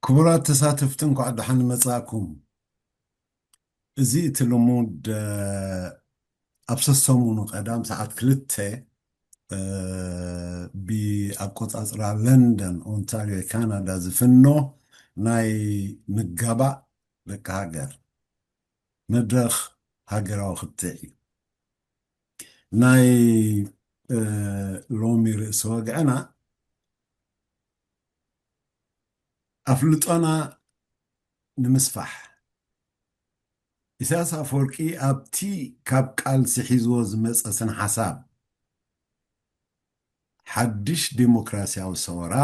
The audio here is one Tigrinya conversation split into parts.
ክቡራት ተሳተፍቲ፣ እንኳዕ ደሓን መጻእኩም። እዚ እቲ ልሙድ ኣብ ሰሰሙኑ ቀዳም ሰዓት ክልተ ብኣቆጻጽራ ለንደን ኦንታሪዮ ካናዳ ዝፍኖ ናይ ምጋባእ ደቂ ሃገር መድረኽ ሃገራዊ ክትዕ እዩ። ናይ ሎሚ ርእሲ ወግዕና ኣፍልጦና ንምስፋሕ፣ ኢሳያስ ኣፈወርቂ ኣብቲ ካብ ቃልሲ ሒዝዎ ዝመጸ ስነ ሓሳብ ሓድሽ ዴሞክራሲያዊ ሰወራ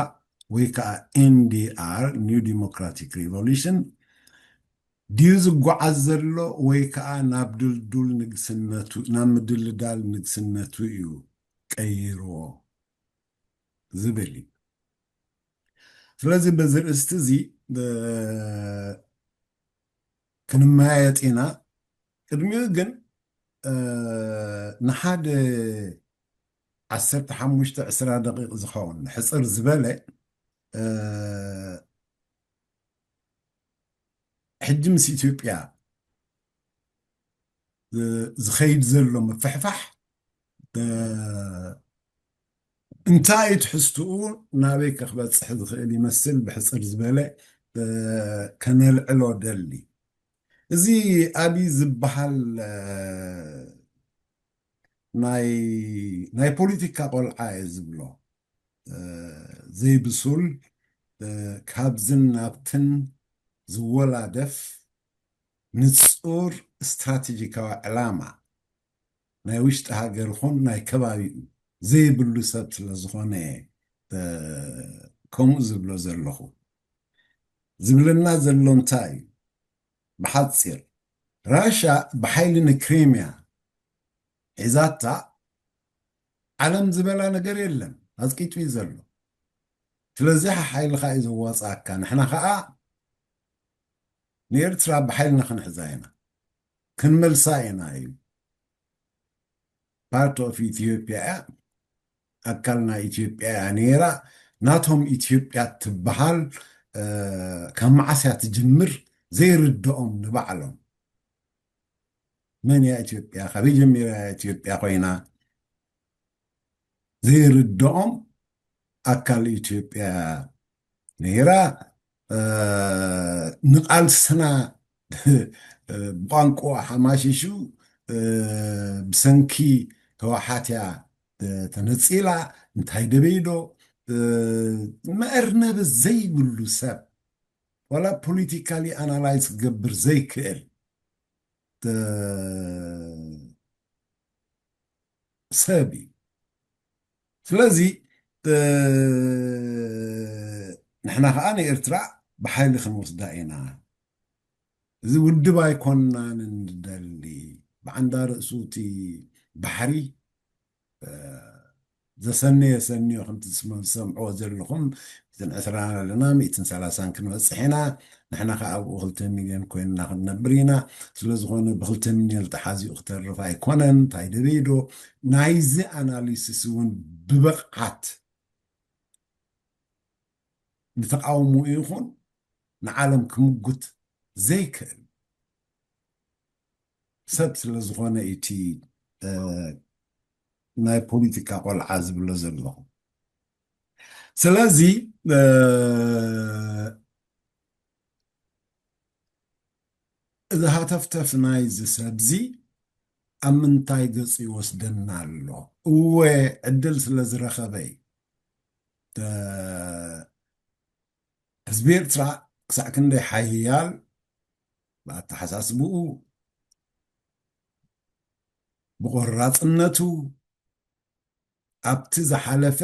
ወይ ከዓ NDR፣ New Democratic Revolution፣ ድዩ ዝጓዓዝ ዘሎ ወይ ከዓ ናብ ድልዱል ንግስነቱ፣ ናብ ምድልዳል ንግስነቱ እዩ ቀይርዎ ዝብል እዩ። ስለዚ በዚ ርእስቲ እዚ ክንመያየጥ ኢና። ቅድሚኡ ግን ንሓደ ዓሰርተ ሓሙሽተ ዕስራ ደቂቕ ዝኸውን ሕፅር ዝበለ ሕጂ ምስ ኢትዮጵያ ዝኸይድ ዘሎ ምፍሕፋሕ እንታይ ትሕዝትኡ ናበይ ክበፅሕ ዝኽእል ይመስል ብሕፅር ዝበለ ከነልዕሎ ደሊ። እዚ ኣብይ ዝበሃል ናይ ፖለቲካ ቆልዓ እየ ዝብሎ። ዘይብሱል፣ ካብዝን ናብትን ዝወላደፍ ንጹር ስትራቴጂካዊ ዕላማ ናይ ውሽጢ ሃገር ይኹን ናይ ከባቢኡ ዘይብሉ ሰብ ስለ ዝኾነ ከምኡ ዝብሎ ዘለኹ። ዝብለና ዘሎ እንታይ እዩ? ብሓጺር፣ ራሻ ብሓይሊ ንክሪምያ ሒዛታ ዓለም ዝበላ ነገር የለን፣ ኣዝቂጡ እዩ ዘሎ። ስለዚ ሓይልኻ እዩ ዘዋፅኣካ። ንሕና ኸዓ ንኤርትራ ብሓይልና ክንሕዛ ኢና፣ ክንመልሳ ኢና እዩ። ፓርት ኦፍ ኢትዮጵያ እያ፣ ኣካል ናይ ኢትዮጵያ እያ ነይራ። ናቶም ኢትዮጵያ ትበሃል ካብ መዓስ እያ ትጅምር ዘይርድኦም ንባዕሎም። መን እያ ኢትዮጵያ? ካበይ ጀሚራ እያ ኢትዮጵያ ኮይና? ዘይርድኦም ኣካል ኢትዮጵያ ነይራ። ንቃልስና ብቋንቋ ሓማሽሹ ብሰንኪ ህወሓት እያ ተነፂላ። እንታይ ደበይዶ መእርነብ ዘይብሉ ሰብ ዋላ ፖለቲካሊ ኣናላይዝ ክገብር ዘይክእል ሰብ እዩ። ስለዚ ንሕና ከዓ ንኤርትራ ብሓይሊ ክንወስዳ ኢና። እዚ ውድብ ኣይኮንናን እንደሊ። ብዓንዳ ርእሱ እቲ ባሕሪ ዘሰነየ ሰንዮ ከምቲ ዝሰምዕዎ ዘለኹም ሚእትን ዕስራን ኣለና፣ ሚእትን ሰላሳን ክንበፅሕ ኢና። ንሕና ከዓ ኣብኡ ክልተ ሚልዮን ኮይንና ክንነብር ኢና። ስለዝኾነ ብክልተ ሚልዮን ተሓዚኡ ክተርፍ ኣይኮነን። እንታይ ደበይዶ ናይዚ ኣናሊሲስ እውን ብብቕዓት ንተቃውሞ ይኹን ንዓለም ክምጉት ዘይክእል ሰብ ስለ ዝኾነ እቲ ናይ ፖለቲካ ቆልዓ ዝብሎ ዘለኹ። ስለዚ እዚ ሃተፍተፍ ናይዚ ሰብዚ ኣብ ምንታይ ገፁ ይወስደና ኣሎ? እወ ዕድል ስለ ዝረኸበ እዩ። ህዝቢ ኤርትራ ክሳዕ ክንደይ ሓያል ብኣተሓሳስብኡ ብቆራፅነቱ ኣብቲ ዝሓለፈ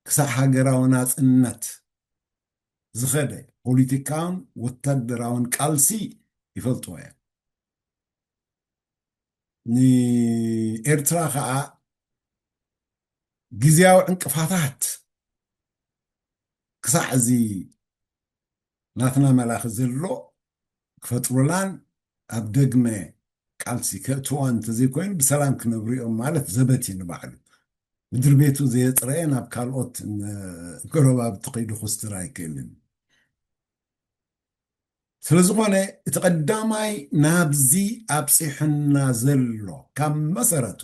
ክሳዕ ሃገራዊ ናፅነት ዝኸደ ፖለቲካውን ወታደራውን ቃልሲ ይፈልጥዎ እዮም። ንኤርትራ ከዓ ግዝያዊ ዕንቅፋታት ክሳዕ እዚ ናትና መላኺ ዘሎ ክፈጥሩላን ኣብ ደግመ ቃልሲ ከእትዋ እንተዘይኮይኑ ብሰላም ክነብሩ እዮም ማለት ዘበት እዩ ንባዕሉ። ምድሪ ቤቱ ዘየፅረየ ናብ ካልኦት ጎረባብቲ ከይዱ ክስትር ኣይክእልን። ስለ ዝኾነ እቲ ቀዳማይ ናብዚ ኣብፂሑና ዘሎ ካብ መሰረቱ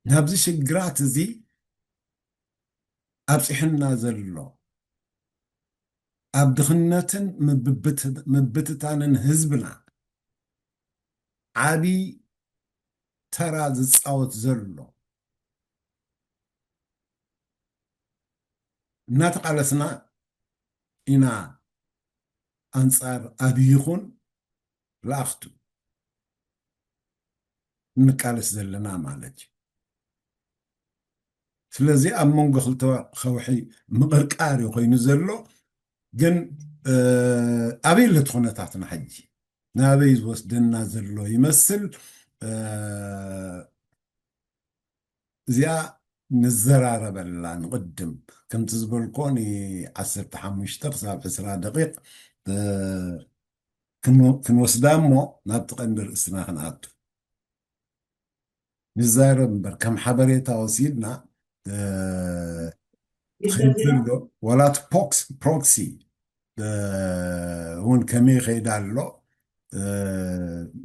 ናብዚ ሽግራት እዚ ኣብፂሑና ዘሎ ኣብ ድኽነትን ምብትታንን ህዝብና ዓቢ ተራ ዝፃወት ዘሎ እናተቓለስና ኢና ኣንፃር ኣብይ ይኹን ለኣኽቱ እንቃለስ ዘለና ማለት እዩ። ስለዚ ኣብ መንጎ ክልተ ከውሒ ምቕርቃር እዩ ኮይኑ ዘሎ። ግን ኣበይ ኣለቲ ኩነታትና ሕጂ ናበይ ዝወስደና ዘሎ ይመስል? እዚኣ ንዘራረበላ ንቕድም ከምቲ ዝበልኮ ን15 ክሳብ ዕስራ ደቂቕ ክንወስዳ እሞ ናብቲ ቀንዲ ርእስና ክንኣቱ ንዛረብ እምበር ከም ሓበሬታ ወሲድና ትኸይድ ዘሎ ዋላት ፖክስ ፕሮክሲ እውን ከመይ ይኸይድ ኣሎ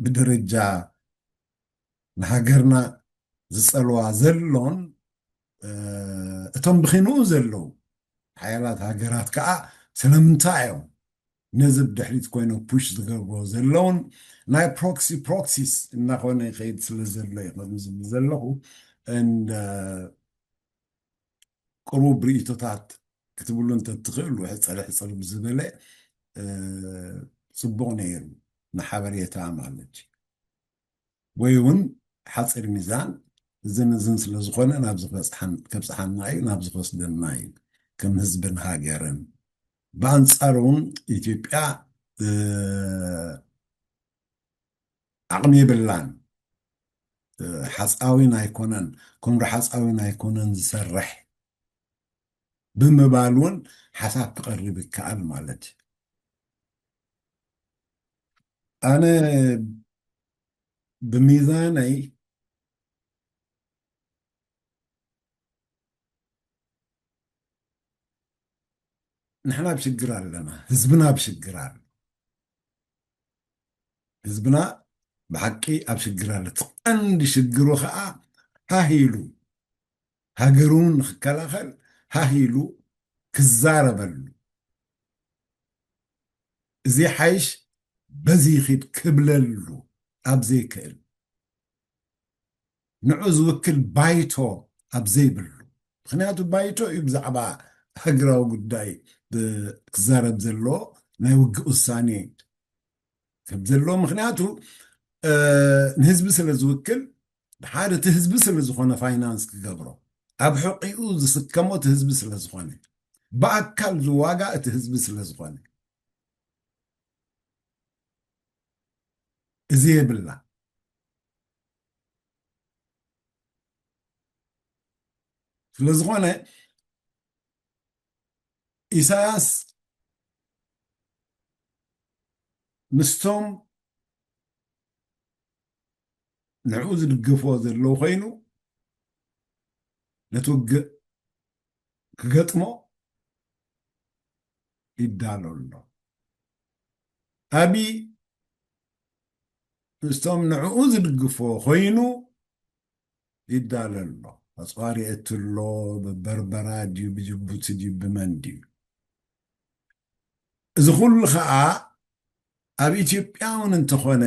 ብደረጃ ንሃገርና ዝፀልዋ ዘሎን እቶም ብኺንኡ ዘለዉ ሓያላት ሃገራት ከዓ ስለምንታይ እዮም ነዚ ብድሕሪት ኮይኖም ፑሽ ዝገብርዎ ዘለውን ናይ ፕሮክሲ ፕሮክሲስ እናኾነ ይኸይድ ስለ ዘሎ እዩ ከምዚ ዝብል ዘለኹ እንደ ቅሩብ ርእቶታት ክትብሉ እንተትኽእሉ ሕፅር ሕፅር ብዝበለ ፅቡቕ ነይሩ ንሓበሬታ ማለት እዩ። ወይ እውን ሓፂር ሚዛን እዝን እዝን ስለ ዝኾነ ናብዚ ከብፅሓና እዩ ናብዚ ከወስደና እዩ ከም ህዝብን ሃገርን። ብኣንፃር እውን ኢትዮጵያ ዓቕሚ የብላን ሓፃዊ ናይኮነን ኮምሪ ሓፃዊ ናይኮነን ዝሰርሕ ብምባል እውን ሓሳብ ክቐርብ ይከኣል ማለት እዩ። ኣነ ብሚዛነይ ንሕና ኣብ ሽግር ኣለና፣ ህዝብና ኣብ ሽግር ኣሎ። ህዝብና ብሓቂ ኣብ ሽግር ኣሎ። እቲ ቀንዲ ሽግሩ ከዓ ሃሂሉ ሃገሩ ንክከላኸል ሃሂሉ ክዛረበሉ እዚ ሓይሽ በዚ ይኺድ ክብለሉ ኣብ ዘይክእል ንዑ ዝውክል ባይቶ ኣብ ዘይብሉ ምክንያቱ ባይቶ እዩ ብዛዕባ ሃገራዊ ጉዳይ ክዛረብ ዘሎ ናይ ውግእ ውሳኔ ከም ዘሎ ምክንያቱ ንህዝቢ ስለ ዝውክል ሓደ እቲ ህዝቢ ስለ ዝኾነ ፋይናንስ ክገብሮ ኣብ ሕቂኡ ዝስከሞ እቲ ህዝቢ ስለ ዝኾነ ብኣካል ዝዋጋ እቲ ህዝቢ ስለ ዝኾነ እዚ የብላ ስለ ዝኾነ ኢሳያስ ምስቶም ንዕኡ ዝድግፍዎ ዘለዉ ኮይኑ ነቲ ውግእ ክገጥሞ ይዳሎ ኣሎ። ኣብይ ምስቶም ንዕኡ ዝድግፍዎ ኮይኑ ይዳለ ኣሎ። ኣፅዋር የእቲ ኣሎ፣ ብበርበራ ድዩ ብጅቡቲ ድዩ ብመን ድዩ? እዚ ኩሉ ከዓ ኣብ ኢትዮጵያ እውን እንተኾነ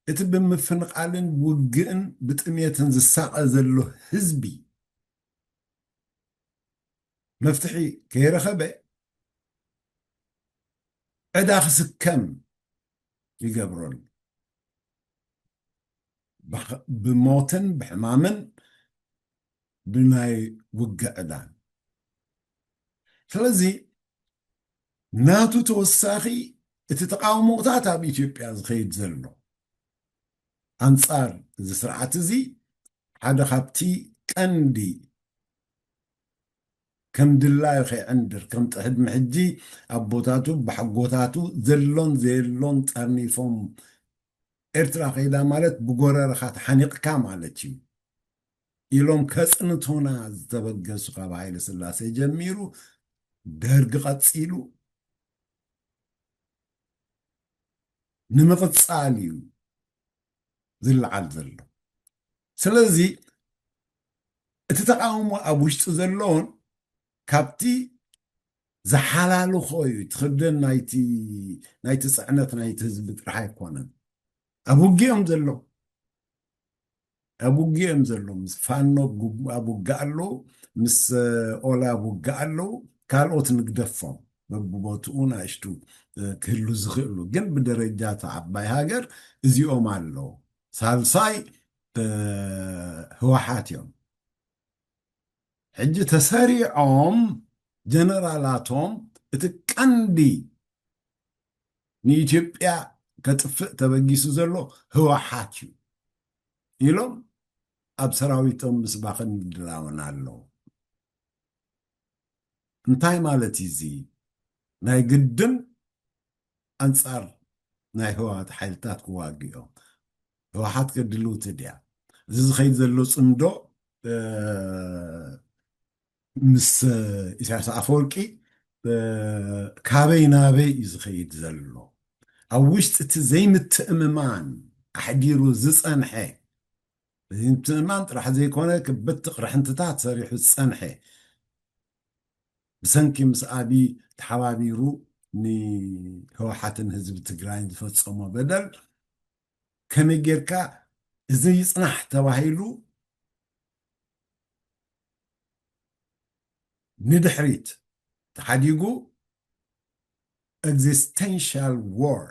እቲ ብምፍንቓልን ውግእን ብጥሜትን ዝሳቐ ዘሎ ህዝቢ መፍትሒ ከይረኸበ ዕዳ ክስከም ይገብረሉ። ብሞትን ብሕማምን ብናይ ውግእ ዕዳን። ስለዚ ናቱ ተወሳኺ እቲ ተቃውሞታት ኣብ ኢትዮጵያ ዝኸይድ ዘሎ ኣንጻር እዚ ስርዓት እዚ ሓደ ካብቲ ቀንዲ ከም ድላዩ ከይዕንድር ከም ቅድሚ ሕጂ ኣቦታቱ ብሓጎታቱ ዘሎን ዘየሎን ጠርኒፎም ኤርትራ ከይዳ ማለት ብጎረርኻ ተሓኒቕካ ማለት እዩ ኢሎም ከጽንቱና ዝተበገሱ ካብ ሃይለ ስላሴ ጀሚሩ ደርግ ቀጺሉ ንምቕጻል እዩ ዝለዓል ዘሎ። ስለዚ እቲ ተቃውሞ ኣብ ውሽጢ ዘሎን ካብቲ ዝሓላልኾ እዩ። እቲ ክብደት ናይቲ ናይቲ ጽዕነት ናይቲ ህዝቢ ጥራሕ ኣይኮነን። ኣብ ውግኦም ዘሎ ኣብ ውግኦም ዘሎ ምስ ፋኖ ኣብ ውግእ ኣለዉ፣ ምስ ኦላ ኣብ ውግእ ኣለዉ። ካልኦት ንግደፎም በብቦትኡ ናእሽቱ ክህሉ ዝኽእሉ፣ ግን ብደረጃ እታ ዓባይ ሃገር እዚኦም ኣለዉ። ሳልሳይ ህወሓት እዮም። ሕጂ ተሰሪዖም ጀነራላቶም እቲ ቀንዲ ንኢትዮጵያ ከጥፍእ ተበጊሱ ዘሎ ህወሓት እዩ ኢሎም ኣብ ሰራዊቶም ምስባኽን ምድላውን ኣለዉ። እንታይ ማለት እዩ እዚ? ናይ ግድን ኣንጻር ናይ ህወሓት ሓይልታት ክዋግኦም ህወሓት ከድልውቲ ድያ? እዚ ዝኸይድ ዘሎ ጽምዶ ምስ ኢሳያስ ኣፈወርቂ ካበይ ናበይ እዩ ዝኸይድ ዘሎ? ኣብ ውሽጢ እቲ ዘይምትእምማን ኣሕዲሩ ዝጸንሐ፣ ዘይምትእምማን ጥራሕ ዘይኮነ ክበቲ ቅርሕንትታት ሰሪሑ ዝጸንሐ፣ ብሰንኪ ምስ ኣቢ ተሓባቢሩ ንህወሓትን ህዝቢ ትግራይን ዝፈጸሞ በደል ከመይ ጌርካ እዚ ይጽናሕ ተባሂሉ ንድሕሪት ተሓዲጉ existential war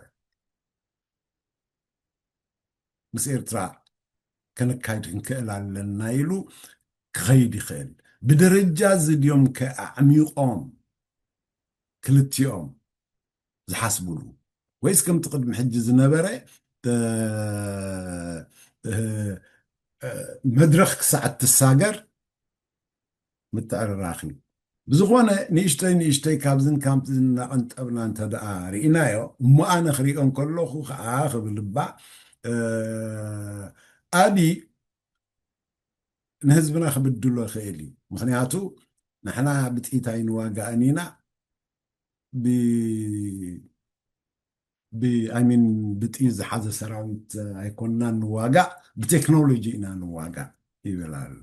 ምስ ኤርትራ ከነካይድ ክንክእል ኣለና ኢሉ ክኸይድ ይኽእል። ብደረጃ እዚ ድዮም ከ ኣዕሚቖም ክልቲኦም ዝሓስብሉ? ወይስ ከምቲ ቅድሚ ሕጂ ዝነበረ መድረኽ ክሳዕ እትሳገር ምትዕርራኽ እዩ። ብዝኾነ ንእሽተይ ንእሽተይ ካብዝን ካብዝን እናቐንጠብና እንተ ደኣ ርኢናዮ እሞ ኣነ ክሪኦ እንከለኹ ከዓ ክብል እባ ኣቢ ንህዝብና ክብድሎ ይኽእል እዩ። ምክንያቱ ንሕና ብጥይት ኣይንዋጋእን ኢና፣ ብሚን ብጥይት ዝሓዘ ሰራዊት ኣይኮንና ንዋጋእ፣ ብቴክኖሎጂ ኢና ንዋጋእ ይብል ኣሎ።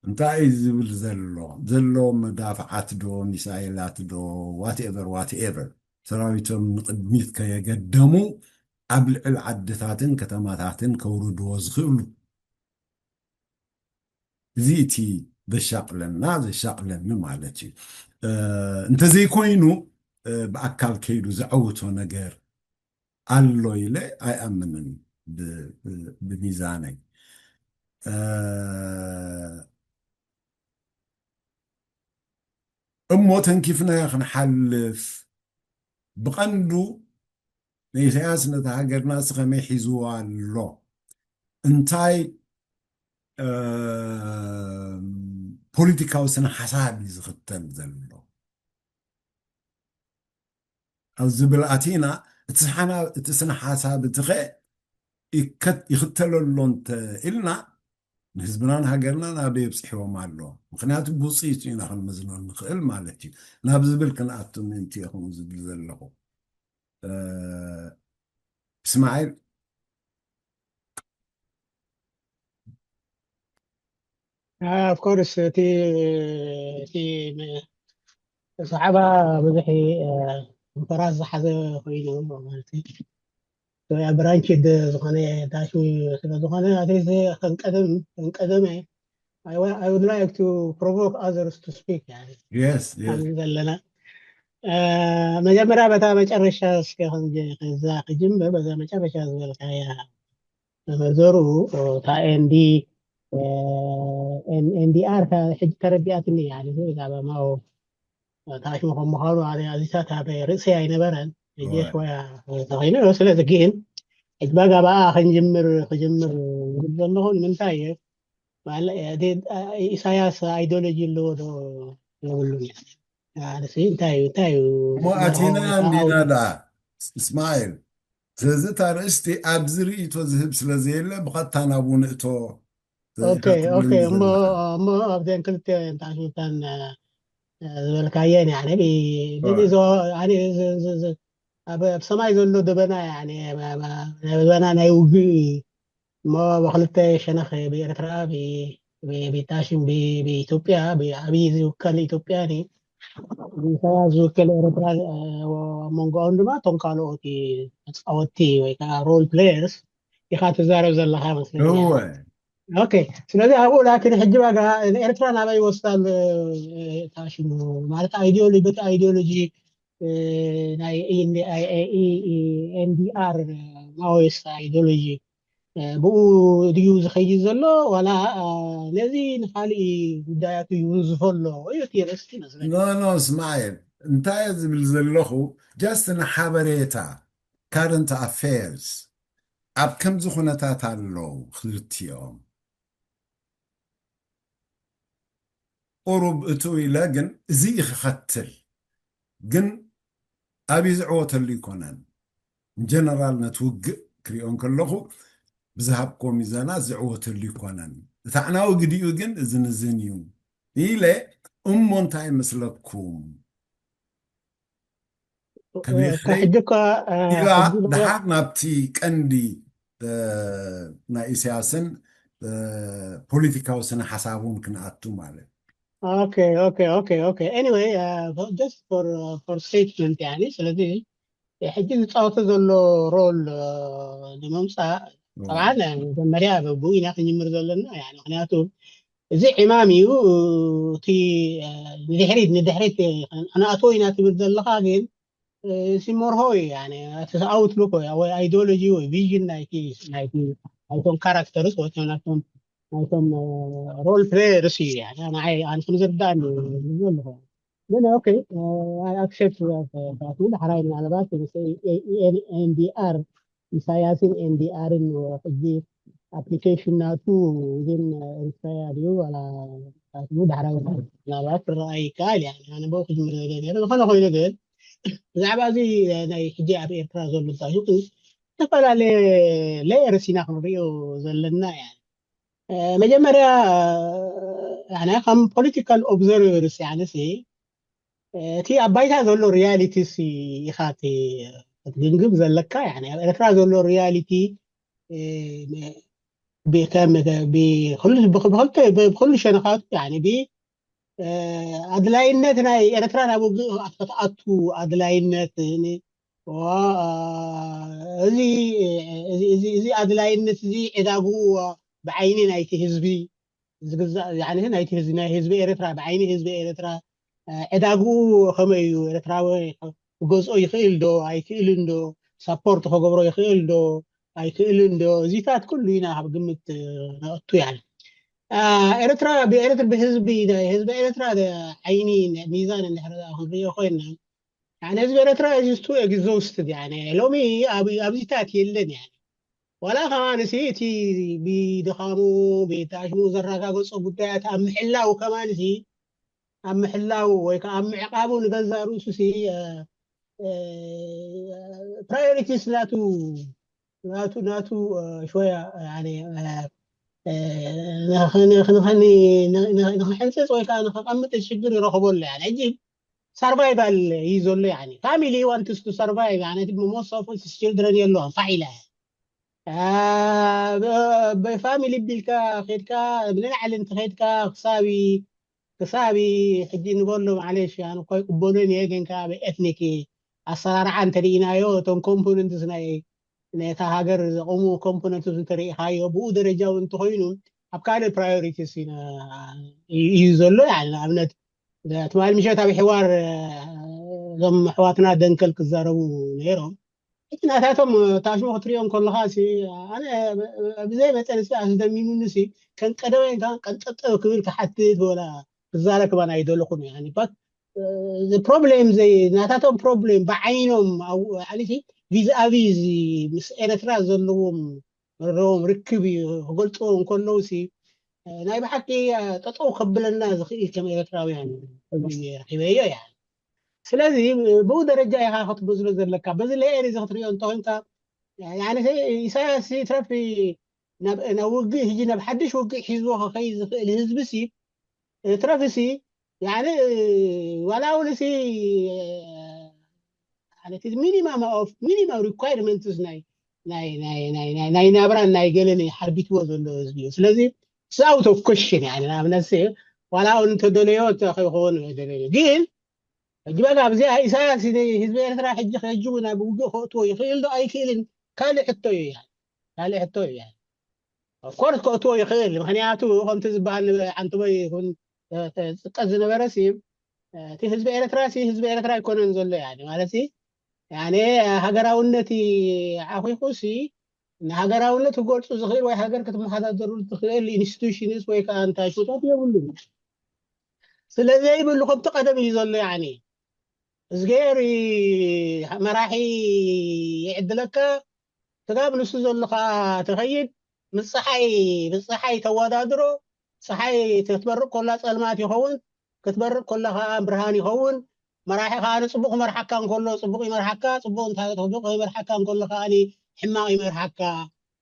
እንታይ እዩ ዝብል ዘሎ? ዘሎ መዳፍዓት ዶ ሚሳይላት ዶ ዋትኤቨር ዋትኤቨር ሰራዊቶም ንቅድሚት ከየገደሙ ኣብ ልዕል ዓድታትን ከተማታትን ከውርድዎ ዝኽእሉ እዚ እቲ ዘሻቕለና ዘሻቕለኒ ማለት እዩ። እንተዘይኮይኑ ብኣካል ከይዱ ዘዐውቶ ነገር ኣሎ ኢለ ኣይኣምንን ብሚዛነይ። እሞ ተንኪፍናዮ ክንሓልፍ ብቐንዱ ንኢሳያስ ነታ ሃገርናስ ከመይ ሒዝዋ ኣሎ? እንታይ ፖለቲካዊ ስነ ሓሳብ እዩ ዝኽተል ዘሎ ኣብ ዝብል ኣቲና፣ እቲ ስነ ሓሳብ እቲ ኸ ይኽተለሎ እንተ ኢልና ንህዝብናን ሃገርናን ኣበይ ኣብፂሕዎም ኣሎ? ምክንያቱ ብውፅኢቱ ኢና ክንመዝኖ ንኽእል ማለት እዩ። ናብ ዝብል ክንኣቱ ምእንቲ ኢኹም ዝብል ዘለኹ። እስማዒል of course እቲ እቲ ሰሓባ ብዙሕ ኮንፈራንስ ዝሓዘ ኮይኑ ማለት እዩ። ብራንች ዝኾነ ታሹ ስለዝኾነ ኣትሊስት ከንቀደም ከንቀደመ I would like to provoke others to speak yes ኣብዚ ዘለና መጀመርያ በታ መጨረሻ እስከ ከዛ ክጅምር በዛ መጨረሻ ዝበልካያ መዘሩ እታ ኤንዲ ኤንዲኣር ሕጂ ተረዲኣትኒ እያ እዛ በማው ታሽሙ ከም ምዃኑ ኣዚታት ኣብ ርእሰይ ኣይነበረን ጀሽ ወያ ተኸይኑ ስለዚ ግን ሕጂ ባጋ ብኣ ክንጅምር ክጅምር ዝብል ዘለኹ ንምንታይ እየ ኢሳያስ ኣይዲዮሎጂ ኣለዎ ዶ የብሉን እዩ እንታይ እዩ እንታይ እዩ እሞ ኣቲና እንዲና ደኣ እስማኤል ስለዚ እታ ርእስቲ ኣብዚ ርእቶ ዝህብ ስለ ዘየለ ብቐጥታ ናብኡ ንእቶ ኦኬ ኦኬ እሞ እሞ ኣብዘን ክልተ እንታይ ሽታን ዝበልካየን ያኒ ግን ኣነ ኣብ ሰማይ ዘሎ ደበና፣ ደበና ናይ ውግእ እሞ ብክልተ ሸነኽ፣ ብኤርትራ፣ ብታሽን ብኢትዮጵያ፣ ብኣብይ ዝውከል ኢትዮጵያ፣ ብኢሳያስ ዝውከል ኤርትራ፣ ኣብ መንጎኦም ድማ እቶም ካልኦት ተፃወትቲ ወይ ከዓ ሮል ፕሌየርስ ኢኻ ትዛረብ ዘለኻ መስለኒ። ኦኬ፣ ስለዚ ኣብኡ ላኪን ሕጂ ዋጋ ንኤርትራ ናበይ ይወስዳ ኣሎ? ታሽሙ ማለት ኣይዲዮሎጂ፣ በቲ ኣይዲዮሎጂ ናይ ኤንዲኣር ማኦይስት ኣይዲዮሎጂ ብኡ ድዩ ዝኸይድ ዘሎ፣ ዋላ ነዚ ንካልእ ጉዳያቱ ይውንዝፎ ኣሎ እዩ እቲ ርእስቲ መስለኒ። ኖ ኖ እስማኤል፣ እንታይ ዝብል ዘለኹ፣ ጃስት ንሓበሬታ፣ ካረንት ኣፌርስ ኣብ ከምዚ ኩነታት ኣለዉ ክልቲኦም። ቁሩብ እቱ ኢለ ግን እዚ ክኸትል ግን ኣብይ ዝዕወተሉ ይኮነን። ጀነራል ነቲ ውግእ ክሪኦ ከለኹ ብዝሃብኮ ሚዛና ዝዕወተሉ ይኮነን። እቲ ኣዕናዊ ግዲኡ ግን እዝን እዝን እዩ ኢለ እሞ እንታይ መስለኩም? ሕጂ እኳ ኢላ ድሓር ናብቲ ቀንዲ ናይ ኢሳያስን ፖለቲካዊ ስነ ሓሳቡን ክንኣቱ ማለት። Okay, okay, okay, okay. Anyway, just for for statement يعني ስለዚ ሕጂ ዝፃወቶ ዘሎ ሮል ንምምፃእ ጠብዓ መጀመርያ ብኡ ኢና ክንጅምር ዘለና። ምክንያቱ እዚ ዕማም እዩ። እቲ ንድሕሪት ንድሕሪት ኣናእቶ ኢና ትብል ዘለካ ግን ሲሞርሆ እዩ። እቲ ኣውትሉክ ወይ ኣይዲዮሎጂ ወይ ቪዥን ናይቲ ናይቲ ናይቶም ካራክተርስ ወይ ናይቶም ናይቶም ሮል ፕሌየርስ እዩ። ንዓይ ኣነ ከም ዝርዳእኒ ኣለኹ። ግን ኦኬ፣ ኣይ ኣክሴፕት ዳት። ዳሓራይ ምናልባት ኤንዲኣር ኢሳያስን ኤንዲኣርን ሕጂ ኣፕሊኬሽን ናቱ ግን ኤርትራያ ድዩ ዋላ ናቱ ዳሕራዊ ምናልባት ክረኣ ይከኣል እያ። ኣነ ብኡ ክጅምር ዘለ ነረ ዝኾነ ኮይኑ ግን ብዛዕባ እዚ ናይ ሕጂ ኣብ ኤርትራ ዘሎ ታሪክ ዝተፈላለየ ሌየርስ ኢና ክንሪኦ ዘለና እያ። መጀመርያ ከም ፖለቲካል ኦብዘርቨርስ ያነሲ እቲ ኣብ ባይታ ዘሎ ሪያሊቲስ ኢኻ ክትግንግብ ዘለካ። ኣብ ኤርትራ ዘሎ ሪያሊቲ ብክልተ ብክሉ ሸነኻቱ ብ ኣድላይነት ናይ ኤርትራ ናብ ውግእ ክትኣቱ ኣድላይነት እዚ ኣድላይነት እዚ ዕዳግኡ ብዓይኒ ናይቲ ህዝቢ ዝግዛእ ናይቲ ህዝቢ ናይ ህዝቢ ኤርትራ ብዓይኒ ህዝቢ ኤርትራ ዕዳግኡ ከመይ እዩ? ኤርትራዊ ክገዝኦ ይኽእል ዶ ኣይክእልን ዶ? ሳፖርት ከገብሮ ይኽእል ዶ ኣይክእልን ዶ? እዚታት ኩሉ ኢና ካብ ግምት ነእቱ። ያለ ኤርትራ ብኤርትራ ብህዝቢ ናይ ህዝቢ ኤርትራ ዓይኒ ሚዛን እንድሕር ክንሪኦ ኮይና ህዝቢ ኤርትራ is too exhausted። ሎሚ ኣብዚታት የለን። ዋላ ከማንሲ እቲ ብድኻሙ ብታሽሙ ዘረጋገጾ ጉዳያት ኣብ ምሕላው ከማንሲ ኣብ ምሕላው ወይ ከዓ ኣብ ምዕቃቡ ንገዛእ ርእሱ ፕራዮሪቲስ ናቱ ናቱ ናቱ ሽወያ ንክሕንፅፅ ወይ ከዓ ንክቐምጥ ሽግር ይረክበሉ። ሕጂ ሰርቫይቫል እዩ ዘሎ። ፋሚሊ ዋንትስ ቱ ሰርቫይቭ። ሞስት ኦፍ ችልድረን የለዎም ፋሕ ኢለ ብፋሚሊ ቢልካ ከድካ ብንላዕሊ እንትኸድካ ክሳብ ክሳብ ሕጂ ንበሎ ማለሽ ኣነ እኮ ይቅበሎን እየ ግን ካብ ኤትኒክ ኣሰራርዓ እንተርኢናዮ እቶም ኮምፖነንትስ ናይ ነታ ሃገር ዘቆሙ ኮምፖነንትስ እንተርኢኻዮ ብኡ ደረጃ እውን እንተኮይኑ ኣብ ካልእ ፕራዮሪቲስ እዩ ዘሎ። ንኣብነት ትማሊ ምሸት ኣብ ሕዋር እዞም ኣሕዋትና ደንከል ክዛረቡ ነይሮም። እቲ ናታቶም ታሽሙ ክትሪኦ እንከለኻ ኣነ ብዘይ መጠን ኣስደሚሙኒ። ከም ቀደመ ቀንጠጠ ክብል ክሓትት ወላ ክዛረብ ክባን ኣይደለኹን። ፕሮብሌም ዘይ ናታቶም ፕሮብሌም ብዓይኖም ቪዛኣቪ ምስ ኤርትራ ዘለዎም ዘለዎም ርክብ ክገልፅዎ እንከለዉ ናይ ብሓቂ ጠጠው ከብለና ዝኽእል ከም ኤርትራውያን ረኪበዮ እያ። ስለዚ ብኡ ደረጃ ኢኻ ክትበዝሎ ዘለካ። በዚ ሌየር እዚ ክትሪኦ እንተኮንካ ኢሳያስ ትረፊ ናብ ውግእ ሕጂ ናብ ሓድሽ ውግእ ሒዝዎ ክኸይድ ዝኽእል ህዝቢ ሲ ትረፊ ሲ ዋላ እውን ሲ ነቲ minimum of minimum requirements ናይ ናይ ናይ ናይ ናይ ናይ ናብራን ናይ ገለን ሓርቢትዎ ዘሎ ህዝቢ እዩ። ስለዚ it's out of question። يعني ንኣብነት ዋላ እውን እንተደለዮ እንተ ከይኸውን ደለዮ ግን ሕጂ በቃ ኣብዚኣ ኢሳያስ ህዝቢ ኤርትራ ሕጂ ከጅቡ ናብ ውግእ ከእትዎ ይኽእል ዶ ኣይክእልን ካልእ ሕቶ እዩ። ካልእ ሕቶ እዩ። Of course ከእትዎ ይኽእል። ምክንያቱ ከምቲ ዝበሃል ዓንትቦይ ይኹን ዝጥቀስ ዝነበረ ሲ እቲ ህዝቢ ኤርትራ ሲ ህዝቢ ኤርትራ ኣይኮነን ዘሎ። ማለት ሃገራውነት ዓኺኹ ሲ ንሃገራውነት ክገልፁ ዝኽእል ወይ ሃገር ክትመሓዳደሩ ትኽእል ኢንስቲቱሽንስ ወይ ከዓ እንታይ ሽቶት የብሉን። ስለዘይብሉ ከምቲ ቀደም እዩ ዘሎ። እዝጌር መራሒ ይዕድለካ። ስጋብ ንሱ ዘሎ ከዓ ትኸይድ። ምስ ፀሓይ ምስ ፀሓይ ተወዳድሮ። ፀሓይ ክትበርቕ ኮላ ፀልማት ይኸውን፣ ክትበርቕ ኮላ ከዓ ብርሃን ይኸውን። መራሒ ከዓ ንፅቡቕ መርሓካ እንከሎ ፅቡቕ ይመርሓካ፣ ፅቡቕ እንታ- ፅቡቕ ይመርሓካ እንከሎ ከዓ ሕማቕ ይመርሓካ።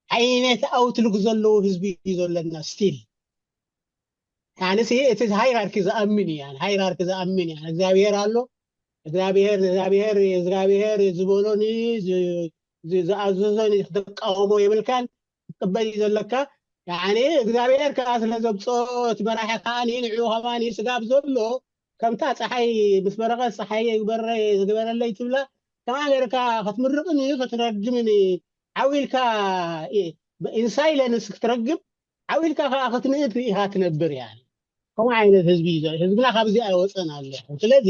ዓይነት ኣውትሉክ ዘለዎ ህዝቢ እዩ ዘለና ስቲል። ያንሲ እቲ ሃይራርኪ ዝኣምን እዩ። ሃይራርኪ ዝኣምን እዩ። እግዚኣብሔር ኣሎ። እግዚኣብሔር እግዚኣብሔር እግዚኣብሔር ዝበሎኒ ዝኣዘዞኒ ክትቃወሞ የብልካን፣ ክትቅበል እዩ ዘለካ። እግዚኣብሔር ከዓ ስለ ዘብፅኦ እቲ መራሒ ከዓ ንንዕኡ ከማን ስጋብ ዘሎ ከምታ ፀሓይ ምስ በረቐት ፀሓይ ግበረ ዝግበረለይ ትብላ ከማ ገርካ ክትምርቕን ክትረግምን ዓው ኢልካ ኢንሳይለንስ ክትረግም ዓው ኢልካ ከዓ ክትንእድ ርኢኻ ትነብር እያ። ከምኡ ዓይነት ህዝቢ እዩ ዘሎ። ህዝብና ካብዚ ኣይወፀን ኣሎ። ስለዚ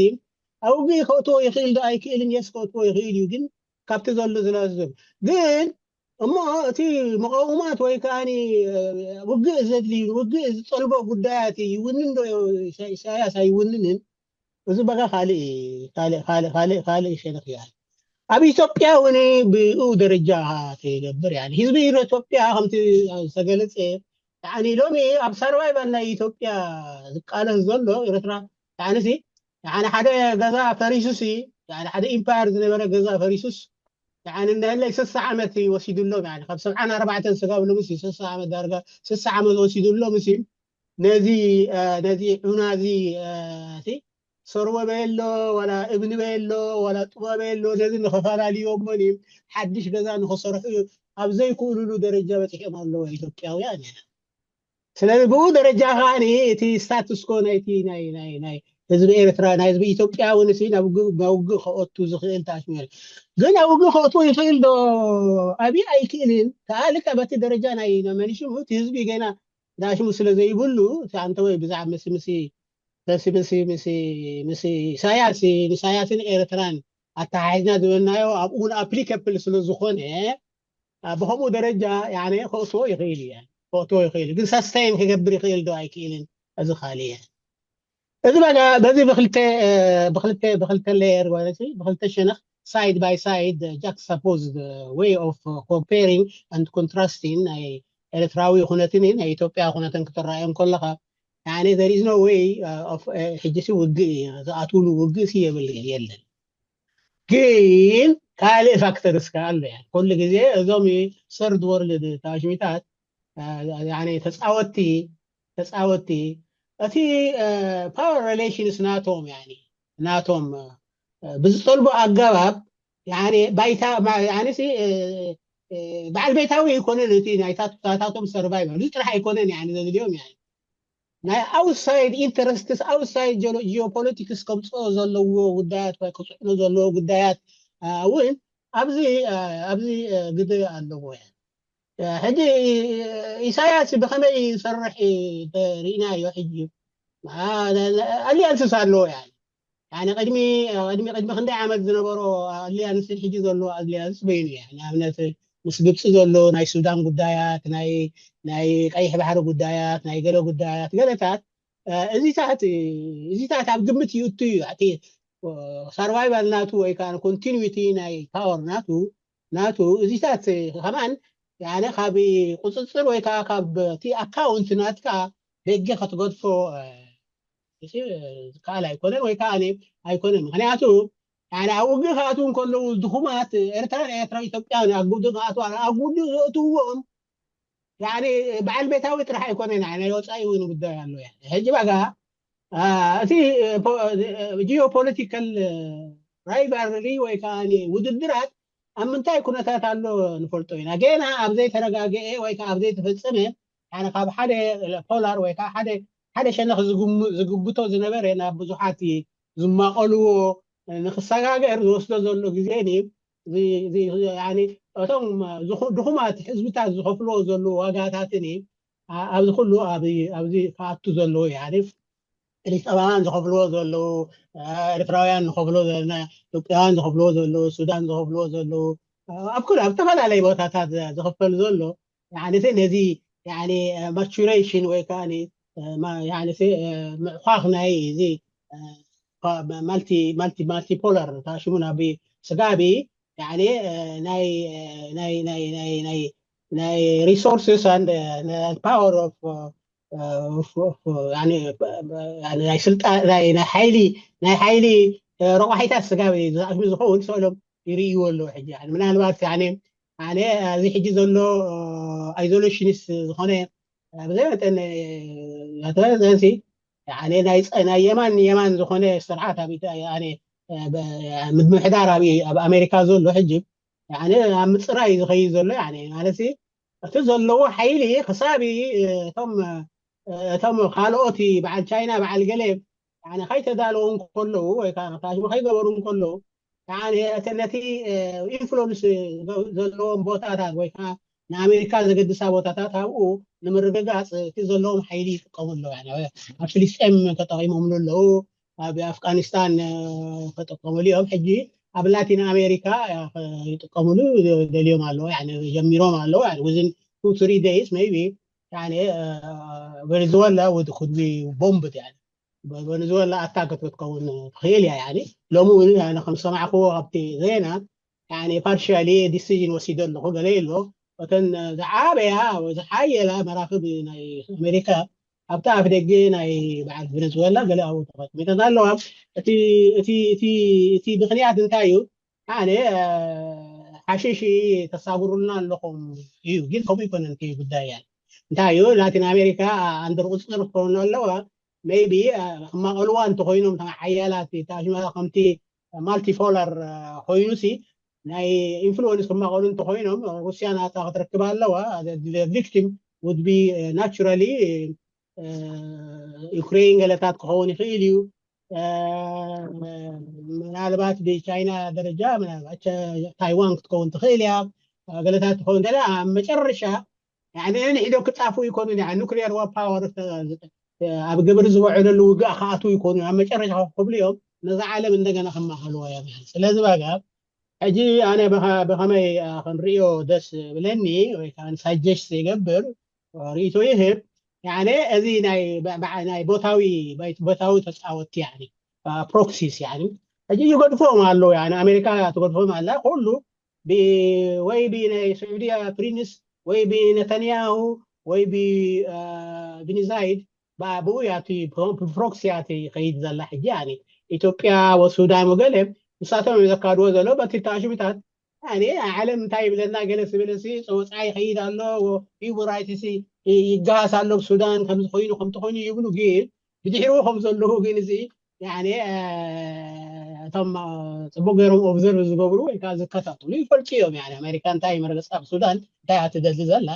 ኣብ ውግእ ከእትዎ ይኽእል ዶ ኣይክእልን? የስ ከእትዎ ይኽእል እዩ፣ ግን ካብቲ ዘሎ ዝለዝብ ግን እሞ እቲ መቃውማት ወይ ከዓ ውግእ ዘድልዩ ውግእ ዝጠልቦ ጉዳያት ይውንን ዶ ኢሳያስ ኣይውንንን? እዚ በቃ ካልእ ካልእ ካልእ ካልእ ካልእ ሸነኽ እያ። ኣብ ኢትዮጵያ እውን ብኡ ደረጃ ተይገብር ያ ህዝቢ ኢትዮጵያ ከምቲ ዝተገለጸ ያኒ ሎሚ ኣብ ሰርቫይቫል ናይ ኢትዮጵያ ዝቃለስ ዘሎ ኤርትራ ያንሲ ያኒ ሓደ ገዛ ፈሪሱሲ ያኒ ሓደ ኢምፓየር ዝነበረ ገዛ ፈሪሱስ ያኒ እንደህለይ ስሳ ዓመት ወሲዱሎም ያኒ ካብ ሰብዓን ኣርባዕተን ስጋብ ሎምሲ ስሳ ዓመት ዳርጋ ስሳ ዓመት ወሲዱሎም ሲ ነዚ ነዚ ዑናዚ ሲ ሰርወ በየሎ ዋላ እብኒ በየሎ ዋላ ጡባ በየሎ ነዚ ንኸፈላልዮሞን እዩ ሓድሽ ገዛ ንኸሰርሑ ኣብ ዘይክእሉሉ ደረጃ በፂሖም ኣለዎ ኢትዮጵያውያን። ስለዚ ብኡ ደረጃ ከዓ እቲ ስታትስኮ ናይቲ ናይ ናይ ናይ ህዝቢ ኤርትራ ናይ ህዝቢ ኢትዮጵያ እውን ሲ ናብ ውግእ ከኦቱ ዝኽእል ታሽመር ግን ኣብ ውግእ ከእትዎ ይኽእል ዶ? ኣብይ ኣይክእልን። ከኣ ልክዕ በቲ ደረጃ ናይ መኒሽሙ እቲ ህዝቢ ገና ዳሽሙ ስለ ዘይብሉ እቲ ኣንተ ወይ ብዛዕባ ምስ ምስ ምስ ምስ ምስ ኢሳያስ ንኢሳያስን ኤርትራን ኣተሓሒዝና ዝበልናዮ ኣብኡ እውን ኣፕሊካብል ስለ ዝኾነ ብከምኡ ደረጃ ያኔ ከእትዎ ይኽእል እየ ከእትዎ ይኽእል ግን ሳስታይን ክገብር ይኽእል ዶ ኣይክእልን? እዚ ካልእ እየ። እዚ በቃ በዚ ብክልተ ብክልተ ብክልተ ሌየር ማለት ብክልተ ሸነኽ side by side juxtaposed way of comparing and contrasting ናይ ኤርትራዊ ኩነትን ናይ ኢትዮጵያ ኩነትን ክትረኣዮም ከለካ ያኔ there is no way of ሕጂ ሲ ውግእ ዝኣትውሉ ውግእ ሲ የብል የለን። ግን ካልእ ፋክተርስ ከዓ ኣሎ። ኩሉ ግዜ እዞም ሰርድ ወርልድ ታሽሚታት ተፃወቲ ተፃወቲ እቲ ፓወር ሪሌሽንስ ናቶም ናቶም ብዝጠልቦ ኣገባብ ባይታ በዓል ቤታዊ ኣይኮነን። እቲ ናይታቶም ሰርቫይቨል እዚ ጥራሕ ኣይኮነን ዘድልዮም ናይ ኣውትሳይድ ኢንተረስትስ ኣውትሳይድ ጂኦፖለቲክስ ከምፅኦ ዘለዎ ጉዳያት ወይ ክፅዕኖ ዘለዎ ጉዳያት እውን ኣብዚ ኣብዚ ግደ ኣለዎ። ሕጂ ኢሳያስ ብኸመይ ዝሰርሕ ርኢናዮ። ሕጂ ኣሊያንስስ ኣለዎ። ቅድሚ ቅድሚ ቅድሚ ክንደይ ዓመት ዝነበሮ ኣሊያንስን ሕጂ ዘሎ ኣሊያንስ በይኑ ንኣብነት ምስ ግብፂ ዘሎ ናይ ሱዳን ጉዳያት ናይ ናይ ቀይሕ ባሕሪ ጉዳያት ናይ ገለ ጉዳያት ገለታት እዚታት እዚታት ኣብ ግምት ይእቱ እዩ። እቲ ሰርቫይቫል ናቱ ወይ ከዓ ኮንቲኒቲ ናይ ፓወር ናቱ ናቱ እዚታት ከማን ያነ ካብ ቁፅፅር ወይ ከዓ ካብ እቲ ኣካውንት ናትካ ደገ ክትገድፎ ዝከኣል ኣይኮነን ወይ ከዓ ኣይኮነን። ምክንያቱ ኣብ ውግእ ክኣትዉ እንከለዉ ድኹማት ኤርትራን ኤርትራ ኢትዮጵያን ኣብ ውግእ ክኣትዉ ኣብ ውግእ ዘእትውዎም በዓል ቤታዊ ጥራሕ ኣይኮነን ናይ ወፃኢ እውን ጉዳይ ኣሎ። ሕጂ በጋ እቲ ጂኦፖለቲካል rivalry ወይ ከዓ ውድድራት ኣብ ምንታይ ኩነታት ኣሎ ንፈልጦ ኢና። ገና ኣብ ዘይተረጋገአ ወይ ከዓ ኣብ ዘይተፈጸመ፣ ያነ ካብ ሓደ ፖላር ወይ ከዓ ሓደ ሓደ ሸነኽ ዝግብቶ ዝነበረ ናብ ብዙሓት ዝማቐልዎ ንክሰጋገር ዝወስዶ ዘሎ ግዜ እቶም ድኹማት ህዝብታት ዝኸፍልዎ ዘለዉ ዋጋታትን ኣብዚ ኩሉ ኣብዚ ክኣቱ ዘለዉ፣ ያኒ ፍልስጤማውያን ዝኸፍልዎ ዘለዉ፣ ኤርትራውያን ንኸፍሎ ዘለና፣ ኢትዮጵያውያን ዝኸፍልዎ ዘለዉ፣ ሱዳን ዝኸፍልዎ ዘለዉ፣ ኣብ ኩሉ ኣብ ዝተፈላለየ ቦታታት ዝኽፈል ዘሎ፣ ያኒ ነዚ ያኒ ማቹሬሽን ወይ ከዓ ምዕኳኽ ናይ እዚ ማልቲ ማልቲ ማልቲፖላር ታሽሙ ናብ ስጋቢ ያኒ ናይ ናይ ናይ ናይ ናይ ናይ resources and power of ናይ ስልጣን ናይ ሓይሊ ናይ ሓይሊ ረቋሒታት ስጋቢ ዝኣሽሙ ዝኸውን ሰሎም ይርእይዎ ኣለዉ። ሕጂ ምናልባት ኣነ እዚ ሕጂ ዘሎ ኣይዞሌሽኒስት ዝኾነ ብዘይ መጠን ተዘንሲ ናይ የማን የማን ዝኾነ ስርዓት ምምሕዳር ኣብ ኣሜሪካ ዘሎ ሕጂ ኣብ ምፅራይ ዝኸይድ ዘሎ ማለት እቲ ዘለዎ ሓይሊ ክሳብ እቶም ካልኦት በዓል ቻይና በዓል ገለ ከይተዳለዉ እንከለዉ ወይ ከዓ ከይገበሩ እንከለዉ ነቲ ኢንፍሉንስ ዘለዎም ቦታታት ወይ ከዓ ንኣሜሪካ ዘገድሳ ቦታታት ኣብኡ ንምርግጋፅ እቲ ዘለዎም ሓይሊ ይጥቀሙ ኣለዉ። ኣብ ፍልስጤም ተጠቂሞምሉ ኣለዉ፣ ኣብ ኣፍጋኒስታን ተጠቀሙሉ እዮም። ሕጂ ኣብ ላቲን ኣሜሪካ ይጥቀሙሉ ደልዮም ኣለዉ፣ ጀሚሮም ኣለዉ። Within two three days maybe ቬኔዙዌላ ውድ ኩድ ቦምብ ቬኔዙዌላ ኣታክ ክትከውን ትኽእል እያ። ሎሚ እውን ከም ዝሰማዕክዎ ካብቲ ዜና ፓርሻሊ ዲሲዥን ወሲደ ኣለኹ ገለ ኣሎ። እተን ዝዓበያ ዝሓየላ መራኽብ ናይ ኣሜሪካ ኣብቲ ኣፍ ደገ ናይ በዓል ቬኔዙዌላ ገለ ኣብኡ ተቐሚጠን ኣለዋ። እቲ ምኽንያት እንታይ እዩ? ኣነ ሓሽሽ ተሳጉሩልና ኣለኹም እዩ፣ ግን ከምኡ ይኮነን እቲ ጉዳይ። ያ እንታይ እዩ ላቲን ኣሜሪካ ኣንድር ቁፅፅር ክኾኑ ኣለዋ። ሜይቢ ክማቐልዋ እንተኮይኖም ሓያላት ታሽማ ከምቲ ማልቲፖላር ኮይኑሲ ናይ ኢንፍሉወንስ ክማቐሉ እንተኮይኖም ሩስያ ናፃ ክትረክብ ኣለዋ። ቪክቲም ውድ ቢ ናቹራሊ ዩክሬን ገለታት ክኸውን ይኽእል እዩ። ምናልባት ብቻይና ደረጃ ምናልባት ታይዋን ክትከውን ትኽእል እያ። ገለታት ትኸውን እንተ ኣብ መጨረሻ ንሕዶ ክጣፉ ይኮኑ ኑክሊየር ፓወር ኣብ ግብሪ ዝወዕለሉ ውግእ ክኣትዉ ይኮኑ ኣብ መጨረሻ ክብሉ እዮም። ነዛ ዓለም እንደገና ከማኸልዎ እዮም። ስለዚ ባጋ ሕጂ ኣነ ብኸመይ ክንሪኦ ደስ ብለኒ ወይ ከዓ ሳጀስት ይገብር ርእቶ ይህብ። እዚ ናይ ቦታዊ ቦታዊ ተፃወቲ ፕሮክሲስ ሕጂ ይገድፎም ኣለዉ። ኣሜሪካ ትገድፎም ኣላ ኩሉ ወይ ብናይ ስዑድያ ፕሪንስ ወይ ብነተንያሁ ወይ ብቢንዛይድ ብኡ ያቲ ብፕሮክሲ ያቲ ከይድ ዘላ ሕጂ ኣነ ኢትዮጵያ ወሱዳን ወገለ ንሳቶም እዮም ዘካድዎ ዘሎ በቲ ተኣሽሙታት። ኣነ ዓለም እንታይ ይብለና ገለ ስብለሲ ፀወፃ ይኸይድ ኣሎ ሂውማን ራይትስ ይገሃስ ኣሎ ሱዳን ከምዚ ኮይኑ ከምቲ ኮይኑ ይብሉ ግን ብድሕሪኡ ከም ዘለዉ ግን እዚ እቶም ፅቡቅ ገይሮም ኦብዘርቭ ዝገብሩ ወይ ከዓ ዝከታተሉ ይፈልጡ እዮም። ኣሜሪካ እንታይ መርገፂ ኣብ ሱዳን እንታይ እያ ትደሊ ዘላ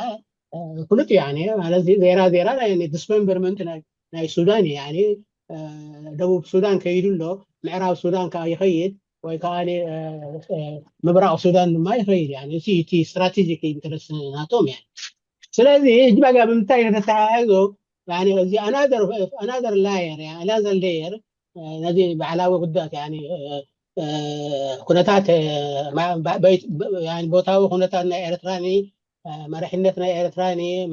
ፍሉጥ እዩ። ማለት ዜራ ዜራ ናይ ዲስመምበርመንት ናይ ሱዳን እዩ። ደቡብ ሱዳን ከይዱ ኣሎ ምዕራብ ሱዳን ከዓ ይኸይድ ወይ ከዓ ምብራቅ ሱዳን ድማ ይኸይድ። እቲ ስትራቴጂክ ኢንተረስት ናቶም እያ። ስለዚ ሕጂ ባጋ ብምንታይ ከተተሓሕዞ እዚ ኣናዘር ላየር ኣናዘር ሌየር ነዚ ባዕላዊ ጉዳት ኩነታት ቦታዊ ኩነታት ናይ ኤርትራ መሪሕነት ናይ ኤርትራ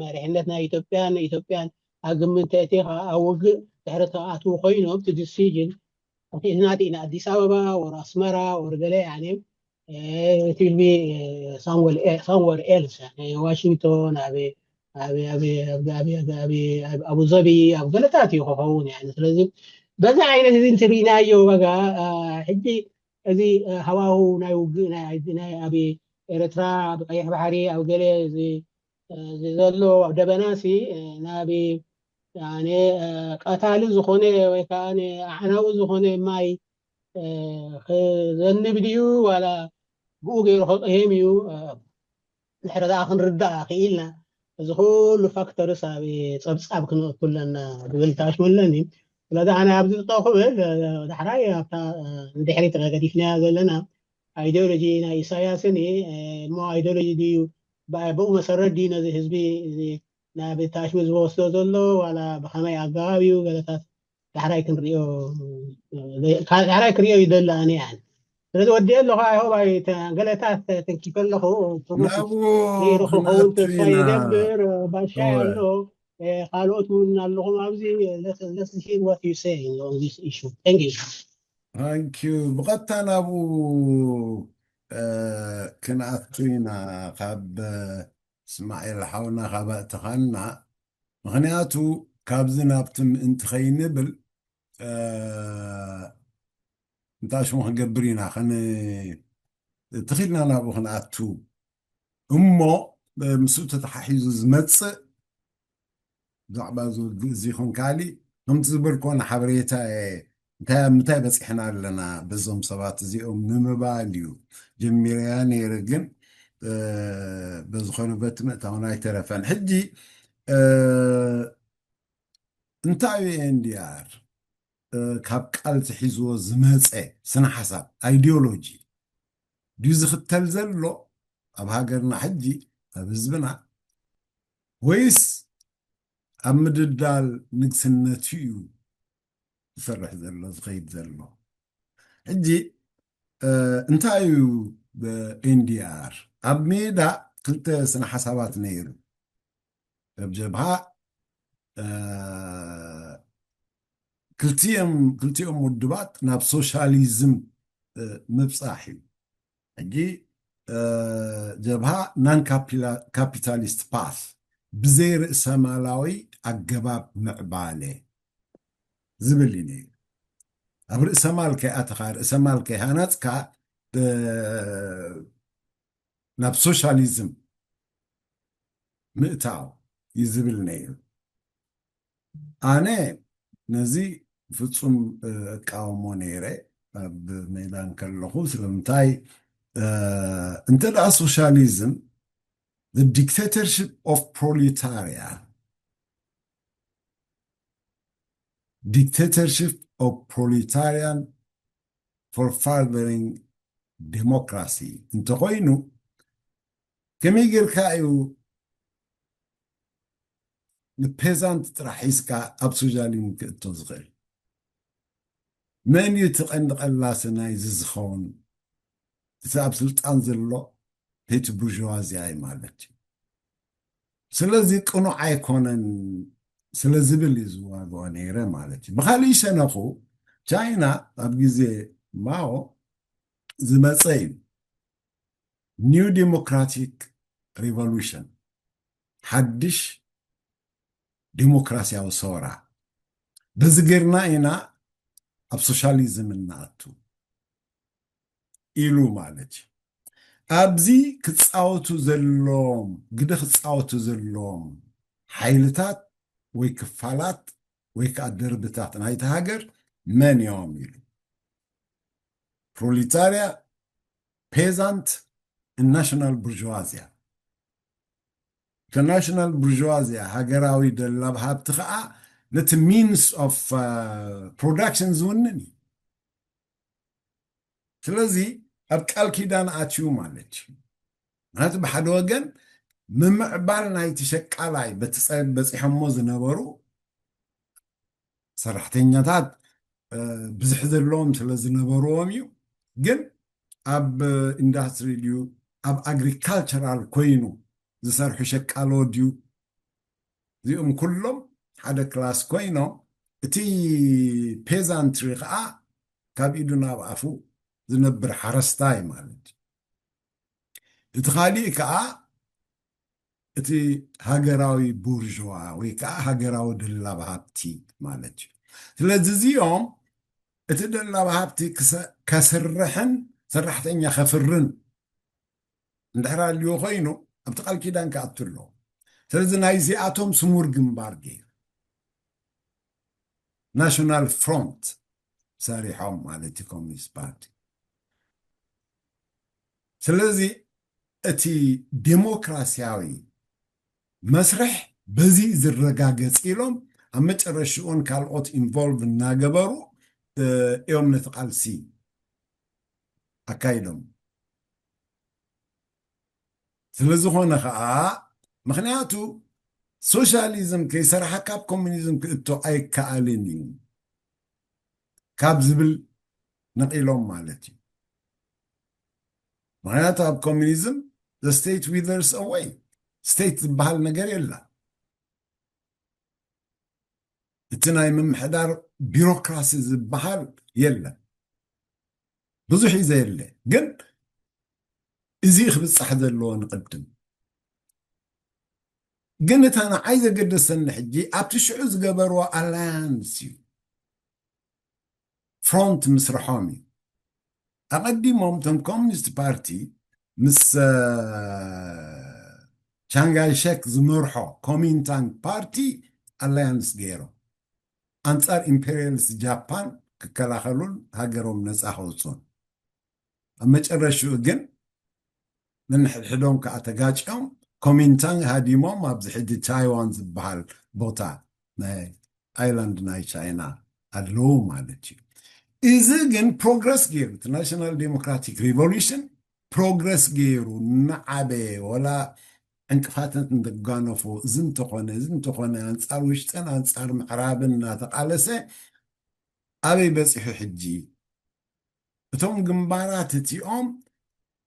መሪሕነት ናይ ኢትዮጵያን ኢትዮጵያን ኣብ ግምት ተእቲኻ ኣብ ውግእ ድሕሪ ተኣትዉ ኮይኖም እቲ ዲሲዥን ኣቲእትና ኣቲእና ኣዲስ ኣበባ ወር ኣስመራ ወር ገለ ትልቢ ሳምወር ኤልስ ዋሽንግቶን ኣቡዘቢ ኣብ ገለታት እዩ ክኸውን። ስለዚ በዚ ዓይነት እዚ እንትርኢናዮ ዋጋ ሕጂ እዚ ሃዋሁ ናይ ውግእ ናይ ኣብ ኤርትራ ኣብ ቀይሕ ባሕሪ ኣብ ገለ ዘሎ ደበናሲ ናብ ቀታሊ ዝኾነ ወይ ከዓ ኣዕናዊ ዝኾነ ማይ ክዘንብ ድዩ ዋላ ብኡ ገይሩ ከቕህም እዩ? ድሕሪ ደኣ ክንርዳእ ክኢልና፣ እዚ ኩሉ ፋክተርስ ኣብ ጸብጻብ ክንእቱ ኣለና ዝብል ታሽሙ ኣለኒ። ስለዚ ኣነ ኣብዚ ጠጠው ክብል፣ ዳሕራይ ኣብታ ንድሕሪት ገዲፍናያ ዘለና ኣይዲዮሎጂ ናይ ኢሳያስን እሞ ኣይዲዮሎጂ ድዩ ብኡ መሰረት ድዩ ነዚ ህዝቢ ናብ ታሽሙ ዝወስዶ ዘሎ ዋላ ብኸመይ ኣገባብ እዩ ገለታት ዳሕራይ ክንሪኦ ዳሕራይ ክሪኦ ይደሊ ኣነ። ስለዚ ወዲአ ኣለኹ። ኣይሆብ ገለታት ተንኪፈ ኣለኹ። ርኢሩ ክኸውን ተስፋ ይገብር። ባሻይ ኣሎ፣ ካልኦት እውን ኣለኹም ኣብዚ። Let's hear what you say on this issue. Thank you. ብቐጥታ ናብኡ ክንኣቱ ኢና። ካብ እስማኤል ሓውና ካብ ኣእተኻና፣ ምኽንያቱ ካብዚ ናብቲ ምእንቲ ከይንብል እንታይ ሽሙ ክገብር ኢና ትኽኢልና ናብኡ ክንኣቱ። እሞ ምስኡ ተተሓሒዙ ዝመፅእ ብዛዕባ እዚ ግእዝ ይኹን ካሊእ ከምቲ ዝበልኮ ንሓበሬታ እንታይ ኣብ ምንታይ በፂሕና ኣለና በዞም ሰባት እዚኦም ንምባል እዩ ጀሚረያ ነይረ። ግን በዝኾነ በቲ ምእታውን ኣይተረፈን። ሕጂ እንታይ እዩ ኤንዲኣር ካብ ቃል ዝሒዝዎ ዝመፀ ስነ ሓሳብ ኣይዲዮሎጂ ድዩ ዝኽተል ዘሎ ኣብ ሃገርና ሕጂ ኣብ ህዝብና፣ ወይስ ኣብ ምድልዳል ንግስነቱ እዩ ዝሰርሕ ዘሎ ዝኸይድ ዘሎ? ሕጂ እንታይ እዩ ኤንዲኣር ኣብ ሜዳ ክልተ ስነ ሓሳባት ነይሩ። ኣብ ጀብሃ ክልቲኦም ውድባት ናብ ሶሻሊዝም ምብፃሕ እዩ። ሕጂ ጀብሃ non capitalist path ብዘይ ርእሰማላዊ ኣገባብ ምዕባለ ዝብል እዩ ነይሩ። ኣብ ርእሰማል ከይኣተኻ ርእሰማል ከይሃነፅካ ናብ ሶሻሊዝም ምእታው እዩ ዝብል ነይሩ። ኣነ ነዚ ፍጹም እቃወሞ ነይረ ኣብ ሜዳ እንከለኹ። ስለምንታይ እንተ ደኣ ሶሻሊዝም the dictatorship of proletariat dictatorship of proletarian for furthering democracy እንተኾይኑ ከመይ ጌርካ እዩ ንፔዛንት ጥራሕ ሒዝካ ኣብ ሶሻሊዝም ክእቶ ዝኽእል? መን እዩ እቲ ቀንዲ ቀላሲ ናይዚ ዝኸውን? እቲ ኣብ ስልጣን ዘሎ ፔቲ ቡርዥዋዝያ እዩ ማለት እዩ። ስለዚ ቅኑዕ ኣይኮነን ስለ ዝብል እዩ ዝዋግኦ ነይረ ማለት እዩ። ብካሊእ ሸነኹ ቻይና ኣብ ግዜ ማኦ ዝመፀ እዩ new democratic revolution ሓድሽ ዲሞክራሲያዊ ሰወራ በዚ ጌርና ኢና ኣብ ሶሻሊዝም እንኣቱ ኢሉ ማለት እዩ። ኣብዚ ክፃወቱ ዘለዎም ግደ ክፃወቱ ዘለዎም ሓይልታት ወይ ክፋላት ወይ ከዓ ደርብታት ናይቲ ሃገር መን እዮም ኢሉ ፕሮሊታርያ ፔዛንት ናሽናል ቡርዥዋዝያ። እቲ ናሽናል ቡርዥዋዝያ ሃገራዊ ደላብ ሃብቲ ከዓ ነቲ means of production ዝውንን እዩ። ስለዚ ኣብ ቃል ኪዳን ኣትዩ ማለት እዩ። ምክንያቱ ብሓደ ወገን ምምዕባል ናይቲ ሸቃላይ በቲ ፀ በፂሖሞ ዝነበሩ ሰራሕተኛታት ብዙሕ ዘለዎም ስለ ዝነበርዎም እዩ። ግን ኣብ ኢንዳስትሪ ድዩ ኣብ ኣግሪካልቸራል ኮይኑ ዝሰርሑ ሸቃሎ ድዩ እዚኦም ኩሎም ሓደ ክላስ ኮይኖም እቲ ፔዛንትሪ ከዓ ካብ ኢዱ ናብ ኣፉ ዝነብር ሓረስታይ ማለት እዩ። እቲ ካሊእ ከዓ እቲ ሃገራዊ ቡርዥዋ ወይ ከዓ ሃገራዊ ደላብ ሃብቲ ማለት እዩ። ስለዚ እዚኦም እቲ ደላብ ሃብቲ ከስርሕን ሰራሕተኛ ከፍርን እንድሕር ኣልዎ ኮይኑ ኣብቲ ቃል ኪዳን ክኣቱ ኣለዎ። ስለዚ ናይዚኣቶም ስሙር ግንባር ገይሩ ናሽናል ፍሮንት ሰሪሖም ማለት እዩ ኮሚኒስት ፓርቲ። ስለዚ እቲ ዴሞክራሲያዊ መስርሕ በዚ ዝረጋገጽ ኢሎም ኣብ መጨረሽኡን ካልኦት ኢንቮልቭ እናገበሩ እዮም ነቲ ቃልሲ ኣካይዶም። ስለዝኾነ ከዓ ምክንያቱ ሶሻሊዝም ከይሰራሓ ካብ ኮሚኒዝም ክእቶ ኣይከኣልን እዩ። ካብ ዝብል ነቒሎም ማለት እዩ። ምክንያቱ ኣብ ኮሚኒዝም the state withers away፣ ስቴት ዝበሃል ነገር የላ። እቲ ናይ ምምሕዳር ቢሮክራሲ ዝበሃል የለን። ብዙሕ እዩ ዘየለ። ግን እዚ ክብፃሕ ዘለዎ ንቅድም። ግን እታ ንዓይ ዘገደሰኒ ሕጂ ኣብቲ ሽዑ ዝገበርዎ ኣላያንስ እዩ፣ ፍሮንት ምስርሖም እዩ። ኣቐዲሞም እቶም ኮሚኒስት ፓርቲ ምስ ቻንጋይሸክ ዝመርሖ ኮሚንታንግ ፓርቲ ኣላያንስ ገይሮም ኣንጻር ኢምፔሪያሊስት ጃፓን ክከላኸሉን ሃገሮም ነፃ ከውፅኡን። ኣብ መጨረሽኡ ግን ነንሕድሕዶም ከዓ ተጋጭዮም ኮሚንታንግ ሃዲሞም ኣብዚ ሕጂ ታይዋን ዝበሃል ቦታ ናይ ኣይላንድ ናይ ቻይና ኣለዉ ማለት እዩ። እዚ ግን ፕሮግረስ ገይሩ እቲ ናሽናል ዴሞክራቲክ ሪቮሉሽን ፕሮግረስ ገይሩ እናዓበየ ወላ ዕንቅፋታት እንደጋነፎ እዚ እንተኾነ እዚ እንተኾነ ኣንጻር ውሽጥን ኣንጻር ምዕራብን እናተቃለሰ ኣበይ በፂሑ ሕጂ? እቶም ግንባራት እቲኦም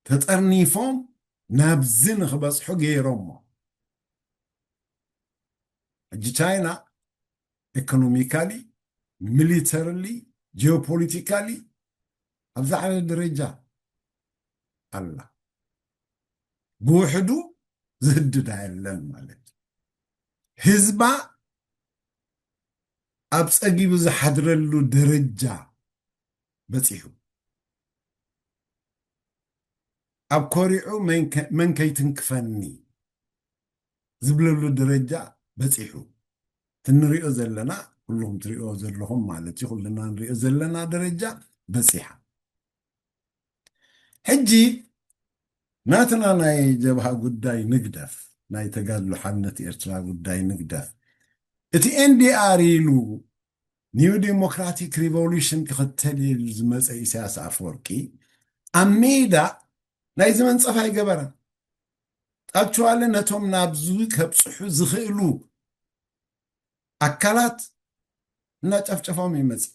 ተጠርኒፎም ናብዚ ንክበፅሑ ገይሮሞ። ሕጂ ቻይና ኢኮኖሚካሊ፣ ሚሊተርሊ፣ ጂኦፖሊቲካሊ ኣብ ዝዓለ ደረጃ ኣላ። ብውሕዱ ዝህድዳ የለን ማለት እዩ። ህዝባ ኣብ ፀጊቡ ዝሓድረሉ ደረጃ በፂሑ፣ ኣብ ኮሪዑ መን ከ- መን ከይትንክፈኒ ዝብለሉ ደረጃ በፂሑ። እቲ ንሪኦ ዘለና፣ ኩልኹም ትሪኦ ዘለኹም ማለት እዩ፣ ኩልና ንሪኦ ዘለና ደረጃ በፂሓ። ሕጂ ናትና ናይ ጀብሃ ጉዳይ ንግደፍ፣ ናይ ተጋድሎ ሓርነት ኤርትራ ጉዳይ ንግደፍ። እቲ ኤንዲኣር ኢሉ ኒው ዴሞክራቲክ ሪቮሉሽን ክኽተል ኢሉ ዝመፀ ኢሳያስ ኣፈወርቂ ኣብ ሜዳ ናይዚ መንፀፍ ኣይገበረን። ኣክቹዋሊ ነቶም ናብዚ ከብፅሑ ዝኽእሉ ኣካላት እናጨፍጨፎም ይመፅእ።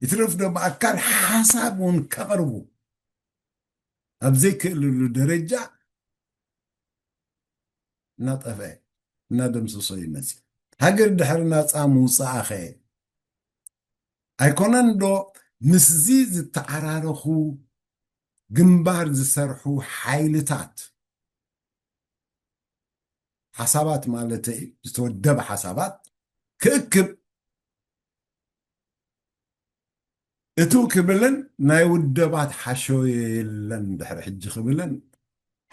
ይትረፍ ዶ ብኣካል ሓሳብ እውን ከቕርቡ ኣብ ዘይክእልሉ ደረጃ እናጠፍአ እናደምሰሶ ይመፅእ። ሃገር ድሕሪ ናፃ ምውፅኣኸ ኣይኮነን ዶ ምስዚ ዝተዓራረኹ ግንባር ዝሰርሑ ሓይልታት ሓሳባት ማለተይ ዝተወደበ ሓሳባት ክእክብ እቱ ክብልን ናይ ውደባት ሓሸዮ የለን ድሕሪ ሕጂ ክብልን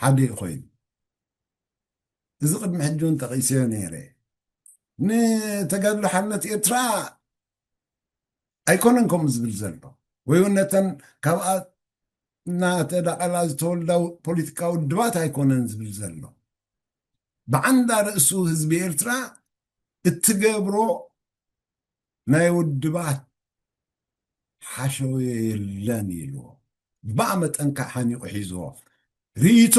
ሓደ እዩ ኮይኑ። እዚ ቅድሚ ሕጂ እውን ጠቒሰዮ ነይረ። ንተጋድሎ ሓርነት ኤርትራ ኣይኮነን ከምኡ ዝብል ዘሎ፣ ወይ እውን ነተን ካብኣ እናተዳቐላ ዝተወልዳ ፖለቲካዊ ውድባት ኣይኮነን ዝብል ዘሎ። ብዓንዳ ርእሱ ህዝቢ ኤርትራ እትገብሮ ናይ ውድባት ሓሸውየ የለን ኢልዎ። ብኣ መጠን ከዓ ሓኒቑ ሒዝዎ ርእይቶ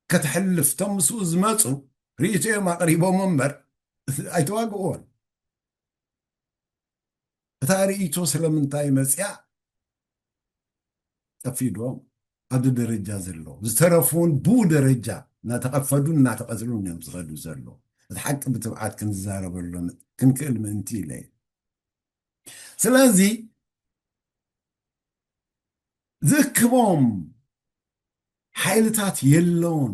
ከተሕልፍ፣ እቶም ምስኡ ዝመፁ ርእይቶ እዮም ኣቕሪቦም እምበር ኣይተዋግእዎን። እታ ርእይቶ ስለምንታይ መፅያ ጠፊእዎም ኣብዚ ደረጃ ዘሎ፣ ዝተረፉን ብኡ ደረጃ እናተቐፈዱን እናተቐትሉን እዮም ዝኸዱ ዘሎ። እቲ ሓቂ ብትብዓት ክንዛረበሉ ክንክእል ምእንቲ ኢለ እየ። ስለዚ ዝእክቦም ሓይልታት የለውን፣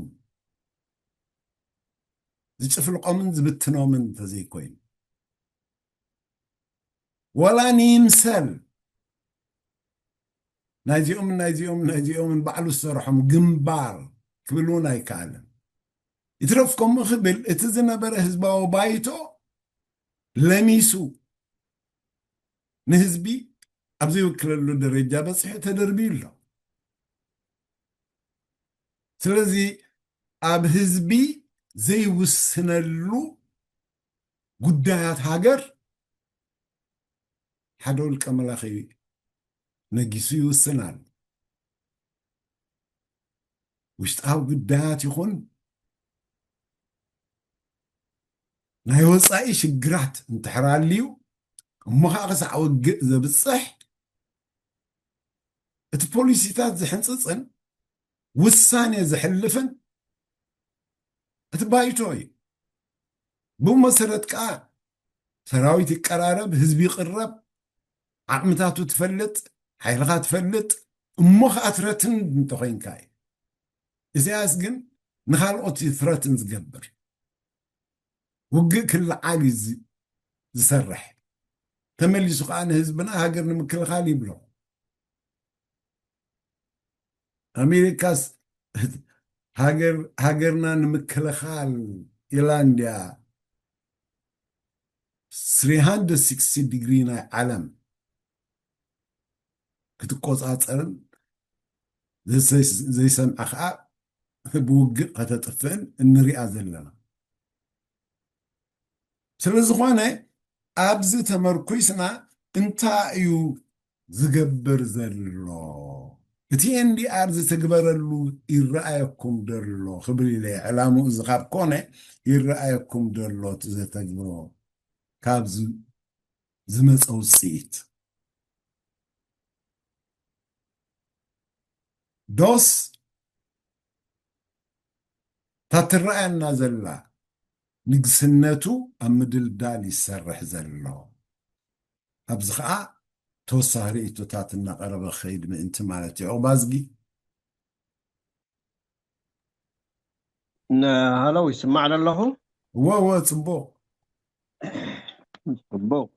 ዝጭፍልቆምን ዝብትኖምን እንተዘይኮይኑ፣ ወላ ንይምሰል ናይዚኦምን ናይዚኦምን ናይዚኦምን ባዕሉ ዝሰርሖም ግንባር ክብል እውን ኣይከኣልን። ይትረፍ ከምኡ ክብል እቲ ዝነበረ ህዝባዊ ባይቶ ለሚሱ ንህዝቢ ኣብ ዘይውክለሉ ደረጃ በፂሑ ተደርብዩ ኣሎ። ስለዚ ኣብ ህዝቢ ዘይውስነሉ ጉዳያት ሃገር ሓደ ውልቀ መላኺ ነጊሱ ይውስን ኣሎ። ውሽጣዊ ጉዳያት ይኹን ናይ ወፃኢ ሽግራት እንድሕር ኣልዩ፣ እሞ ከዓ ክሳዕ ውግእ ዘብፅሕ እቲ ፖሊሲታት ዝሕንፅፅን ውሳኔ ዘሕልፍን እቲ ባይቶ እዩ። ብኡ መሰረት ከዓ ሰራዊት ይቀራረብ፣ ህዝቢ ይቅረብ፣ ዓቕምታቱ ትፈልጥ፣ ሓይልኻ ትፈልጥ፣ እሞ ከዓ ትረትን እንተኾይንካ እዩ። ኢሳያስ ግን ንኻልኦት እዩ ትረትን ዝገብር። ውግእ ክለዓል እዩ ዝ- ዝሰርሕ። ተመሊሱ ከዓ ንህዝብና ሃገር ንምክልኻል ይብሎ። ኣሜሪካስ ሃገር ሃገርና ንምክልኻል ኢላ እንድያ three hundred sixty ዲግሪ ናይ ዓለም ክትቆፃፀርን ዘይሰምዐ ከዓ ብውግእ ከተጥፍእን እንሪኣ ዘለና። ስለዝኾነ ኣብዚ ተመርኩስና እንታይ እዩ ዝገብር ዘሎ? እቲ ኤንዲኣር ዝትግበረሉ ይረኣየኩም ደሎ ክብል ኢለ ዕላምኡ እዚ ካብ ኮነ ይረኣየኩም ደሎ እቲ ዘተግብሮ ካብ ዝ- ዝመፀ ውፅኢት ዶስ እታ ትረኣየና ዘላ ንግስነቱ ኣብ ምድልዳል ይሰርሕ ዘሎ? ኣብዚ ከዓ ተወሳኺ ርእይቶታት እናቐረበ ክኸይድ ምእንቲ ማለት እዩ። ዑቕባዝጊ ሃለው ይስማዕ ኣለኹ። እወ እወ፣ ፅቡቕ። ጽቡቕ።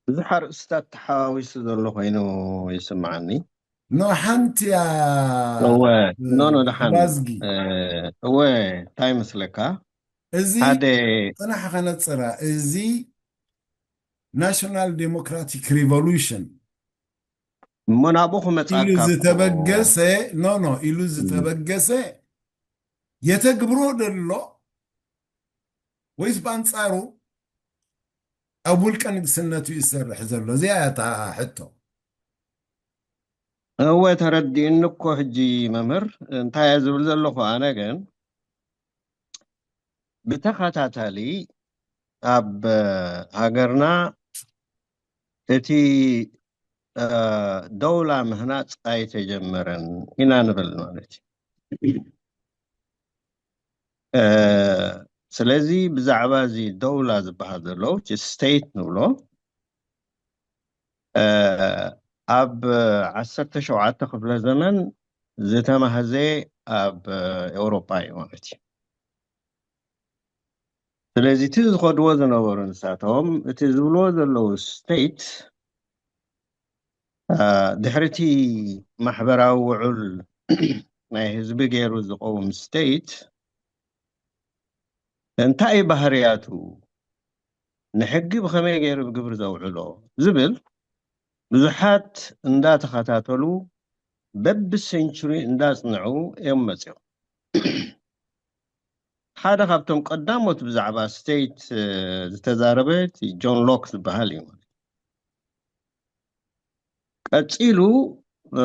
ብዙሕ ኣርእስታት ተሓዋዊሱ ዘሎ ኮይኑ ይስምዓኒ። ኖ ሓንቲ እያ። እወ፣ ኖ፣ ኖ፣ ደሓን። ባዝጊ። እወ፣ እንታይ ይመስለካ? እዚ ሓደ ጽናሕ ከነጽራ፣ እዚ ናሽናል ዴሞክራቲክ ሪቮሉሽን እሞ ናብኡ ክመጻካ ኢሉ እኮ። ዝተበገሰ፣ ኖ፣ ኖ፣ ኢሉ ዝተበገሰ የተግብሮ ደሎ ወይስ ብኣንጻሩ ኣብ ውልቀ ንግስነቱ ይሰርሕ ዘሎ? እዚኣ እያ እታ ሕቶ። እወ፣ ተረዲኡኒ እኮ ሕጂ መምህር። እንታይ እየ ዝብል ዘለኹ ኣነ ግን ብተኸታታሊ ኣብ ሃገርና እቲ፣ እ፣ ደውላ ምህናጽ ኣይተጀመረን ኢና ንብል ማለት እዩ። እ፣ ስለዚ ብዛዕባ እዚ ደውላ ዝበሃል ዘሎ፣ እቲ ስቴት ንብሎ፣ እ፣ ኣብ ዓሰርተ ሸውዓተ ክፍለ ዘመን ዝተማህዘ ኣብ ኤውሮጳ እዩ ማለት እዩ። ስለዚ እቲ ዝኸድዎ ዝነበሩ ንሳቶም፣ እቲ ዝብልዎ ዘለዉ ስቴት፣ እ፣ ድሕሪ እቲ ማሕበራዊ ውዑል ናይ ህዝቢ ገይሩ ዝቐውም ስቴት፣ እንታይ እዩ ባህርያቱ፣ ንሕጊ ብኸመይ ገይሩ ብግብሪ ዘውዕሎ ዝብል ብዙሓት እንዳተኸታተሉ በቢ ሴንቹሪ እንዳጽንዑ እዮም መጺኦም። ሓደ ካብቶም ቀዳሞት ብዛዕባ ስቴት፣ እ፣ ዝተዛረበ እቲ ጆን ሎክ ዝበሃል እዩ። ቀጺሉ፣ እ፣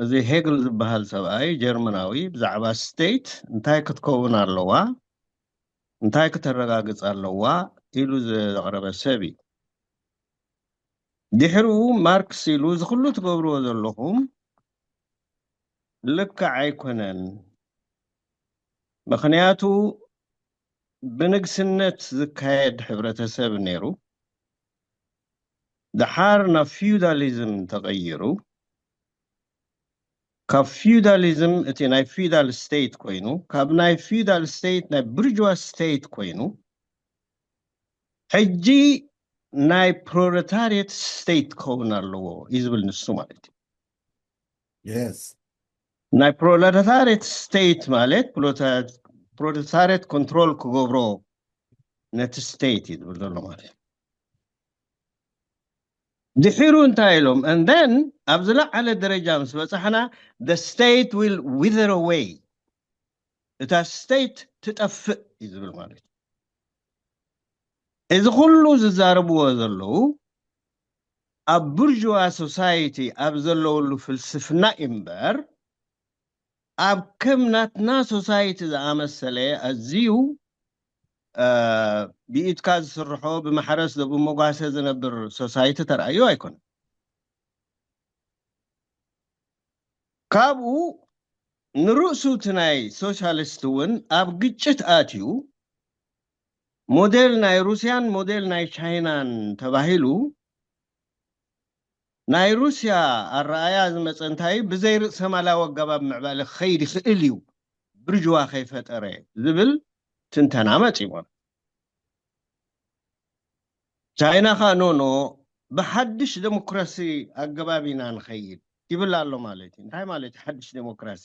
እዚ ሄግል ዝበሃል ሰብኣይ ጀርመናዊ ብዛዕባ ስቴት እንታይ ክትከውን ኣለዋ፣ እንታይ ክተረጋግጽ ኣለዋ ኢሉ ዘቕረበ ሰብ እዩ። ድሕሪኡ ማርክስ ኢሉ፣ እዚ ኩሉ ትገብርዎ ዘለኹም ልክዕ ኣይኮነን፣ ምኽንያቱ ብንግስነት ዝካየድ ሕብረተሰብ ነይሩ፣ ደሓር ናብ ፊውዳሊዝም ተቐይሩ፣ ካብ ፊውዳሊዝም፣ እቲ ናይ ፊውዳል ስቴት ኮይኑ፣ ካብ ናይ ፊውዳል ስቴት ናይ ብርጅዋ ስቴት ኮይኑ፣ ሕጂ ናይ ፕሮሌታሪየት ስቴት ክኸውን ኣለዎ እዩ ዝብል ንሱ ማለት እዩ። የስ። ናይ ፕሮሌታሪየት ስቴት ማለት ፕሮሌታ-፣ ፕሮሌታሪየት ኮንትሮል ክገብሮ ነቲ ስቴት እዩ ዝብል ዘሎ ማለት እዩ። ድሒሩ እንታይ ኢሎም? And then ኣብ ዝለዓለ ደረጃ ምስ በጻሕና the state will wither away፣ እታ ስቴት ትጠፍእ እዩ ዝብል ማለት እዩ። እዚ ኩሉ ዝዛረብዎ ዘለዉ ኣብ ቡርዥዋ ሶሳይቲ ኣብ ዘለውሉ ፍልስፍና እምበር ኣብ ከም ናትና ሶሳይቲ ዝኣመሰለ ኣዝዩ ብኢድካ ዝስርሖ ብማሕረስ ብመጓሰ ዝነብር ሶሳይቲ ተራእዩ ኣይኮነን። ካብኡ ንርእሱ እቲ ናይ ሶሻሊስት እውን ኣብ ግጭት ኣትዩ ሞዴል ናይ ሩስያን ሞዴል ናይ ቻይናን ተባሂሉ ናይ ሩስያ ኣረኣያ ዝመፀ እንታይ ብዘይ ርእሰ ማላዊ ኣገባብ ምዕባለ ክኸይድ ይኽእል እዩ ብርጅዋ ከይፈጠረ ዝብል ትንተና መፂዎ። ቻይና ኸኣ ኖኖ ብሓድሽ ዴሞክራሲ ኣገባብ ኢና ንኸይድ ይብል ኣሎ ማለት እዩ። እንታይ ማለት እዩ ሓድሽ ዴሞክራሲ?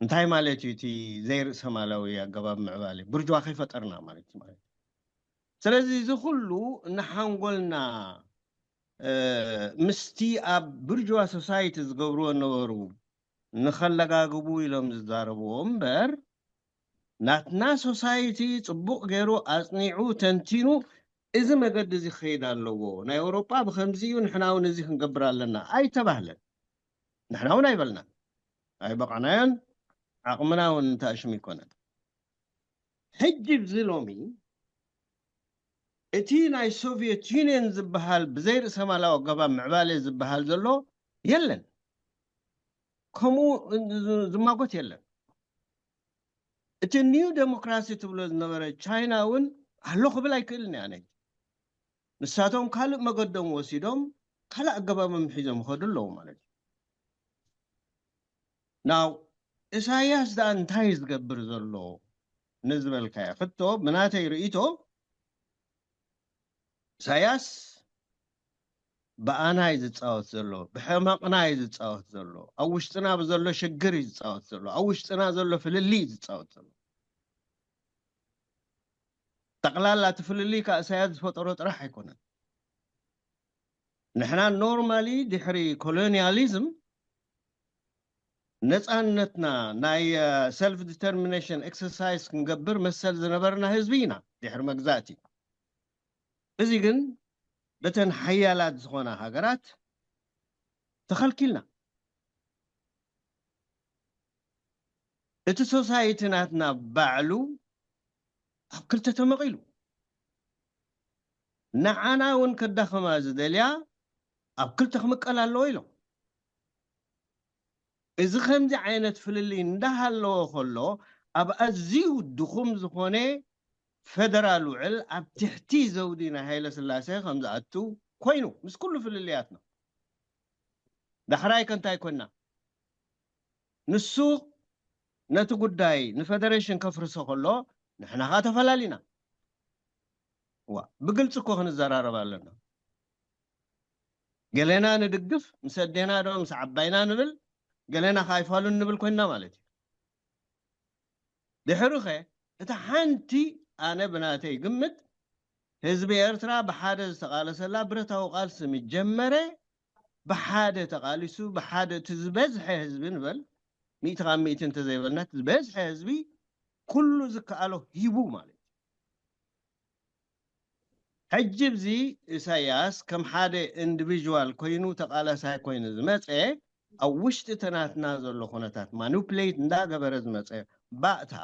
እንታይ ማለት እዩ እቲ ዘይርእሰ ማላዊ ኣገባብ ምዕባለ? ብርጅዋ ከይፈጠርና ማለት እዩ ማለት እዩ። ስለዚ እዚ ኩሉ ንሓንጎልና ምስቲ ኣብ ብርጅዋ ሶሳይቲ ዝገብርዎ ነበሩ ንኸለጋግቡ ኢሎም ዝዛረብዎ እምበር ናትና ሶሳይቲ ጽቡቕ ገይሩ ኣጽኒዑ ተንቲኑ እዚ መገዲ እዚ ክኸይድ ኣለዎ፣ ናይ ኤውሮጳ ብከምዚ እዩ፣ ንሕና እውን እዚ ክንገብር ኣለና ኣይተባህለን። ንሕና እውን ኣይበልናን፣ ኣይበቓዕናዮን፣ ዓቕምና እውን እንተኣሽሙ ኣይኮነን። ሕጂ እዚ ሎሚ እቲ ናይ ሶቪየት ዩኒየን ዝበሃል ብዘይ ርእሰ ማላዊ ኣገባብ ምዕባለ ዝበሃል ዘሎ የለን፣ ከምኡ ዝማጎት የለን። እቲ ኒው ዴሞክራሲ ትብሎ ዝነበረ ቻይና እውን ኣሎ ክብል ኣይክእልን እያ። ነይ ንሳቶም ካልእ መገዶም ወሲዶም ካልእ ኣገባቦም ሒዞም ይኸዱ ኣለዉ ማለት እዩ። ናው ኢሳያስ ደኣ እንታይ እዩ ዝገብር ዘሎ ንዝበልካዮ ሕቶ ብናተይ ርእይቶ ኢሳያስ ብኣና እዩ ዝጻወት ዘሎ፣ ብሕመቕና እዩ ዝጻወት ዘሎ፣ ኣብ ውሽጥና ብዘሎ ሽግር እዩ ዝጻወት ዘሎ፣ ኣብ ውሽጥና ዘሎ ፍልልይ እዩ ዝጻወት ዘሎ። ጠቕላላ እቲ ፍልልይ ከኣ ኢሳያስ ዝፈጠሮ ጥራሕ ኣይኮነን። ንሕና ኖርማሊ ድሕሪ ኮሎኒያሊዝም ነፃነትና ናይ ሰልፍ ዲተርሚኔሽን ኤክሰርሳይዝ ክንገብር መሰል ዝነበርና ህዝቢ ኢና ድሕሪ መግዛእቲ። እዚ ግን በተን ሓያላት ዝኾና ሃገራት ተኸልኪልና። እቲ ሶሳይቲ ናትና ባዕሉ ኣብ ክልተ ተመቒሉ። ንዓና እውን ከዳኸማ ዝደልያ ኣብ ክልተ ክምቀል ኣለዎ ኢሎም። እዚ ከምዚ ዓይነት ፍልልይ እንዳሃለዎ ከሎ ኣብ ኣዝዩ ድኹም ዝኾነ ፈደራል ውዕል ኣብ ትሕቲ ዘውዲ ናይ ሃይለ ስላሴ ከም ዝኣቱ ኮይኑ ምስ ኩሉ ፍልልያትና ዳሕራይ ከ እንታይ ኮና? ንሱ ነቲ ጉዳይ ንፈደሬሽን ከፍርሶ ከሎ ንሕና ኸዓ ተፈላሊና። ዋ ብግልፂ እኮ ክንዘራረብ ኣለና። ገሌና ንድግፍ ምስ ኣዴና ዶ ምስ ዓባይና ንብል፣ ገሌና ኸዓ ኣይፋሉን ንብል ኮይንና ማለት እዩ። ድሕሪ ኸ እታ ሓንቲ ኣነ ብናተይ ግምት ህዝቢ ኤርትራ ብሓደ ዝተቓለሰላ ብረታዊ ቃልሲ ምጀመረ ብሓደ ተቓሊሱ ብሓደ እቲ ዝበዝሐ ህዝቢ ንበል ሚእቲ ካብ ሚእቲ እንተዘይበልና እቲ ዝበዝሐ ህዝቢ ኩሉ ዝከኣሎ ሂቡ ማለት እዩ። ሕጂ ብዚ ኢሳያስ ከም ሓደ ኢንዲቪዥዋል ኮይኑ ተቓላሳይ ኮይኑ ዝመፀ ኣብ ውሽጢ ተናትና ዘሎ ኩነታት ማኒፕሌት እንዳገበረ ዝመፀ ባእታ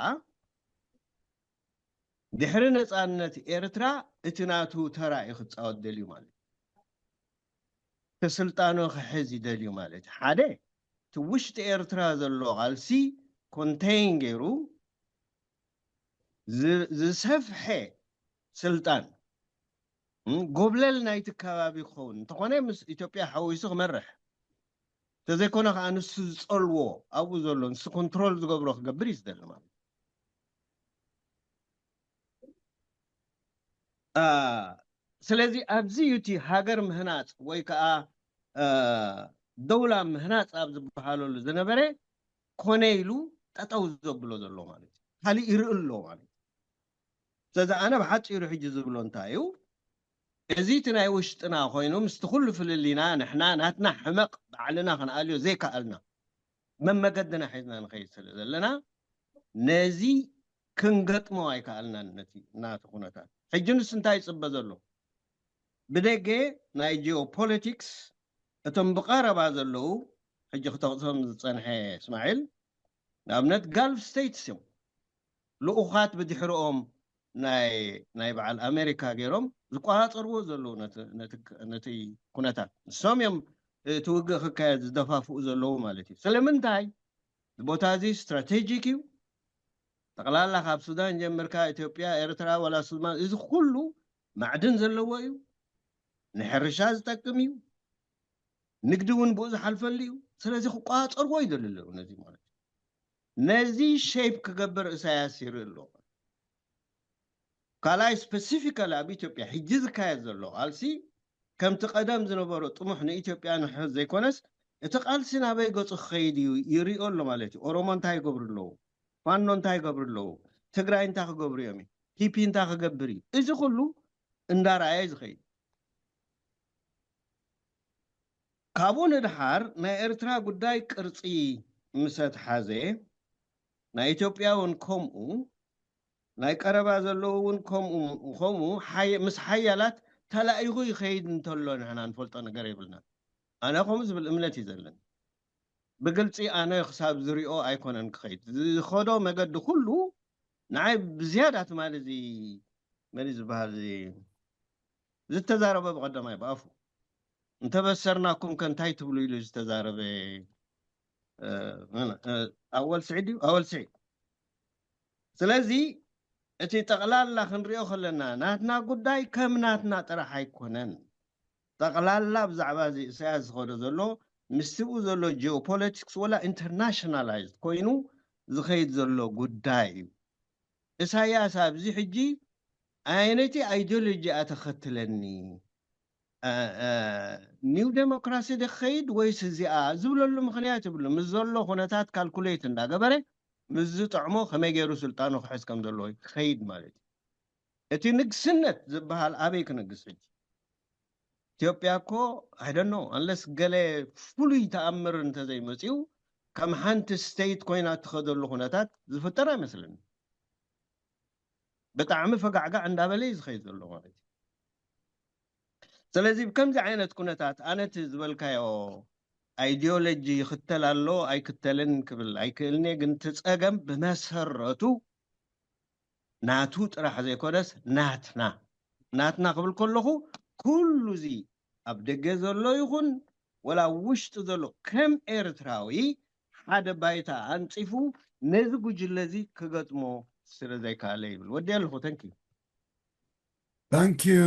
ድሕሪ ነፃነት ኤርትራ እቲ ናቱ ተራ እዩ ክፃወት ደልዩ ማለት እዩ። ስልጣኑ ክሕዝ ይደልዩ ማለት እዩ። ሓደ እቲ ውሽጢ ኤርትራ ዘሎ ቃልሲ ኮንቴይን ገይሩ ዝሰፍሐ ስልጣን ጎብለል ናይቲ ከባቢ ክኸውን እንተኾነ ምስ ኢትዮጵያ ሓዊሱ ክመርሕ እንተዘይኮነ ከዓ ንሱ ዝፀልዎ ኣብኡ ዘሎ ንሱ ኮንትሮል ዝገብሮ ክገብር እዩ ዝደሊ ማለት ስለዚ ኣብዚ እዩ እቲ ሃገር ምህናፅ ወይ ከዓ ደውላ ምህናፅ ኣብ ዝበሃለሉ ዝነበረ ኮነ ኢሉ ጠጠው ዘብሎ ዘሎ ማለት እዩ። ካሊእ ይርኢ ኣሎ ማለት እዩ። ስለዚ ኣነ ብሓፂሩ ሕጂ ዝብሎ እንታይ እዩ? እዚ እቲ ናይ ውሽጥና ኮይኑ ምስቲ ኩሉ ፍልልይና ንሕና ናትና ሕመቕ ባዕልና ክንኣልዮ ዘይከኣልና መመገድና ሒዝና ንኸይድ ስለ ዘለና ነዚ ክንገጥሞ ኣይከኣልናን። ነቲ ናቲ ኩነታት ሕጂ ንሱ እንታይ ይፅበ ዘሎ ብደገ ናይ ጂኦፖለቲክስ እቶም ብቐረባ ዘለዉ ሕጂ ክተቕሶም ዝፀንሐ እስማዒል ንኣብነት ጋልፍ ስቴትስ እዮም ልኡኻት ብድሕርኦም ናይ ናይ በዓል ኣሜሪካ ገይሮም ዝቆፃፀርዎ ዘለዉ ነቲ ኩነታት ንሶም እዮም እቲ ውግእ ክካየድ ዝደፋፍኡ ዘለዉ ማለት እዩ። ስለምንታይ? ቦታ እዚ ስትራቴጂክ እዩ። ጠቕላላ ካብ ሱዳን ጀምርካ ኢትዮጵያ፣ ኤርትራ፣ ዋላ ሱዳን እዚ ኩሉ ማዕድን ዘለዎ እዩ። ንሕርሻ ዝጠቅም እዩ። ንግዲ እውን ብኡ ዝሓልፈሉ እዩ። ስለዚ ክቋፀርዎ ይደሊ ኣለዉ ነዚ ማለት እዩ። ነዚ ሼፕ ክገብር እሳያስ ይርኢ ኣሎ። ካልኣይ ስፐሲፊካሊ ኣብ ኢትዮጵያ ሕጂ ዝካየድ ዘሎ ቃልሲ ከምቲ ቀደም ዝነበሮ ጥሙሕ ንኢትዮጵያ ንሕዝ ዘይኮነስ እቲ ቃልሲ ናበይ ገፁ ክኸይድ እዩ ይሪኦ ኣሎ ማለት እዩ። ኦሮሞ እንታይ ይገብሩ ኣለዉ? ፋኖ እንታይ ይገብሩ ኣለዉ? ትግራይ እንታይ ክገብሩ እዮም? ፒፒ እንታይ ክገብር እዩ? እዚ ኩሉ እንዳረኣየ ዝኸይድ ካብኡ ንድሓር ናይ ኤርትራ ጉዳይ ቅርፂ ምሰ ተሓዘ ናይ ኢትዮጵያ እውን ከምኡ ናይ ቀረባ ዘለዉ እውን ከምኡ ከምኡ ምስ ሓያላት ተላኢኹ ይኸይድ እንተሎ ንሕና ንፈልጦ ነገር የብልና። ኣነ ከምኡ ዝብል እምነት እዩ ዘለኒ። ብግልፂ ኣነ ክሳብ ዝሪኦ ኣይኮነን ክኸይድ ዝኸዶ መገዲ ኩሉ ንዓይ ብዝያዳ ትማሊ እዚ መን ዝበሃል ዝተዛረበ ብቐዳማይ ብኣፉ እንተበሰርናኩም ከ እንታይ ትብሉ ኢሉ ዝተዛረበ ኣወል ስዒድ እዩ። ኣወል ስዒድ ስለዚ እቲ ጠቕላላ ክንሪኦ ከለና ናትና ጉዳይ ከም ናትና ጥራሕ ኣይኮነን። ጠቕላላ ብዛዕባ እዚ እሳያስ ዝኸዶ ዘሎ ምስኡ ዘሎ ጂኦፖለቲክስ ወላ ኢንተርናሽናላይዝድ ኮይኑ ዝኸይድ ዘሎ ጉዳይ እዩ። እሳያስ ኣብዚ ሕጂ ኣየነይቲ ኣይዲዮሎጂ እያ ተኸትለኒ ኒው ዴሞክራሲ ዶ ክኸይድ ወይስ እዚኣ ዝብለሉ ምኽንያት ይብሉ ምስ ዘሎ ኩነታት ካልኩሌት እንዳገበረ ምስ ዝጥዕሞ ከመይ ገይሩ ስልጣኑ ክሕዝ ከም ዘለዎ ክኸይድ ማለት እዩ። እቲ ንግስነት ዝበሃል ኣበይ ክነግስ ሕጂ? ኢትዮጵያ እኮ ኣይደኖ ኣንለስ ገለ ፍሉይ ተኣምር እንተዘይመፅኡ ከም ሓንቲ ስቴት ኮይና እትኸደሉ ኩነታት ዝፍጠር ኣይመስልን። ብጣዕሚ ፈጋዕጋዕ እንዳበለ እዩ ዝኸይድ ዘሎ ማለት እዩ። ስለዚ ብከምዚ ዓይነት ኩነታት ኣነቲ ዝበልካዮ ኣይዲዮሎጂ ይኽተል ኣሎ ኣይክተልን ክብል ኣይክእልንየ፣ ግን እቲ ፀገም ብመሰረቱ ናቱ ጥራሕ ዘይኮነስ ናትና ናትና ክብል ከለኹ ኩሉ እዚ ኣብ ደገ ዘሎ ይኹን ወላ ውሽጢ ዘሎ ከም ኤርትራዊ ሓደ ባይታ ኣንፂፉ ነዚ ጉጅለ እዚ ክገጥሞ ስለ ዘይከኣለ ይብል። ወዲ ኣለኹ ተንኪ ታንኪዩ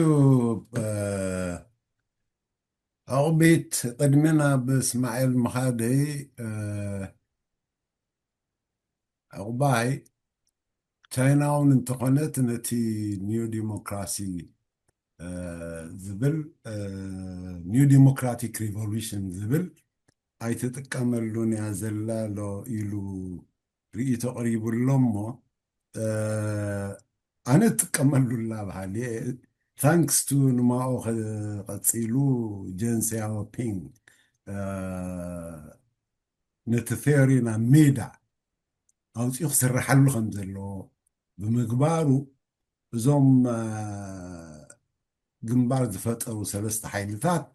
ዕቕቢት። ቅድሚ ናብ እስማኤል ምኻደይ ዕቕባይ ቻይና እውን እንተኾነት ነቲ ኒው ዲሞክራሲ ዝብል ኒው ዲሞክራቲክ ሪቮሉሽን ዝብል ኣይትጥቀመሉን እያ ዘላ ኢሉ ርእይቶ ቀሪቡ ኣሎ እሞ ኣነ እጥቀመሉ ኣላ በሃሊ thanks to ንማኦ ቀፂሉ ጀን ሲያዎፒንግ ነቲ ቴዮሪ ናብ ሜዳ ኣውፂኡ ክስርሓሉ ከም ዘለዎ ብምግባሩ እዞም ግንባር ዝፈጠሩ ሰለስተ ሓይልታት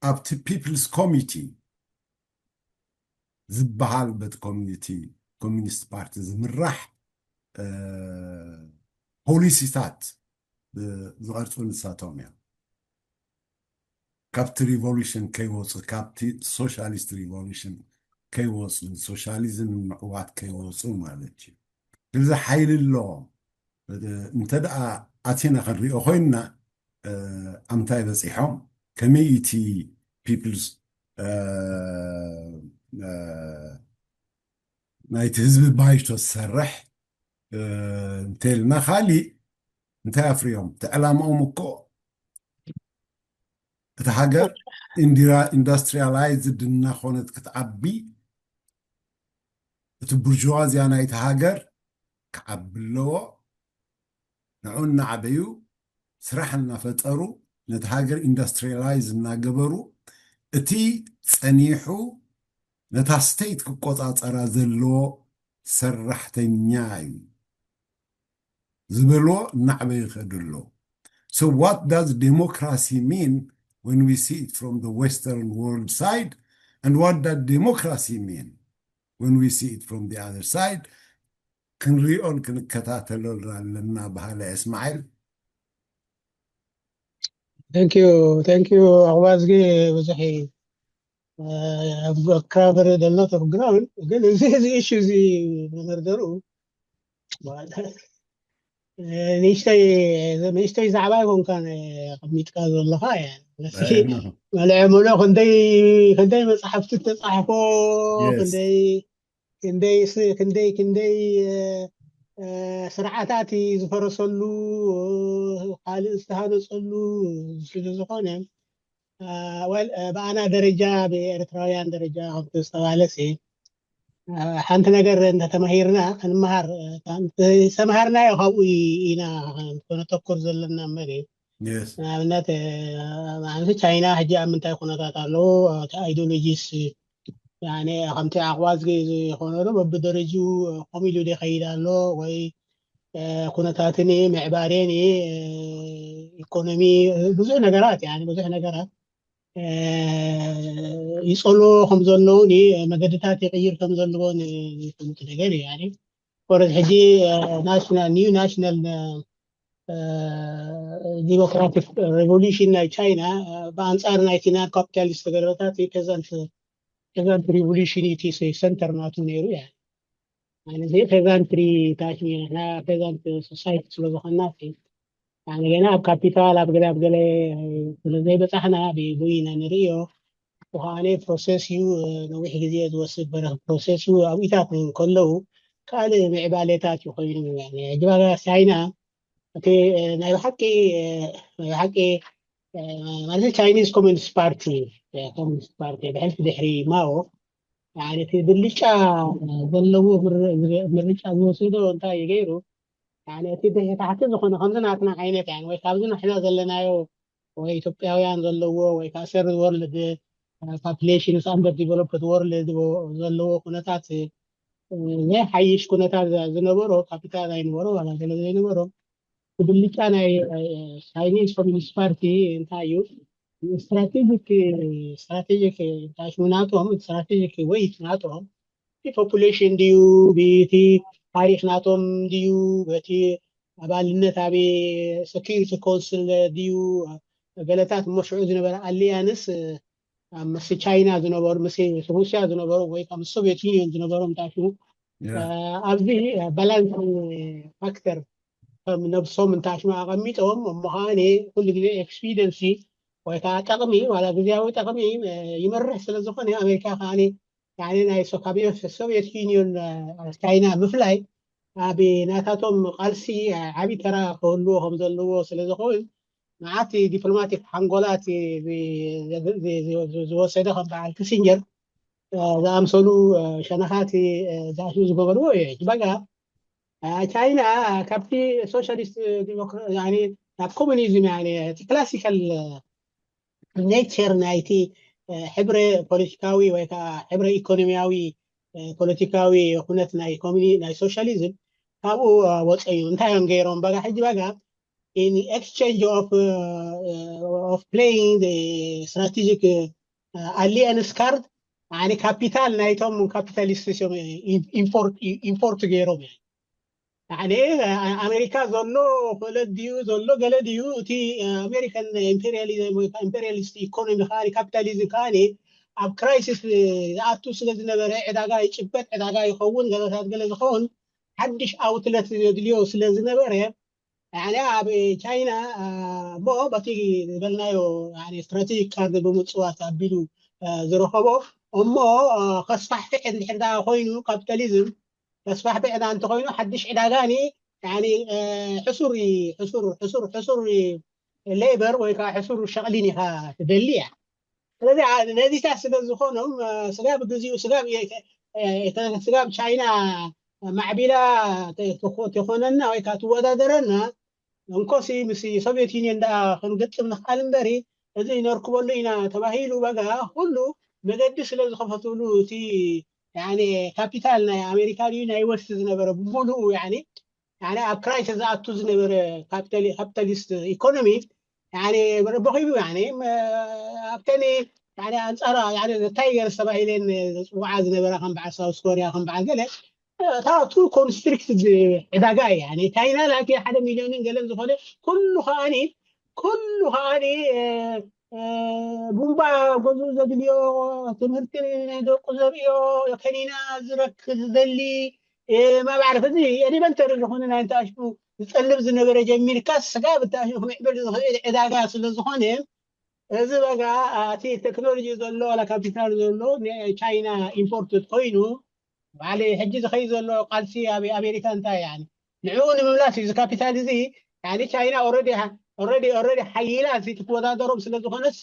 ኣብቲ ፒፕልስ ኮሚቲ ዝበሃል በቲ ኮሚኒቲ ኮሚኒስት ፓርቲ ዝምራሕ ፖሊሲታት ዝቐርፁ ንሳቶም እዮም። ካብቲ ሪቮሉሽን ከይወፁ ካብቲ ሶሻሊስት ሪቮሉሽን ከይወፁ ሶሻሊዝም ምዕዋት ከይወፁ ማለት እዩ። እዚ ሓይሊ ኣለዎም። እንተ ደኣ ኣቲና ክንሪኦ ኮይንና ኣምታይ በፂሖም ከመይ እቲ ፒፕልስ ናይቲ ህዝቢ ባይቶ ዝሰርሕ እንተልና ካሊእ እንታይ ኣፍርዮም እቲ ዕላማኦም እኮ እቲ ሃገር ኢንዱስትሪያላይዝድ እናኾነት ክትዓቢ እቲ ቡርዥዋዝያ ናይቲ ሃገር ክዓቢ ኣለዎ። ንዑ እናዓበዩ ስራሕ እናፈጠሩ ነቲ ሃገር ኢንዱስትሪላይዝ እናገበሩ እቲ ጸኒሑ ነታ ስቴት ክቆጻጸራ ዘለዎ ሰራሕተኛ እዩ ዝበልዎ እናዕበዩ ይኸዱ ኣለዉ። So what does democracy mean when we see it from the Western world side, and what does democracy mean when we see it from the other side? ክንሪኦን ክንከታተሎን ኣለና በሃላይ እስማዒል። Thank you, thank you ኣኽባዝጊ። ብዙሕ ክራቨር ደሎ ተብግራውን ግን እዚ እዚ ኢሹ እዚ መመርደሩ ንእሽተይ ንእሽተይ ዛዕባ ይኮንካ ኣቐሚጥካ ዘለኻ መልዐ ምሎ ክንደይ ክንደይ መፅሓፍቲ ተፃሕፎ ክንደይ ክንደይ ክንደይ ክንደይ ስርዓታት ዝፈረሰሉ ካልእ ዝተሃነፀሉ ስለ ዝኾነ ብኣና ደረጃ ብኤርትራውያን ደረጃ ከምቲ ዝተባለሲ ሓንቲ ነገር እንተተማሂርና ክንመሃር ዝተምሃርናዮ ካብኡ ኢና ክነተኩር ዘለና እምበር ንኣብነት ቻይና ሕጂ ኣብ ምንታይ ኩነታት ኣለዉ ኣይዲዮሎጂስ ከምቲ ኣቕዋዝጊ ዝኾነሉ በብደረጅኡ ከምኡ ኢሉ ይኸይድ ኣሎ ወይ ኩነታትን ምዕባሬን ኢኮኖሚ ብዙሕ ነገራት ብዙሕ ነገራት ይፀልዎ ከም ዘለውን መገድታት ይቅይር ከም ዘለዎን ዝፈልጥ ነገር እዩ። ኮረስ ሕጂ ናሽናል ኒው ናሽናል ዲሞክራቲክ ሬቮሉሽን ናይ ቻይና ብኣንፃር ናይቲ ናብ ካፒታሊስት ተገለበታት ፔዛንት ሬቮሉሽን እቲ ሰንተር ናቱ ነይሩ ያ ዚ ፔዛንትሪ ታሽሚ ንሕና ፔዛንት ሶሳይቲ ስለ ዝኾንና ገና ኣብ ካፒታል ኣብ ገለ ኣብ ገለ ስለ ዘይበፃሕና ብኢና ንርእዮ ብከዓነ ፕሮሰስ እዩ ነዊሕ ግዜ ዝወስድ በረ ፕሮሰስ እዩ ኣብኢታት ከለዉ ካልእ ምዕባሌታት እዩ ኮይኑ ሕጂ ባጋ ቻይና እቲ ናይ ብሓቂ ናይ ብሓቂ ማለት ቻይኒዝ ኮሚኒስት ፓርቲ ኮሚኒስት ፓርቲ ብሕልፊ ድሕሪ ማዎ እቲ ብልጫ ዘለዎ ምርጫ ዝወሰዶ እንታይ ገይሩ እቲ ታሕቲ ዝኾነ ከምዚ ናትና ዓይነት ወይ ካብዚ ንሕና ዘለናዮ ወይ ኢትዮጵያውያን ዘለዎ ወይ ከዓ ሰር ወርልድ ፓፕሌሽን ስ ኣንደር ዲቨሎፕድ ወርልድ ዘለዎ ኩነታት ናይ ሓይሽ ኩነታት ዝነበሮ ካፒታል ኣይነበሮ ዋላ ገለ ዘይነበሮ ብልጫ ናይ ቻይኒዝ ኮሚኒስት ፓርቲ እንታይ እዩ ስትራቴጂክ ስትራቴጂክ ናቶም ስትራቴጂክ ወይት ናቶም ፖፑሌሽን ድዩ ብቲ ታሪክ ናቶም ድዩ በቲ ኣባልነት ኣብ ሰኪሪቲ ኮንስል ድዩ ገለታት መሽዑ ዝነበረ ኣሊያንስ ምስ ቻይና ዝነበሩ ምስ ሩስያ ዝነበሩ ወይ ምስ ሶቪየት ዩኒየን ዝነበሩ እንታይ ሽሙ ኣብዚ ባላንስ ፋክተር ከም ነብሶም እንታይ ሽሙ ኣቐሚጦም እሞ ከዓኒ ኩሉ ግዜ ኤክስፒደንሲ ወይ ከዓ ጠቕሚ ዋላ ግዜያዊ ጠቕሚ ይመርሕ ስለ ዝኾነ ኣሜሪካ ከዓኒ ናይ ካብ ሶቪየት ዩኒዮን ቻይና ምፍላይ ኣብ ናታቶም ቃልሲ ዓብዪ ተራ ክህልዎ ከም ዘለዎ ስለ ዝኸውን መዓት ዲፕሎማቲክ ሓንጎላት ዝወሰደ ከም በዓል ክሲንጀር ዝኣምሰሉ ሸነኻት ዛእትኡ ዝገበርዎ እዩ በጋ ቻይና ካብቲ ሶሻሊስት ናብ ኮሙኒዝም እቲ ክላሲካል ኔቸር ናይቲ ሕብረ ፖለቲካዊ ወይ ከዓ ሕብረ ኢኮኖሚያዊ ፖለቲካዊ ኩነት ናይ ኮሚኒ ናይ ሶሻሊዝም ካብኡ ወፀዩ እንታይ እዮም ገይሮም በጋ ሕጂ በጋ in exchange of of playing the strategic alliance card يعني ካፒታል ናይቶም ካፒታሊስት እዮም ኢምፖርት ገይሮም እዮም ኣሜሪካ ዘሎ ክእለት ድዩ ዘሎ ገለ ድዩ እቲ ኣሜሪካን ኢምፔሪያሊዝም ወይ ኢምፔሪያሊስት ኢኮኖሚ ከዓ ካፒታሊዝም ከዓ ኣብ ክራይሲስ ዝኣቱ ስለ ዝነበረ ዕዳጋ ይጭበጥ ዕዳጋ ይኸውን ገለታት ገለ ዝኸውን ሓድሽ ኣውትለት ዘድልዮ ስለ ዝነበረ ኣብ ቻይና እሞ በቲ ዝበልናዮ ስትራቴጂክ ካርድ ብምፅዋት ኣቢሉ ዝረኸቦ እሞ ከስፋሕፍሕ እንድሕር ኮይኑ ካፒታሊዝም ከስፋሕፍሕ እንተኮይኑ ሓድሽ ዕዳጋኒ ሕሱር ሕሱር ሕሱር ሕሱር ሌበር ወይ ከዓ ሕሱር ሸቕሊን ኢኻ ትደሊ እያ ስለዚ ነዚታት ስለ ዝኾኖም ስጋብ ግዜኡ ስጋብ ስጋብ ቻይና ማዕቢላ ተኾነና ወይ ከዓ ትወዳደረና እንኮሲ ምስ ሶቪየት ዩኒየን ደኣ ክንገጥም ንኽኣል እምበሪ፣ እዚ ነርክበሉ ኢና ተባሂሉ በጋ ኩሉ መገዲ ስለ ዝኸፈትሉ፣ እቲ ያኔ ካፒታል ናይ ኣሜሪካ ድዩ ናይ ወስት ዝነበረ ብምሉኡ ያኔ ያኔ ኣብ ክራይሲስ ዝኣቱ ዝነበረ ካፒታሊ- ካፒታሊስት ኢኮኖሚ ያኔ በኺቡ ያኔ መ- ኣብተን ያኔ ኣንጻራ ያኔ ታይገርስ ተባሂለን ዝፅውዓ ዝነበራ ከም በዓል ሳውስ ኮሪያ ከም በዓል ገለ ታቱ ኮንስትሪክትድ ዕዳጋ እያ። ያኔ ቻይና ላኪ ሓደ ሚሊዮንን ገለን ዝኾነ ኩሉ ከዓኒ ኩሉ ከዓኒ ቡምባ ገዝኡ ዘድልዮ ትምህርቲ ንደቁ ዘርእዮ ከኒና ዝረክ ዝደሊ ማባዕርፍ እዚ ኤሊመንተሪ ዝኾነ ናይ እንተኣሽቱ ዝፀልብ ዝነበረ ጀሚርካ ስጋ ብታሽቱ ክምዕብል ዝኽእል ዕዳጋ ስለ ዝኾነ እዚ በጋ እቲ ቴክኖሎጂ ዘሎ ዋላ ካፒታል ዘሎ ቻይና ኢምፖርት ኮይኑ ባዕሊ ሕጂ ዝኸይ ዘሎ ቃልሲ ኣብ ኣሜሪካ እንታይ ያኒ ንዕኡ ንምምላስ እዩ እዚ ካፒታል እዚ ያኒ ቻይና ኦረዲ ኦረዲ ሓይላ እዚ ክትወዳደሮም ስለ ዝኾነስ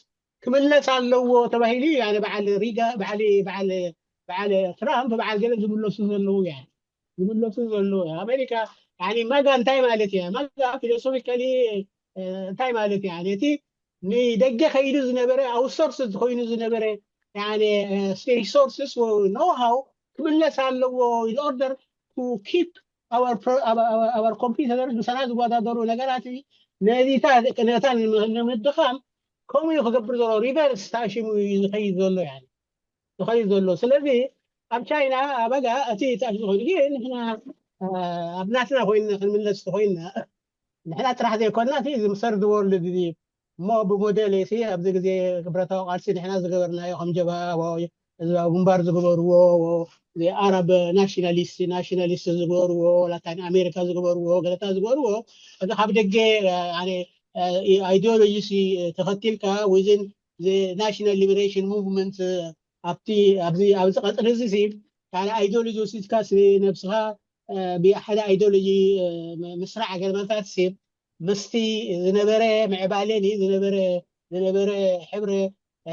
ክምለስ ኣለዎ ተባሂሉ እዩ ያኒ በዓል ሪጋ በዓል በዓል በዓል ትራምፕ በዓል ገለ ዝምለሱ ዘለዉ ያኒ ዝምለሱ ዘለዉ ኣሜሪካ ያኒ ማጋ እንታይ ማለት እያ ማጋ ፊሎሶፊካሊ እንታይ ማለት እያ እቲ ንደገ ከይዱ ዝነበረ ኣውትሶርስ ዝኾይኑ ዝነበረ ሪሶርስስ ኖሃው ክምለስ ኣለዎ in order to keep our competitors ምሳና ዝወዳደሩ ነገራት ነዚታ ቅነታ ንምድኻም ከምኡ እዩ ክገብር ዘሎ ሪቨርስ ታሽሙ እዩ ዝኸይድ ዘሎ ያ ዝኸይድ ዘሎ ስለዚ ኣብ ቻይና ኣበጋ እቲ ታሽ ዝኾይኑ ግን ንሕና ኣብ ናትና ኮይንና ክንምለስ ተኮይንና ንሕና ጥራሕ ዘይኮንና እቲ እዚ ምሰር ዝወርልድ እዚ እሞ ብሞዴል ሲ ኣብዚ ግዜ ብረታዊ ቃልሲ ንሕና ዝገበርናዮ ከም ጀብሃ ህዝባዊ ግንባር ዝገበርዎ ኣረብ ናሽናሊስት ናሽናሊስት ዝገበርዎ ላቲን ኣሜሪካ ዝገበርዎ ገለታ ዝገበርዎ እዚ ካብ ደገ ኣይዲዮሎጂ ተኸቲልካ within ናሽናል ሊበሬሽን ሙቭመንት ኣብቲ ኣብዚ ኣብዚ ቀፅሪ እዚ ሲ ካልእ ኣይዲዮሎጂ ወሲድካ ስለ ነብስኻ ብሓደ ኣይዲዮሎጂ ምስራዕ ገርመታት ሲ ምስቲ ዝነበረ ምዕባሌ ዝነበረ ዝነበረ ሕብረ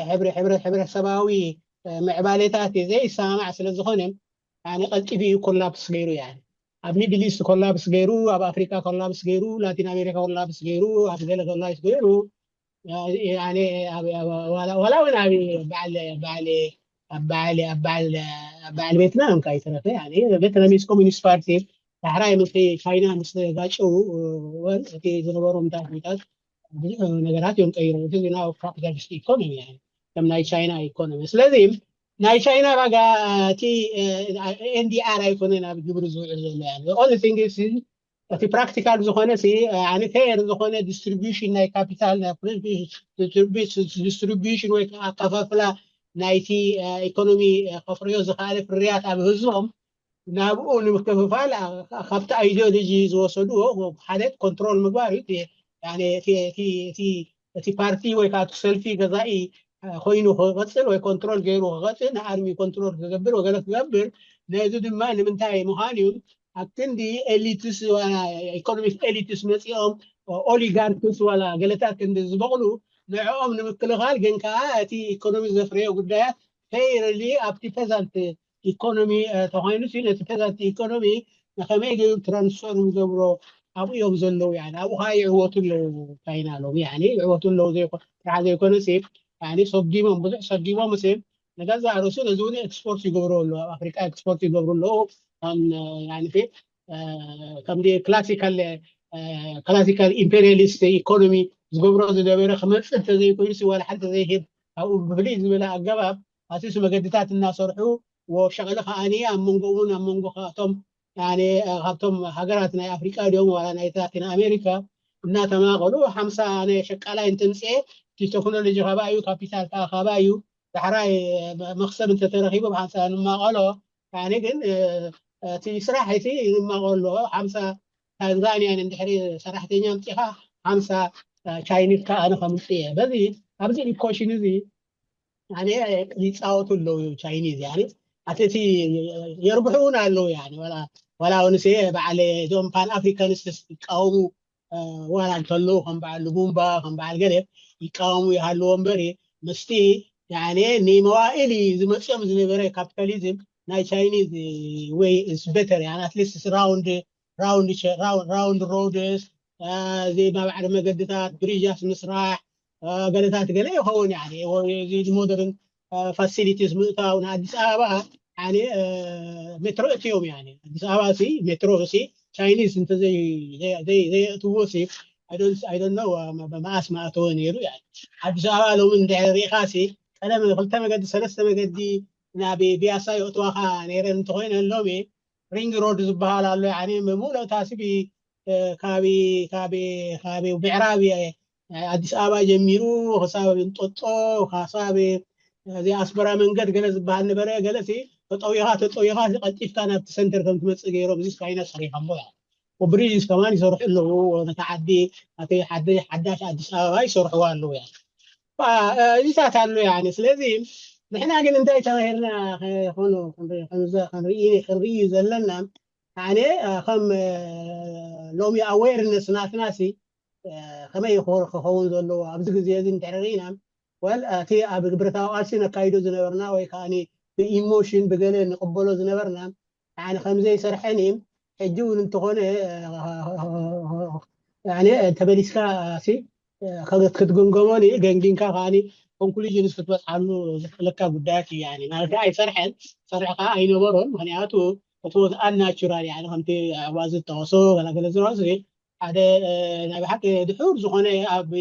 ሕብረ ሕብረ ሕብረተሰባዊ ምዕባሌታት ዘይሰማማዕ ስለ ዝኾነ ኣነ ቀልጢፉ እዩ ኮላፕስ ገይሩ ያ ኣብ ሚድል ኢስት ኮላፕስ ገይሩ ኣብ ኣፍሪካ ኮላፕስ ገይሩ ላቲን ኣሜሪካ ኮላፕስ ገይሩ ኣብ ገለ ኮላፕስ ገይሩ ዋላ እውን ኣብ በዓል በዓል ኣብ በዓል ኣብ በዓል ኣብ በዓል ቤትና እንካ ይተረፈ ቬትናሚስ ኮሚኒስት ፓርቲ ዳሕራይ ምስ ቻይና ምስ ተጋጨው እቲ ዝነበሮም ዳታት ብዙሕ ነገራት እዮም ቀይሮም እቲ ዜና ካፒታሊስት ኢኮኖሚ ከም ናይ ቻይና ኢኮኖሚ ስለዚ ናይ ቻይና ዋጋ እቲ ኤንዲኣር ኣይኮነን ኣብ ግብሪ ዝውዕል ዘሎ ኦንሊ ቲንግ እቲ ፕራክቲካል ዝኾነ ፌር ዝኾነ ዲስትሪቢሽን ናይ ካፒታል ዲስትሪቢሽን ወይ ከዓ ኣከፋፍላ ናይቲ ኢኮኖሚ ከፍርዮ ዝኽኣለ ፍርያት ኣብ ህዝቦም ናብኡ ንምክፍፋል ካብቲ ኣይዲዮሎጂ ዝወሰድዎ ሓደ ኮንትሮል ምግባር እዩ እቲ ፓርቲ ወይ ከዓ ሰልፊ ገዛኢ ኮይኑ ክቐፅል ወይ ኮንትሮል ገይሩ ክቐፅል ንኣርሚ ኮንትሮል ክገብር ወገለ ክገብር ነዚ ድማ ንምንታይ ምዃን እዩ ኣብ ክንዲ ኤሊትስ ኢኮኖሚክ ኤሊትስ መፂኦም ኦሊጋርክስ ዋላ ገለታት ክንዲ ዝበቕሉ ንዕኦም ንምክልኻል ግን ከዓ እቲ ኢኮኖሚ ዘፍረዮ ጉዳያት ፌርሊ ኣብቲ ፔዛንት ኢኮኖሚ ተኮይኑ ነቲ ፔዛንት ኢኮኖሚ ንከመይ ገይሩ ትራንስፈር ንገብሮ ኣብኡ እዮም ዘለዉ ያ ኣብኡ ከዓ ይዕወቱ ኣለዉ ቻይና ኣለዉ ያ ይዕወቱ ኣለዉ ጥራሕ ዘይኮነ ሰጊሞም ብዙሕ ሰጊሞም ስ ንገዛ ርእሱ ነዚ እውን ኤክስፖርት ይገብሩ ኣለዉ ኣብ ኣፍሪካ ኤክስፖርት ይገብሩ ኣለዉ ከም ክላሲካል ክላሲካል ኢምፔሪያሊስት ኢኮኖሚ ዝገብሮ ዝነበረ ክመፅእ እንተዘይኮይኑ ዋላ ሓንቲ ዘይሄድ ኣብኡ ብፍልይ ዝበለ ኣገባብ ኣትስ መገድታት እናሰርሑ ወሸቕሊ ከዓኒ ኣብ መንጎ እውን ኣብ መንጎ ካብቶም ካብቶም ሃገራት ናይ ኣፍሪቃ ድዮም ዋላ ናይ ላቲን ኣሜሪካ እናተማቐሉ ሓምሳ ናይ ሸቃላይ እንትምፅኤ እቲ ቴክኖሎጂ ካባዩ ካፒታል ከዓ ካባዩ ዳሕራይ መክሰብ እንተተረኪቡ ብሓንሳ ንማቐሎ ያኒ ግን እቲ ስራሕ እቲ ንማቐሎ ሓምሳ ታንዛንያን እንድሕሪ ሰራሕተኛ ኣምፂኻ ሓምሳ ቻይኒዝ ከዓ ኣነ ከምፅእ እየ በዚ ኣብዚ ኢኮሽን እዚ ያኒ ይፃወቱ ኣለዉ ቻይኒዝ ያኒ ኣቲ እቲ የርብሑ እውን ኣለዉ ያኒ ዋላ ዋላ ኣውንስ በዓል እዞም ፓን ኣፍሪካኒስትስ ይቃወሙ ዋላ እንተለዉ ከም በዓል ሉቡምባ ከም በዓል ገለ ይቃወሙ ይሃልዎ እምበሪ ምስቲ ያኒ ንመዋእል ዝመፅኦም ዝነበረ ካፒታሊዝም ናይ ቻይኒዝ ወይ ስ ቤተር ያኒ ኣትሊስት ራውንድ ራውንድ ራውንድ ሮድስ ዘይማባዕሪ መገድታት፣ ብሪጃት ምስራሕ፣ ገለታት ገለ ይኸውን። እዚ ሞደርን ፋሲሊቲስ ምእታው ንኣዲስ ኣበባ ሜትሮ እትዮም። ኣዲስ ኣበባ ሲ ሜትሮ ሲ ቻይኒዝ እንተዘይየእትዎ ሲ ኣይዶን ነው መኣስ ማእተወ ነይሩ። ኣዲስ ኣበባ ሎሚ እንድሕር ሪኢኻ ሲ ቀደም ክልተ መገዲ ሰለስተ መገዲ ናብ ቢያሳ የእትዋኻ ነይረን እንተኮይነን ሎሚ ሪንግ ሮድ ዝበሃል ኣሎ። ምሙለእታ ሲ ካብ ካብ ካብ ምዕራብ ኣዲስ ኣበባ ጀሚሩ ክሳብ እንጦጦ ክሳብ እዚ ኣስመራ መንገድ ገለ ዝበሃል ነበረ። ገለ ተጠዊኻ ተጠዊኻ ቀልጢፍካ ናብቲ ሰንተር ከም ትመፅእ ገይሮም እዚ ስካይነት ሰሪሖሞ። ብሪጅስ ከማን ይሰርሑ ኣለዉ። ነታ ዓዲ ሓዳሽ ኣዲስ ኣበባ ይሰርሕዋ ኣለዉ። እዚታት ኣሎ። ስለዚ ንሕና ግን እንታይ ተባሂልና ክንርኢ ዘለና ኣነ ከም ሎሚ ኣዌርነስ ናትና ሲ ከመይ ክኸውን ዘለዎ ኣብዚ ግዜ እዚ እንድሕር ርኢና ወል እቲ ኣብ ብረታዊ ቃልሲ ነካይዶ ዝነበርና ወይ ከዓ ብኢሞሽን ብገለ ንቕበሎ ዝነበርና ከምዘይሰርሐን ሕጂ እውን እንተኾነ ተመሊስካ ክትግምገሞን ገንጊንካ ከዓ ኮንክሉዥንስ ክትበፅሓሉ ዝኽእለካ ጉዳያት እዩ። ማለት ኣይሰርሐን ሰርሕ ከዓ ኣይነበሮን። ምክንያቱ እቲ ኣናቹራል ከምቲ ኣባዚ ዝጠቐሶ ገላገለ ዝረሱ ሓደ ናይ ብሓቂ ድሑር ዝኾነ ኣብ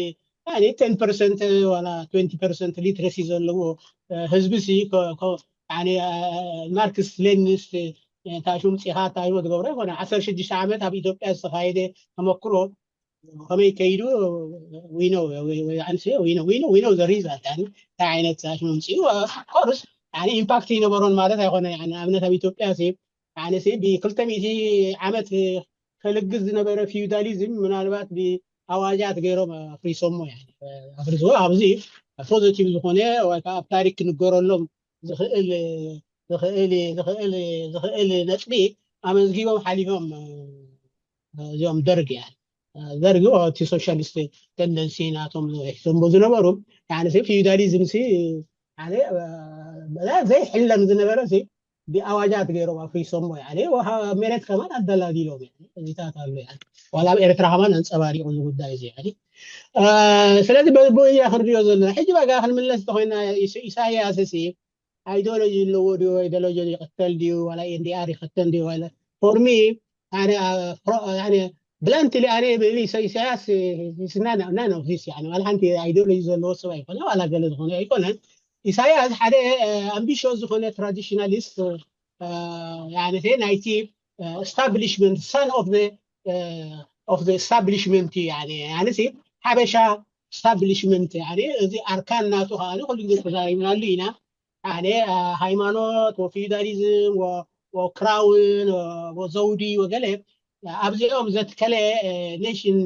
ቴን ፐርሰንት ዋላ ትወንቲ ፐርሰንት ሊትረሲ ዘለዎ ህዝቢ ሲ ማርክስ ሌኒስ ታሹ ምፅኻ ታሽሞ ትገብሮ ይኮነ ዓሰርተ ሽዱሽተ ዓመት ኣብ ኢትዮጵያ ዝተካየደ ተመክሮ ከመይ ከይዱ ዊኖ ሪዛልት እንታይ ዓይነት ታሽሞ ምፅኡ ኮርስ ኢምፓክት ይነበሮን ማለት ኣይኮነ። ንኣብነት ኣብ ኢትዮጵያ ሲ ብክልተ ሚእቲ ዓመት ከልግስ ዝነበረ ፊውዳሊዝም ምናልባት ብኣዋጃት ገይሮም ኣፍሪሶሞ ኣፍሪሶ ኣብዚ ፖዘቲቭ ዝኾነ ወይ ከዓ ኣብ ታሪክ ክንገረሎም ዝኽእል ዝኽእል ዝኽእል ዝኽእል ነጥቢ ኣመዝጊቦም ሓሊፎም እዚኦም ደርግ ያ ደርግ እቲ ሶሻሊስት ተንደንሲ ናቶም ሒዞምዎ ዝነበሩ ፊውዳሊዝም ሲ ዘይሕለም ዝነበረ ብኣዋጃት ገይሮም ኣፍሪሶሞ መሬት ከማን ኣደላዲሎም እዚታት ኣሎ ዋላ ኣብ ኤርትራ ከማን ኣንፀባሪቑ እዚ ጉዳይ እዚ። ስለዚ በዚ እያ ክንሪኦ ዘለና። ሕጂ በጋ ክንምለስ እንተኮይና ኢሳያስ ሲ ኣይዲዮሎጂ ኣለዎ ድዩ? ኣይዲዮሎጂ ይቅተል ድዩ? ዋላ ኤንዲኣር ይክተል ድዩ? ዋላ ፎርሚ ብላንትሊ ኣነ ኢሳያስ ናኖ ዚስ ዋላ ሓንቲ ኣይዲዮሎጂ ዘለዎ ሰብ ኣይኮነ ዋላ ገለ ዝኾነ ኣይኮነን። ኢሳያስ ሓደ ኣምቢሽስ ዝኾነ ትራዲሽናሊስት ናይቲ ስታብሊሽመንት ሳን ኦፍ ስታብሊሽመንት ሓበሻ ስታብሊሽመንት እዚ ኣርካን ናቱ ከዓ ኩሉ ግዜ ተዛሪብናሉ ኢና። ኣነ ሃይማኖት ወፊውዳሊዝም ወክራውን ወዘውዲ ወገለ ኣብዚኦም ዘትከለ ኔሽን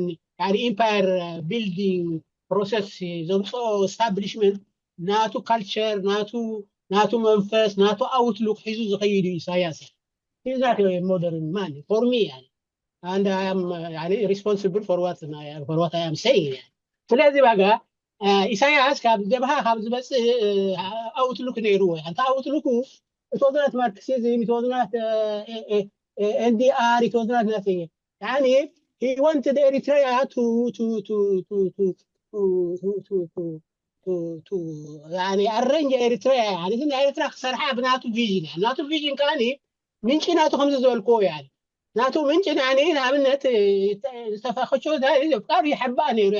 ኢምፓየር ቢልዲንግ ፕሮሰስ ዘምፅኦ ስታብሊሽመንት ናቱ ካልቸር ናቱ ናቱ መንፈስ ናቱ ኣውትሉክ ሒዙ ዝኸይድ እዩ ኢሳያስ። ዛት ሞደርን ማን ፎር ሚ and I am responsible for what I am saying። ስለዚ ባጋ ኢሳያስ ካብ ጀብሃ ካብ ዝመፅእ ኣውትሉክ ነይርዎ። እንተ ኣውትሉኩ እቶዝናት ማርክሲዝም እቶዝናት ኤንዲኣር እቶዝናት ናት he wanted Eritrea to to to to to to to to to to arrange Eritrea። ኤርትራ ክሰርሓ ብናቱ ቪዥን ናቱ ቪዥን ከዓኒ ምንጪ ናቱ ከምዚ ዝበልክዎ እያ። ናቱ ምንጪ ንኣብነት ዝተፈኸችዎ ካብ ይሕባእ ነይሩ።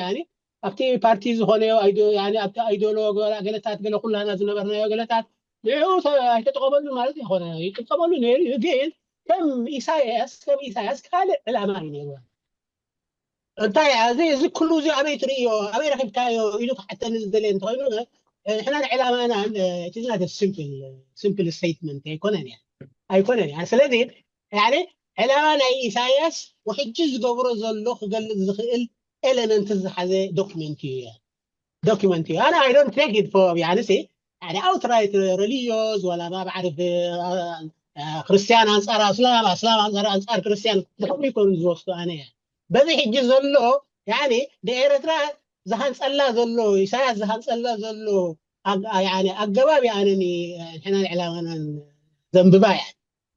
ኣብቲ ፓርቲ ዝኾነ ኣብቲ ኣይዶሎ ገለታት ገለ ኩላና ዝነበርናዮ ገለታት ንኡ ኣይተጠቀመሉ ማለት ይኮነ ይጥቀመሉ ነይሩ እዩ። ግን ከም ኢሳያስ ከም ኢሳያስ ካልእ ዕላማ እዩ ነይሩ። እንታይ እዚ እዚ ኩሉ እዚ ኣበይ ትርእዮ ኣበይ ረኪብካዮ ኢሉ ክሓተኒ ዝደለ እንተኮይኑ ንሕና ንዕላማና it's not simple simple statement ኣይኮነን እያ ኣይኮነን እያ። ስለዚ ዕላማ ናይ ኢሳያስ ወሕጂ ዝገብሮ ዘሎ ክገልፅ ዝኽእል ኤለመንት ዝሓዘ ዶክመንት እዩ። ዶክመንት እዩ ኣነ I don't take it for ያንሲ ሓደ ኣውትራይት ሪሊጂዮስ ወላ ማዕርፍ ክርስቲያን ኣንፃር ኣስላም ኣስላም ኣንፃር ኣንፃር ክርስቲያን ዝሕቡ ይኮኑ ዝወስዱ ኣነ እያ በዚ ሕጂ ዘሎ ያኒ ንኤርትራ ዝሃንፀላ ዘሎ ኢሳያስ ዝሃንፀላ ዘሎ ኣገባብ ኣነኒ ሕናን ዕላማናን ዘንብባ እያ።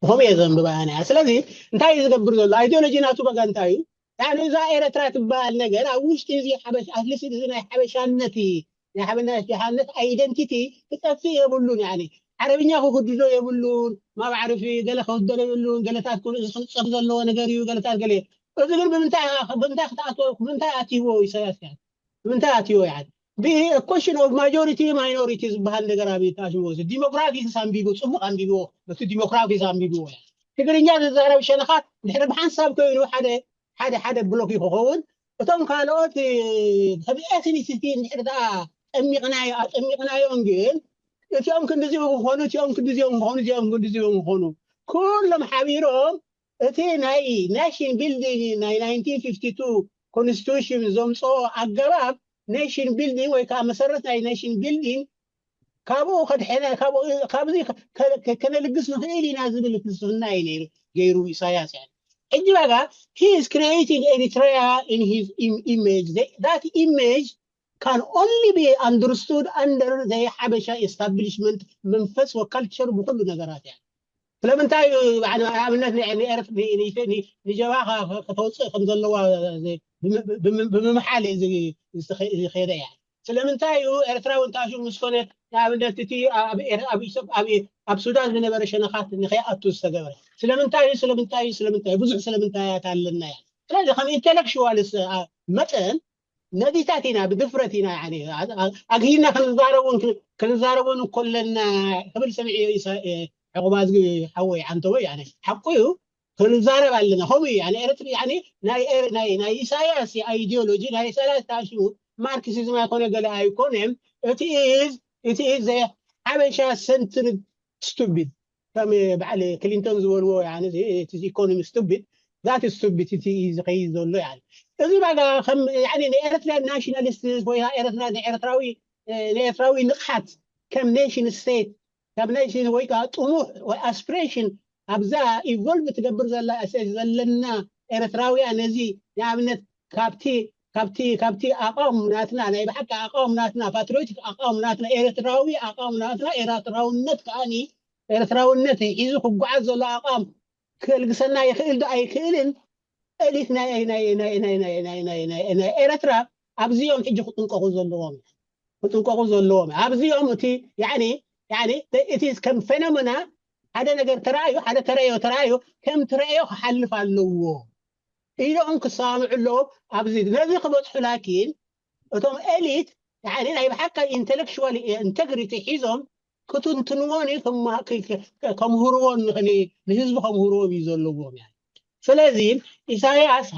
ብኸምኡ እየ ዘንብባ ኣነ። ስለዚ እንታይ እዩ ዝገብር ዘሎ? ኣይዲዮሎጂ ናቱ በጋ እንታይ እዩ? ያኒ እዛ ኤረትራ ትበሃል ነገር ኣብ ውሽጢ እዚ ሓበሻ ኣትሊስት እዚ ናይ ሓበሻነት ናይ ሓበሻነት ኣይደንቲቲ ክጠፍእ የብሉን። ያኒ ዓረብኛ ክግድዶ የብሉን። ማብ ዓርፊ ገለ ክግደሎ የብሉን። ገለታት ኩሉ እዚ ክንጸፍ ዘለዎ ነገር እዩ። ገለታት ገለ እዚ ግን ብምንታይ ብምንታይ ክትኣትዎ ብምንታይ ኣትይዎ ኢሳያስ? ያኒ ብምንታይ ኣትይዎ? ያኒ question of majority minority ዝበሃል ነገር ኣብ ታሽሞ ዲሞግራፊክስ ኣንቢቡ ጽቡቅ ኣንቢብዎ። በቲ ዲሞግራፊክስ ኣንቢብዎ ትግርኛ ዝዛረብ ሸነኻት ድሕሪ ብሓንሳብ ኮይኑ ሓደ ሓደ ሓደ ብሎክ ክኸውን እቶም ካልኦት ከም ኤትኒሲቲ እንድሕር ደኣ ጠሚቕናዮ ኣጠሚቕናዮም ግን እቲኦም ክንዲዚኦም ክኾኑ እቲኦም ክንዲዚኦም ክኾኑ እዚኦም ክንዲዚኦም ክኾኑ ኩሎም ሓቢሮም እቲ ናይ nation building ናይ nineteen fifty two constitution ዘምፅኦ ኣገባብ nation building ወይ ከዓ መሰረት ናይ nation building ካብኡ ከድሕነ ካብዚ ከነልግስ ንኽእል ኢና ዝብል ፍልስፍና እዩ ነይሩ ገይሩ ኢሳያስ። ሕጂ በቃ he is creating Eritrea in his image. That image can only be understood under the ሓበሻ establishment መንፈስ ወ culture ብኩሉ ነገራት እያ። ስለምንታይ እዩ ንኣብነት ንጀብሃ ከተውፅእ ከም ዘለዋ ብምምሓል ዝኸደ እያ። ስለምንታይ እዩ ኤርትራዊ እንታሹ ምስ ኮነ ንኣብነት እቲ ኣብ ሱዳን ዝነበረ ሸነኻት ንኸይኣቱ ዝተገበረ ስለምንታይ እዩ ስለምንታይ እዩ ስለምንታይ ብዙሕ ስለምንታያት ኣለና እያ። ስለዚ ከም ኢንቴሌክሽዋልስ መጠን ነዚታት ኢና ብድፍረት ኢና ኣግሂና ክንዛረቡን ክንዛረቡን እንኮለና ክብል ሰሚዐ ዕቁባ ዝግ ሓወይ ዓንተወይ ሓቁ እዩ። ክንዛረብ ኣለና ከምኡ እዩ። ኤርትሪ ናይ ኢሳያስ ኣይዲዮሎጂ ናይ ኢሳያስ ታሽሙ ማርክሲዝም ኣይኮነ ገለ ኣይኮነን። እቲ ኢዝ እቲ ኢዝ ሓበሻ ሰንትሪ ስቱቢድ ከም በዓል ክሊንቶን ዝበልዎ ኢኮኖሚ ስቱቢድ ዛት ስቱቢድ እቲ ዝኸይድ ዘሎ። እዚ ባጋ ከም ኤርትራ ናሽናሊስት ወይ ኤርትራ ንኤርትራዊ ንኤርትራዊ ንቕሓት ከም ኔሽን ስቴት ካብ ናይ ወይ ከዓ ጥሙሕ ወይ ኣስፒሬሽን ኣብዛ ኢቮልቭ ትገብር ዘላ ዘለና ኤርትራውያን ነዚ ንኣብነት ካብቲ ካብቲ ካብቲ ኣቋም ናትና ናይ ብሓቂ ኣቋም ናትና ፓትሪዮቲክ ኣቋም ናትና ኤርትራዊ ኣቋም ናትና ኤርትራውነት ከዓኒ ኤርትራውነት ሒዙ ክጓዓዝ ዘሎ ኣቋም ክልግሰና ይኽእል ዶ ኣይክእልን ኤሊት ናይ ኤርትራ ኣብዚኦም ሕጂ ክጥንቀቑ ዘለዎም ክጥንቀቑ ዘለዎም ኣብዚኦም እቲ እቲ ከም ፌኖመና ሓደ ነገር ተራእዩ ሓደ ተረዮ ተራእዩ ከም ትረእዮ ክሓልፍ ኣለዎ ኢሎም ክሰማምዑ ኣለዎም። ኣብዚ ነዚ ክበፅሑ ላኪን እቶም ኤሊት ናይ ብሓቂ ኢንቴሌክሽዋል ኢንቴግሪቲ ሒዞም ክትንትንዎን ከምህርዎን ንህዝቢ ከምህርዎም እዩ ዘለዎም። ስለዚ ኢሳያስ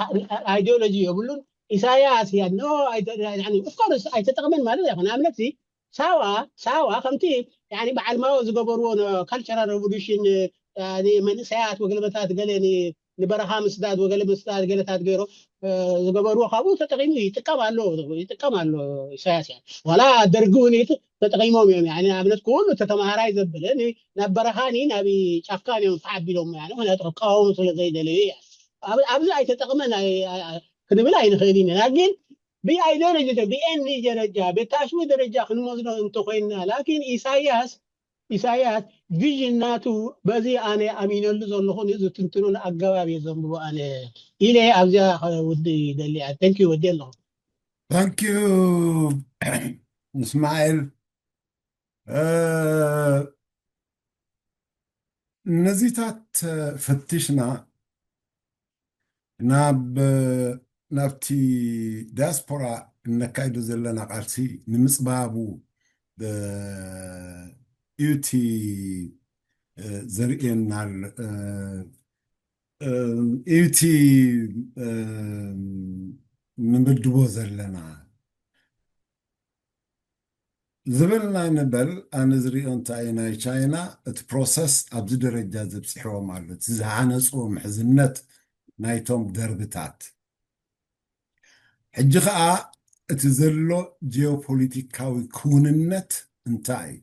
ኣይዲዮሎጂ የብሉን። ኢሳያስ ኦፍኮርስ ኣይተጠቕመን ማለት ኣይኮነ። ኣብነት ሳዋ ሳዋ ከምቲ በዓል ማኦ ዝገበርዎ ካልቸራል ሬቮሉሽን መንእሰያት ወገለመታት ገለ ንበረኻ ምስዳድ ወገለ ምስዳድ ገለታት ገይሮ ዝገበርዎ ካብኡ ተጠቂሙ ይጥቀም ኣሎ ይጥቀም ኣሎ ኢሳያስ። ዋላ ደርጊ እውን ተጠቂሞም እዮም። ንኣብነት ኩሉ ተተማሃራይ ዘብለ ናብ በረኻኒ ናብ ጫካን እዮም ተዓቢሎም ምክንያቱ ክቃወሙ ስለ ዘይደለዩ። ኣብዚ ኣይተጠቅመን ክንብል ኣይንኽእል ኢና። ላኪን ብኣይዲዮሎጂ ብኤንዲ ደረጃ ብታሽሙ ደረጃ ክንወስዶ እንተኮይንና ላኪን ኢሳያስ ኢሳያስ ቪዥን ናቱ በዚ ኣነ ኣሚነሉ ዘለኹ ዝትንትኑን ኣገባብ እየ ዘንብቦ ኣነ ኢለ ኣብዚኣ ውዲ ደሊ። Thank you ወዲ ኣለኹ። Thank you እስማኤል። ነዚታት ፈትሽና ናብ ናብቲ ዲያስፖራ እነካይዶ ዘለና ቃልሲ ንምፅባቡ እዩ እቲ ዘርእየና እዩ እቲ ንምድቦ ዘለና ዝበልና ንበል ኣነ ዝሪኦ እንታይ ናይ ቻይና እቲ ፕሮሰስ ኣብዚ ደረጃ ዘብፅሕዎም ኣሎ እቲ ዝሃነፅዎ ምሕዝነት ናይቶም ደርብታት ሕጂ ከዓ እቲ ዘሎ ጂኦፖለቲካዊ ክውንነት እንታይ እዩ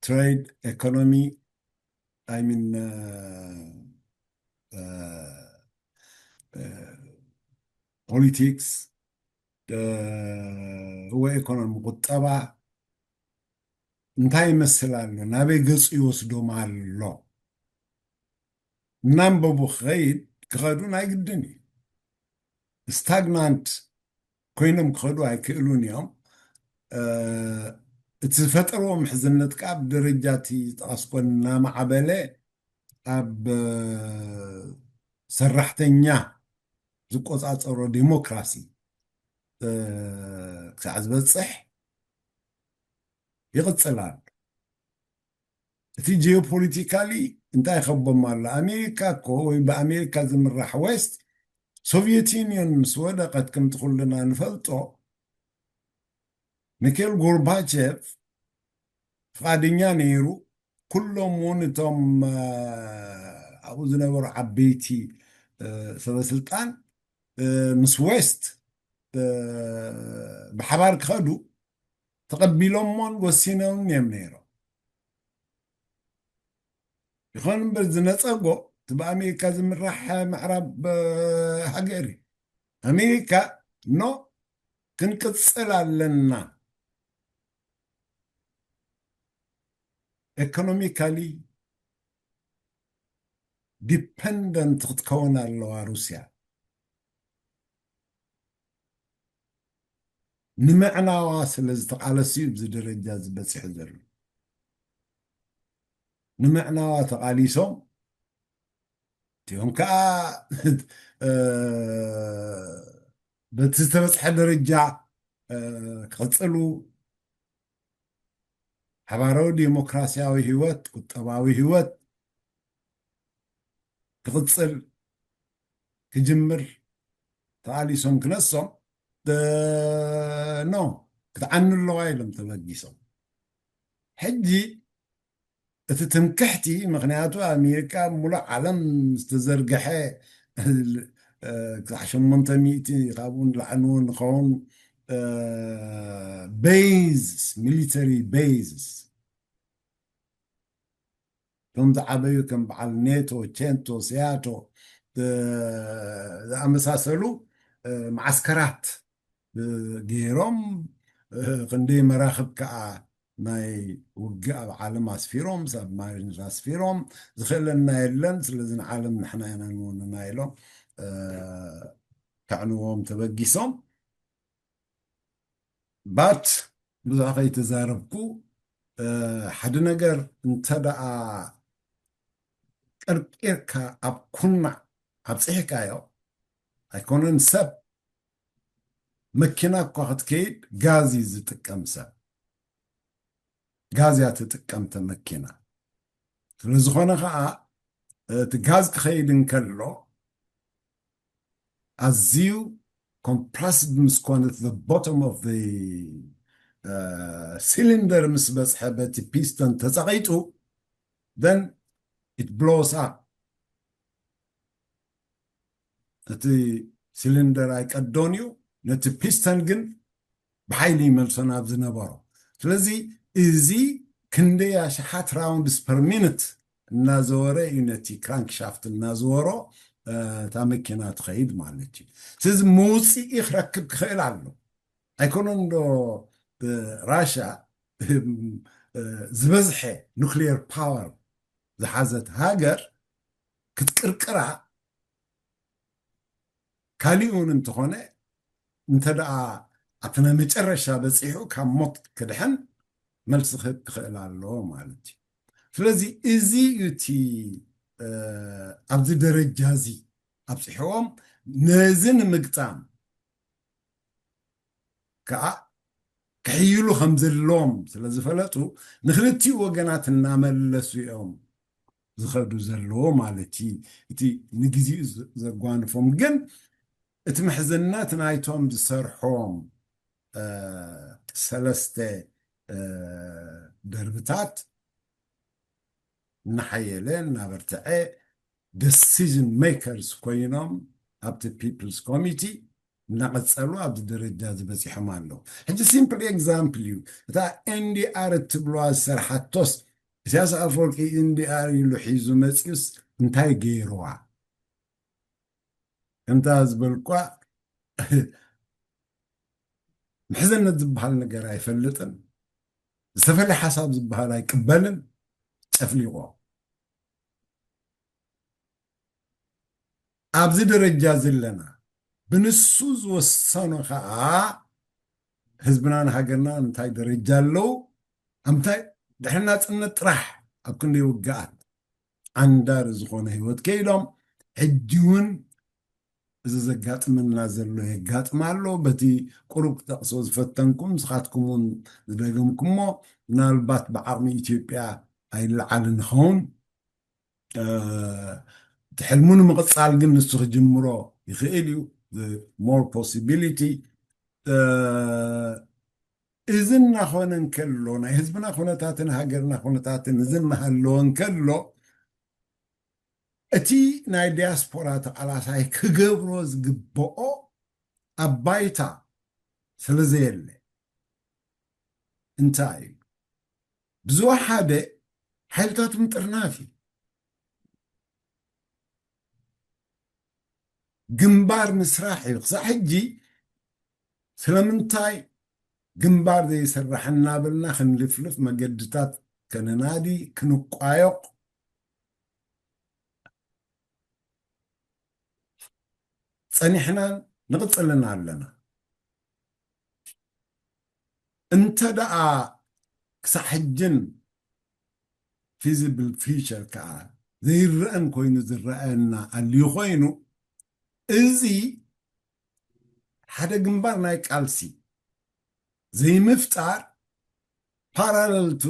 ትሬድ ኤኮኖሚ I mean ፖሊቲክስ ወይ ኢኮኖሚ ቁጠባ እንታይ ይመስል ኣሎ ናበይ ገፁ ይወስዶም ኣሎ እናንበቡ ክኸይድ ክኸዱ ናይ ግድን እዩ። ስታግናንት ኮይኖም ክኸዱ ኣይክእሉን እዮም። እቲ ዝፈጠርዎ ምሕዝነት ከዓ ብደረጃ እቲ ዝጠቐስኮ እናማዕበለ ኣብ ሰራሕተኛ ዝቆፃፀሮ ዲሞክራሲ ክሳዕ ዝበፅሕ ይቕፅል ኣሎ። እቲ ጂኦፖለቲካሊ እንታይ ይኸቦም ኣሎ? ኣሜሪካ እኮ ወይ ብኣሜሪካ ዝምራሕ ዌስት ሶቪየት ዩኒየን ምስ ወደቐት ከምቲ ኩልና ንፈልጦ ሚካኤል ጎርባቸቭ ፍቓደኛ ነይሩ። ኩሎም እውን እቶም ኣብኡ ዝነበሩ ዓበይቲ ሰበስልጣን ምስ ዌስት ብሓባር ክኸዱ ተቐቢሎሞን ወሲኖምን እዮም ነይሮም። ይኹን እምበር ዝነፀጎ እቲ ብኣሜሪካ ዝምራሕ ምዕራብ ሃገር እዩ። ኣሜሪካ ኖ ክንቅፅል ኣለና፣ ኤኮኖሚካሊ ዲፐንደንት ክትከውን ኣለዋ ሩስያ። ንምዕናዋ ስለ ዝተቓለሱ እዩ እዚ ደረጃ ዝበፅሑ ዘሎ። ንምዕናዋ ተቓሊሶም እቲኦም ከዓ በቲ ዝተበፅሐ ደረጃ ክቕፅሉ ሓባራዊ ዲሞክራሲያዊ ህይወት፣ ቁጠባዊ ህይወት ክቕፅል ክጅምር ተቓሊሶም ክነሶም ኖ ክትዓኑ ኣለዋ ኢሎም ተበጊሶም። ሕጂ እቲ ትምክሕቲ ምክንያቱ ኣሜሪካ ሙሉእ ዓለም ዝተዘርግሐ ክሳዕ ሸሞንተ ሚእቲ ካብኡ ንላዕሊ ንኸውን ቤዝስ ሚሊተሪ ቤዝስ እቶም ዝዓበዩ ከም በዓል ኔቶ፣ ቼንቶ፣ ሲያቶ ዝኣመሳሰሉ መዓስከራት ገይሮም ክንደይ መራኽብ ከዓ ናይ ውግእ ኣብ ዓለም ኣስፊሮም፣ ሳብማሪን ኣስፊሮም ዝኽእለና የለን፣ ስለዚ ንዓለም ንሕና ኢና ንውንና ኢሎም ከዕንዎም ተበጊሶም። ባት ብዙሕ ከይተዛረብኩ ሓደ ነገር እንተ ደኣ ቀርቂርካ ኣብ ኩናዕ ኣብፅሕካዮ ኣይኮነን ሰብ መኪና እኳ ክትከይድ ጋዝ እዩ ዝጥቀም ሰብ። ጋዝ እያ ትጥቀም እተ መኪና። ስለዝኾነ ከዓ እቲ ጋዝ ክኸይድ እንከሎ ኣዝዩ ኮምፕረስድ ምስ ኮነ to the bottom of the cylinder ምስ በፅሐ በቲ ፒስተን ተፀቒጡ then it blows up። እቲ ሲሊንደር ኣይቀዶን እዩ፣ ነቲ ፒስተን ግን ብሓይሊ ይመልሶ ናብ ዝነበሮ። ስለዚ እዚ ክንደይ ኣሽሓት rounds per minute እናዘወረ እዩ ነቲ ክራንክሻፍት እናዘወሮ እታ መኪና ትኸይድ ማለት እዩ። ስለዚ መውፅኢ ክረክብ ክኽእል ኣሎ። ኣይኮነን ዶ ራሻ ዝበዝሐ ኑክሊየር ፓወር ዝሓዘት ሃገር ክትቅርቅራ ካሊእ እውን እንተኾነ እንተ ደኣ ኣብቲ ናይ መጨረሻ በፂሑ ካብ ሞት ክድሕን መልሲ ክህብ ክኽእል ኣለዎ ማለት እዩ። ስለዚ እዚ እዩ እቲ ኣብዚ ደረጃ እዚ ኣብፅሕዎም ነዚ ንምግጣም ከዓ ክሕይሉ ከም ዘለዎም ስለ ዝፈለጡ ንክልቲኡ ወገናት እናመለሱ እዮም ዝኸዱ ዘለዎ ማለት እዩ። እቲ ንግዜኡ ዘጓንፎም ግን እቲ ምሕዝነት ናይቶም ዝሰርሖም ሰለስተ ደርብታት እናሓየለ እናበርትዐ decision makers ኮይኖም ኣብቲ ፒፕልስ ኮሚቲ እናቐፀሉ ኣብዚ ደረጃ ዝበፂሖም ኣለዉ። ሕጂ ሲምፕል ኤግዛምፕል እዩ። እታ ኤንዲኣር እትብለዋ ዝሰርሓቶስ ኢሳያስ ኣፈወርቂ ኤንዲኣር ኢሉ ሒዙ መፂኡስ እንታይ ገይርዋ? ከምታ ዝበልኳ ምሕዝነት ዝበሃል ነገር ኣይፈልጥን። ዝተፈለየ ሓሳብ ዝበሃል ኣይቅበልን። ጨፍሊቆ ኣብዚ ደረጃ ዘለና ብንሱ ዝወሰኖ ከዓ ህዝብናን ሃገርናን እንታይ ደረጃ ኣለዉ፣ እንታይ ድሕሪ ናፅነት ጥራሕ ኣብ ክንደይ ውግኣት ዓንዳሪ ዝኾነ ህይወት ከይዶም፣ ሕጂ እውን እዚ ዘጋጥመና ዘሎ የጋጥም ኣሎ። በቲ ቁሩብ ክጠቕሶ ዝፈተንኩም፣ ንስኻትኩም እውን ዝደገምኩሞ፣ ምናልባት ብዓቕሚ ኢትዮጵያ ኣይለዓልን ይኸውን። እቲ ሕልሙ ንምቕፃል ግን ንሱ ክጅምሮ ይኽእል እዩ። More possibility። እዚ እናኾነ እንከሎ፣ ናይ ህዝብና ኩነታትን ሃገርና ኩነታትን እዚ እናሃለወ እንከሎ፣ እቲ ናይ ዲያስፖራ ተቓላሳይ ክገብሮ ዝግብኦ ኣብ ባይታ ስለ ዘየለ እንታይ እዩ? ብዝወሓደ ሓይልታት ምጥርናፍ እዩ። ግንባር ምስራሕ እዩ። ክሳዕ ሕጂ ስለምንታይ ግንባር ዘይስራሕ እናበልና ክንልፍልፍ፣ መገድታት ከነናዲ፣ ክንቋዮቕ ጸኒሕናን ንቕጽልን ኣለና። እንተ ደኣ ክሳዕ ሕጅን ፊዚብል ፊቸር ከኣ ዘይረአን ኮይኑ ዝረአየና ኣልዩ ኮይኑ፣ እዚ ሓደ ግንባር ናይ ቃልሲ ዘይምፍጣር ፓራለል ቱ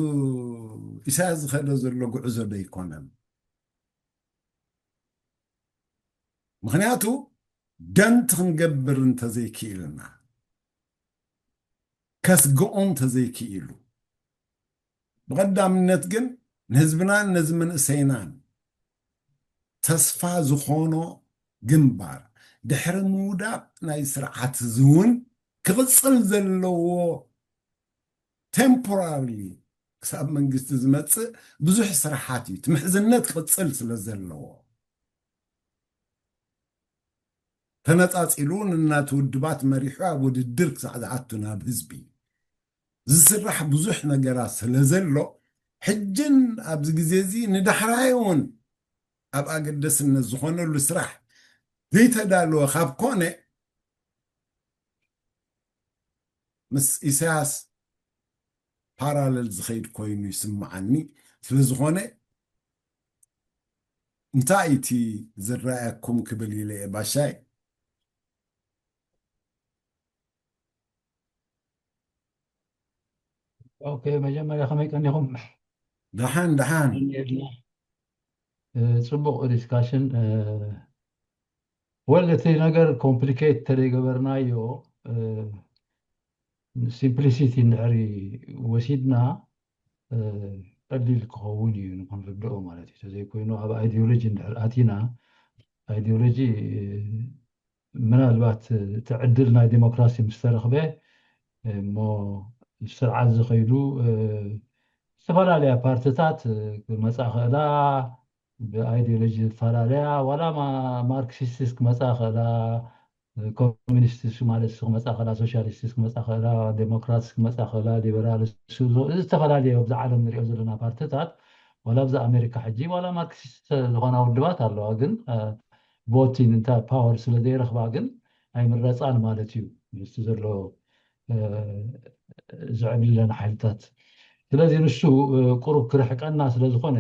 ኢሳያስ ዝኸደ ዘሎ ጉዕዞ ዶ ኣይኮነን? ምኽንያቱ ደንት ክንገብር እንተዘይክኢልና፣ ከስግኦ እንተዘይክኢሉ፣ ብቐዳምነት ግን ንህዝብናን ነዚ መንእሰይናን ተስፋ ዝኾኖ ግንባር ድሕሪ ምውዳቕ ናይ ስርዓት እዚ እውን ክቕጽል ዘለዎ ቴምፖራሪ ክሳብ መንግስቲ ዝመጽእ ብዙሕ ስራሓት እዩ። እቲ ምሕዝነት ክቕጽል ስለ ዘለዎ ተነጻጺሉ ንናቱ ውድባት መሪሑ ኣብ ውድድር ክሳዕ ዝኣቱ ናብ ህዝቢ ዝስራሕ ብዙሕ ነገራት ስለ ዘሎ ሕጅን ኣብዚ ግዜ እዚ ንዳሕራይ እውን ኣብ ኣገደስነት ዝኾነሉ ስራሕ ዘይተዳለወ ካብ ኮነ ምስ ኢሳያስ ፓራለል ዝኸይድ ኮይኑ ይስምዓኒ። ስለ ዝኾነ እንታይ እቲ ዝረኣየኩም ክብል ኢለ እየ ባሻይ። ኦኬ፣ መጀመርያ ከመይ ቀኒኹም? ደሓን ደሓን። ጽቡቕ ዲስካሽን። ወል እቲ ነገር ኮምፕሊኬት ተደይገበርናዮ፣ ሲምፕሊሲቲ እንድሕሪ ወሲድና ቀሊል ክኸውን እዩ ንክንርድኦ ማለት እዩ። ተዘይኮይኑ ኣብ ኣይዲዮሎጂ እንድሕር ኣቲና ኣይዲዮሎጂ ምናልባት እቲ ዕድል ናይ ዲሞክራሲ ምስ ተረኽበ እሞ ስርዓት ዝኸይዱ ዝተፈላለያ ፓርትታት ክመፃ ክእላ፣ ብኣይዲዮሎጂ ዝፈላለያ ዋላ ማርክሲስቲስ ክመፃ ክእላ፣ ኮሚኒስቲስ ማለት ክመፃ ክእላ፣ ሶሻሊስቲስ ክመፃ ክእላ፣ ዴሞክራትስ ክመፃ ክእላ፣ ሊበራልስ፣ እዚ ዝተፈላለየ ኣብዚ ዓለም ንሪኦ ዘለና ፓርትታት ዋላ ኣብዚ ኣሜሪካ ሕጂ ዋላ ማርክሲስት ዝኾና ውድባት ኣለዋ፣ ግን ቮቲን እንታይ ፓወር ስለ ዘይረኽባ ግን ኣይምረፃን ማለት እዩ ምስቲ ዘሎ ዝዕብልለን ሓይልታት። ስለዚ ንሱ ቁሩብ ክርሕቀና ስለ ዝኾነ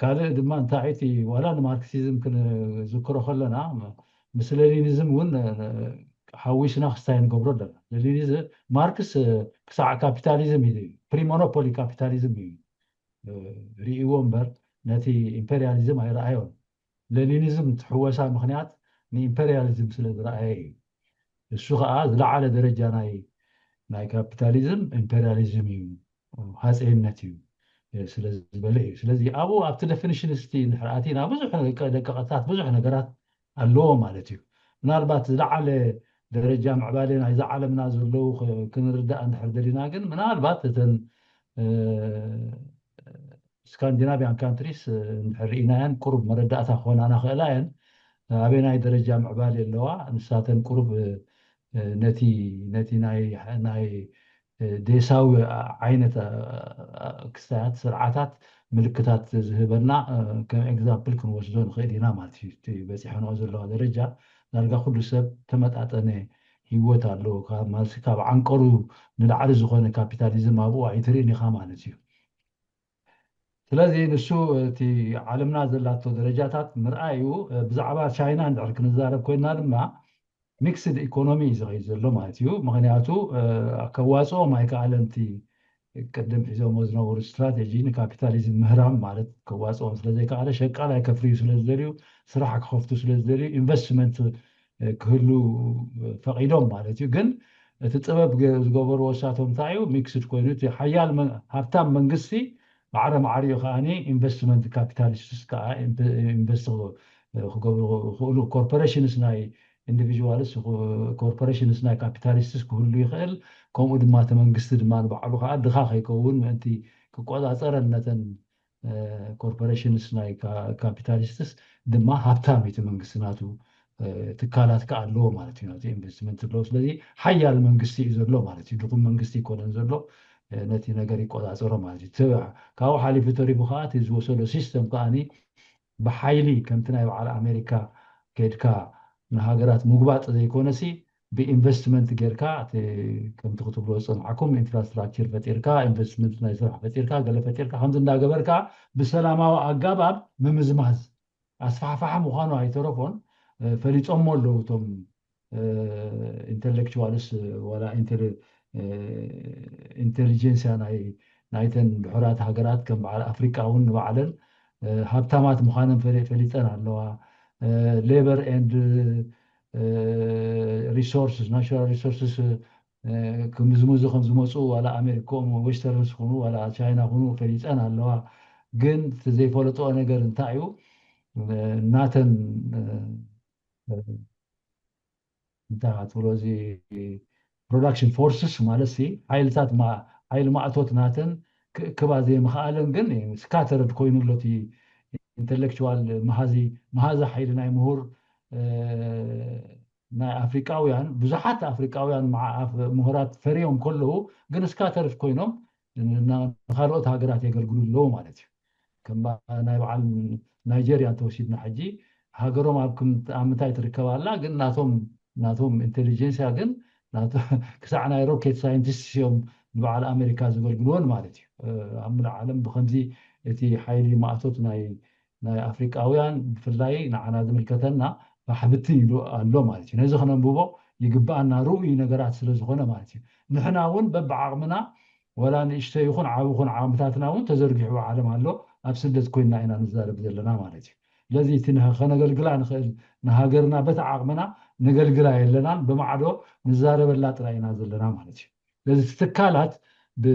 ካልእ ድማ እንታይ እቲ ዋላ ንማርክሲዝም ክንዝክሮ ከለና ምስ ሌኒኒዝም እውን ሓዊስና ክስታይ ንገብሮ ኣለና። ሌኒኒዝም ማርክስ ክሳዕ ካፒታሊዝም እዩ፣ ፕሪሞኖፖሊ ካፒታሊዝም እዩ ርእይዎ እምበር ነቲ ኢምፔሪያሊዝም ኣይረኣዮን። ሌኒኒዝም ትሕወሳ ምኽንያት ንኢምፔሪያሊዝም ስለ ዝረኣየ እዩ። እሱ ከዓ ዝለዓለ ደረጃ ናይ ናይ ካፒታሊዝም ኢምፔሪያሊዝም እዩ፣ ሃፀይነት እዩ ስለ ዝበለ እዩ። ስለዚ ኣብኡ ኣብቲ ዴፊኒሽን ስቲ እንድሕር ኣቲና ብዙሕ ደቀቐታት ብዙሕ ነገራት ኣለዎ ማለት እዩ። ምናልባት ዝለዓለ ደረጃ ምዕባለ ናይዛ ዓለምና ዘለዉ ክንርዳእ እንድሕር ደሊና ግን ምናልባት እተን ስካንዲናቪያን ካንትሪስ እንድሕር ርኢናየን ቁሩብ መረዳእታ ክኾናና ክእላ እየን። ኣበናይ ደረጃ ምዕባለ ኣለዋ ንሳተን ቁሩብ ነቲ ነቲ ናይ ናይ ዴሳዊ ዓይነት ክስታያት ስርዓታት ምልክታት ዝህበና ከም example ክንወስዶ ንኽእል ኢና ማለት እዩ። በፂሐንኦ ዘለዋ ደረጃ ዳርጋ ኩሉ ሰብ ተመጣጠነ ህይወት ኣለዎ። ማለት ካብ ዓንቀሩ ንላዕሊ ዝኾነ ካፒታሊዝም ኣብኡ ኣይትርእን ኢኻ ማለት እዩ። ስለዚ ንሱ እቲ ዓለምና ዘላቶ ደረጃታት ምርኣይ እዩ። ብዛዕባ ቻይና እንድሕር ክንዛረብ ኮይና ድማ ሚክስድ ኢኮኖሚ እዩ ዝኸይድ ዘሎ ማለት እዩ። ምክንያቱ ከዋፅኦም ኣይከኣለን። እቲ ቅድም ሒዞሞ ዝነበሩ ስትራቴጂ ንካፒታሊዝም ምህራም ማለት ከዋፅኦም ስለዘይከኣለ ሸቃላይ ከፍርዩ ስለዝደልዩ፣ ስራሕ ክኸፍቱ ስለዝደልዩ፣ ኢንቨስትመንት ክህሉ ፈቒዶም ማለት እዩ። ግን እቲ ጥበብ ዝገበርዎ እሳቶም እንታይ እዩ? ሚክስድ ኮይኑ እቲ ሓያል ሃብታም መንግስቲ ማዕረ ማዕሪኡ ከዓኒ ኢንቨስትመንት ካፒታሊስትስ ከዓ ኢንቨስት ክገብሩ ክኽእሉ፣ ኮርፖሬሽንስ ናይ ኢንዲቪጁዋልስ፣ ኮርፖሬሽንስ ናይ ካፒታሊስትስ ክህሉ ይኽእል። ከምኡ ድማ እቲ መንግስቲ ድማ ንባዕሉ ከዓ ድኻ ከይከውን ምእንቲ ክቆፃፀረን ነተን ኮርፖሬሽንስ ናይ ካፒታሊስትስ ድማ ሃብታም እቲ መንግስቲ ናቱ ትካላት ከዓ ኣለዎ ማለት እዩ። ናቱ ኢንቨስትመንት ኣለዎ። ስለዚ ሓያል መንግስቲ እዩ ዘሎ ማለት እዩ። ድኹም መንግስቲ ይኮነን ዘሎ፣ ነቲ ነገር ይቆፃፀሮ ማለት እዩ። ካብኡ ሓሊፉ ተሪፉ ከዓ እቲ ዝወሰዶ ሲስተም ከዓኒ ብሓይሊ ከምቲ ናይ በዓል ኣሜሪካ ከድካ ንሃገራት ምጉባጥ ዘይኮነሲ ብኢንቨስትመንት ጌርካ ከምቲ ክትብሎ ዝፀናዕኩም ኢንፍራስትራክቸር ፈጢርካ ኢንቨስትመንት ናይ ስራሕ ፈጢርካ ገለ ፈጢርካ ከምዚ እንዳገበርካ ብሰላማዊ ኣጋባብ ምምዝማዝ ኣስፋሕፋሒ ምዃኑ ኣይተረፎን። ፈሊጦሞ ኣለዉ እቶም ኢንተሌክቹዋልስ ዋላ ኢንቴሊጀንስያ ናይተን ድሑራት ሃገራት ከም በዓል ኣፍሪቃ እውን ንባዕለን ሃብታማት ምዃነን ፈሊጠን ኣለዋ። ሌበር ኤንድ ሪሶርስስ ናቹራል ሪሶርስስ ክምዝምዙ ከም ዝመፁ ዋላ ኣሜሪካኦም ዌስተርንስ ይኹኑ ዋላ ቻይና ይኹኑ ፈሊጠን ኣለዋ። ግን እቲ ዘይፈለጥኦ ነገር እንታይ እዩ? ናተን እንታይ ትብሎ እዚ ፕሮዳክሽን ፎርስስ ማለት ሲ ሓይልታት ሓይሊ ማእቶት ናተን ክእክባ ዘይምኽኣለን ግን ስካተርድ ኮይኑ ኣሎ። እቲ ኢንተሌክቹዋል መሃዚ መሃዚ ሓይሊ ናይ ምሁር ናይ ኣፍሪቃውያን ብዙሓት ኣፍሪቃውያን ምሁራት ፈርዮም ከለዉ ግን ስካተርድ ኮይኖም ንካልኦት ሃገራት የገልግሉ ኣለዉ ማለት እዩ። ከም ናይ በዓል ናይጀርያ እንተወሲድና ሕጂ ሃገሮም ኣብ ምንታይ ትርከብ ኣላ ግን ናቶም ናቶም ኢንቴሊጀንስያ ግን ክሳዕ ናይ ሮኬት ሳይንቲስት እዮም ንበዓል ኣሜሪካ ዘገልግልዎን ማለት እዩ። ኣብ ምሉእ ዓለም ብከምዚ እቲ ሓይሊ ማእቶት ናይ ናይ ኣፍሪቃውያን ብፍላይ ንዓና ዝምልከተና ባሕብትን ኢሉ ኣሎ ማለት እዩ። ነዚ ክነንብቦ ይግብኣና ርኡይ ነገራት ስለ ዝኾነ ማለት እዩ። ንሕና እውን በብዓቕምና ወላ ንእሽተይ ይኹን ዓቢ ይኹን ዓቕምታትና እውን ተዘርጊሑ ዓለም ኣሎ። ኣብ ስደት ኮይንና ኢና ንዛረብ ዘለና ማለት እዩ። ስለዚ እቲ ከነገልግላ ንኽእል ንሃገርና በቲ ዓቕምና ነገልግላ የለናን፣ ብማዕዶ ንዛረበላ ጥራይ ኢና ዘለና ማለት እዩ። ስለዚ እቲ ትካላት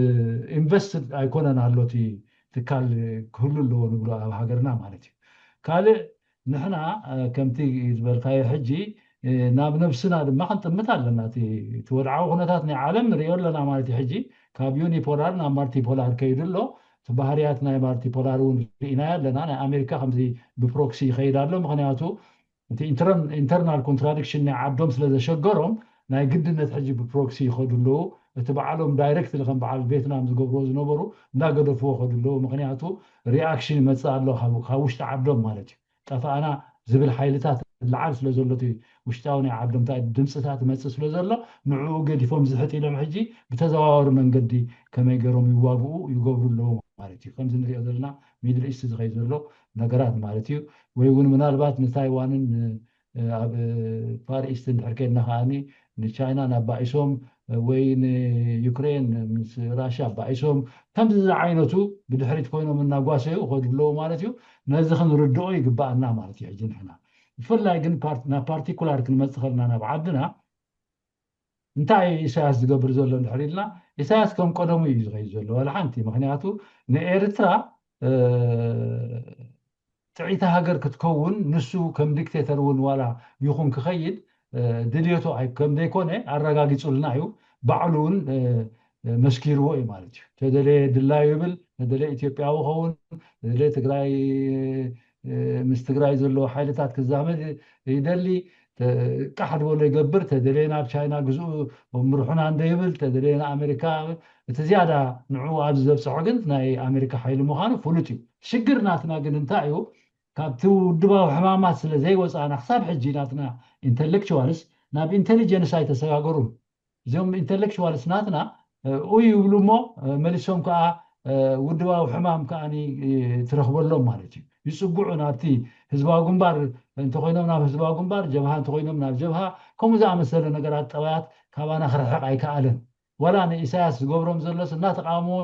ብኢንቨስት ኣይኮነን ኣሎ እቲ ትካል ክህሉ ኣለዎ ንብሎ ኣብ ሃገርና ማለት እዩ። ካልእ ንሕና ከምቲ ዝበልካዮ ሕጂ ናብ ነብስና ድማ ክንጥምት ኣለና። እቲ ወድዓዊ ኩነታት ናይ ዓለም ንሪኦ ኣለና ማለት እዩ። ሕጂ ካብ ዩኒፖላር ናብ ማልቲፖላር ከይዱ ኣሎ። እቲ ባህርያት ናይ ማልቲፖላር እውን ርኢናዮ ኣለና። ናይ ኣሜሪካ ከምዚ ብፕሮክሲ ይኸይድ ኣሎ። ምክንያቱ እቲ ኢንተርናል ኮንትራዲክሽን ናይ ዓዶም ስለ ዘሸገሮም ናይ ግድነት ሕጂ ብፕሮክሲ ይኸዱ ኣለዉ። እቲ በዓሎም ዳይሬክት ከም በዓል ቬትናም ዝገብርዎ ዝነበሩ እንዳገደፍዎ ኸዱ ኣለዉ። ምክንያቱ ሪኣክሽን ይመፅእ ኣሎ ካብ ውሽጢ ዓዶም ማለት እዩ። ጠፋእና ዝብል ሓይልታት ላዓል ስለ ዘሎ እቲ ውሽጣዊ ናይ ዓዶም ድምፅታት ይመፅእ ስለ ዘሎ ንዕኡ ገዲፎም ዝሕጥ ኢሎም ሕጂ ብተዘዋዋሪ መንገዲ ከመይ ገይሮም ይዋግኡ ይገብሩ ኣለዉ ማለት እዩ። ከምዚ ንሪኦ ዘለና ሚድል ኢስት ዝኸይ ዘሎ ነገራት ማለት እዩ። ወይ እውን ምናልባት ንታይዋንን ኣብ ፋር ኢስት እንድሕር ከድና ከዓኒ ንቻይና ናባኢሶም ወይ ንዩክሬን ምስ ራሽያ ኣባኢሶም ከምዚ ዝዓይነቱ ብድሕሪት ኮይኖም እናጓሰዩ ከዱ ኣለዉ ማለት እዩ። ነዚ ክንርድኦ ይግባኣና ማለት እዩ። ሕጂ ንሕና ብፍላይ ግን ናብ ፓርቲኩላር ክንመፅእ ከለና ናብ ዓድና እንታይ ኢሳያስ ዝገብር ዘሎ እንድሕር ኢልና ኢሳያስ ከም ቀደሙ እዩ ዝኸይድ ዘሎ ዋላ ሓንቲ። ምክንያቱ ንኤርትራ ጥዕይቲ ሃገር ክትከውን ንሱ ከም ዲክቴተር እውን ዋላ ይኹን ክኸይድ ድልየቱ ከም ዘይኮነ ኣረጋጊፁልና እዩ። ባዕሉ እውን መስኪርዎ እዩ ማለት እዩ። ተደለየ ድላዩ ይብል፣ ተደለየ ኢትዮጵያዊ ኸውን፣ ተደለየ ትግራይ ምስ ትግራይ ዘለዎ ሓይልታት ክዛመድ ይደሊ። ቃሕ ዝበሎ ይገብር። ተደለየ ናብ ቻይና ግዝኡ ምርሑና እንደ ይብል፣ ተደለየ ንኣሜሪካ። እቲ ዝያዳ ንዕኡ ኣብዚ ዘብፅሖ ግን ናይ ኣሜሪካ ሓይሊ ምዃኑ ፍሉጥ እዩ። ሽግር ናትና ግን እንታይ እዩ? ካብቲ ውድባዊ ሕማማት ስለ ዘይወፃና ክሳብ ሕጂ ናትና ኢንተሌክቹዋልስ ናብ ኢንቴሊጀንስ ኣይተሰጋገሩን። እዚኦም ኢንተሌክቹዋልስ ናትና ኡይ ይብሉ እሞ መሊሶም ከዓ ውድባዊ ሕማም ከዓ ትረኽበሎም ማለት እዩ። ይፅጉዑ ናብቲ ህዝባዊ ግንባር እንተኮይኖም ናብ ህዝባዊ ግንባር፣ ጀብሃ እንተኮይኖም ናብ ጀብሃ፣ ከምኡ ዝኣመሰለ ነገራት ጠባያት ካባና ክርሕቕ ኣይከኣለን። ዋላ ንኢሳያስ ዝገብሮም ዘሎስ እናተቃወምዎ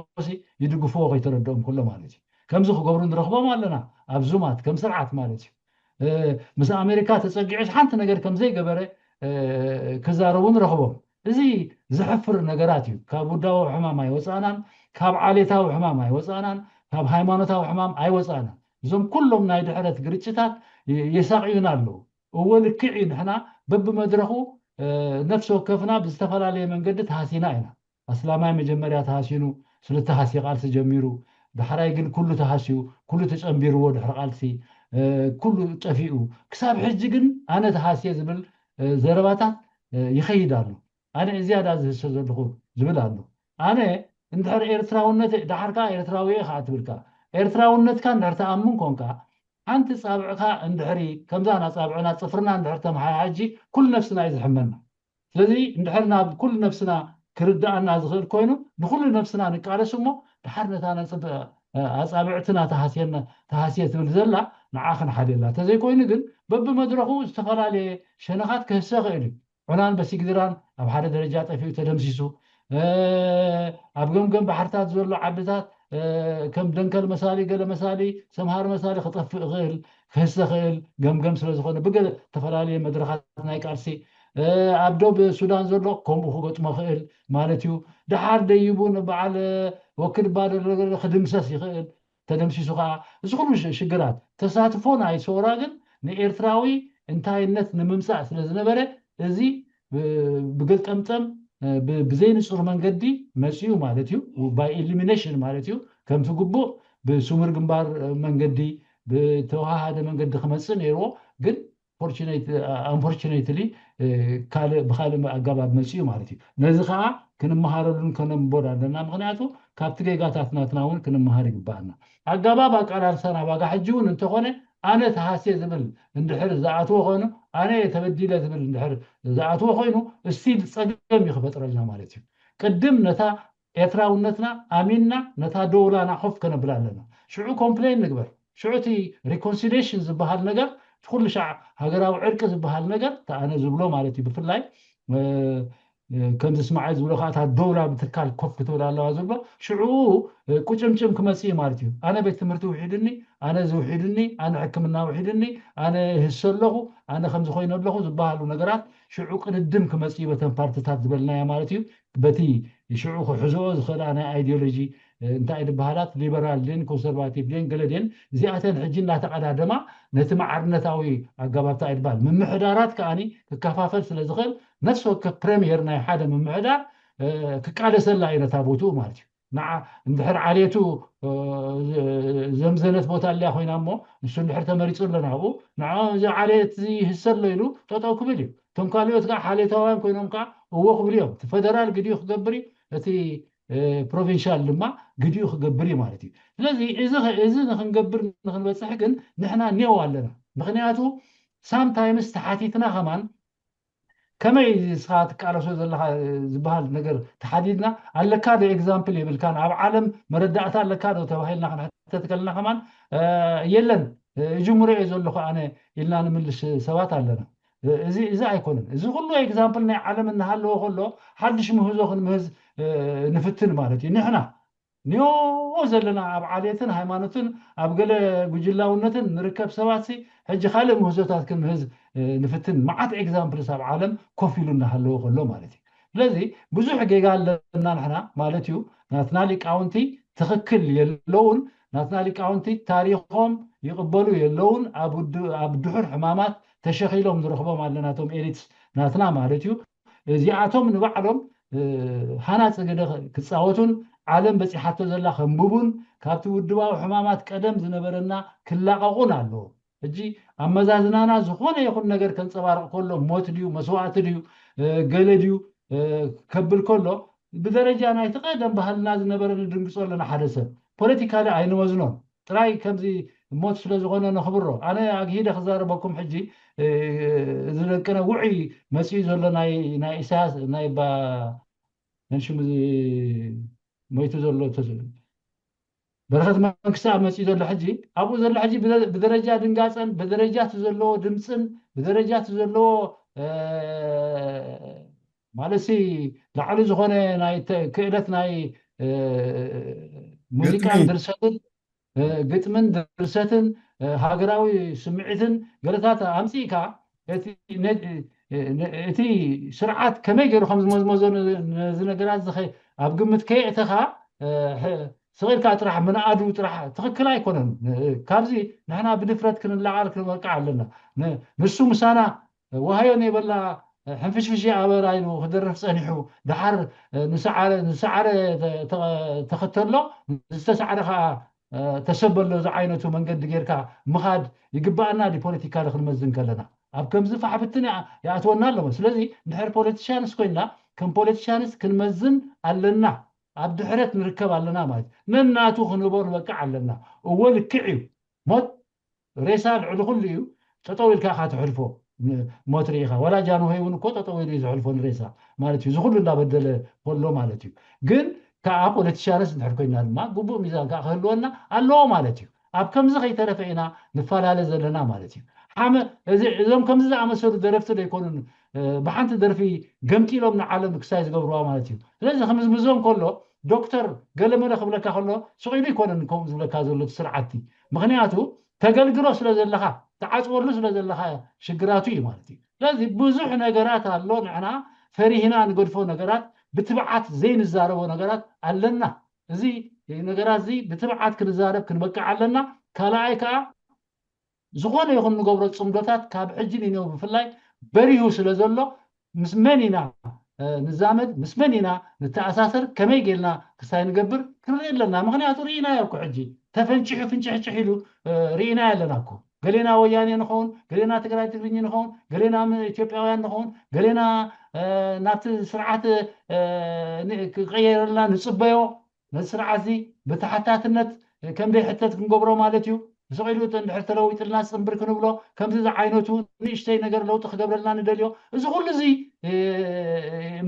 ይድግፍዎ ከይተረድኦም ከሎ ማለት እዩ። ከምዚ ክገብሩ ንረኽቦም ኣለና ኣብ ዙማት ከም ስርዓት ማለት እዩ። ምስ ኣሜሪካ ተፀጊዑስ ሓንቲ ነገር ከም ዘይገበረ ክዛረቡ ንረኽቦም። እዚ ዘሕፍር ነገራት እዩ። ካብ ውዳባዊ ሕማም ኣይወፃእናን፣ ካብ ዓሌታዊ ሕማም ኣይወፃእናን፣ ካብ ሃይማኖታዊ ሕማም ኣይወፃእናን። እዞም ኩሎም ናይ ድሕረት ግርጭታት የሳቕዩና ኣለዉ። እወ ልክዕ እዩ። ንሕና በብመድረኹ ነፍሲ ወከፍና ብዝተፈላለየ መንገዲ ተሃሲና ኢና። ኣስላማይ መጀመርያ ተሃሲኑ፣ ስልተ ሃስየ ቃልሲ ጀሚሩ፣ ዳሕራይ ግን ኩሉ ተሃስዩ፣ ኩሉ ተጨንቢርዎ ድሕሪ ቃልሲ ኩሉ ጠፊኡ። ክሳብ ሕጂ ግን ኣነ ተሃስየ ዝብል ዘረባታት ይኸይድ ኣሎ። ኣነ ዝያዳ ዝህሰ ዘለኹ ዝብል ኣሎ። ኣነ እንድሕር ኤርትራውነት ዳሓር ከዓ ኤርትራዊ እየ ከዓ ትብል ከዓ ኤርትራውነትካ እንድሕር ተኣምን ኮንካ ሓንቲ ፃብዕካ እንድሕሪ ከምዛ ናፃብዕና ፅፍርና እንድሕር ተመሓያጂ ኩሉ ነብስና እዩ ዝሕመና። ስለዚ እንድሕር ናብ ኩሉ ነብስና ክርድኣና ዝኽእል ኮይኑ ንኩሉ ነብስና ንቃለስ እሞ ድሓር ነታ ነፅብ ኣፃብዕትና ተሃስየ ትብል ዘላ ንዓ ክንሓልየላ። ተዘይኮይኑ ግን በብመድረኹ ዝተፈላለየ ሸነኻት ክህሰ ክእል እዩ። ዑናን በሲግድራን ኣብ ሓደ ደረጃ ጠፊኡ ተደምሲሱ፣ ኣብ ገምገም ባሕርታት ዘሎ ዓድታት ከም ደንከል መሳሊ፣ ገለ መሳሊ፣ ሰምሃር መሳሊ ክጠፍእ ይኽእል፣ ክህሰ ይኽእል፣ ገምገም ስለ ዝኾነ ብገለ ዝተፈላለየ መድረኻት ናይ ቃልሲ ኣብ ዶብ ሱዳን ዘሎ ከምኡ ክገጥሞ ይኽእል ማለት እዩ። ደሓር ደይቡ ንበዓል ወክድ ባደረገ ክድምሰስ ይኽእል። ተደምሲሱ ከዓ እዚ ኩሉ ሽግራት ተሳትፎ ናይ ሶራ ግን ንኤርትራዊ እንታይነት ንምምፃእ ስለ ዝነበረ እዚ ብገልጠምጠም ብዘይንፁር መንገዲ መፅኡ ማለት እዩ። ባይ ኢሊሚኔሽን ማለት እዩ። ከምቲ ግቡእ ብስሙር ግንባር መንገዲ ብተወሃሃደ መንገዲ ክመፅእ ነይርዎ ግን ኣንፎርቹኔትሊ ካልእ ብካልእ ኣገባብ መፅኡ ማለት እዩ። ነዚ ከዓ ክንመሃረሉን ከነንቦን ኣለና። ምክንያቱ ካብቲ ጌጋታት ናትና እውን ክንመሃር ይግባኣና። ኣገባብ ኣቃላልሳ ናብ ዋጋ ሕጂ እውን እንተኾነ ኣነ ተሃስየ ዝብል እንድሕር ዝኣትዎ ኮይኑ ኣነ ተበዲለ ዝብል እንድሕር ዝኣትዎ ኮይኑ እስቲል ፀገም እዩ ክፈጥረልና ማለት እዩ። ቅድም ነታ ኤርትራውነትና ኣሚንና ነታ ደውላና ኮፍ ከነብላ ኣለና። ሽዑ ኮምፕሌን ንግበር። ሽዑ እቲ ሪኮንሲሌሽን ዝበሃል ነገር እቲ ኩሉ ሻዕ ሃገራዊ ዕርቂ ዝበሃል ነገር እቲ ኣነ ዝብሎ ማለት እዩ። ብፍላይ ከምዚ ስማዓይ ዝብሎ ከዓ እታ ደውላ ብትካል ኮፍ ክትብል ኣለዋ ዝብሎ ሽዑ ቁጭምጭም ክመፅእ እዩ ማለት እዩ። ኣነ ቤት ትምህርቲ ውሒድኒ፣ ኣነ ዝውሒድኒ፣ ኣነ ሕክምና ውሒድኒ፣ ኣነ ህሰ ኣለኹ፣ ኣነ ከምዚ ኮይነ ኣለኹ ዝበሃሉ ነገራት ሽዑ ቅድድም ክመፅእ እዩ በተን ፓርትታት ዝበልናዮ ማለት እዩ። በቲ ሽዑ ክሕዝኦ ዝኽእላ ናይ ኣይዲዮሎጂ እንታይ ዝበሃላት ሊበራል ድን ኮንሰርቫቲቭ ድን ገለ ድን እዚኣተን ሕጂ እናተቐዳደማ ነቲ ማዕርነታዊ ኣገባብታ ይበሃል ምምሕዳራት ከዓኒ ክከፋፈል ስለ ዝኽእል ነፍሲ ወከፍ ፕረሚየር ናይ ሓደ ምምሕዳር ክቃለሰላ እዩ ነታ ቦትኡ ማለት እዩ። ንዓ እንድሕር ዓሌቱ ዘምዘነት ቦታ ኣልያ ኮይና እሞ ንሱ እንድሕር ተመሪፁ ኣሎ ናብኡ ንዓ እዚ ዓሌት እዚ ይህሰ ኣሎ ኢሉ ጠጠው ክብል እዩ። እቶም ካልኦት ከዓ ሓሌታውያን ኮይኖም ከዓ እዎ ክብሉ እዮም። እቲ ፈደራል ግዲኡ ክገብር እዩ፣ እቲ ፕሮቪንሻል ድማ ግዲኡ ክገብር እዩ ማለት እዩ። ስለዚ እዚ ንክንገብር ንክንበፅሕ ግን ንሕና ኔው ኣለና። ምክንያቱ ሳምታይምስ ተሓቲትና ከማን ከመይ ንስኻ ትቃለሶ ዘለኻ ዝበሃል ነገር ተሓዲድና ኣለካ ዶ ኤግዛምፕል የብልካን ኣብ ዓለም መረዳእታ ኣለካ ዶ ተባሂልና ክንሕተት ከለና ከማን የለን እጅምሮ እየ ዘለኹ ኣነ ኢልና ንምልሽ ሰባት ኣለና። እዚ እዚ ኣይኮነን። እዚ ኩሉ ኤግዛምፕል ናይ ዓለም እናሃለወ ከሎ ሓድሽ ምህዞ ክንምህዝ ንፍትን ማለት እዩ። ንሕና ንዮ ዘለና ኣብ ዓሌትን ሃይማኖትን ኣብ ገለ ጉጅላውነትን ንርከብ ሰባት ሲ ሕጂ ካልእ ምህዞታት ክንምህዝ ንፍትን መዓት ኤግዛምፕልስ ኣብ ዓለም ኮፍ ኢሉ እናሃለወ ከሎ ማለት እዩ። ስለዚ ብዙሕ ጌጋ ኣለና ንሕና ማለት እዩ። ናትና ሊቃውንቲ ትኽክል የለውን። ናትና ሊቃውንቲ ታሪኾም ይቕበሉ የለውን። ኣብ ድሑር ሕማማት ተሸኺሎም ንረኽቦም ኣለና እቶም ኤሊትስ ናትና ማለት እዩ። እዚኣቶም ንባዕሎም ሃናፂ ግደ ክፃወቱን ዓለም በፂሓቶ ዘላ ከንብቡን ካብቲ ውድባዊ ሕማማት ቀደም ዝነበረና ክላቐቑን ኣለዎ። ሕጂ ኣመዛዝናና ዝኾነ ይኹን ነገር ከንፀባርቕ ከሎ፣ ሞት ድዩ፣ መስዋእቲ ድዩ፣ ገለ ድዩ ከብል ከሎ፣ ብደረጃ ናይቲ ቀደም ባህልና ዝነበረ ንድንግጾ ኣለና። ሓደ ሰብ ፖለቲካሊ ኣይንወዝኖን፣ ጥራይ ከምዚ ሞት ስለ ዝኾነ ነኽብሮ። ኣነ ኣግሂደ ክዛረበኩም ሕጂ፣ እዚ ደቅነ ውዑይ መፂኡ ዘሎ ናይ ኢሳያስ ናይ ባ መንሽም ሞይቱ ዘሎ በረኸት መንግስቲ ኣብ መፅኡ ዘሎ ሕጂ፣ ኣብኡ ዘሎ ሕጂ ብደረጃ ድንጋፀን ብደረጃ እቲ ዘለዎ ድምፅን ብደረጃ እቲ ዘለዎ ማለት ላዕሊ ዝኾነ ናይ ክእለት ናይ ሙዚቃን ድርሰትን ግጥምን ድርሰትን ሃገራዊ ስምዒትን ገለታት ኣምፅእካ እቲ ስርዓት ከመይ ገይሩ ከም ዝመዝመዞ ነዚ ነገራት ኣብ ግምት ከየእተኻ ስቕ ኢልካ ጥራሕ ምንኣዱ ጥራሕ ትኽክል ኣይኮነን። ካብዚ ንሕና ብድፍረት ክንለዓል ክንበቅዕ ኣለና። ንሱ ምሳና ዋሃዮ ነበላ ሕንፍሽፍሽ ኣበራ ኢሉ ክደርፍ ፀኒሑ፣ ድሓር ንሰዓረ ተኸተሎ ዝተሰዓረ ከዓ ተሰበሎ ዝዓይነቱ መንገዲ ጌርካ ምኻድ ይግባኣና ድዩ? ፖለቲካ ክንመዝን ከለና ኣብ ከምዚ ፋሕብትን ይኣትወና ኣለዎ። ስለዚ እንድሕር ፖለቲሻንስ ኮይንና ከም ፖለቲሻንስ ክንመዝን ኣለና። ኣብ ድሕረት ንርከብ ኣለና ማለት ነናቱ ክንህቦ ንበቅዕ ኣለና። እዎ ልክዕ እዩ። ሞት ሬሳ ልዕሊ ኩሉ እዩ። ጠጠው ኢልካ ኢኻ ትሕልፎ። ሞት ርኢኻ ዋላ ጃንሆይ እውን እኮ ጠጠው ኢሉ እዩ ዝሕልፎ ንሬሳ ማለት እዩ። እዚ ኩሉ እንዳበደለ ከሎ ማለት እዩ። ግን ከዓ ፖለቲሻንስ እንድሕር ኮይና ድማ ግቡእ ሚዛን ከዓ ክህልወና ኣለዎ ማለት እዩ። ኣብ ከምዚ ከይተረፈ ኢና ንፈላለ ዘለና ማለት እዩ። ሓመ እዞም ከምዚ ዝኣመሰሉ ደረፍቲ ዘይኮኑን ብሓንቲ ደርፊ ገምጢሎም ንዓለም ክሳይ ዝገብርዋ ማለት እዩ። ስለዚ ክምዝምዞም ከሎ ዶክተር ገለመለ ክብለካ ከሎ ስቕ ኢሉ ይኮነን ከምኡ ዝብለካ ዘሎ ስርዓቲ። ምክንያቱ ተገልግሎ ስለ ዘለካ ትዓፅወሉ ስለ ዘለካ ሽግራቱ እዩ ማለት እዩ። ስለዚ ብዙሕ ነገራት ኣሎ። ንዕና ፈሪህና ንገድፎ ነገራት፣ ብትብዓት ዘይንዛረቦ ነገራት ኣለና። እዚ ነገራት እዚ ብትብዓት ክንዛረብ ክንበቅዕ ኣለና። ካልኣይ ከዓ ዝኾነ ይኹን ንገብሮ ፅምዶታት ካብ ሕጂ ንኔው ብፍላይ በሪሁ ስለ ዘሎ ምስ መን ኢና ንዛመድ፣ ምስ መን ኢና ንተኣሳሰር፣ ከመይ ጌልና ክስታይ ንገብር ክንርኢ ኣለና። ምክንያቱ ርኢናዮ እኮ ሕጂ ተፈንጭሑ ፍንጭሕጭሕ ኢሉ ርኢናዮ ኣለና እኮ። ገሌና ወያኔ ንኸውን፣ ገሌና ትግራይ ትግርኝ ንኸውን፣ ገሌና ኢትዮጵያውያን ንኸውን፣ ገሌና ናብቲ ስርዓት ክቀየረልና ንፅበዮ። ነዚ ስርዓት እዚ ብተሓታትነት ከም ዘይሕተት ክንገብሮ ማለት እዩ። ስቕ ኢሉ እንድሕር ተለዊጥልና ፅንብር ክንብሎ፣ ከምዚ ዝዓይነቱ ንእሽተይ ነገር ለውጢ ክገብረልና ንደልዮ። እዚ ኩሉ እዚ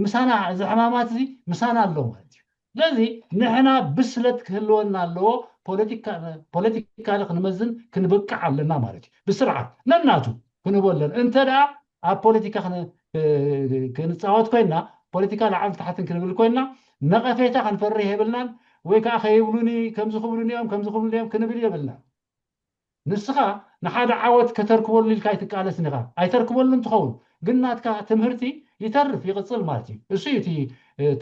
ምሳና፣ እዚ ሕማማት እዚ ምሳና ኣሎ ማለት እዩ። ስለዚ ንሕና ብስለት ክህልወና ኣለዎ። ፖለቲካሊ ክንመዝን ክንበቅዕ ኣለና ማለት እዩ። ብስርዓት ነናቱ ክንህቦ ኣለና። እንተ ደኣ ኣብ ፖለቲካ ክንፃወት ኮይና፣ ፖለቲካ ላዕልን ታሕትን ክንብል ኮይና፣ ነቐፌታ ክንፈርህ የብልናን። ወይ ከዓ ከይብሉኒ ከምዚ ክብሉኒ እዮም ከምዚ ክብሉኒ እዮም ክንብል የብልናን። ንስኻ ንሓደ ዓወት ከተርክበሉ ኢልካ ኣይትቃለስን ኢኻ። ኣይተርክበሉን ትኸውን፣ ግን ናትካ ትምህርቲ ይተርፍ ይቕፅል ማለት እዩ። እሱ እዩ እቲ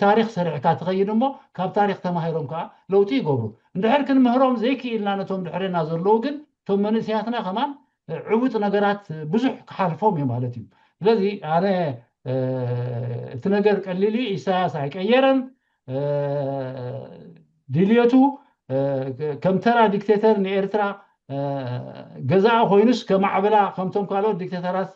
ታሪክ ሰሪሕካ ትኸይድ እሞ ካብ ታሪክ ተማሂሮም ከዓ ለውጢ ይገብሩ። እንድሕር ክንምህሮም ዘይክኢልና ነቶም ድሕሬና ዘለዉ ግን እቶም መንእሰያትና ከማን ዕውጥ ነገራት ብዙሕ ክሓልፎም እዩ ማለት እዩ። ስለዚ ኣነ እቲ ነገር ቀሊል እዩ። ኢሳያስ ኣይቀየረን። ድልየቱ ከም ተራ ዲክቴተር ንኤርትራ ገዛኣ ኮይኑስ ከማዕብላ ከምቶም ካልኦት ዲክቴተራት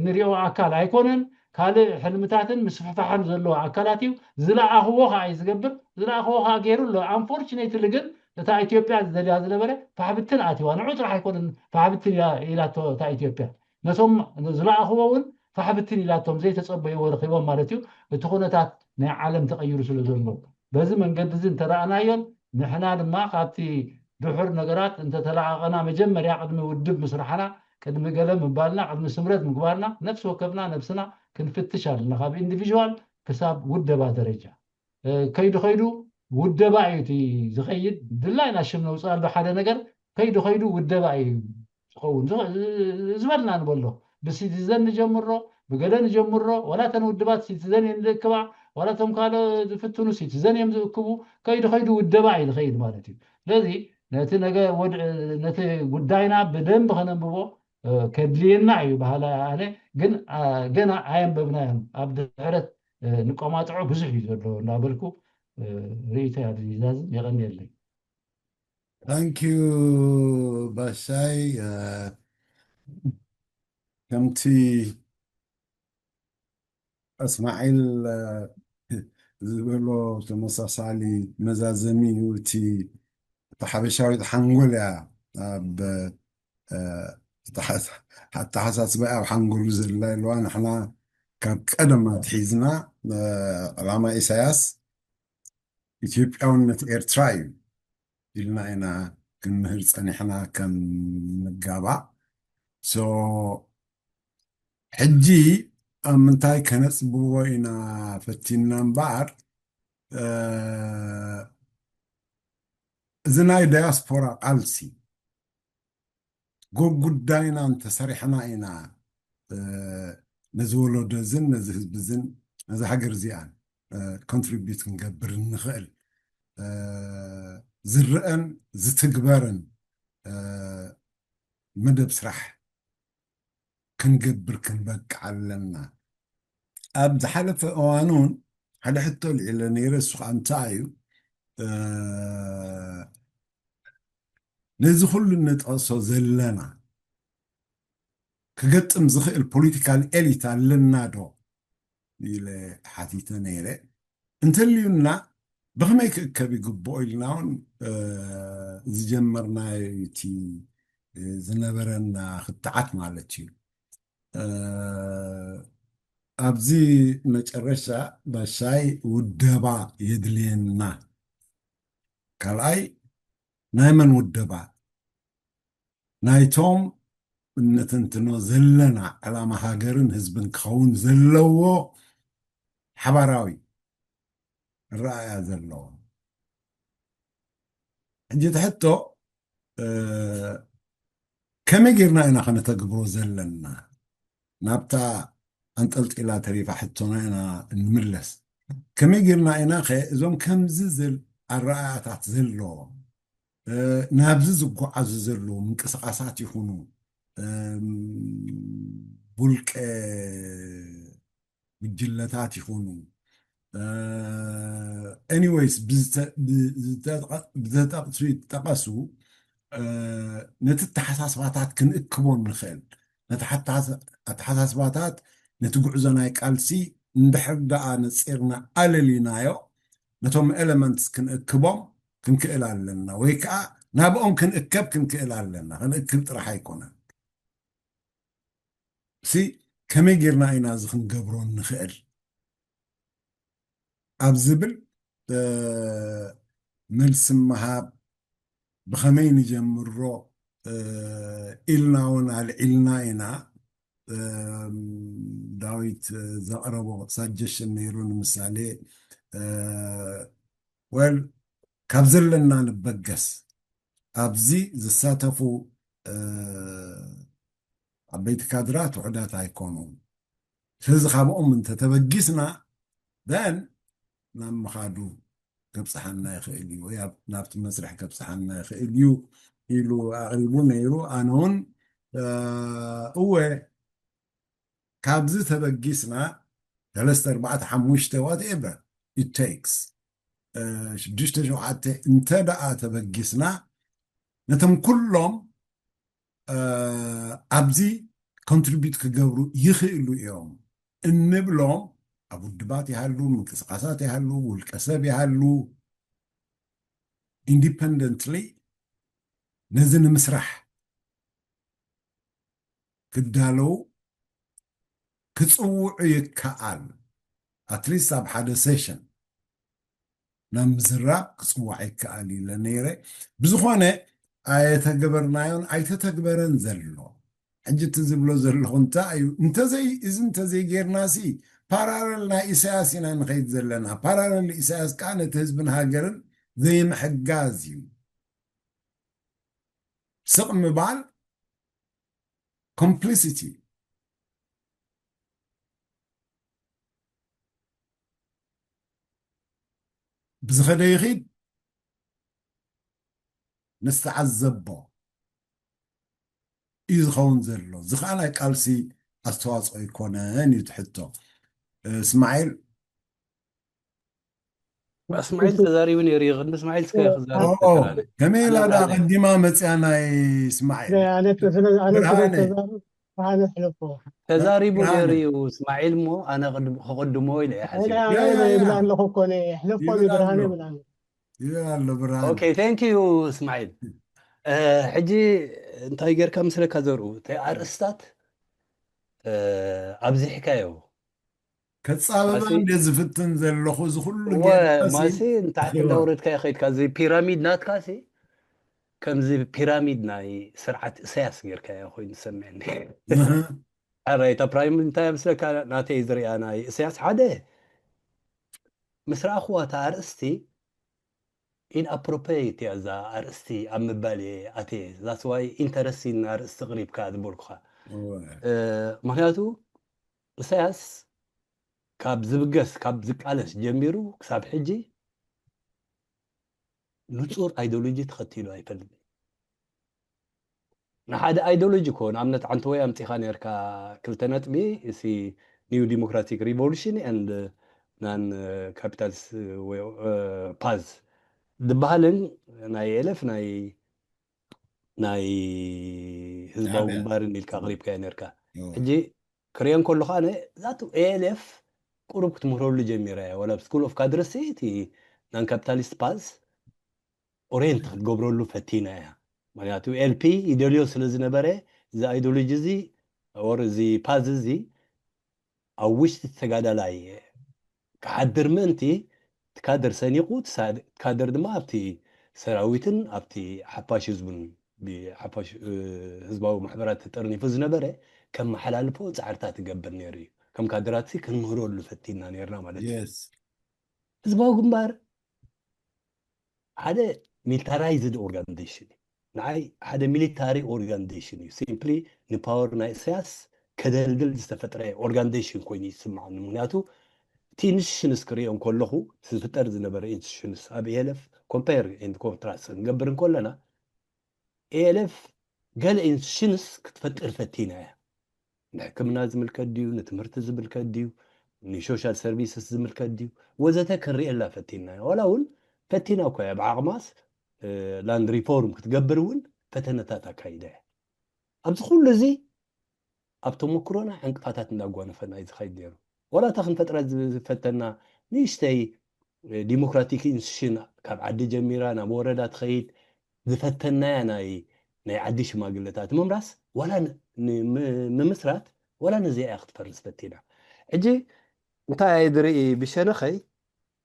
ንሪኦ ኣካል ኣይኮነን። ካልእ ሕልምታትን ምስፍሕፋሕን ዘለዎ ኣካላት እዩ። ዝለኣኽዎ ከዓ እዩ ዝገብር። ዝለኣኽዎ ከዓ ገይሩ ኣሎ። ኣንፎርችኔትሊ ግን እታ ኢትዮጵያ ዝደልያ ዝነበረ ፋሕብትን ኣትዋ። ንዑ ጥራሕ ኣይኮነን ፋሕብትን ኢላቶ እታ ኢትዮጵያ፣ ነቶም ዝለኣኽዎ እውን ፋሕብትን ኢላቶም ዘይተፀበይዎ ረኺቦም ማለት እዩ። እቲ ኩነታት ናይ ዓለም ተቐይሩ ስለ ዘሎ በዚ መንገዲ እዚ እንተረኣናዮን ንሕና ድማ ካብቲ ድሑር ነገራት እንተተለኣቐና መጀመርያ ቅድሚ ውድብ ምስራሕና፣ ቅድሚ ገለ ምባልና፣ ቅድሚ ስምረት ምግባርና ነፍሲ ወከፍና ነብስና ክንፍትሽ ኣለና። ካብ ኢንዲቪዥዋል ክሳብ ውደባ ደረጃ ከይዱ ከይዱ ውደባ እዩ እቲ ዝኸይድ። ድላይና ሽም ነውፅኣሉ ሓደ ነገር ከይዱ ከይዱ ውደባ እዩ ዝኸውን ዝበልና ንበሎ። ብሲቲዘን ንጀምሮ፣ ብገለ ንጀምሮ። ዋላ እተን ውድባት ሲቲዘን እየን ዝእክባ፣ ዋላ እቶም ካልኦ ዝፍትኑ ሲቲዘን እዮም ዝእክቡ። ከይዱ ከይዱ ውደባ እዩ ዝኸይድ ማለት እዩ። ስለዚ ነቲ ነገ ነቲ ጉዳይና ብደንብ ከነንብቦ ከድልየና እዩ በሃላ ኣነ። ግን ገና ኣየንበብናዮን፣ ኣብ ድሕረት ንቆማጥዖ ብዙሕ እዩ ዘሎ እንዳበልኩ ርእይቶ ያድዛዝም። የቐንየለይ። ታንኪዩ ባሻይ። ከምቲ እስማዒል ዝበሎ ተመሳሳሊ መዛዘሚ እዩ። እቲ ሓበሻዊት ሓንጎል እያ ኣብ ኣተሓሳስባ ኣብ ሓንጎሉ ዘላ ኣለዋ። ንሕና ካብ ቀደም ኣትሒዝና ዕላማ ኢሳያስ ኢትዮጵያውነት ኤርትራ እዩ ኢልና ኢና ክንምህር ጸኒሕና ከም ንጋባእ። ሕጂ ኣብ ምንታይ ከነጽብቦ ኢና ፈቲንና እምበኣር፣ እዚ ናይ ዳያስፖራ ቃልሲ ጎጉዳይና እንተሰሪሕና ኢና ነዚ ወለዶ እዝን ነዚ ህዝቢ እዝን ነዚ ሃገር እዚኣን ኮንትሪቢዩት ክንገብር እንኽእል። ዝረአን ዝትግበርን መደብ ስራሕ ክንገብር ክንበቅዕ ኣለና። ኣብ ዝሓለፈ እዋን እውን ሓደ ሕቶ ኣልዒለ ነይረ። እሱ ከዓ እንታይ እዩ? ነዚ ኩሉ እንጠቕሶ ዘለና ክገጥም ዝኽእል ፖለቲካል ኤሊት ኣለና ዶ ኢለ ሓቲተ ነይረ። እንተልዩና ብኸመይ ክእከብ ይግብኦ ኢልና እውን ዝጀመርናዮ እቲ ዝነበረና ክትዓት ማለት እዩ። ኣብዚ መጨረሻ ባሻይ ውደባ የድልየና። ካልኣይ ናይ መን ውደባ? ናይቶም እነተንትኖ ዘለና ዕላማ ሃገርን ህዝብን ክኸውን ዘለዎ ሓባራዊ ረኣያ ዘለዎም። ሕጂ እቲ ሕቶ ከመይ ጌርና ኢና ከነተግብሮ ዘለና? ናብታ ኣንጠልጢላ ተሪፋ ሕቶና ኢና እንምለስ። ከመይ ጌርና ኢና ኸ እዞም ከምዚ ዝል ኣረኣያታት ዘለዎም ናብዚ ዝጓዓዙ ዘለዉ ምንቅስቃሳት ይኹኑ ውልቀ ጉጅለታት ይኹኑ፣ anyways ብዝተጠቀሱ ነቲ ተሓሳስባታት ክንእክቦ ንኽእል። ነቲ ኣተሓሳስባታት ነቲ ጉዕዞ ናይ ቃልሲ እንድሕር ደኣ ነፂርና ኣለሊናዮ፣ ነቶም ኤለመንትስ ክንእክቦም ክንክእል ኣለና፣ ወይ ከዓ ናብኦም ክንእከብ ክንክእል ኣለና። ክንእክብ ጥራሕ ኣይኮነን። ሲ ከመይ ጌርና ኢና እዚ ክንገብሮ ንኽእል ኣብ ዝብል መልሲ ምሃብ ብኸመይ ንጀምሮ ኢልና እውን ኣልዒልና ኢና። ዳዊት ዘቕረቦ ሳጀሽን ነይሩ። ንምሳሌ ወል ካብ ዘለና ንበገስ ኣብዚ ዝሳተፉ ዓበይቲ ካድራት ውሑዳት ኣይኮኑን። ስለዚ ካብኦም እንተተበጊስና ደን ናብ ምኻዱ ከብፅሓና ይኽእል እዩ ወይ ናብቲ መስርሕ ከብፅሓና ይኽእል እዩ ኢሉ ኣቕሪቡ ነይሩ። ኣነ እውን እወ ካብዚ ተበጊስና ሰለስተ ኣርባዕተ ሓሙሽተ whatever it takes ሽዱሽተ ሸውዓተ እንተ ደኣ ተበጊስና ነቶም ኩሎም ኣብዚ ኮንትሪቢዩት ክገብሩ ይኽእሉ እዮም እንብሎም ኣብ ውድባት ይሃሉ ምንቅስቃሳት ይሃሉ ውልቀ ሰብ ይሃሉ ኢንዲፐንደንትሊ ነዚ ንምስራሕ ክዳለዉ ክፅውዑ ይከኣል። ኣትሊስት ኣብ ሓደ ሴሽን ናብ ምዝራብ ክፅዋዕ ይከኣል ኢለ ነይረ። ብዝኾነ ኣየተገበርናዮን ኣይተተግበረን ዘሎ። ሕጂ እቲ ዝብሎ ዘለኹ እንታይ እዩ? እንተዘይ እዚ እንተዘይጌርና ሲ ፓራለል ናይ ኢሳያስ ኢና ንኸይድ ዘለና። ፓራለል ኢሳያስ ከዓ ነቲ ህዝብን ሃገርን ዘይምሕጋዝ እዩ። ስቕ ምባል ኮምፕሊሲቲ ብዝኸደ ይኺድ ንስተዓዘቦ እዩ ዝኸውን ዘሎ። እዚ ከዓ ናይ ቃልሲ ኣስተዋፅኦ ኣይኮነን እዩ ትሕቶ። እስማዒል እስማዒል ተዛሪቡ ነይሩ እዩ። ቅድሚ እስማዒል እስከ ክዛረብ ኦ፣ ፈትራለይ። ከመይ ኢላ ኣነ ዳ ብርሃነ። ቀዲማ መፅያ ናይ እስማዒል? ኣነ ስለ ኣነ ስለ ብርሃነ። ተዛሩ ብርሃነ ሕለፎ። ተዛሪቡ ብርሃነ። ነይሩ እዩ እስማዒል እሞ ኣነ ቅድም- ክቕድሞ ኢለ እየ ሓሲበ። ያ፣ ያ፣ ያ። ይብላ ኣለኹ እኮ እኔ። ሕለፎ ይብል ብርሃነ ኣሎ። ይብላ ኣሎ። ይብል ኣሎ ብርሃነ። ኦኬ፣ thank you እስማዒል። እ፣ ሕጂ እንታይ ጌርካ ምስለካ ዘርኡ? እቲ ኣርእስታት እ፣ ኣብዚሕካዮ። ከጻብባ ማሲ እንደ ዝፍትን ዘለኹ፣ እዚ ኩሉ እወ፣ ጌርካሲ ማሲ ንታሕቲ እወ። እንዳውረድካዮ ከይድካ፣ እዚ ፒራሚድ ናትካሲ ከምዚ ፒራሚድ ናይ ስርዓት እሳያስ ጌርካዮ ኮይኑ ዝሰምዐኒ። እህ። ኣረ፣ እታ ፕራይም እንታይ ምስለካ ናተይ ዝሪኣ ናይ እሳያስ ሓደ ምስ ረኣኽዋ እታ ኣርእስቲ ኢንኣፕሮፕሪየት እያ እዛ ኣርእስቲ ኣብ ምባል እየ ኣትየ። That's why ኢንተረስቲን ኣርእስቲ ቅሪብካ ዝበልኩኻ። እወ። እ፣ ምኽንያቱ እሳያስ ካብ ዝብገስ ካብ ዝቃለስ ጀሚሩ ክሳብ ሕጂ ንጹር ኣይዲዮሎጂ ተኸቲሉ ኣይፈልጥን። ንሓደ ኣይዲዮሎጂ እኮ ንኣብነት ዓንተወይ ኣምጺኻ ነርካ ክልተ ነጥቢ፣ እዚ ኒው ዲሞክራቲክ ሪቮሉሽን ኤንድ ናን ካፒታልስ ፓዝ ዝበሃልን ናይ ኤለፍ ናይ ናይ ህዝባዊ ሻዕብያ። ግንባርን ኢልካ ኣቕሪብካዮ ነርካ። እወ። ሕጂ ክሪኦ እንከለኹ ኣነ ዛቱ ኤኤልኤፍ ቁሩብ ክትምህረሉ ጀሚራ እያ። ዋላ ኣብ ስኩል ኦፍ ካድረሲ እቲ ናን ካፒታሊስት ፓዝ ኦሪየንት ክትገብረሉ ፈቲና እያ። ምክንያቱ ኤልፒ ይደልዮ ስለ ዝነበረ እዚ ኣይዲዮሎጂ እዚ ኦር እዚ ፓዝ እዚ ኣብ ውሽጢ ተጋዳላይ ክሓድር ምእንቲ እቲ ካድር ሰኒቑ እቲ ሳ- ካድር ድማ ኣብቲ ሰራዊትን ኣብቲ ሓፋሽ ህዝቡን ብሓፋሽ እ፣ ህዝባዊ ማሕበራት ተጠርኒፉ ዝነበረ ከመሓላልፎ ፃዕርታት ይገብር ነይሩ እዩ። ከም ካድራት ክንምህረሉ ፈቲና ነርና ማለት እዩ። የስ። ህዝባዊ ግንባር ሓደ ሚሊታራይዝድ ኦርጋናይዜሽን እዩ። ንዓይ ሓደ ሚሊታሪ ኦርጋናይዜሽን እዩ። ሲምፕሊ ንፓወር ናይ ኢሳያስ ከደልድል ዝተፈጥረ ኦርጋናይዜሽን ኮይኑ ይስምዓኒ። ምክንያቱ እቲ ኢንስቲቱሽንስ ክሪኦ እንከለኹ ዝፍጠር ዝነበረ ኢንስቲቱሽንስ ኣብ ኤኤልኤፍ ኮምፔር ኤንድ ኮንትራስት ክንገብር እንከለና ኤኤልኤፍ ገለ ኢንስቲቱሽንስ ክትፈጥር ፈቲና እያ። ንሕክምና ዝምልከት ድዩ፣ ንትምህርቲ ዝምልከት ድዩ፣ ንሶሻል ሰርቪስስ ዝምልከት ድዩ ወዘተ ክንሪኤላ ፈቲና ኢና። ዋላ እውን ፈቲና እኮ እያ ብዓቕማስ እ፣ ላንድ ሪፎርም ክትገብር እውን ፈተነታት ኣካይዳ እያ። ኣብዚ ኩሉ እዚ ኣብ ተመክሮና ዕንቅፋታት እንዳጓነፈና እዩ ዝኸይድ ነይሩ። ዋላ እታ ክንፈጥራ ዝ- ዝፈተና ንእሽተይ እ፣ ዲሞክራቲክ ኢንስቲቱሽን ካብ ዓዲ ጀሚራ ናብ ወረዳ ትኸይድ ዝፈተናያ ናይ ናይ ዓዲ ሽማግለታት ምምራስ ዋላ ን- ን- ም- ምምስራት ዋላ ነዚኣ እያ ክትፈርስ ፈቲና። ሕጂ እንታይ እየ ዝርኢ ብሸነኸይ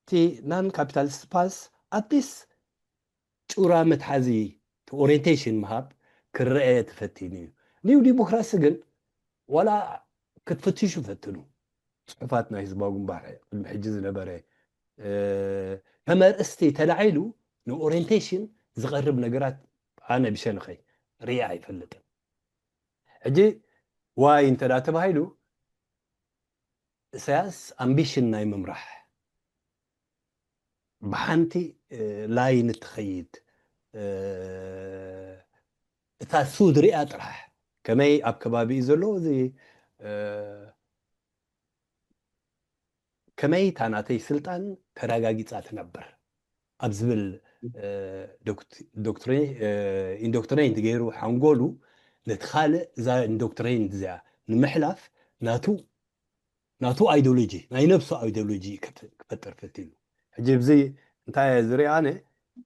እቲ ናን ካፒታሊስት ፓዝ ኣትሊስት ጩራ መትሓዚ ኦሪየንቴሽን ምሃብ ክረአ ተፈቲኑ እዩ። ኒው ዲሞክራሲ ግን ዋላ ክትፍትሹ ፈትኑ። ጽሑፋት ናይ ህዝባዊ ግንባር ቅድሚ ሕጂ ዝነበረ እ፣ ከም ኣርእስቲ ተላዒሉ ንኦሪየንቴሽን ዝቐርብ ነገራት ኣነ ብሸንኸይ ሪኣ ኣይፈልጥን። ሕጂ ዋይ እንተ ደኣ ተባሂሉ ኢሳያስ ኣምቢሽን ናይ ምምራሕ ብሓንቲ እ፣ ላይን እትኸይድ እ፣ እታ ሱድ ሪኣ ጥራሕ ከመይ ኣብ ከባቢኡ ዘሎ እዚ እ፣ ከመይ እታ ናተይ ስልጣን ተረጋጊጻ ትነብር ኣብ ዝብል እ፣ ዶክት- ዶክትሪ- እ፣ ኢንዶክትሪኔት ገይሩ ሓንጎሉ ነቲ ካልእ እዛ ኢንዶክትሪን እዚኣ ንምሕላፍ ናቱ ናቱ ኣይዲዮሎጂ ናይ ነብሱ ኣይዲዮሎጂ ክፈጥር ፈቲኑ። ሕጂ ብዚ እንታይ እየ ዝርኢ ኣነ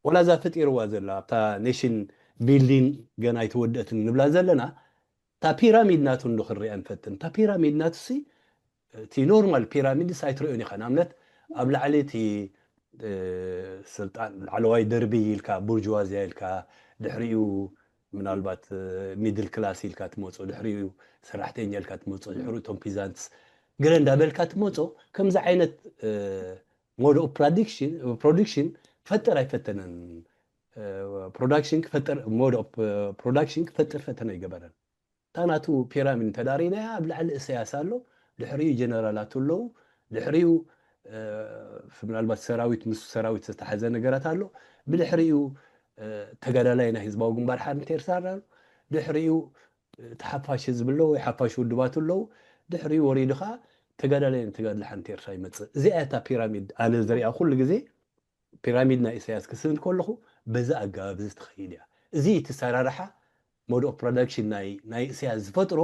ወላ እዛ ፈጢርዋ ዘላ ኣብታ ኔሽን ቢልዲንግ ገና ኣይተወደእትን ንብላ ዘለና እታ ፒራሚድ ናቱ እንዶ ክንሪኣ ንፈትን። እታ ፒራሚድ ናቱ ሲ እቲ ኖርማል ፒራሚድስ ኣይትሪኦን ኢኻ። ንኣብነት ኣብ ላዕሊ እቲ እ፣ ስልጣን ላዕለዋይ ደርቢ ኢልካ ቡርጅዋዝያ ኢልካ ድሕሪኡ ምናልባት ሚድል ክላስ ኢልካ ትመፆ ድሕሪኡ ሰራሕተኛ ኢልካ ትመፆ ድሕሪኡ እቶም ፒዛንትስ ገለ እንዳበልካ ትመፆ ከምዚ ዓይነት ሞድ ኦፍ ፕሮዳክሽን ክፈጥር ኣይፈተነን። ፕሮዳክሽን ክፈጥር ሞድ ኦፍ ፕሮዳክሽን ክፈጥር ፈተነ ኣይገበረን። እታ ናቱ ፒራሚድ እንተዳሪናያ ኣብ ላዕሊ እሰያስ ኣሎ፣ ድሕሪኡ ጀነራላት ኣለዉ፣ ድሕሪኡ ምናልባት ሰራዊት ምስ ሰራዊት ዝተሓዘ ነገራት ኣሎ፣ ብድሕሪኡ ተጋዳላይ ናይ ህዝባዊ ግንባር ሓንቲ ኤርትራ ኣሎ፣ ድሕሪኡ ተሓፋሽ ህዝቢ ኣሎ ወይ ሓፋሽ ውድባት ኣለዉ፣ ድሕሪኡ ወሪዱ ከዓ ተጋዳላይ ተጋድለ ሓንቲ ኤርትራ ይመፅእ። እዚኣ እታ ፒራሚድ ኣነ ዝሪኣ ኩሉ ግዜ ፒራሚድ ናይ ኢሳያስ ክስንድ ከለኹ በዚ ኣገባብ እዚ ትኸይድ እያ። እዚ እቲ ሰራርሓ mode of production ናይ ናይ ኢሳያስ ዝፈጥሮ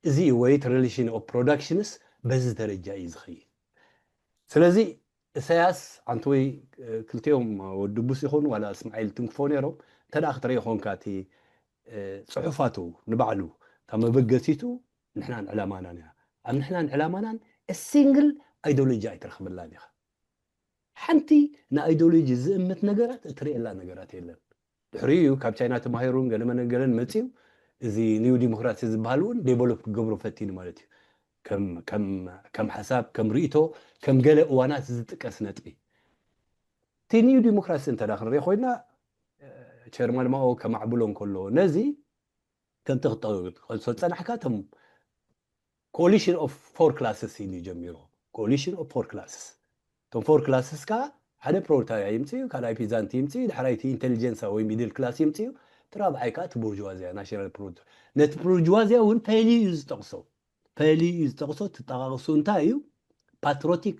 እዚ weight relation of productions በዚ ደረጃ እዩ ዝኸይድ። ስለዚ ኢሳያስ ኣንተ ወይ ክልቲኦም ወዲ ቡስ ይኹን ዋላ እስማዒል ትንክፎ ነይሮም እንተ ደኣ ክትርኢ ኾንካ እቲ ጽሑፋቱ ንባዕሉ እታ መበገሲቱ ንሕናን ዕላማናን እያ። ኣብ ንሕናን ዕላማናን ሲንግል ኣይዲዮሎጂ ኣይትረኽበላን ኢኻ። ሓንቲ ንኣይዲዮሎጂ ዝእምት ነገራት እትርእየላ ነገራት የለን። ድሕሪኡ እዩ ካብ ቻይና ተማሂሩን ገለመን ገለን መፂኡ እዚ ኒው ዲሞክራሲ ዝበሃል እውን ዴቨሎፕ ክገብሮ ፈቲኑ ማለት እዩ። ከም ከም ከም ሓሳብ ከም ርእቶ ከም ገለ እዋናት ዝጥቀስ ነጥቢ እቲ ኒው ዲሞክራሲ እንተ ክንርኢ ኮይና ቸርማን ማኦ ከማዕብሎ እንከሎ ነዚ ከምቲ ክጠቅሶ ዝጸናሕካ እቶም coalition of four classes ኢሉ ጀሚሩ። Coalition of four classes እቶም four classes ከ ሓደ ፕሮሌታርያ ይምፅኡ፣ ካልኣይ ፒዛንት ይምፅኡ፣ ዳሕራይ እቲ ኢንቴሊጀንሳ ወይ ሚድል ክላስ ይምፅኡ፣ እቲ ራብዓይ ከ እቲ ቡርጅዋዝያ ናሽናል ፕሮሌታር ነቲ ቡርጅዋዝያ እውን ፈልዩ እዩ ዝጠቅሶ። ፈልዩ እዩ ዝጠቅሶ። ትጠቃቅሱ እንታይ እዩ? ፓትሮቲክ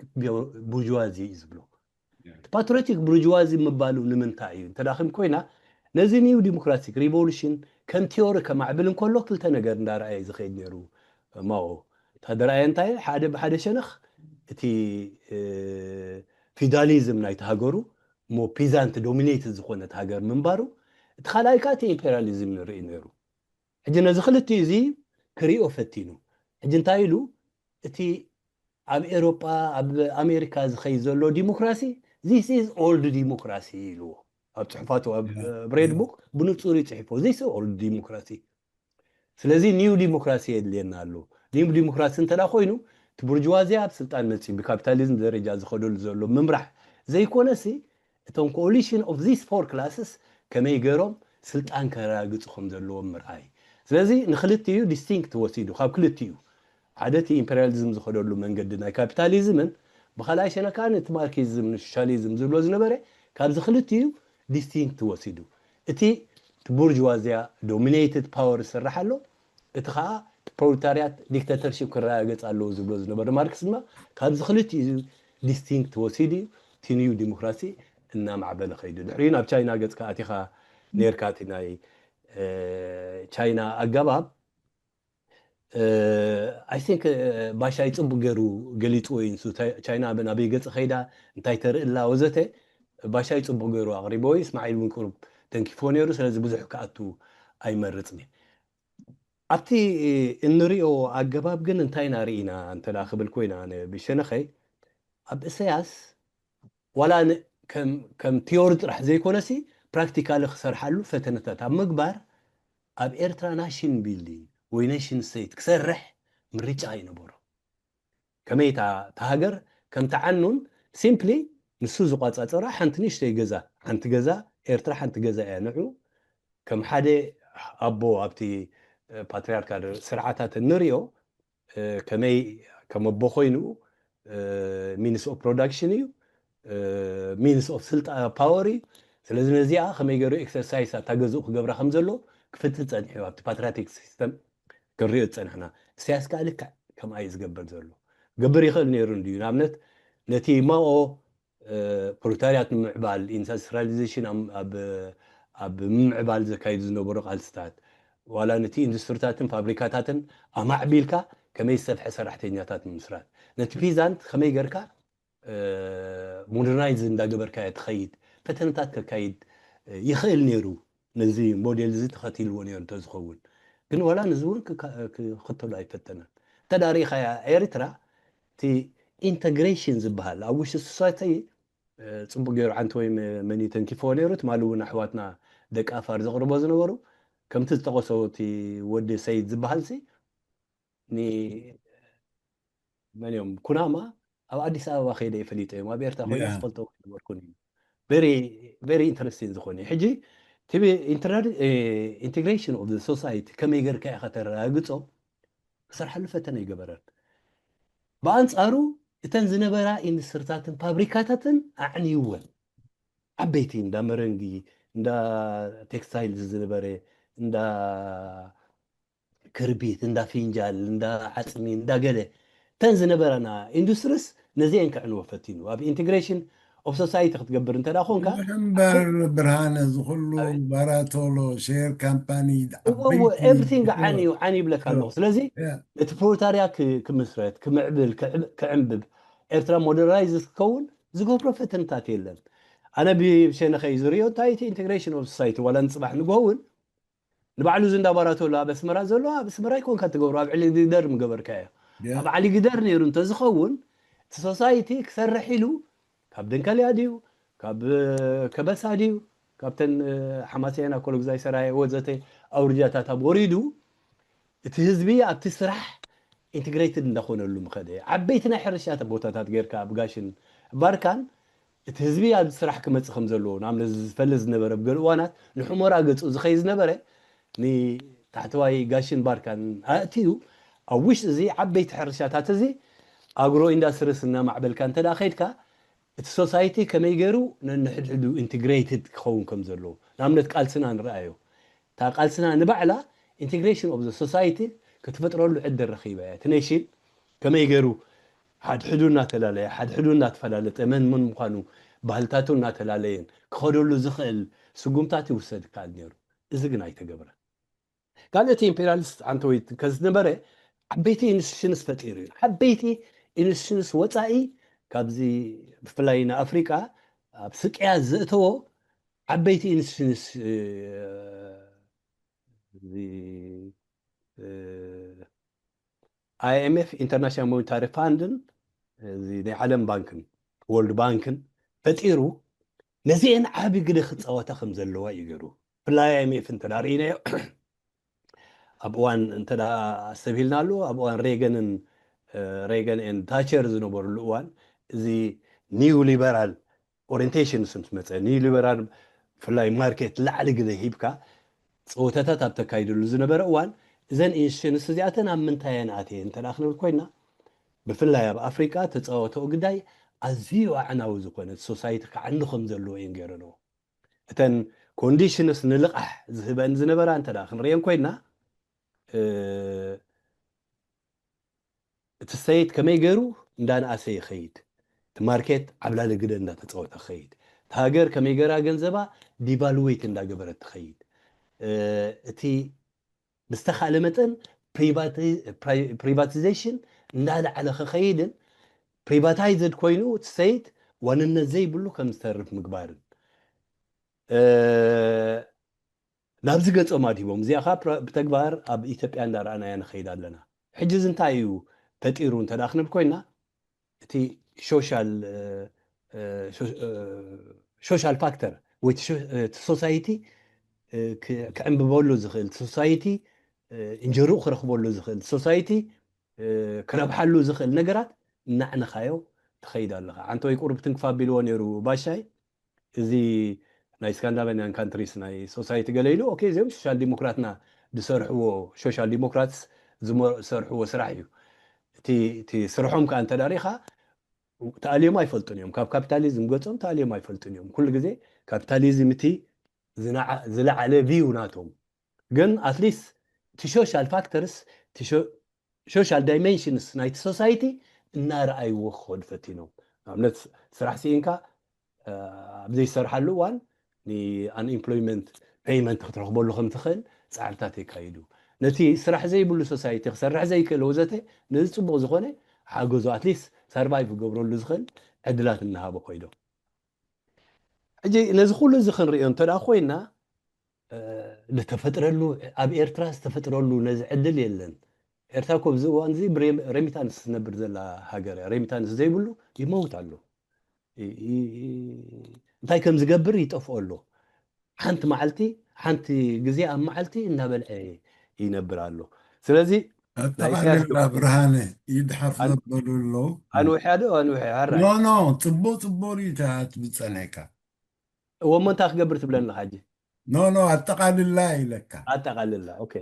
ቡርጅዋዚ እዩ ዝብሎ። ፓትሪዮቲክ ቡርጅዋዚ ምባሉ ንምንታይ እዩ እንተዳኺም ኮይና ነዚ ኒው ዲሞክራቲክ ሪቮሉሽን ከም ቲዮሪ ከማዕብል እንከሎ ክልተ ነገር እንዳረኣየ ዝኸይድ ነይሩ። ማኦ ታደረኣየ እንታይ ሓደ ብሓደ ሸነኽ እቲ ፊዳሊዝም ናይቲ ሃገሩ እሞ ፒዛንት ዶሚኔት ዝኾነት ሃገር ምንባሩ እቲ ካልኣይ ከዓ እቲ ኢምፔሪያሊዝም ንርኢ ነይሩ። ሕጂ ነዚ ክልቲኡ እዚ ክሪኦ ፈቲኑ ሕጂ እንታይ ኢሉ እቲ ኣብ ኤሮጳ ኣብ ኣሜሪካ ዝኸይድ ዘሎ ዲሞክራሲ this is old democracy ኢልዎ ኣብ ፅሑፋቱ ኣብ ሬድ ቡክ ብንፁር ይፅሒፎ this is old democracy። ስለዚ ኒው ዲሞክራሲ የድልየና ኣሎ። ኒው ዲሞክራሲ እንተ ኮይኑ እቲ ቡርጅዋዝያ ኣብ ስልጣን መፅዩ ብካፒታሊዝም ደረጃ ዝኸደሉ ዘሎ ምምራሕ ዘይኮነሲ እቶም coalition of these four classes ከመይ ገይሮም ስልጣን ከረጋግፁ ከም ዘለዎም ምርኣይ። ስለዚ ንክልቲኡ ዲስቲንክት ወሲዱ ካብ ክልቲኡ ሓደ እቲ ኢምፔሪያሊዝም ዝኸደሉ መንገዲ ናይ ካፒታሊዝምን ብካልኣይ ሸነካ እቲ ማርኪዝም ንሶሻሊዝም ዝብሎ ዝነበረ ካብዚ ክልቲኡ ዲስቲንክት ወሲዱ እቲ ቡርጅዋዝያ ዶሚኔትድ ፓወር ዝስራሕ ኣሎ እቲ ከዓ ፕሮሌታርያት ዲክታተርሺፕ ክረጋገፅ ኣለዎ ዝብሎ ዝነበረ ማርክስ ድማ ካብዚ ክልቲኡ ዲስቲንክት ወሲዱ እዩ እቲ ኒው ዲሞክራሲ እናማዕበለ ከይዱ። ድሕሪኡ ናብ ቻይና ገፅካ ኣቲኻ ነይርካ እቲ ናይ ቻይና ኣገባብ I think ባሻይ ፅቡቅ ገይሩ ገሊፅዎ እዩ ንሱ ቻይና ናበይ ገፂ ከይዳ እንታይ ተርኢ ኣላ ወዘተ ባሻይ ፅቡቅ ገይሩ ኣቅሪቦ እዩ እስማዒል እውን ቅሩብ ተንኪፎ ነይሩ ስለዚ ብዙሕ ክኣቱ ኣይመርፅን እየ ኣብቲ እንሪኦ ኣገባብ ግን እንታይ ኢና ርኢና እንተ ክብል ኮይና ኣነ ብሸነኸይ ኣብ እሰያስ ዋላ ከም ቲዮሪ ጥራሕ ዘይኮነሲ ፕራክቲካሊ ክሰርሓሉ ፈተነታት ኣብ ምግባር ኣብ ኤርትራ ናሽን ቢልዲንግ ወይ ኔሽን ስቴት ክሰርሕ ምርጫ ኣይነበሮ ከመይ እታ ሃገር ከም ተዓኑን ሲምፕሊ ንሱ ዝቋፃፀራ ሓንቲ ንእሽተይ ገዛ ሓንቲ ገዛ ኤርትራ ሓንቲ ገዛ እያ ንዑ ከም ሓደ ኣቦ ኣብቲ ፓትሪያርካል ስርዓታት እንሪኦ ከመይ ከም ኣቦ ኮይኑ ሚንስ ኦፍ ፕሮዳክሽን እዩ ሚንስ ኦፍ ስልጣ ፓወር እዩ ስለዚ ነዚኣ ከመይ ገይሩ ኤክሰርሳይስ ኣታ ገዝኡ ክገብራ ከም ዘሎ ክፍትን ፀኒሑ ኣብቲ ፓትሪያቲክ ሲስተም ክንሪኦ ዝፀናሕና እሰያስ ከዓ ልክዕ ከምኣ እዩ ዝገብር ዘሎ ክገብር ይኽእል ነይሩ እንድዩ ንኣብነት ነቲ ማኦ ፕሮሌታርያት ንምዕባል ኢንዱስትሪያሊዜሽን ኣብ ምምዕባል ዘካይዱ ዝነበሩ ቃልስታት ዋላ ነቲ ኢንዱስትሪታትን ፋብሪካታትን ኣማዕቢልካ ከመይ ዝሰፍሐ ሰራሕተኛታት ምምስራት ነቲ ፒዛንት ከመይ ገርካ ሞደርናይዝ እንዳገበርካዮ ትኸይድ ፈተነታት ከካይድ ይኽእል ነይሩ ነዚ ሞዴል እዚ ተኸቲልዎ ነይሩ እንተዝኸውን ግን ዋላ ነዚ እውን ክኽተሉ ኣይፈተነን እንተ ሪኢኻያ ኤርትራ እቲ ኢንተግሬሽን ዝበሃል ኣብ ውሽጢ ሶሳይቲ ፅቡቅ ገይሩ ዓንቲ ወይ መኒ ተንኪፍዎ ነይሩ ትማሊ እውን ኣሕዋትና ደቂ ኣፋር ዘቕርቦ ዝነበሩ ከምቲ ዝጠቐሶ እቲ ወዲ ሰይድ ዝበሃል ሲ መን እዮም ኩናማ ኣብ ኣዲስ ኣበባ ከይደ ይፈሊጠ እዮም ኣብ ኤርትራ ኮይነ ዝፈልጦ ነበርኩን እዩ very interesting ዝኾነ ሕጂ ትቢ integration of the society ከመይ ገርካ ኢኻ ተረጋግጾ ክሰርሓሉ ፈተነ ይገበረን ብኣንጻሩ እተን ዝነበራ ኢንዱስትሪታትን ፋብሪካታትን ኣዕንይወን ዓበይቲ እንዳ መረንጊ እንዳ ቴክስታይል ዝነበረ እንዳ ክርቢት እንዳ ፊንጃል እንዳ ዓፅሚ እንዳ ገለ እተን ዝነበራና ኢንዱስትሪስ ነዚአን ከዕንዎ ፈቲኑ ኣብ integration of society ክትገብር እንተ ደኣ ኮንካ እምበር ብርሃነ ዝኩሉ ባራቶሎ ሼር ካምፓኒ everything ዓኒ እዩ ዓኒ ይብለካ ኣለኹ። ስለዚ ነቲ ፕሮሌታርያ ክምስረት ክምዕብል ክዕንብብ ኤርትራ ሞደርናይዝ ክትከውን ዝገብሮ ፈተነታት የለን። ኣነ ብሸነኸ እዩ ዝሪኦ እንታይ እቲ integration of society ዋላ ንፅባሕ ንግሆ እውን ንባዕሉ እዚ እንዳባራቶሎ ኣብ ኣስመራ ዘሎ ኣብ ኣስመራ ይኮንካ ትገብሮ ኣብ ዕሊ ግደር ምገበርካዮ ኣብ ዓሊ ግደር ነይሩ እንተዝኸውን እቲ ሶሳይቲ ክሰርሕ ኢሉ ካብ ደንከልያ ድዩ ካብ ከበሳ ድዩ ካብተን ሓማስያን ኣኮሎግዛይ ሰራየ ወዘተ ኣውርጃታት ኣብ ወሪዱ እቲ ህዝቢ ኣብቲ ስራሕ ኢንትግሬትድ እንዳኾነሉ ምኸደ። ዓበይቲ ናይ ሕርሻ ቦታታት ጌርካ ኣብ ጋሽን ባርካን እቲ ህዝቢ ኣብ ስራሕ ክመጽእ ከም ዘለዎ ንኣብነት ዝፈልጥ ዝነበረ ብገለ እዋናት ንሑመራ ገጹ ዝኸይ ዝነበረ ንታሕተዋይ ጋሽን ባርካን ኣእትዩ ኣብ ውሽጢ እዚ ዓበይቲ ሕርሻታት እዚ ኣግሮ ኢንዳስትሪስ እናማዕበልካ እንተ ደኣ ከይድካ እቲ ሶሳይቲ ከመይ ገይሩ ነንሕድሕዱ ኢንትግሬትድ ክኸውን ከም ዘለዎ ንኣብነት ቃልስና ንረኣዮ እታ ቃልስና ንባዕላ ኢንቴግሬሽን ኦፍ ዘ ሶሳይቲ ክትፈጥረሉ ዕድል ረኺባ እያ። እቲ ኔሽን ከመይ ገይሩ ሓድሕዱ እናተላለየ ሓድሕዱ እናተፈላለጠ መን መን ምዃኑ ባህልታቱ እናተላለየን ክኸደሉ ዝኽእል ስጉምታት ይውሰድ ይከኣል ነይሩ። እዚ ግን ኣይተገብረን። ካልእ እቲ ኢምፔሪያሊስት ዓንተወይ ከዝነበረ ዓበይቲ ኢንስቲቱሽንስ ፈጢሩ እዩ። ዓበይቲ ኢንስቲቱሽንስ ወፃኢ ካብዚ ብፍላይ ንኣፍሪቃ ኣብ ስቅያት ዘእተዎ ዓበይቲ ኢንስቲቱሽንስ ኣይኤምኤፍ ኢንተርናሽናል ሞኒታሪ ፋንድን እዚ ናይ ዓለም ባንክን ወርልድ ባንክን ፈጢሩ ነዚአን ዓቢ ግደ ክፃወታ ከም ዘለዋ እዩ ገይሩ። ብፍላይ ኣይኤምኤፍ እንተ ርኢናዮ ኣብ እዋን እንተ ኣስተብሂልና ኣለዎ ኣብ እዋን ሬገንን ሬገን ኤን ታቸር ዝነበሩሉ እዋን እዚ ኒው ሊበራል ኦሪንቴሽንስ ምስ መፀ ኒው ሊበራል ብፍላይ ማርኬት ላዕሊ ግደ ሂብካ ፀወታታት ኣብ ተካይደሉ ዝነበረ እዋን እዘን ኢንስቲቱሽንስ እዚኣተን ኣብ ምንታይ እየን ኣትየ እንተ ክንብል ኮይና ብፍላይ ኣብ ኣፍሪቃ ተፃወተኦ ግዳይ ኣዝዩ ኣዕናዊ ዝኾነ ሶሳይቲ ክዓኒ ከም ዘለዎ እየን ገይረንዎ። እተን ኮንዲሽንስ ንልቓሕ ዝህበን ዝነበራ እንተ ክንሪአን ኮይና እቲ ሰይት ከመይ ገይሩ እንዳንኣሰ ይኸይድ እቲ ማርኬት ዓብላሊ ግደ እንዳተፃወተ ክኸይድ እቲ ሃገር ከመይ ገይራ ገንዘባ ዲቫሉዌት እንዳገበረት ትኸይድ እቲ ብዝተኻለ መጠን ፕሪቫቲዜሽን እንዳለዓለ ክኸይድን ፕሪቫታይዝድ ኮይኑ እቲ ሰይት ዋንነት ዘይብሉ ከም ዝተርፍ ምግባርን ናብዚ ገጾም ኣድሂቦም እዚኣ ከዓ ብተግባር ኣብ ኢትዮጵያ እንዳረኣናያ ንኸይድ ኣለና። ሕጂ እዚ እንታይ እዩ ፈጢሩ እንተ ክንብል ኮይና እቲ ሶሻል ሶሻል ፋክተር ወይ ሶሳይቲ ክዕንብበሉ ዝኽእል ሶሳይቲ እንጀርኡ ክረኽበሉ ዝኽእል ሶሳይቲ ክረብሓሉ ዝኽእል ነገራት እናዕነኻዮ ትኸይድ ኣለኻ። ዓንተ ወይ ቁሩብ ትንክፍ ኣቢልዎ ነይሩ ባሻይ እዚ ናይ ስካንዳናቪያን ካንትሪስ ናይ ሶሳይቲ ገለ ኢሉ ኦኬ እዚኦም ሶሻል ዲሞክራትና ዝሰርሕዎ ሶሻል ዲሞክራትስ ዝሰርሕዎ ስራሕ እዩ። እቲ ስርሖም ከዓ እንተ ሪኢኻ ተኣልዮም ኣይፈልጡን እዮም። ካብ ካፒታሊዝም ገጾም ተኣልዮም ኣይፈልጡን እዮም። ኩሉ ግዜ ካፒታሊዝም እቲ ዝለዓለ ቪው ናቶም ግን ኣትሊስት እቲ ሶሻል ፋክተርስ ሶሻል ዳይሜንሽንስ ናይቲ ሶሳይቲ እናረኣይዎ ክኸዱ ፈቲኖም። ንኣብነት ስራሕ ስኢንካ ኣብ ዘይሰርሓሉ እዋን ንኣንኤምፕሎይመንት ፔይመንት ክትረኽበሉ ከም ትኽእል ፃዕርታት የካይዱ። ነቲ ስራሕ ዘይብሉ ሶሳይቲ ክሰርሕ ዘይክእል ወዘተ ነዚ ፅቡቕ ዝኾነ ሓገዞ ኣትሊስት ሰርቫይቭ ክገብረሉ ዝኽእል ዕድላት እናሃበ ኮይዶም። ሕጂ ነዚ ኩሉ እዚ ክንሪኦ እንተ ኮይና ዝተፈጥረሉ ኣብ ኤርትራ ዝተፈጥረሉ ነዚ ዕድል የለን። ኤርትራ እኮ ኣብዚ እዋን እዚ ብሬሚታንስ ትነብር ዘላ ሃገር እያ። ሬሚታንስ ዘይብሉ ይመውት ኣሎ። እንታይ ከም ዝገብር ይጠፍኦ ኣሎ። ሓንቲ መዓልቲ ሓንቲ ግዜ ኣብ መዓልቲ እናበልዐ ይነብር ኣሎ። ስለዚ ኣጠቓልላ ብርሃነ ይድሓፍ ዘበሉ ኣሎ። ኣንውሕያ ዶ ኣንውሕያ ሓራይ ኖ ኖ ጽቡቕ ጽቡቕ ሪኢታት ብጸኒሕካ እወ እሞ እንታይ ክገብር ትብለኒ ኣለኻ ሕጂ? ኖ ኖ ኣጠቓልላ ኢለካ። ኣጠቓልላ ኦኬ።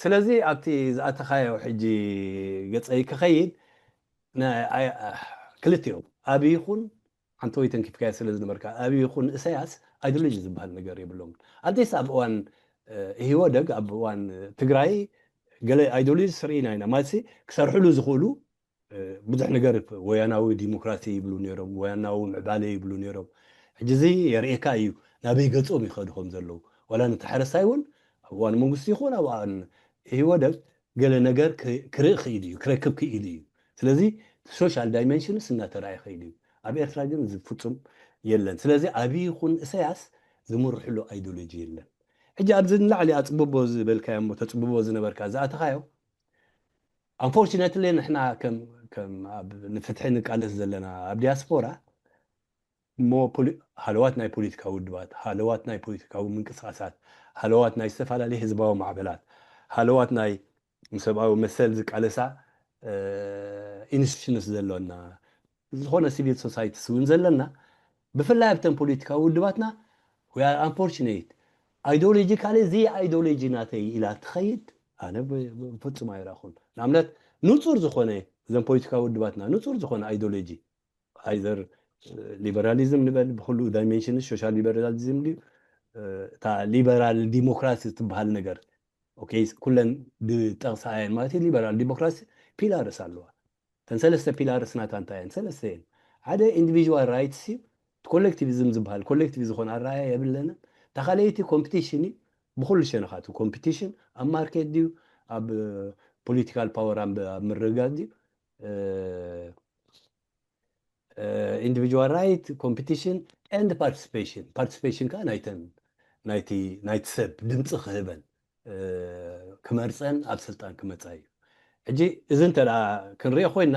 ስለዚ ኣብቲ ዝኣተኻዮ ሕጂ ገጸይ ክኸይድ ክልቲኦም ኣብይ ይኹን ሓንቲ ወይ ተንኪፍካዮ ስለ ዝነበርካ ኣብይ ይኹን እሰያስ ኣይዲዮሎጂ ዝበሃል ነገር የብሎም። ኣትሊስት ኣብ እዋን ኢህወደግ ኣብ እዋን ትግራይ ገለ ኣይዲዮሎጂ ስርኢና ኢና ማለት ክሰርሕሉ ዝኽእሉ ብዙሕ ነገር ወያናዊ ዲሞክራሲ ይብሉ ነይሮም፣ ወያናዊ ምዕባለ ይብሉ ነይሮም። ሕጂ እዚ የርእየካ እዩ ናበይ ገጾም ይኸዱ ከም ዘለዉ። ዋላ ነቲ ሓረስታይ እውን ኣብ እዋን መንግስቲ ይኹን ኣብ እዋን ኢህወደግ ገለ ነገር ክርኢ ክኢሉ እዩ፣ ክረክብ ክኢሉ እዩ። ስለዚ ሶሻል ዳይመንሽንስ እናተረኣየ ኸይዱ እዩ። ኣብ ኤርትራ ግን እዚ ፍጹም የለን። ስለዚ ኣብይ ይኹን እሰያስ ዝምርሕሉ ኣይዲዮሎጂ የለን። ሕጂ ኣብዚ ንላዕሊ ኣጽብቦ ዝበልካዮ እሞ ተጽብቦ ዝነበርካ ዝኣተኻዮ፣ ኣንፎርችነትሊ ንሕና ከም ከም ኣብ ንፍትሒ ንቃለስ ዘለና ኣብ ዲያስፖራ እሞ ሃለዋት ናይ ፖለቲካዊ ውድባት፣ ሃለዋት ናይ ፖለቲካዊ ምንቅስቃሳት፣ ሃለዋት ናይ ዝተፈላለዩ ህዝባዊ ማዕበላት፣ ሃለዋት ናይ ንሰብኣዊ መሰል ዝቃለሳ ኢንስቲቱሽንስ ዘሎና፣ ዝኾነ ሲቪል ሶሳይቲስ እውን ዘለና፣ ብፍላይ ኣብተን ፖለቲካዊ ውድባትና we are unfortunate። ኣይዲዮሎጂካሊ እዚ ኣይዲዮሎጂ ናተይ ኢላ ትኸይድ ኣነ ፍጹም ኣይረኹን። ንኣብነት ንጹር ዝኾነ እዘን ፖለቲካዊ ውድባትና ንጹር ዝኾነ ኣይዲዮሎጂ፣ ኣይዘር ሊበራሊዝም ንበል፣ ብኩሉ ዳይሜንሽን ሶሻል ሊበራሊዝም ድዩ፣ እታ ሊበራል ዲሞክራሲ ትበሃል ነገር፣ ኦኬ፣ ኩለን ዝጠቕሳ እየን ማለት እዩ። ሊበራል ዲሞክራሲ ፒላርስ ኣለዋ። እተን ሰለስተ ፒላርስ ናታ እንታይ እየን? ሰለስተ እየን። ሓደ ኢንዲቪዥዋል ራይትስ እዩ፣ ኮሌክቲቪዝም ዝበሃል ኮሌክቲቭ ዝኾነ ኣረኣያ የብለንን። እታ ካልኣይቲ ኮምፒቲሽን እዩ፣ ብኩሉ ሸነኻቱ ኮምፒቲሽን ኣብ ማርኬት ድዩ፣ ኣብ ፖለቲካል ፓወር ኣብ ምርግጋጽ ድዩ፣ ኢንዲቪጁዋል ራይት፣ ኮምፒቲሽን ኤንድ ፓርቲሲፔሽን። ፓርቲሲፔሽን ከዓ ናይተን ናይቲ ናይቲ ሰብ ድምፂ ክህበን ክመርፀን ኣብ ስልጣን ክመፃ እዩ። ሕጂ እዚ እንተ ክንሪኦ ኮይና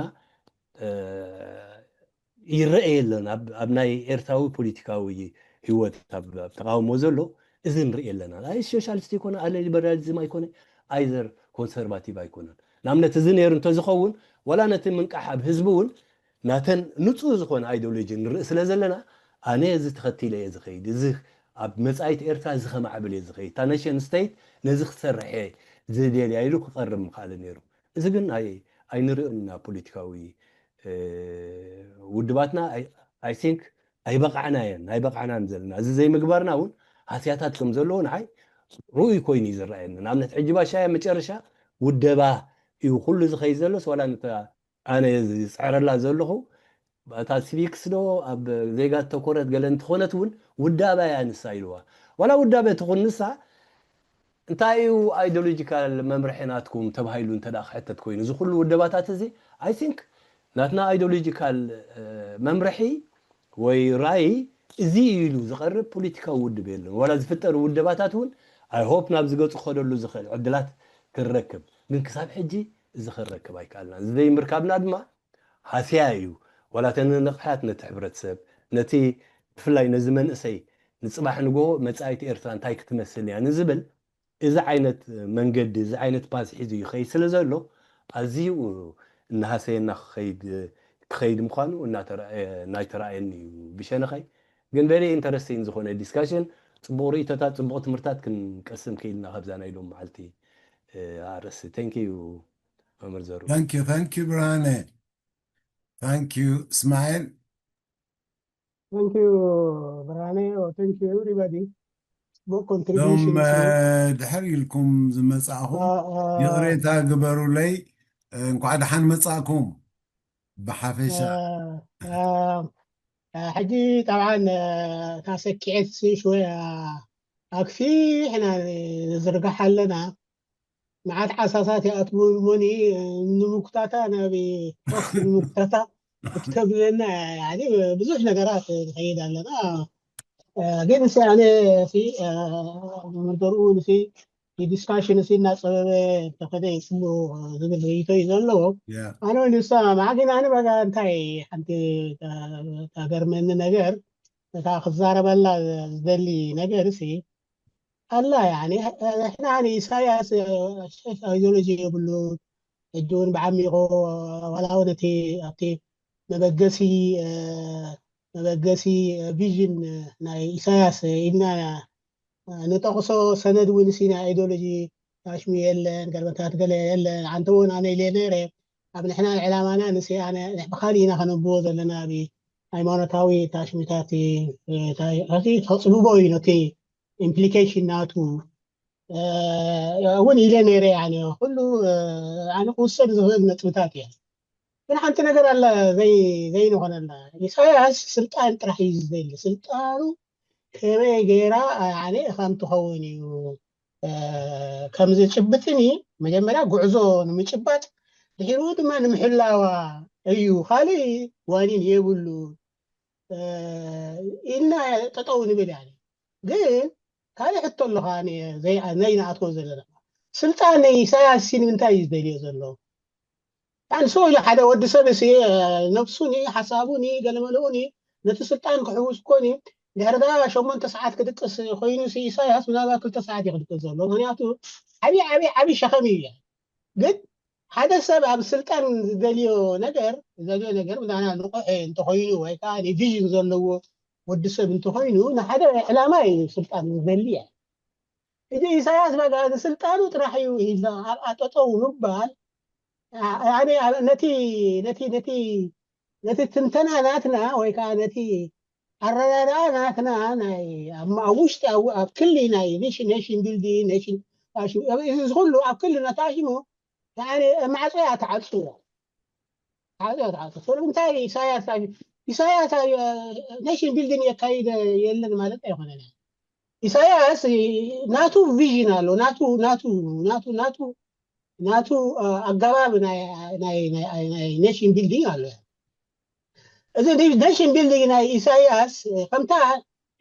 ይረአ የለን ኣብ ናይ ኤርትራዊ ፖለቲካዊ ህይወት ኣብ ተቃውሞ ዘሎ እዚ ንርኢ ኣለና። ኣይ ሶሻሊስት ኣይኮነ፣ ኣለ ሊበራሊዝም ኣይኮነ፣ ኣይዘር ኮንሰርቫቲቭ ኣይኮነን። ንኣብነት እዚ ነይሩ እንተዝኸውን ዋላ ነቲ ምንቃሕ ኣብ ህዝቢ እውን ናተን ንጹህ ዝኾነ ኣይዲዮሎጂ ንርኢ ስለ ዘለና ኣነ እዚ ተኸቲለ እየ ዝኸይድ፣ እዚ ኣብ መጻኢት ኤርትራ እዚ ከማዕብል እየ ዝኸይድ፣ እታ ነሽን ስቴት ነዚ ክሰርሕ እየ ዝደልያ ኢሉ ክቐርብ ምኽኣለ ነይሩ። እዚ ግን ኣይንርእዮን ኢና ፖለቲካዊ ውድባትና። ኣይ ቲንክ ኣይበቃዕናየን ኣይበቃዕናን ዘለና። እዚ ዘይምግባርና እውን ሃስያታት ከም ዘለዎ ንዓይ ርኡይ ኮይኑ እዩ ዝረኣየኒ። ንኣብነት ሕጂ ባሻያ መጨረሻ ውደባ እዩ ኩሉ ዝኸይድ ዘሎስ ዋላ ነታ ኣነ ዝፅዕረላ ዘለኹ እታ ሲቪክስ ዶ ኣብ ዜጋ ተኮረት ገለ እንትኾነት እውን ውዳበ እያ ንሳ ኢልዋ። ዋላ ውዳበ ትኹን ንሳ እንታይ እዩ ኣይዲዮሎጂካል መምርሒ ናትኩም ተባሂሉ እንተ ክሕተት ኮይኑ እዚ ኩሉ ውደባታት እዚ ኣይ ቲንክ ናትና ኣይዲዮሎጂካል መምርሒ ወይ ራእይ እዚ እዩ ኢሉ ዝቐርብ ፖለቲካዊ ውድብ የለን። ዋላ ዝፍጠሩ ውደባታት እውን ኣይ ሆፕ ናብ ዝገፁ ክኸደሉ ዝኽእል ዕድላት ክንረክብ ግን ክሳብ ሕጂ እዚ ክንረክብ ኣይከኣልናን። እዚ ዘይምርካብና ድማ ሃስያ እዩ። ዋላ ተንንቕሓት ነቲ ሕብረተሰብ ነቲ ብፍላይ ነዚ መንእሰይ ንፅባሕ ንጎ መፃኢት ኤርትራ እንታይ ክትመስል እያ ንዝብል እዚ ዓይነት መንገዲ እዚ ዓይነት ፓዝ ሒዙ ይኸይድ ስለ ዘሎ ኣዝዩ እናሃሰየና ክኸይድ ክኸይድ ምዃኑ እናተረኣየ ናይተረኣየኒ እዩ ብሸነኸይ። ግን ቨሪ ኢንተረስቲንግ ዝኾነ ዲስካሽን፣ ፅቡቕ ርእይቶታት፣ ፅቡቕ ትምህርታት ክንቀስም ክኢልና ካብዛ ናይ ሎም መዓልቲ ኣርእስቲ። Thank you መምህር ዘሩ። Thank you, thank you ብርሃነ። Thank you እስማኤል። Thank you ብርሃነ። Thank you everybody። ጽቡቕ ሎም ኮንትሪቢሽን። ድሕር ኢልኩም ዝመጻእኹም ይቕሬታ ግበሩለይ። እንኳዕ ደሓን መጻእኩም። ብሓፈሻ ሕጂ ጠብዓን እታ ሰኪዐት ሽወያ ኣክፊሕና ንዝርግሓ ኣለና። መዓት ዓሳሳት ይኣትዉ እሞኒ ንምጉታታ ናብ ፖስት ንምጉታታ ክትከብደና ብዙሕ ነገራት ንኸይድ ኣለና። ግን ሲ ኣነ ሲ መመንተርኡ ንሲ ዲስካሽን ሲ እናፀበበ እንተኸደ ይፅቡ ዝብል ርእይቶ እዩ ዘለዎ። ኣነ ንሰማማዕ ግን ኣነ በጋ እንታይ ሓንቲ ታገርመኒ ነገር እታ ክዛረበላ ዝደሊ ነገር ሲ ኣላ ያኒ ሕና ንኢሳያስ ኣይዲዮሎጂ የብሉን። ሕጂ እውን ብዓሚቑ ዋላ እውን እቲ ኣብቲ መበገሲ መበገሲ ቪዥን ናይ ኢሳያስ ኢልና ንጠቕሶ ሰነድ እውን ሲ ናይ ኣይዲዮሎጂ ታሽሚ የለን፣ ገርበታት ገለ የለን። ኣንተ እውን ኣነ ኢለ ነይረ ኣብ ንሕና ዕላማና ንሲ ኣነ ብካሊእ ኢና ከነብዎ ዘለና ኣብ ሃይማኖታዊ ታሽሚታት ተፅብቦ እዩ ነቲ ኢምፕሊኬሽን ናቱ እውን ኢለ ነይረ። ያኒ ኩሉ ኣነ ክውሰድ ዝኽእል ነጥብታት እየ። ግን ሓንቲ ነገር ኣላ፣ ዘይ ዘይንኾነላ። ኢሳያስ ስልጣን ጥራሕ እዩ ዝደሊ። ስልጣኑ ከመይ ገይራ ኣነ ከም ትኸውን እዩ ከም ዝጭብጥኒ፣ መጀመርያ ጉዕዞ ንምጭባጥ፣ ድሒሩ ድማ ንምሕላዋ እዩ። ካልእ ዋኒን የብሉ ኢልና ጠጠው ንብል። ያኔ ግን ካልእ ሕቶ ኣለኻ፣ ዘይንኣትዎ ዘለና ስልጣን ናይ ኢሳያስ ሲ ንምንታይ እዩ ዝደልዮ ዘሎ? ንሱ ኢሉ ሓደ ወዲ ሰብ ሲ ነብሱኒ ሓሳቡኒ ገለመለኡኒ ነቲ ስልጣን ክሕውስ ኮኒ ድሕርዳ ሸሞንተ ሰዓት ክድቅስ ኮይኑ ሲ ኢሳያስ ምናልባት ክልተ ሰዓት እዩ ክድቅስ ዘሎ። ምክንያቱ ዓብዪ ዓብዪ ዓብዪ ሸኸም እዩ። ግን ሓደ ሰብ ኣብ ስልጣን ዝደልዮ ነገር ዝደልዮ ነገር ምናና ንቑሕ እንተኮይኑ ወይ ከዓ ቪዥን ዘለዎ ወዲ ሰብ እንተኮይኑ ንሓደ ዕላማ እዩ ስልጣን ዝደሊ። እዚ ኢሳያስ በቃ ንስልጣኑ ጥራሕ እዩ ኢልና ኣብኣ ጠጠው ምባል፣ ያኔ፣ ነቲ ነቲ ነቲ ነቲ ትንተና ናትና ወይ ከዓ ነቲ ኣረዳድኣ ናትና ናይ ኣብ ውሽጢ ኣብ ክሊ ናይ ኔሽን ኔሽን ቢልዲንግ ኔሽን እዚ ኩሉ ኣብ ክሊ ናታሽሙ ማዕፀያ ተዓፅዎ። ተዓፅዎ ተዓፅዎ። ስለምንታይ ኢሳያስ ኢሳያስ ኔሽን ቢልዲንግ የካይደ የለን ማለት ኣይኮነን። ኢሳያስ ናቱ ቪዥን ኣሎ፣ ናቱ ናቱ ናቱ ናቱ ናቱ ኣገባብ ናይ ኔሽን ቢልዲንግ ኣሎ። እዚ ኔሽን ቢልዲንግ ናይ ኢሳያስ ከምታ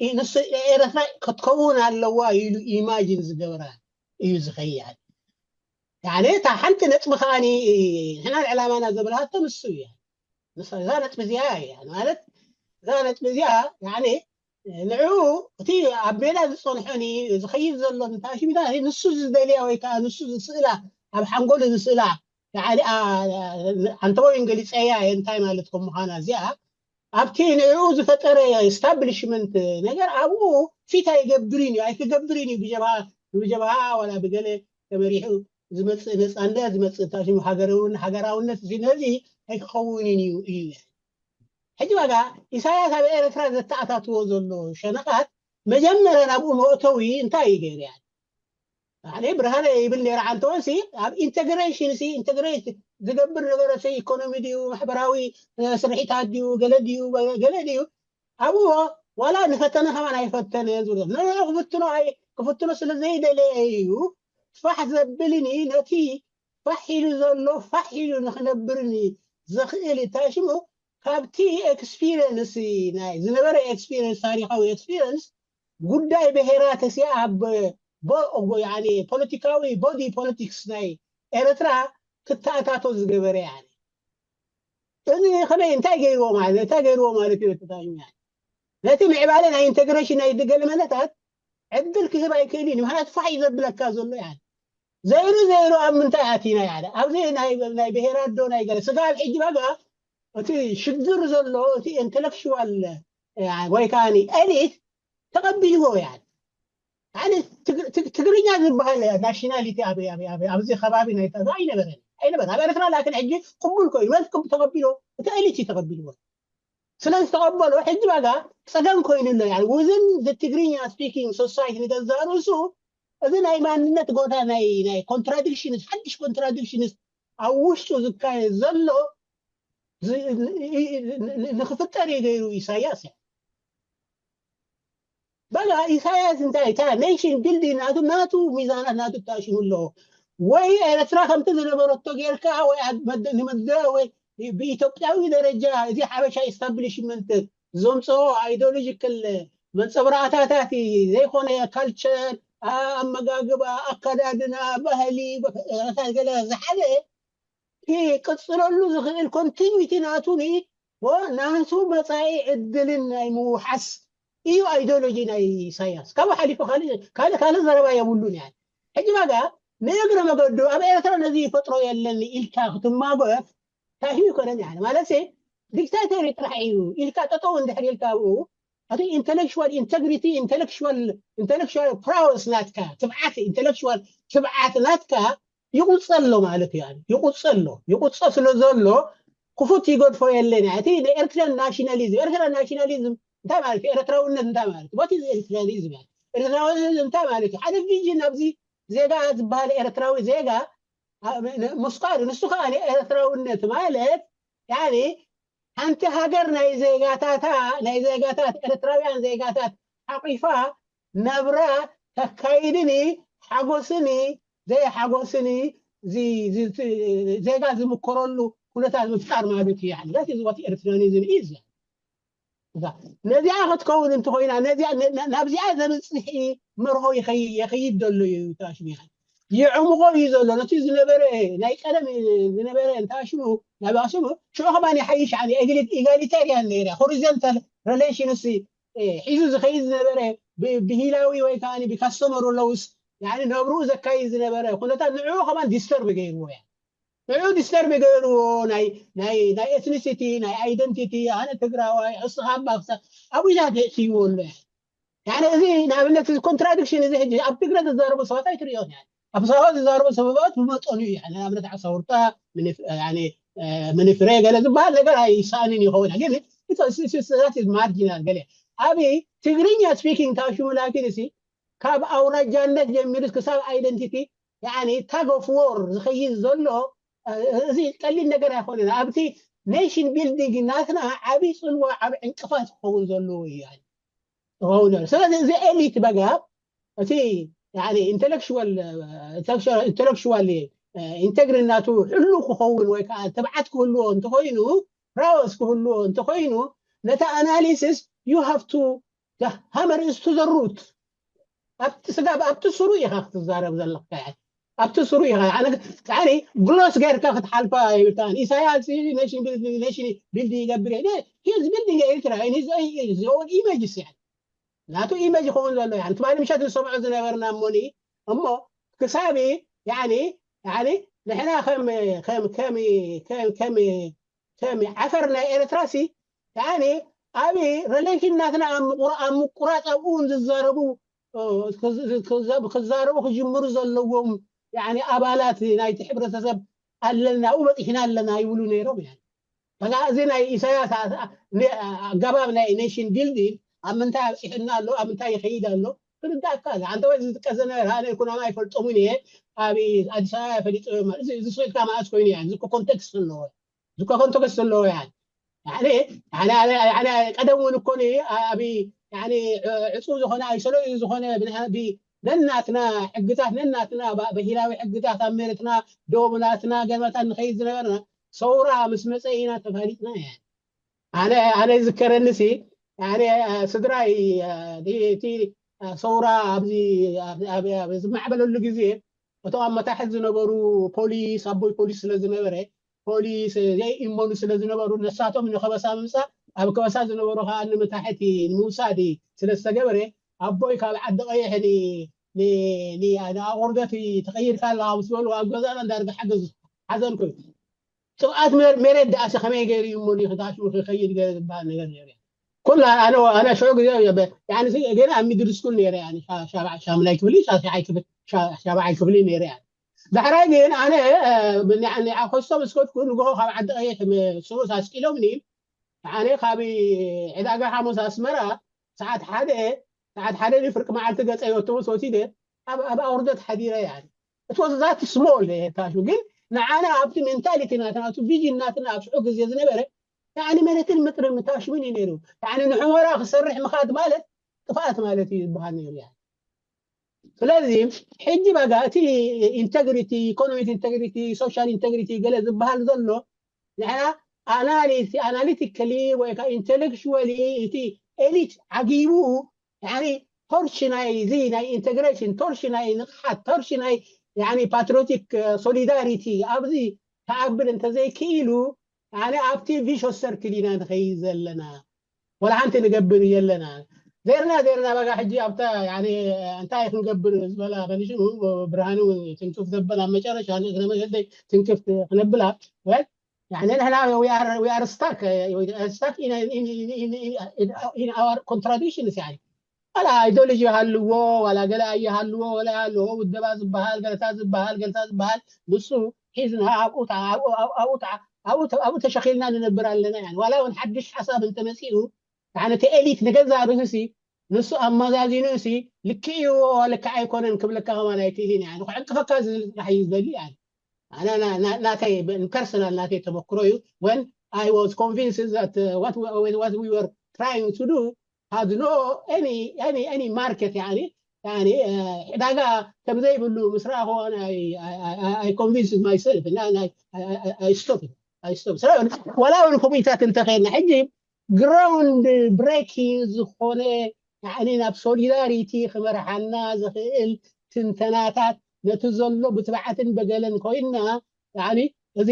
ንሱ ኤረትራ ክትከውን ኣለዋ ኢሉ ኢማጂን ዝገብራ እዩ ዝኸይድ። ያኔ እታ ሓንቲ ነጥቢ ከዓኒ ንሕና ዕላማና ዘበልሃቶ ንሱ እዩ። እዛ ነጥቢ እዚኣ እያ ማለት እዛ ነጥቢ እዚኣ ያኔ ንዕኡ እቲ ኣብ ሜዳ ዝፀንሖኒ ዝኸይድ ዘሎ ንታሽሚታ ንሱ ዝደልያ ወይ ከዓ ንሱ ዝስእላ ኣብ ሓንጎሉ ዝስእላ ኣንተወይን ገሊፀያ እንታይ ማለት ከም ምዃና እዚኣ ኣብቲ ንዕኡ ዝፈጠረ ስታብሊሽመንት ነገር ኣብኡ ፊት ኣይገብርን እዩ ኣይክገብርን እዩ ብጀብሃ ዋላ ብገለ ተመሪሑ ዝመፅእ ነፃነት ዝመፅእ ታሽሙ ሃገራውነት እዚ ነዚ ኣይክኸውንን እዩ እዩ ሕጂ ዋጋ ኢሳያስ ኣብ ኤርትራ ዘተኣታትዎ ዘሎ ሸነኻት መጀመርያ ናብኡ መእተዊ እንታይ እዩ ገይሩ ያለ ኣነ ብርሃነ ይብል ነይረ ዓንተወን ሲ ኣብ ኢንተግሬሽን ሲ ኢንተግሬት ዝገብር ነበረ ሲ ኢኮኖሚ ድዩ ማሕበራዊ ስርሒታት ድዩ ገለ ድዩ ገለ ድዩ ኣብዎ ዋላ ንፈተነ ከማን ኣይፈተነ ዝብሎ ንዑ ክፍትኖ ኣይ ክፍትኖ ስለ ዘይደለየ እዩ ፋሕ ዘብልኒ ነቲ ፋሕ ኢሉ ዘሎ ፋሕ ኢሉ ንክነብርኒ ዘኽእል ታሽሙ ካብቲ ኤክስፒሪየንስ ናይ ዝነበረ ኤክስፒሪየንስ ታሪካዊ ኤክስፒሪየንስ ጉዳይ ብሄራት ሲ ኣብ ፖለቲካዊ ቦዲ ፖለቲክስ ናይ ኤርትራ ክተኣታቶ ዝገበረ ያኒ እዚ ከመይ እንታይ ገይርዎ ማለት እንታይ ገይርዎ ማለት እዩ ተታሽሙ ያኒ ነቲ ምዕባለ ናይ ኢንቴግሬሽን ናይ ገለመለታት ዕድል ክህብ ኣይክእል እዩ ምክንያቱ ፋሕ እዩ ዘብለካ ዘሎ ያኒ ዘይሩ ዘይሩ ኣብ ምንታይ ኣቲና ያለ ኣብዚ ናይ ብሄራት ዶ ናይ ገለ ስጋብ ሕጂ በጋ እቲ ሽግር ዘሎ እቲ ኢንተሌክሽዋል ወይ ከዓ ኤሊት ተቐቢልዎ ያለ ትግርኛ ዝበሃል ናሽናሊቲ ኣብዚ ከባቢ ናይ ኣይነበረ ኣይነበረ ኣብ ኤርትራ ላኪን ሕጂ ቅቡል ኮይኑ መስ ተቐቢሎ እቲ ኤሊት እዩ ተቐቢልዎ ስለዝተቐበሎ ሕጂ በጋ ፀገም ኮይኑ ኣሎ within the ትግርኛ speaking society ንገዛእ ርእሱ እዚ ናይ ማንነት ጎዳ ናይ ናይ contradictions ሓድሽ contradictions ኣብ ውሽጡ ዝካየድ ዘሎ ንክፍጠር እዩ ገይሩ ኢሳያስ በላ ኢሳያስ እንታይ እታ ኔሽን ቢልዲንግ ናቱ ናቱ ሚዛናት ናቱ ተኣሽሙ ኣለዎ ወይ ኤርትራ ከምቲ ዝነበረቶ ጌርካ ወይ ንመደ ወይ ብኢትዮጵያዊ ደረጃ እዚ ሓበሻ ኢስታብሊሽመንት ዘምፅኦ ኣይዲዮሎጂካል መንፀብራእታታት ዘይኮነ ካልቸር ኣመጋግባ ኣከዳድና ባህሊ ገለ ዝሓዘ ክቅፅለሉ ዝኽእል ኮንቲኒቲ ናቱ ናቱ መፃኢ ዕድልን ናይ ምውሓስ እዩ ኣይዲዮሎጂ ናይ ኢሳያስ ካብኡ ሓሊፉ ካልእ ካልእ ዘረባ የብሉን ያ ሕጂ ባጋ ንእግረ መገዱ ኣብ ኤርትራ ነዚ ይፈጥሮ የለን ኢልካ ክትማጎት ታሂ ይኮነን ያ ማለት ዲክታተሪ ጥራሕ እዩ ኢልካ ጠጠው እንድሕር ኢልካ ኣብኡ እቲ ኢንተሌክሽዋል ኢንተግሪቲ ኢንተሌክሽዋል ኢንተሌክሽዋል ፕራውስ ናትካ ትብዓት ኢንተሌክሽዋል ትብዓት ናትካ ይቁፀሎ ማለት እዩ ይቁፀሎ ይቁፀ ስለ ዘሎ ክፉት ይገድፎ የለን እቲ ኤርትራን ናሽናሊዝም ኤርትራ ናሽናሊዝም እንታይ ማለት ኤርትራውነት እንታይ ማለት what is ኤርትራኒዝም ኤርትራውነት እንታይ ማለት ሓደ ቪዥን ኣብዚ ዜጋ ዝበሃል ኤርትራዊ ዜጋ ምስቃሉ ንሱ ከዓ ኤርትራውነት ማለት ያኒ ሓንቲ ሃገር ናይ ዜጋታታ ናይ ዜጋታት ኤርትራውያን ዜጋታት ሓቂፋ ነብራ ተካይድኒ ሓጎስኒ ዘይሓጎስኒ ዜጋ ዝምከረሉ ኩነታት ምፍጣር ማለት እዩ። ዛት ዝወት ኤርትራኒዝም ኢዝ ነዚኣ ክትከውን እንተኮይና ናብዚኣ ዘብፅሒ መርሆ የኸይድ ዘሎ እዩ። ታሽሚኻ ይዕምቆ እዩ ዘሎ ነቲ ዝነበረ ናይ ቀደም ዝነበረ እንታሽሙ ናባሽሙ ሽዑ ከማን ይሓይሽ ኢጋሊታሪያን ነይረ ሆሪዞንታል ሬሌሽንስ ሒዙ ዝኸይድ ዝነበረ ብሂላዊ ወይ ከዓ ብካስተመሩ ለውስ ነብርኡ ዘካይድ ዝነበረ ኩነታት ንዕኡ ከማን ዲስተርብ ገይርዎ እያ። ንዕኡ ዲስተርብ ገይርዎ ናይ ኤትኒሲቲ ናይ ኣይደንቲቲ ኣነ ትግራዋይ እስኻ ኣባክሳ ኣብዛ ትይዎ ኣሎ እያ። እዚ ንኣብነት እዚ ኮንትራዲክሽን እዚ ሕጂ ኣብ ትግረ ዝዛረቡ ሰባት ኣይትሪኦ ኣብ ሰባ ዝዛረቡ ሰበባት ብመጠኑ እዩ ንኣብነት ዓሳውርታ ምንፍረ ገለ ዝበሃል ነገር ኣይሰኣንን ይኸውን ግን ማርጂናል ገለ ኣብ ትግርኛ ስፒኪንግ ታሽሙ ላኪን ሲ ካብ ኣውራጃነት ጀሚሩስ ክሳብ ኣይደንቲቲ ታግ ኦፍ ዎር ዝኸይድ ዘሎ እዚ ቀሊል ነገር ኣይኮነን። ኣብቲ ኔሽን ቢልዲንግ ናትና ዓብይ ፅልዋ ዓብ ዕንቅፋት ክኸውን ዘለዎ እዩ ክኸውን። ስለዚ እዚ ኤሊት በጋ እቲ ኢንቴሌክሽዋል ኢንቴሌክሽዋል ኢንቴግሪ ናቱ ሕሉ ክኸውን ወይ ከዓ ትብዓት ክህልዎ እንተኮይኑ ፕራውስ ክህልዎ እንተኮይኑ ነቲ ኣናሊሲስ you have to hammer is to the root ኣብቲ ስጋብ ኣብቲ ስሩ ኢኻ ክትዛረብ ዘለካ ኣብቲ ስሩ ኢኻ ግሎስ ገርካ ክትሓልፋ ይብልካን ኢሳያስ ኔሽን ቢልዲንግ ይገብር ዩ ቢልዲንግ ኤርትራ ኢሜጅስ ናቱ ኢሜጅ ይኸውን ዘሎ ትማሊ ምሸት ንሰምዖ ዝነበርና እሞኒ እሞ ክሳብ ንሕና ከም ዓፈር ናይ ኤርትራ ሲ ኣብ ሬሌሽን ናትና ኣብ ምቁራፅ ኣብኡ ዝዛረቡ ክዛረቡ ክጅምሩ ዘለዎም ኣባላት ናይቲ ሕብረተሰብ ኣለና ኣብኡ በፂሕና ኣለና ይብሉ ነይሮም በዛ እዚ ናይ ኢሳያስ ኣገባብ ናይ ኔሽን ቢልዲንግ ኣብ ምንታይ ኣብፂሑና ኣሎ ኣብ ምንታይ ይኸይድ ኣሎ ክርዳእካ ኣለ ኣንተ ወይ ዝጥቀ ዝነበረ ኣነ ኩናማ ኣይፈልጦም እየ ኣብ ኣዲስ ኣበባ ፈሊጦ እዚ ስኢልካ መዓስ ኮይኑ እያ እዚ ኮንቴክስት ኣለዎ እዚ ኮንቴክስት ኣለዎ ያ ቀደም እውን እኮ ኣብ ዕፁ ዝኾነ ኣይሰለዩ ዝኾነ ነናትና ሕግታት ነናትና ብሂላዊ ሕግታት ኣብ መሬትና ዶብናትና ገርባታት ንኸይድ ዝነበርና ሰውራ ምስ መፀ ኢና ተፋሊጥና እያ ኣነ ዝከረኒ ሲ ስድራይ እቲ ሰውራ ኣብዚ ዝማዕበለሉ ግዜ እቶም ኣብ መታሕት ዝነበሩ ፖሊስ ኣቦይ ፖሊስ ስለ ዝነበረ ፖሊስ ዘይእመኑ ስለ ዝነበሩ ነሳቶም ንከበሳ ምምፃእ ኣብ ከበሳ ዝነበሩ ከዓ ንምታሕቲ ንምውሳድ ስለ ዝተገበረ ኣቦይ ካብ ዓዲ ቀይሕ ንኣቁርደት ተቀይርካ ኣለካ ምስ በሉ ኣብ ገዛና እንዳርጋ ሓገዝ ሓዘን ኮይኑ ጥብኣት መሬት ደኣሲ ከመይ ገይሩ እዩ እሞ ክታሽሙ ክኸይድ ገለ ዝበሃል ነገር ነይሩ ኩላ ኣነ ኣነ ሽዑ ግዜ ገና ኣብ ሚድል ስኩል ነይረ ሻብዓይ ክፍሊ ሻብዓይ ክፍሊ ነይረ ዳሕራይ ግን ኣነ ኮስቶ ምስ ከድኩ ንግሆ ካብ ዓዲ ቀይሕ ስሩስ ኣስቂሎምኒ ኣነ ካብ ዕዳጋ ሓሙስ ኣስመራ ሰዓት ሓደ ሰዓት ሓደ ፍርቂ መዓልቲ ገፀ ኣውቶቡስ ወሲደ ኣብ ኣውርደት ሓዲረ እያ it was that small ታሽሙ ግን ንዓና ኣብቲ ሜንታሊቲ ናትና እቲ ቪዥን ናትና ኣብ ሽዑ ግዜ ዝነበረ ያኒ መሬትን ምጥርን ምታሽምን እዩ ነይሩ ያኒ ንሕሞራ ክሰርሕ ምኻድ ማለት ጥፍኣት ማለት እዩ ዝበሃል ነይሩ ያ ስለዚ ሕጂ በጋ እቲ ኢንተግሪቲ ኢኮኖሚክ ኢንተግሪቲ ሶሻል ኢንተግሪቲ ገለ ዝበሃል ዘሎ ንሕና ኣናሊቲካሊ ወይ ከዓ ኢንቴሌክቹዋሊ እቲ ኤሊት ዓጊቡ ቶርች ናይ እዚ ናይ ኢንቴግሬሽን ቶርች ናይ ንቕሓት ቶርች ናይ ፓትሪዮቲክ ሶሊዳሪቲ ኣብዚ ተዓብል እንተዘይክኢሉ ኣነ ኣብቲ ቪሾስ ሰርክል ኢና ንኸይድ ዘለና ወላ ሓንቲ ንገብር የለና ዜርና ዜርና በጋ ሕጂ ኣብታ እንታይ ክንገብር ዝበላ በንሽኑ ብርሃኑ ትንክፍ ዘበላ መጨረሻ ንእግረ መገደይ ትንክፍ ክነብላ ወይ ንሕና we are stuck stuck in our contradictions يعني ዋላ ኣይዲዮሎጂ ይሃልዎ ዋላ ገለ ኣይሃልዎ ወላ ኣለዎ ውደባ ዝበሃል ገለታ ዝበሃል ገለታ ዝበሃል ንሱ ሒዝና ኣብኡ ኣብኡ ተሸኺልና ንነብር ኣለና ዋላ እውን ሓድሽ ሓሳብ እንተመፂኡ ነቲ ኤሊት ንገዛ ርእሲ ንሱ ኣመዛዚኑ ሲ ልክዕ እዩ ልክዕ ኣይኮነን ክብለካ ከማን ኣይክእልን እያ ንክዕንቅፈካ ዝልራሕ እዩ ዝደሊ እያ ኣነ ናተይ ፐርሰናል ናተይ ተመክሮ እዩ ወን I was convinced that uh, what, we, what we were trying to do had no any any any market. يعني يعني ዕዳጋ ከም ዘይብሉ ምስ ረኣኹ ኣነ I convinced myself እና I stop I stop ወላ እውን ከምኡታት እንተኸድና ሕጂ ground breaking ዝኾነ يعني ናብ solidarity ክመርሓና ዝኽእል ትንተናታት ነቲ ዘሎ ብትብዓትን በገለን ኮይና يعني እዚ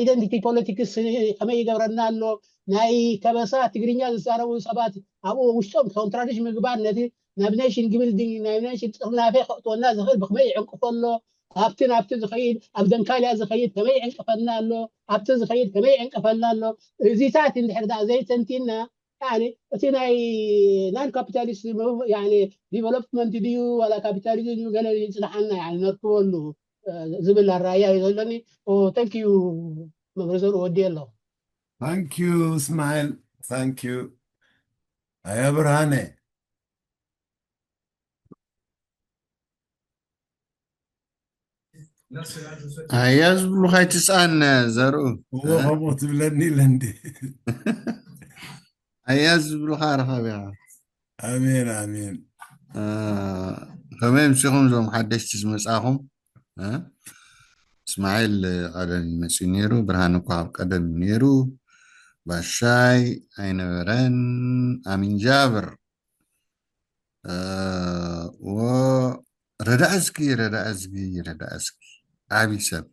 identity politics ከመይ ይገብረና ኣሎ ናይ ከበሳ ትግርኛ ዝዛረቡ ሰባት ኣብኡ ውሽጦም contradict ምግባር ነቲ ናብ nation building ናብ nation ጥርናፈ ከእትወና ዝኽእል ብከመይ ይዕንቅፎ ኣሎ ኣብቲ ናብቲ ዝኸይድ ኣብ ደንካልያ ዝኸይድ ከመይ ይዕንቅፈና ኣሎ ኣብቲ ዝኸይድ ከመይ ይዕንቅፈና ኣሎ እዚታት እንድሕር ዳ ዘይተንቲና يعني እቲ ናይ non capitalist يعني development ድዩ ዋላ capitalism ድዩ ገለ ይፅናሓና يعني ነርክበሉ ዝብል ኣራያ እዩ ዘለኒ thank you መብረዘሩ ወዲ ኣለኹ Thank you እስማኤል thank you ኣያ ብርሃነ ኣያ ዝብሉኻ ኣይትስኣን ዘርኡ እዎ ከምኡ ትብለኒ ኢለ እንዲ ኣያ ዝብሉኻ ረኸብ ኢኻ ኣሜን ኣሜን ከመይ ምሲኹም እዞም ሓደሽቲ ዝመፃኹም እስማዒል ቀደም ይመፅእ ነይሩ ብርሃን እኳ ኣብ ቀደም ነይሩ ባሻይ ኣይነበረን ኣሚን ጃብር ረዳእዝጊ ረዳእዝጊ ረዳእዝጊ ዓብዪ ሰብ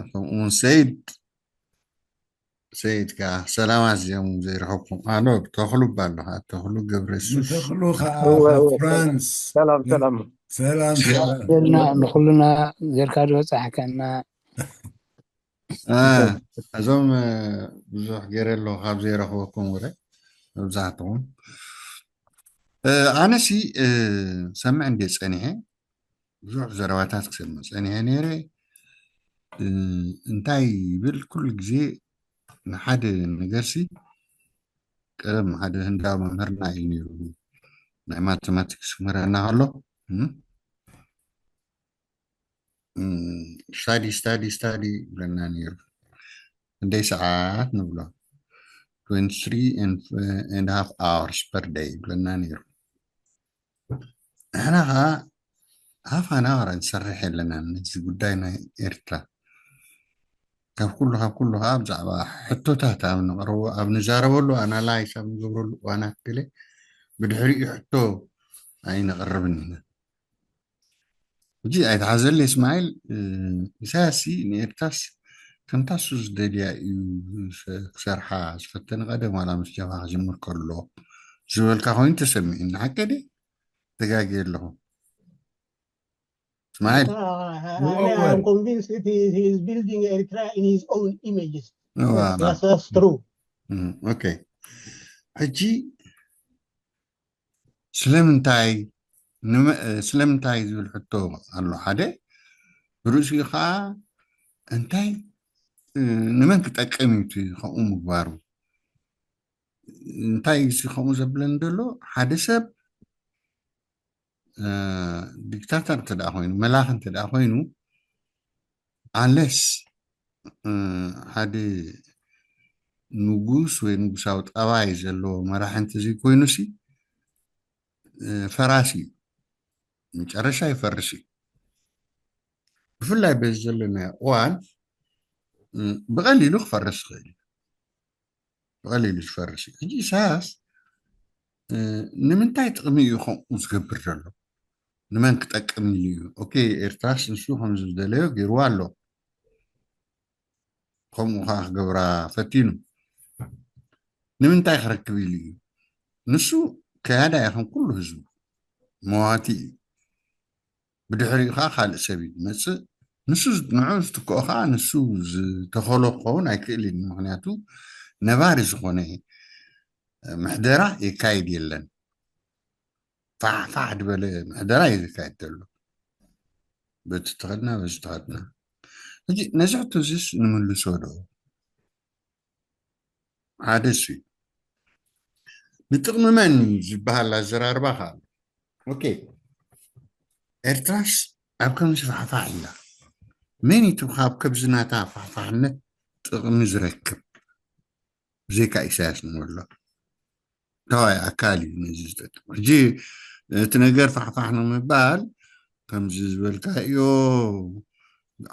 ከምኡውን ሰይድ ሰይድ ከዓ ሰላማት እዚኦም ዘይረኸብኩም ኣሎ ተኽሉ ባለኻ ተኽሉ ገብረ የሱስ ተኽሉ ከዓ ፍራንስ ሰላም ሰላም ሰላም ሰላም ልና ንኩልና ዘርካ ዝበፃሕከና እዞም ብዙሕ ገይረ ኣለኹ ካብ ዘይረኽበኩም ወረ መብዛሕትኹም ኣነሲ ሰምዕ እንደ ፀኒሐ ብዙሕ ዘረባታት ክሰምዕ ፀኒሐ ነይረ እንታይ ይብል ኩሉ ግዜ ንሓደ ነገርሲ ቀደም ሓደ ህንዳዊ መምህርና እዩ ነይሩ ናይ ማቴማቲክስ ክምህረና ከሎ study study study ይብለና ነይሩ ክንደይ ሰዓት ንብሎ twenty three and half hours per day ይብለና ነይሩ ንሕና ከዓ half an hour ንሰርሕ ኣለና ነዚ ጉዳይ ናይ ኤርትራ ካብ ኩሉ ካብ ኩሉ ከዓ ብዛዕባ ሕቶታት ኣብ ንቅርቦ ኣብ ንዛረበሉ ኣናላይስ ኣብ ንገብረሉ እዋናት ገለ ብድሕሪኡ ሕቶ ኣይነቅርብን ኢና ሕጂ ኣይተሓዘለ እስማዒል ኢሳያስ ንኤርትራስ ከምታ ሱ ዝደልያ እዩ ክሰርሓ ዝፈተነ ቀደም ዋላ ምስ ጀብሃ ክጅምር ከሎ ዝበልካ ኮይኑ ተሰሚዑ ንሓቂ ደ ተጋጊ ኣለኹ እስማዒል I'm convinced that he is building Eritrea in his own images. That's, that's true. Okay. ሕጂ ስለምንታይ ስለምንታይ ዝብል ሕቶ ኣሎ ሓደ ብርእሲኡ ከዓ እንታይ ንመን ክጠቅም እዩ ከምኡ ምግባሩ እንታይ እዚ ከምኡ ዘብለኒ ዘሎ ሓደ ሰብ ዲክታተር እንተ ኮይኑ መላኽ እንተ ኮይኑ ኣንለስ ሓደ ንጉስ ወይ ንጉሳዊ ጠባይ ዘለዎ መራሒ እንተዘይኮይኑ ሲ ፈራሲ እዩ መጨረሻ ይፈርስ እዩ ብፍላይ በዚ ዘለናዮ እዋን ብቐሊሉ ክፈርስ ይኽእል እዩ ብቐሊሉ ዝፈርስ እዩ ሕጂ ኢሳያስ ንምንታይ ጥቕሚ እዩ ከምኡ ዝገብር ዘሎ ንመን ክጠቅም ኢሉ እዩ ኦኬ ኤርትራስ ንሱ ከምዚ ዝደለዮ ገይርዋ ኣሎ ከምኡ ከዓ ክገብራ ፈቲኑ ንምንታይ ክረክብ ኢሉ እዩ ንሱ ከያዳ ይኹን ኩሉ ህዝቡ መዋቲ እዩ ብድሕሪኡ ከዓ ካልእ ሰብ እዩ ዝመፅእ ንሱ ንዑ ዝትክኦ ከዓ ንሱ ዝተኸሎ ክኸውን ኣይክእል እዩ ምክንያቱ ነባሪ ዝኾነ ምሕደራ የካይድ የለን ፋሕፋሕ ዝበለ ምሕደራ እዩ ዘካየድ ዘሎ በቲ ተኸድና በዚ ተኸድና ሕጂ ነዚ ሕቶ እዚስ ንምልሶ ዶ ሓደ እሱ እዩ ንጥቕሚ መን ዝበሃል ኣዘራርባ ከዓ ኣሎ ኦኬ ኤርትራስ ኣብ ከምዚ ፋሕፋሕ ኢላ መን እዩ ካብ ከብዚ ናታ ፋሕፋሕነት ጥቕሚ ዝረክብ፣ ብዘይካ ኢሳያስ ንበሎ። ታዋይ ኣካል እዩ ነዚ ዝጠቅም። ሕጂ እቲ ነገር ፋሕፋሕ ንምባል ከምዚ ዝበልካዮ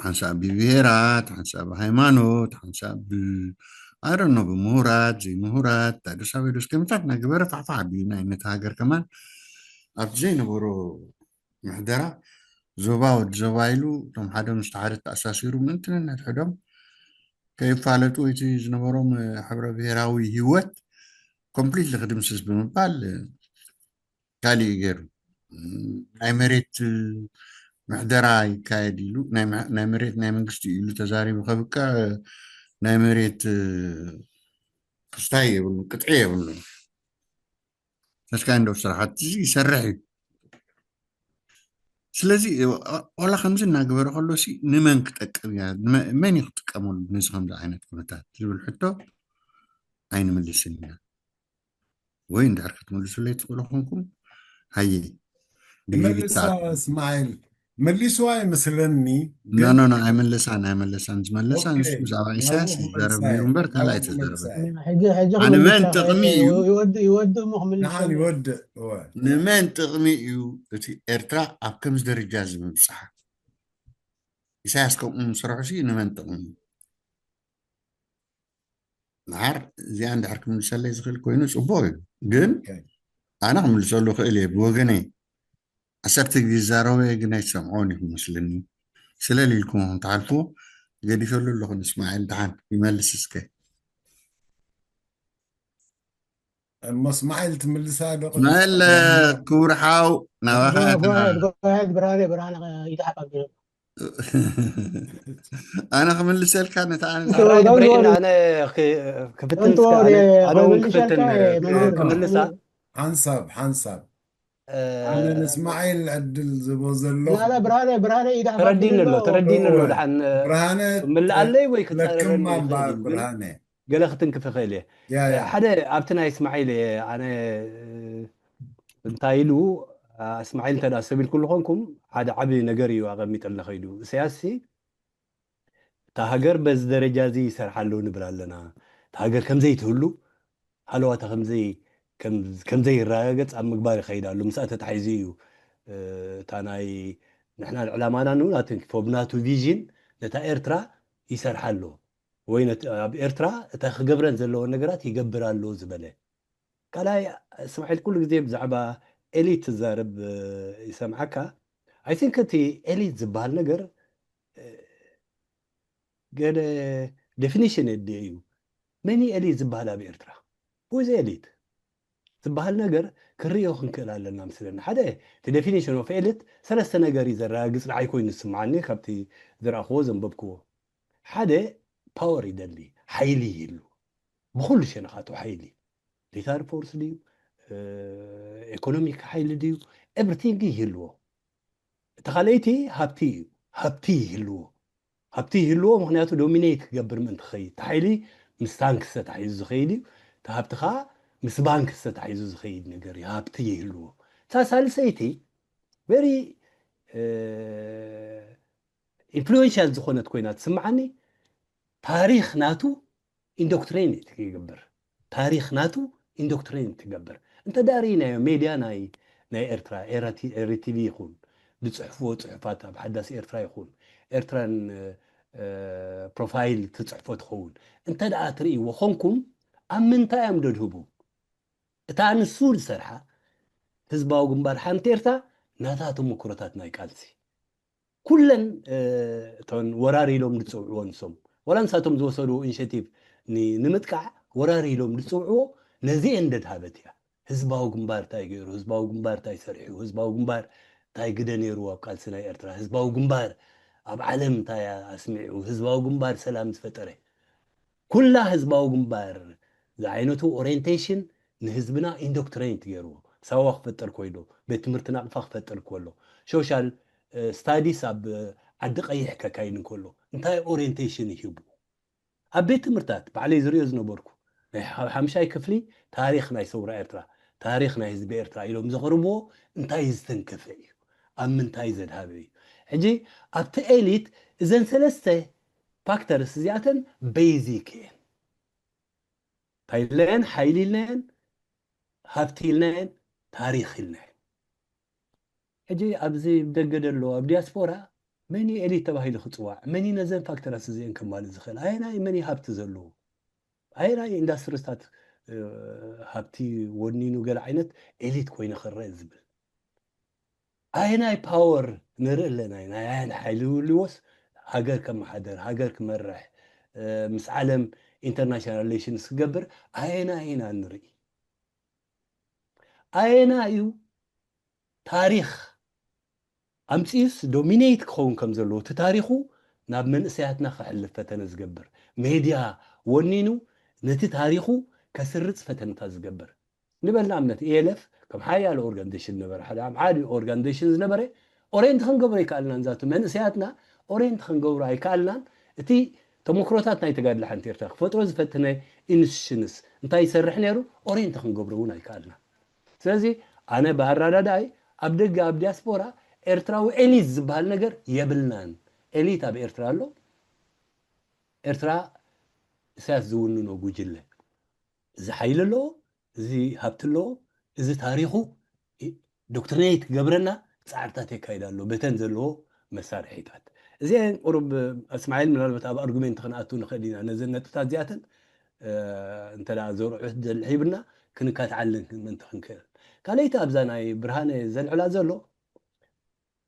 ሓንሳብ ብብሄራት፣ ሓንሳብ ብሃይማኖት፣ ሓንሳብ ብ-፣ I don't know፣ ብምሁራት ዘይምሁራት፣ ታደሳቤዶስ ከምታት እናገበረ ፋሕፋሕ ኣቢሉ ናይ ነቲ ሃገር ከማን ኣብቲ ዘይነበሮ ምሕደራ ዞባ ወዲ ዞባ ኢሉ እቶም ሓደ ምስቲ ሓደ ተኣሳሲሩ ምእንቲ ነንሕድሕዶም ከይፋለጡ፣ እቲ ዝነበሮም ሕብረ ብሄራዊ ህይወት ኮምፕሊትሊ ክድምስስ ብምባል ካልእ እዩ ገይሩ። ናይ መሬት ምሕደራ ይካየድ ኢሉ፣ ናይ መ-፣ ናይ መሬት ናይ መንግስቲ ኢሉ ተዛሪቡ ከብቅዕ፣ ናይ መሬት ክስታይ የብሉን፣ ቅጥዒ የብሉን። ተስካይ እንደው ስራሕቲ እዚ ይሰርሕ እዩ። ስለዚ ዋላ ከምዚ እናገበረ ከሎ ሲ ንመን ክጠቅም እያ? ንመ-፣ መን እዩ ክጥቀመሉ ነዚ ከምዚ ዓይነት ኩነታት ዝብል ሕቶ ኣይንምልስን ኢና። ወይ እንድሕር ክትምልሱለይ ትኽእሉ ኮንኩም፣ ሃየ፣ ዲግሪ መልሳ ብትኣት-፣ እስማዒል፣ መሊስዋ ይመስለኒ። ኖ ግን ኖ ኖ፣ ኣይመለሳን፣ ኣይመለሳን። ዝመለሳ ኦኬ፣ ንሱ ብዛዕባ ኢሳያስ ናብኡ ይዛረብ ክመልሳ ነይሩ እየ፣ እምበር ካልእ ናብኡ ኣይተዛረበን። ክመልሳ እየ። ሕጂ ሕጂ ኣነ መን ክምልሳ ጥቕሚ እዩ? ይወድእ ይወድእ እሞ ክምልስ ንዓን ከሎ ይወድእ። እወ። ንመን ጥቕሚ እዩ እቲ ኤርትራ ኣብ ከምዚ ደረጃ እዚ ምብፅሓ? ኢሳያስ ከምኡ ምስርሑ ሲ ንመን ጥቕሚ እዩ? ድሓር እዚኣ እንድሕር ክምልሰለይ ዝኽእል ኮይኑ ፅቡቕ እዩ፣ ግን ኦኬ። ኣነ ክምልሰሉ ክእል እየ ብወገነይ። ዓሰርተ ግዜ ይዛረበ ግን ኣይትሰምዖን ኢኹም መስለኒ። ስለል ኢልኩም ኢኹም ትሓልፉ። ገዲፈሉ ኣለኹ ንእስማዒል። ደሓን ይመልስ እስከ። እሞ እስማዒል ትምልሳ ዶ? እስማዒል ክቡር ሓው ናባኻ Go ኣትና ahead, go ahead, ብርሃነ፣ ብርሃነ ይትሓቅ ኣቢሉ። ኣነ ክምልሰልካ ነታ ኣነ Don't ብሬን worry, ኣነ ክ- ክፍትን don't እስከ ኣነ worry, ኣነ እውን ክምልሰልካ ክፍትን እየ እ፣ መምህር። ክምልሳ ሓንሳብ ሓንሳብ እ፣ ኣነ ንእስማዒል ዕድል ዝቦ ዘለኹ። ላላ ብርሃነ፣ ብርሃነ ኢዳ ተረዲኒ ኣሎ ተረዲኒ ኣሎ። እወ። ደሓን እ፣ ብርሃነ ክምልኣለይ ወይ ክጻረረኒ ለክማ ይኽእል እምበኣር እዩ፣ ግን ብርሃነ። ገለ ክትንክፍ ይኽእል እየ። ያ እ፣ ያ ሓደ ኣብቲ ናይ እስማዒል እየ ኣነ እ፣ እንታይ ኢሉ እ፣ እስማዒል እንተ ደኣ ሰብ ኢልኩሉ ኮንኩም ሓደ ዓቢ ነገር እዩ ኣቐሚጠልና ከይዱ። ኢሳያስ ሲ እታ ሃገር በዚ ደረጃ እዚ ይሰርሓ ኣለዉ ንብል ኣለና። እታ ሃገር ከምዘይትህሉ ሃለዋታ ከምዘይ ከም- ከምዘይረጋገጽ ኣብ ምግባር ይኸይድ ኣሎ። ምስኣ ተታሒዙ እዩ እ፣ እታ ናይ ንሕና ዕላማና ንብላትን ፎብ ናቱ ቪዥን ነታ ኤርትራ ይሰርሓ ኣሎ ወይ ነቲ- ኣብ ኤርትራ እታ ክገብረን ዘለዎን ነገራት ይገብር ኣሎ ዝበለ። ካልኣይ እስማዒል ኩሉ ግዜ ብዛዕባ ኤሊት ትዛረብ እ፣ ይሰምዓካ። I think እቲ ኤሊት ዝበሃል ነገር እ፣ ገለ ዴፊኒሽን የድልዮ እዩ። መን እዩ ኤሊት ዝበሃል ኣብ ኤርትራ? Who is elite ዝበሃል ነገር ክንርእዮ ክንክእል ኣለና ምስለና። ሓደ እቲ ዴፊኒሽን ኦፍ ኤሊት ሰለስተ ነገር እዩ ዘረጋግጽ ንዓይ ኮይኑ ዝስምዓኒ ካብቲ ዝረኣኽዎ ዘንበብክዎ። ሓደ ፓወር ይደሊ፣ ሓይሊ ይህሉ፣ ብኹሉ ሸነኻቱ ሓይሊ፣ ሚሊታሪ ፎርስ ድዩ እ፣ ኤኮኖሚክ ሓይሊ ድዩ፣ ኤቭሪቲንግ ይህልዎ። እቲ ካልኣይቲ ሃብቲ እዩ። ሃብቲ ይህልዎ። ሃብቲ ይህልዎ ምክንያቱ ዶሚኔት ክገብር ምእንቲ ክኸይድ። እቲ ሓይሊ ምስ ታንክስ ተታሒዙ ዝኸይድ እዩ። እቲ ሃብቲ ከዓ ምስ ባንክስ ተታሒዙ ዝኸይድ ነገር እዩ። ሃብቲ ይህልዎ። እታ ሳልሰይቲ ቨሪ ኢንፍሉዌንሻል ዝኾነት ኮይና ትስምዓኒ። ታሪኽ ናቱ ኢንዶክትሪን ትገብር። ታሪኽ ናቱ ኢንዶክትሪን ትገብር። እንተ ደኣ ርኢናዮ ሜድያ ናይ ናይ ኤርትራ ኤሪ ቲቪ ይኹን ዝፅሕፍዎ ፅሑፋት ኣብ ሓዳስ ኤርትራ ይኹን ኤርትራን እ፣ ፕሮፋይል ትፅሕፎ ትኸውን እንተ ደኣ ትርእይዎ ኾንኩም ኣብ ምንታይ እዮም ደድህቡ? እታ ንሱ ዝሰርሓ ህዝባዊ ግንባር ሓንቲ ኤርትራ ናታ ተመክሮታት ናይ ቃልሲ ኩለን እ፣ እተን ወራር ኢሎም ዝፅውዕዎ ንሶም ዋላ ንሳቶም ዝወሰድዎ ኢኒሽቲቭ ን- ንምጥቃዕ ወራር ኢሎም ዝፅውዕዎ ነዚኤን ደድሃበት እያ። ህዝባዊ ግንባር እንታይ ገይሩ፣ ህዝባዊ ግንባር እንታይ ሰሪሑ፣ ህዝባዊ ግንባር እንታይ ግደ ነይሩ ኣብ ቃልሲ ናይ ኤርትራ፣ ህዝባዊ ግንባር ኣብ ዓለም እንታይ ኣስሚዑ፣ ህዝባዊ ግንባር ሰላም ዝፈጠረ ኩላ ህዝባዊ ግንባር ዝዓይነቱ ኦሪየንቴሽን ንህዝብና ኢንዶክትሪኔት ገይርዎ። ሳዋ ክፈጠር ኮይዶ ቤት ትምህርቲ ናቕፋ ክፈጠር ከሎ ሶሻል ስታዲስ ኣብ ዓዲ ቀይሕ ከካይድ እንከሎ እንታይ ኦሪየንቴሽን ይህቡ? ኣብ ቤት ትምህርታት ባዕለይ ዝሪኦ ዝነበርኩ ናይ ሓ- ሓምሻይ ክፍሊ ታሪኽ ናይ ሰውራ ኤርትራ ታሪኽ ናይ ህዝቢ ኤርትራ ኢሎም ዘቕርብዎ እንታይ ዝተንከፈ እዩ? ኣብ ምንታይ ዘድሃበ እዩ? ሕጂ ኣብቲ ኤሊት እዘን ሰለስተ ፋክተርስ እዚኣተን ቤዚክ እየን። እንታይ ኢልናየን? ሓይሊ ኢልናየን፣ ሃብቲ ኢልናየን፣ ታሪኽ ኢልናየን። ሕጂ ኣብዚ ደገ ዘሎ ኣብ ዲያስፖራ መን እዩ ኤሊት ተባሂሉ ክፅዋዕ? መን እዩ ነዘን ፋክተራት እዚአን ከማልእ ዝኽእል? ኣየናይ መን እዩ ሃብቲ ዘለዎ? ኣየናይ ኢንዳስትሪታት ሃብቲ ወኒኑ ገለ ዓይነት ኤሊት ኮይኑ ክረአ ዝብል? ኣየናይ ፓወር ንርኢ ኣለና? ናይ ኣየን ሓይሊ ይህልዎስ ሃገር ከመሓደር፣ ሃገር ክመርሕ፣ ምስ ዓለም ኢንተርናሽናል ሪሌሽንስ ክገብር ኣየና ኢና ንርኢ? ኣየና እዩ ታሪኽ ኣምፂኡስ ዶሚኔት ክኸውን ከም ዘለዎ፣ እቲ ታሪኹ ናብ መንእሰያትና ከሕልፍ ፈተነ ዝገብር፣ ሜድያ ወኒኑ ነቲ ታሪኹ ከስርፅ ፈተነታት ዝገብር። ንበል ንኣብነት ኢኤልኤፍ ከም ሓያሎ ኦርጋኒዜሽን ነበረ፣ ሓደ ዓቢ ኦርጋኒዜሽን ዝነበረ፣ ኦሬንት ክንገብሮ ኣይከኣልናን። ዛቱ መንእሰያትና ኦሬንት ክንገብሮ ኣይከኣልናን። እቲ ተሞክሮታት ናይ ተጋድሎ ሓንቲ ኤርትራ ክፈጥሮ ዝፈተነ ኢንስቲቱሽንስ እንታይ ይሰርሕ ነይሩ፣ ኦሬንት ክንገብሮ እውን ኣይከኣልናን። ስለዚ ኣነ ብኣረዳድኣይ ኣብ ደገ ኣብ ዲያስፖራ ኤርትራዊ ኤሊት ዝበሃል ነገር የብልናን። ኤሊት ኣብ ኤርትራ ኣሎ። ኤርትራ ኢሳያስ ዝውንኖ ጉጅለ፣ እዚ ሓይሊ ኣለዎ፣ እዚ ሃብቲ ኣለዎ፣ እዚ ታሪኹ ዶክትሪኔት ክገብረና ጻዕርታት የካይድ ኣሎ በተን ዘለዎ መሳርሒታት። እዚአን ቁሩብ እስማዒል ምናልባት ኣብ ኣርጉሜንት ክንኣቱ ንኽእል ኢና። ነዘን ነጥብታት እዚኣተን እንተ ደኣ ዘርዑት ዘልዒብና ክንካትዓለን ምእንቲ ክንክእል። ካልኣይቲ ኣብዛ ናይ ብርሃነ ዘልዕላ ዘሎ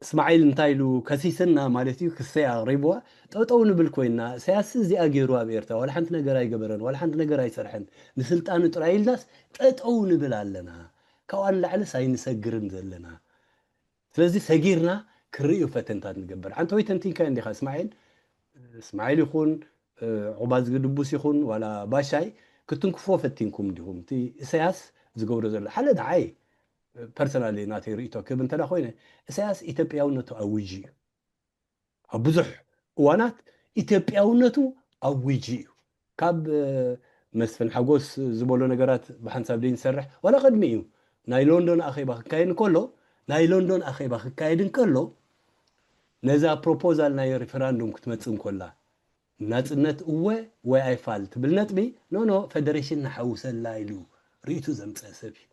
እስማዒል እንታይ ኢሉ ከሲስና ማለት እዩ፣ ክሰይ ኣቕሪብዋ። ጠጠው ንብል ኮይና፣ ኢሳያስ እዚኣ ገይሩ ኣብ ኤርትራ ዋላ ሓንቲ ነገር ኣይገበረን፣ ዋላ ሓንቲ ነገር ኣይሰርሐን፣ ንስልጣኑ ጥራይ ኢልናስ ጠጠው ንብል ኣለና። ካብኣ ንላዕልስ ኣይንሰግርን ዘለና። ስለዚ ሰጊርና ክርእዩ ፈተንታት ንገብር። ኣንተ ወይ ተንቲንካዮ እንዲኻ እስማዒል፣ እስማዒል ይኹን ዑባዝጊ ድቡስ ይኹን ዋላ ባሻይ ክትንክፎ ፈቲንኩም ዲኹም? እቲ ኢሳያስ ዝገብሮ ዘሎ ሓደ ንዓይ ፐርሰናሊ ናተይ ርእይቶ ክህብ እንተዳ ኮይነ፣ ኢሳያስ ኢትዮጵያውነቱ ኣዊጁ እዩ። ኣብ ብዙሕ እዋናት ኢትዮጵያውነቱ ኣዊጁ እዩ። ካብ መስፍን ሓጎስ ዝበሎ ነገራት ብሓንሳብ ደይ ንሰርሕ ዋላ ቅድሚ እዩ ናይ ሎንዶን ኣኼባ ክካየድ እንከሎ ናይ ሎንዶን ኣኼባ ክካየድ እንከሎ ነዛ ፕሮፖዛል ናይ ሪፈራንዱም ክትመጽእ እንከላ ናጽነት እወ ወይ ኣይፋል ትብል ነጥቢ ኖኖ ፈደሬሽን ንሓውሰላ ኢሉ ርእይቱ ዘምጸ ሰብ እዩ።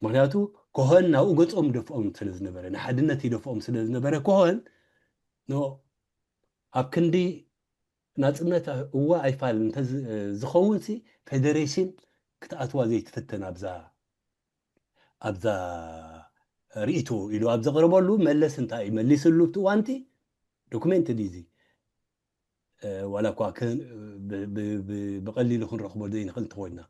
ምክንያቱ ኮሆን ናብኡ ገጾም ደፍኦም ስለ ዝነበረ ንሓድነት ይደፍኦም ስለ ዝነበረ ኮሆን ኖ ኣብ ክንዲ ናጽነት እወ ኣይፋል እንተ ዝኸውን ሲ ፈደሬሽን ክትኣትዋ ዘይትፍትን ኣብዛ ኣብዛ ርእይቶ ኢሉ ኣብ ዘቕረበሉ መለስ እንታይ እዩ መሊስሉ ኣብቲ እዋንቲ ዶኩሜንት ድዚ ዋላ እኳ ብቐሊሉ ክንረኽቦ ዘይንኽእል እንተኾይንና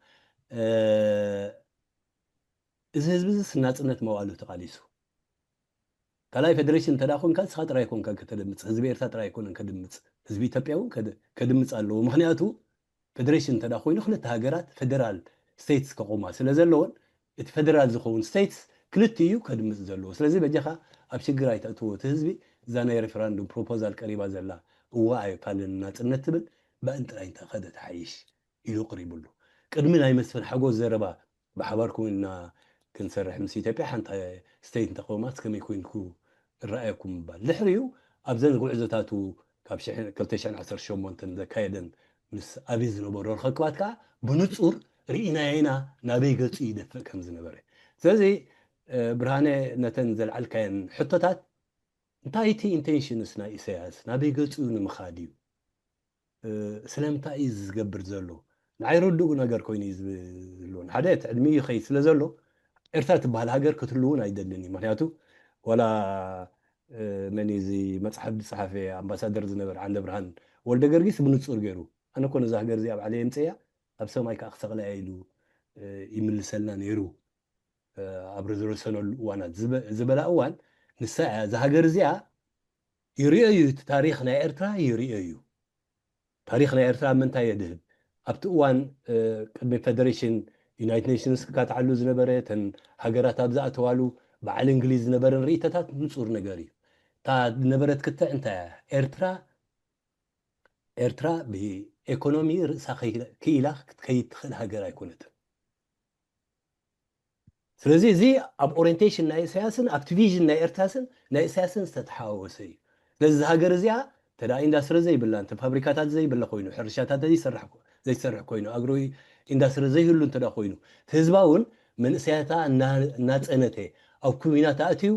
እዚ ህዝቢ እዚ ስናጽነት መዋእሉ ተቓሊሱ ካልኣይ ፌደሬሽን እንተ ኮንካ ንስኻ ጥራይ ኮንካ ከተደምፅ ህዝቢ ኤርትራ ጥራይ ኣይኮነን ከድምፅ ህዝቢ ኢትዮጵያ እውን ከድምፅ ኣለዎ ምክንያቱ ፌደሬሽን እንተ ኮይኑ ክልተ ሃገራት ፌደራል ስቴትስ ከቆማ ስለ ዘለዎን እቲ ፌደራል ዝኸውን ስቴትስ ክልቲኡ እዩ ከድምፅ ዘለዎ ስለዚ በጃኻ ኣብ ሽግር ኣይተእትዎ እቲ ህዝቢ እዛ ናይ ሬፈራንዱም ፕሮፖዛል ቀሪባ ዘላ እዋ ኣይፋልን ናፅነት ትብል ብእን ጥራይ እንተኸደ ተሓይሽ ኢሉ ቅሪቡ ኣሎ። ቅድሚ ናይ መስፍን ሓጎስ ዘረባ ብሓባር ኮይንና ክንሰርሕ ምስ ኢትዮጵያ ሓንቲ ስቴት እንተቆማት ከመይ ኮይንኩ እረኣየኩም ምባል። ድሕሪኡ ኣብዘን ጉዕዞታቱ ካብ ክልተ ሽሕን ዓሰርተ ሸሞንተን ዘካየደን ምስ ኣቢ ዝነበሮ ርኽክባት ከዓ ብንፁር ርኢናዮ ኢና ናበይ ገፁ ይደፍእ ከም ዝነበረ። ስለዚ ብርሃነ ነተን ዘልዓልካየን ሕቶታት እንታይ እቲ ኢንቴንሽንስ ናይ ኢሳያስ ናበይ ገፁ ንምኻድ እዩ ስለምንታይ እዩ ዝገብር ዘሎ ንዓይ ርዱእ ነገር ኮይኑ እዩ ዝብልዎን ሓደ እቲ ዕድሚ ይኸይድ ስለ ዘሎ ኤርትራ ትበሃል ሃገር ክትህልውን ኣይደልን እዩ ምክንያቱ ዋላ መን እዚ መፅሓፍ ዝፀሓፈ ኣምባሳደር ዝነበረ ዓንደ ብርሃን ወልደ ገርጊስ ብንፁር ገይሩ ኣነ ኮነ እዛ ሃገር እዚኣ ባዕለ የምፅያ ኣብ ሰማይ ከዓ ክሰቕላ ኢሉ ይምልሰልና ነይሩ ኣብ ዝረሰነሉ እዋናት ዝበላ እዋን ንሳ እያ እዛ ሃገር እዚኣ ይርኦ እዩ እቲ ታሪኽ ናይ ኤርትራ ይርኦ እዩ ታሪኽ ናይ ኤርትራ ኣብ ምንታይ የድህብ ኣብቲ እዋን ቅድሚ ፌደሬሽን ዩናይትድ ኔሽንስ ክካትዓሉ ዝነበረ ተን ሃገራት ኣብ ዝኣተዋሉ በዓል እንግሊዝ ዝነበረን ርእይቶታት ንጹር ነገር እዩ እታ ዝነበረት ክትዕ እንታይ እያ ኤርትራ ኤርትራ ብኤኮኖሚ ርእሳ ክኢላ ክትከይድ ትኽእል ሃገር ኣይኮነትን ስለዚ እዚ ኣብ ኦሪንቴሽን ናይ ኢሳያስን ኣብቲ ቪዥን ናይ ኤርትራስን ናይ ኢሳያስን ዝተተሓዋወሰ እዩ ስለዚ እዛ ሃገር እዚኣ እንተ ደኣ ኢንዳስትሪ ዘይብላ፣ እንተ ፋብሪካታት ዘይብላ ኮይኑ፣ ሕርሻታት ዘይሰርሕ ኮ-፣ ዘይሰርሕ ኮይኑ፣ ኣግሮ ኢንዳስትሪ ዘይህሉ እንተ ደኣ ኮይኑ፣ እቲ ህዝባ እውን መንእሰያታ እና-፣ እናጸነተ ኣብ ኩናት ኣእትዩ፣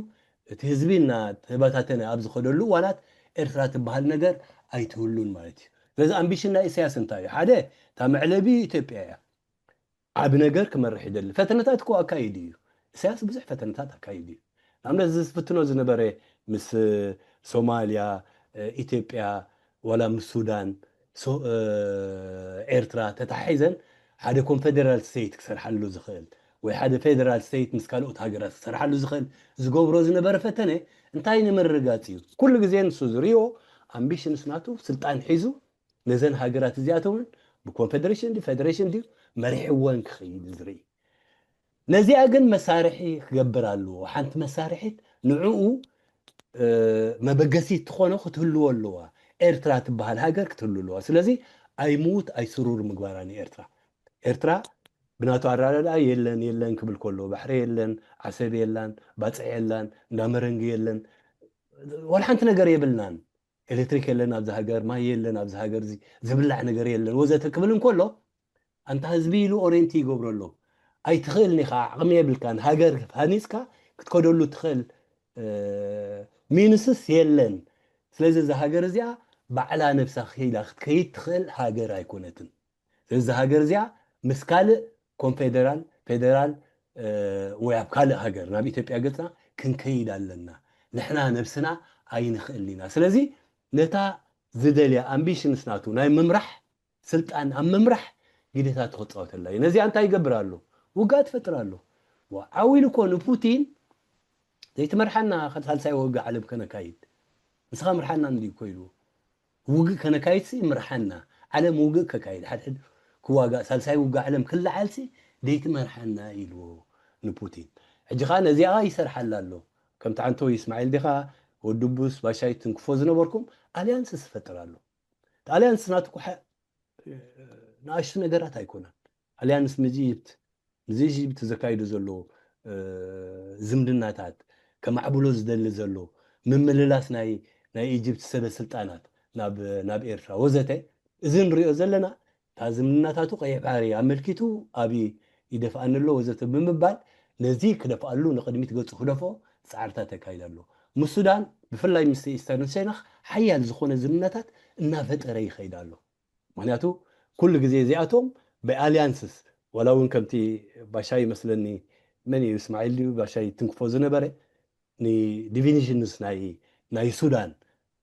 እቲ ህዝቢ እናተበታተነ ኣብ ዝኸደሉ እዋናት ኤርትራ ትበሃል ነገር ኣይትህሉን ማለት እዩ። ስለዚ ኣምቢሽን ናይ ኢሳያስ እንታይ እዩ? ሓደ፣ እታ መዕለቢ ኢትዮጵያ እያ። ዓቢ ነገር ክመርሕ ይደሊ። ፈተነታት እኮ ኣካይዱ እዩ። ኢሳያስ ብዙሕ ፈተነታት ኣካይዱ እዩ። ንኣብነት፣ እዚ ዝፍትኖ ዝነበረ ምስ ሶማልያ፣ ኢትዮጵያ፣ ዋላ ምስ ሱዳን፣ ሶ-፣ ኤርትራ ተታሒዘን ሓደ ኮንፌደራል ስቴት ክሰርሓሉ ዝኽእል ወይ ሓደ ፌደራል ስቴት ምስ ካልኦት ሃገራት ክሰርሓሉ ዝኽእል ዝገብሮ ዝነበረ ፈተነ እንታይ ንምርግጋጽ እዩ? ኩሉ ግዜ ንሱ ዝርእዮ ኣምቢሽንስ ናቱ ስልጣን ሒዙ ነዘን ሃገራት እዚኣተውን ብኮንፌደሬሽን ድዩ ፌደሬሽን ድዩ መሪሕወን ክኸይድ ዝርኢ። ነዚኣ ግን መሳርሒ ክገብር ኣለዎ። ሓንቲ መሳርሒት ንዕኡ፣ እ፣ መበገሲት ትኾኖ ክትህልዎ ኣለዋ። ኤርትራ ትበሃል ሃገር ክትህሉ ኣለዋ። ስለዚ ኣይምዉት ኣይስሩር ምግባራ ንኤርትራ። ኤርትራ ብናቱ ኣረዳድኣ የለን፣ የለን ክብል ከሎ፣ ባሕሪ የለን፣ ዓሰብ የላን፣ ባጽዕ የላን፣ እንዳመረንጊ የለን፣ ዋላ ሓንቲ ነገር የብልናን። ኤሌክትሪክ የለን ኣብዚ ሃገር፣ ማይ የለን ኣብዚ ሃገር፣ እዚ ዝብላዕ ነገር የለን ወዘተ ክብል እንከሎ፣ ኣንታ ህዝቢ ኢሉ ኦሬንቲ ይገብሮ ኣሎ። ኣይትኽእልን ኢኻ፣ ዓቕሚ የብልካን። ሃገር ሃኒጽካ ክትከደሉ ትኽእል፣ እ፣ ሚንስስ የለን። ስለዚ እዛ ሃገር እዚኣ ባዕላ ነብሳ ክኢላ ክትከይድ ትኽእል ሃገር ኣይኮነትን። ስለዚ እዛ ሃገር እዚኣ ምስ ካልእ ኮንፌደራል፣ ፌደራል፣ እ፣ ወይ ኣብ ካልእ ሃገር ናብ ኢትዮጵያ ገጽና ክንከይድ ኣለና። ንሕና ነብስና ኣይንኽእልን ኢና። ስለዚ ነታ ዝደልያ ኣምቢሽንስ ናቱ ናይ ምምራሕ ስልጣን ኣብ ምምራሕ ግዴታ ተኽጻወተላ እዩ። ነዚኣ እንታይ ይገብር ኣሎ? ውግእ ትፈጥር ኣሎ። ዋ፣ ዓው ኢሉ እኮ ንፑቲን ዘይትመርሓና ሳልሳይ ውግእ ዓለም ከነካይድ። ንስኻ ምርሓና እንዲ እኮ ኢሉ። ውግእ ከነካይድሲ ምርሓና። ዓለም ውግእ ከካይድ፣ ሓድሕድ ክዋጋእ፣ ሳልሳይ ውግእ ዓለም ክለዓልሲ ዘይትመርሓና ኢልዎ ንፑቲን። ሕጂ ኸኣ ነዚኣ ይሰርሓላ ኣሎ። ከምቲ ዓንቶ ይስማዒል ዲኻ፣ ወዲ ቡስ፣ ባሻይ ትንክፎ ዝነበርኩም ኣልያንስ ዝፈጥር ኣሎ። ኣልያንስ ናትኩ ሓ-፣ ንኣሽቱ ነገራት ኣይኮነን። ኣልያንስ ምስ ኢጅፕት፣ ምስ ኢጅፕት ዘካይዶ ዘሎ፣ እ፣ ዝምድናታት፣ ከማዕብሎ ዝደሊ ዘሎ፣ ምምልላስ ናይ፣ ናይ ኢጅፕት ሰበ ስልጣናት ናብ፣ ናብ ኤርትራ ወዘተ፣ እዚ ንሪኦ ዘለና፣ እታ ዝምድናታቱ ቀይሕ ባሕሪ ኣመልኪቱ ኣብይ ይደፍኣኒ ኣሎ ወዘተ ብምባል፣ ነዚ ክደፍኣሉ፣ ንቕድሚት ገጹ ክደፍኦ ጻዕርታት የካይድ ኣሎ። ምስ ሱዳን፣ ብፍላይ ምስ ኢስተርን ሸነኽ ሓያል ዝኾነ ዝምድናታት እናፈጠረ ይኸይድ ኣሎ። ምኽንያቱ ኩሉ ግዜ እዚኣቶም ብኣልያንስስ፣ ዋላ እውን ከምቲ ባሻይ ይመስለኒ፣ መን እዩ፣ እስማዒል ድዩ ባሻይ ትንክፎ ዝነበረ፣ ንዲፊኒሽንስ ናይ፣ ናይ ሱዳን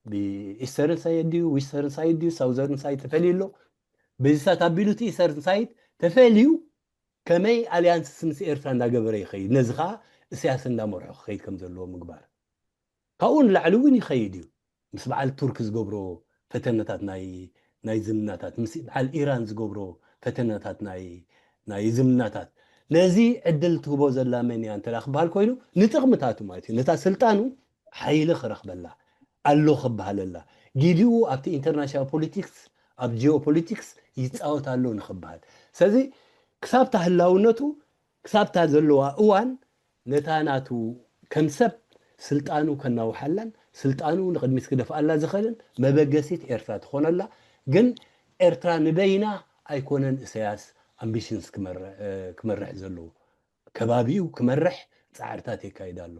ብኢስተርን ሳይድ ድዩ፣ ዊስተርን ሳይድ ድዩ፣ ሳውዘርን ሳይድ ተፈልዩ ኣሎ። በዚታት ኣቢሉ እቲ ኢስተርን ሳይድ ተፈልዩ ከመይ ኣልያንስስ ምስ ኤርትራ እንዳገበረ ይኸይድ፣ ነዚ ኸኣ እስያስ እንዳመርሖ ክኸይድ ከም ዘለዎ ምግባር። ካብኡ ንላዕሊ እውን ይኸይድ እዩ። ምስ በዓል ቱርክ ዝገብሮ ፈተነታት ናይ፣ ናይ ዝምድናታት፣ ምስ በዓል ኢራን ዝገብሮ ፈተነታት ናይ፣ ናይ ዝምድናታት። ነዚ ዕድል ትህቦ ዘላ መን እያ እንተ ደኣ ክበሃል ኮይኑ፣ ንጥቕምታቱ ማለት እዩ። ነታ ስልጣኑ ሓይሊ ክረኽበላ ኣሎ ክበሃለላ። ጊዲኡ ኣብቲ ኢንተርናሽናል ፖሊቲክስ፣ ኣብ ጂኦፖሊቲክስ ይጻወት ኣሎ ንክበሃል። ስለዚ ክሳብታ ህላውነቱ፣ ክሳብታ ዘለዋ እዋን ነታ ናቱ ከም ሰብ ስልጣኑ ከናውሓላን ስልጣኑ ንቕድሚት ክደፍኣላ ዝኽእልን መበገሲት ኤርትራ ትኾነላ። ግን ኤርትራ ንበይና ኣይኮነን ኢሳያስ ኣምቢሽንስ ክመር-፣ እ፣ ክመርሕ ዘለዎ። ከባቢኡ ክመርሕ ጻዕርታት የካይድ ኣሎ።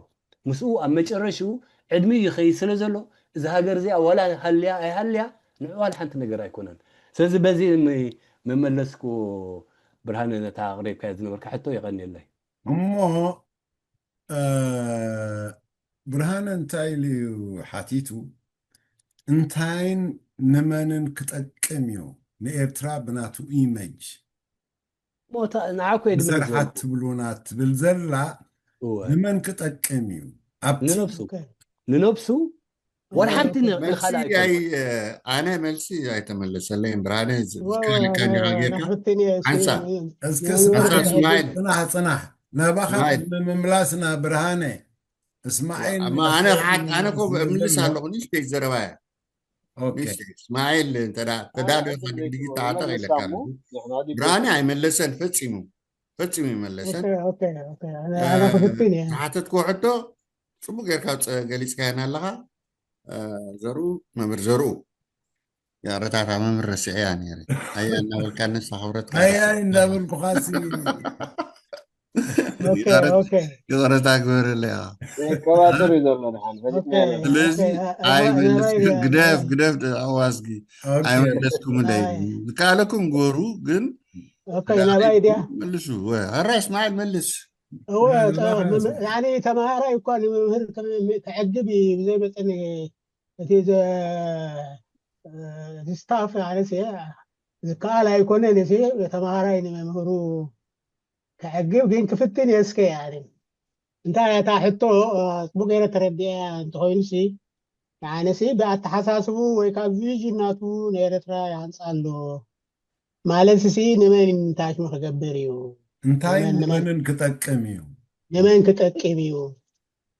ምስኡ ኣብ መጨረሽኡ ዕድሚኡ ይኸይድ ስለ ዘሎ፣ እዛ ሃገር እዚኣ ዋላ ሃልያ ኣይሃልያ፣ ንዕኡ ዋላ ሓንቲ ነገር ኣይኮነን። ስለዚ በዚ ም-፣ መመለስኩ ብርሃነ ነታ ኣቕሪብካያ ዝነበርካ ሕቶ የቐንየለይ። እሞ፣ እ፣ ብርሃነ እንታይ ኢሉ እዩ ሓቲቱ? እንታይን ንመንን ክጠቅም እዩ ንኤርትራ ብናቱ ኢመጅ? እሞ እታ ንዓኮ የድምር ዝሰርሓት ዘለኹ። ትብሉና ትብል ዘላ እወ። ንመን ክጠቅም እዩ? ኣብቲ ንነብሱ። ኦኬ። ንነብሱ ዋላ ሓንቲ ን-፣ መልሲ ንኻልእ ኣይ-፣ ኣይኮንኩን። ኣነ መልሲ ኣይተመለሰለይን። ብርሃነ ዝ-፣ እወ፣ ዝከኣለካ እወ፣ እንዲኻ ጌርካ ንሕትን እየ፣ ሓንሳብ። እስኪ ሓንሳብ እስማዒል። እስማዒል። ጽናሕ፣ ጽናሕ። ናባኻ እስማዒል። ንምምላስና ብርሃነ። እስማዒል እማ ኣነ ንእስራኤል ሓት-፣ ኣነ እኮ ዝብል እምልስ ዘሎ። ኣለኹ፣ ንእሽተይ ዘረባ እያ። ኦኬ። ንእሽተይ። እስማዒል፣ እንተ ዳ-፣ ኣነ ተዳሎ ኢኻ፣ ሕቶ ድግዲግ ዘይትብሎ ተዓጠቕ መለስ ኢለካ ሳሙ፣ ኣለኹ። ንሕና ድዩ ብርሃነ ኣይመለሰን፣ ፈጺሙ። ፈጺሙ ይመለሰን። ኦኬ፣ ኦኬ፣ ኦኬ። ኣነ፣ እ፣ ኣነ ክፍትን እየ። ዝሓተትክዎ ሕቶ ጽቡቕ ጌርካ ጸ-፣ ገሊጽካየን ኣለኻ። ዘርኡ መምህር ዘርኡ። ያረታታ መምህር ረስዐያ ነይረ። ኣያ እናበልካ ነሳ ክብረት ኣያ እንዳበልኩኻሲ ይቕረታ ግበረለያ። ከባጥር እዩ ዘሎ ድሓን ፈሊጥና ስለዚ ኣይመለስ ግደፍ ግደፍ ኣዋዝጊ ኣይመለስኩምለይ። ዝከኣለኩም ግበሩ ግን ናባይ ድያ መልሱ። ኣራ እስማዓል መልስ። ተመሃራይ እኳ ንመምህር ከዕግብ እዩ ብዘይመጠን እቲ ስታፍ ዝከኣል ኣይኮነን። ተመሃራይ ንመምህሩ ከዕግብ ግን ክፍትን እየ እስከ። እንታይ እታ ሕቶ ጽቡቅ ገይረ ተረዲአ እንተኮይኑሲ፣ ንዓነሲ ብኣተሓሳስቡ ወይ ካብ ቪዥን ናቱ ንኤርትራ ይሃንፃ ኣሎ ማለት ሲ ንመን ታሽሙ ክገብር እዩ? እንታይ ንመንን ክጠቅም እዩ? ንመን ክጠቅም እዩ?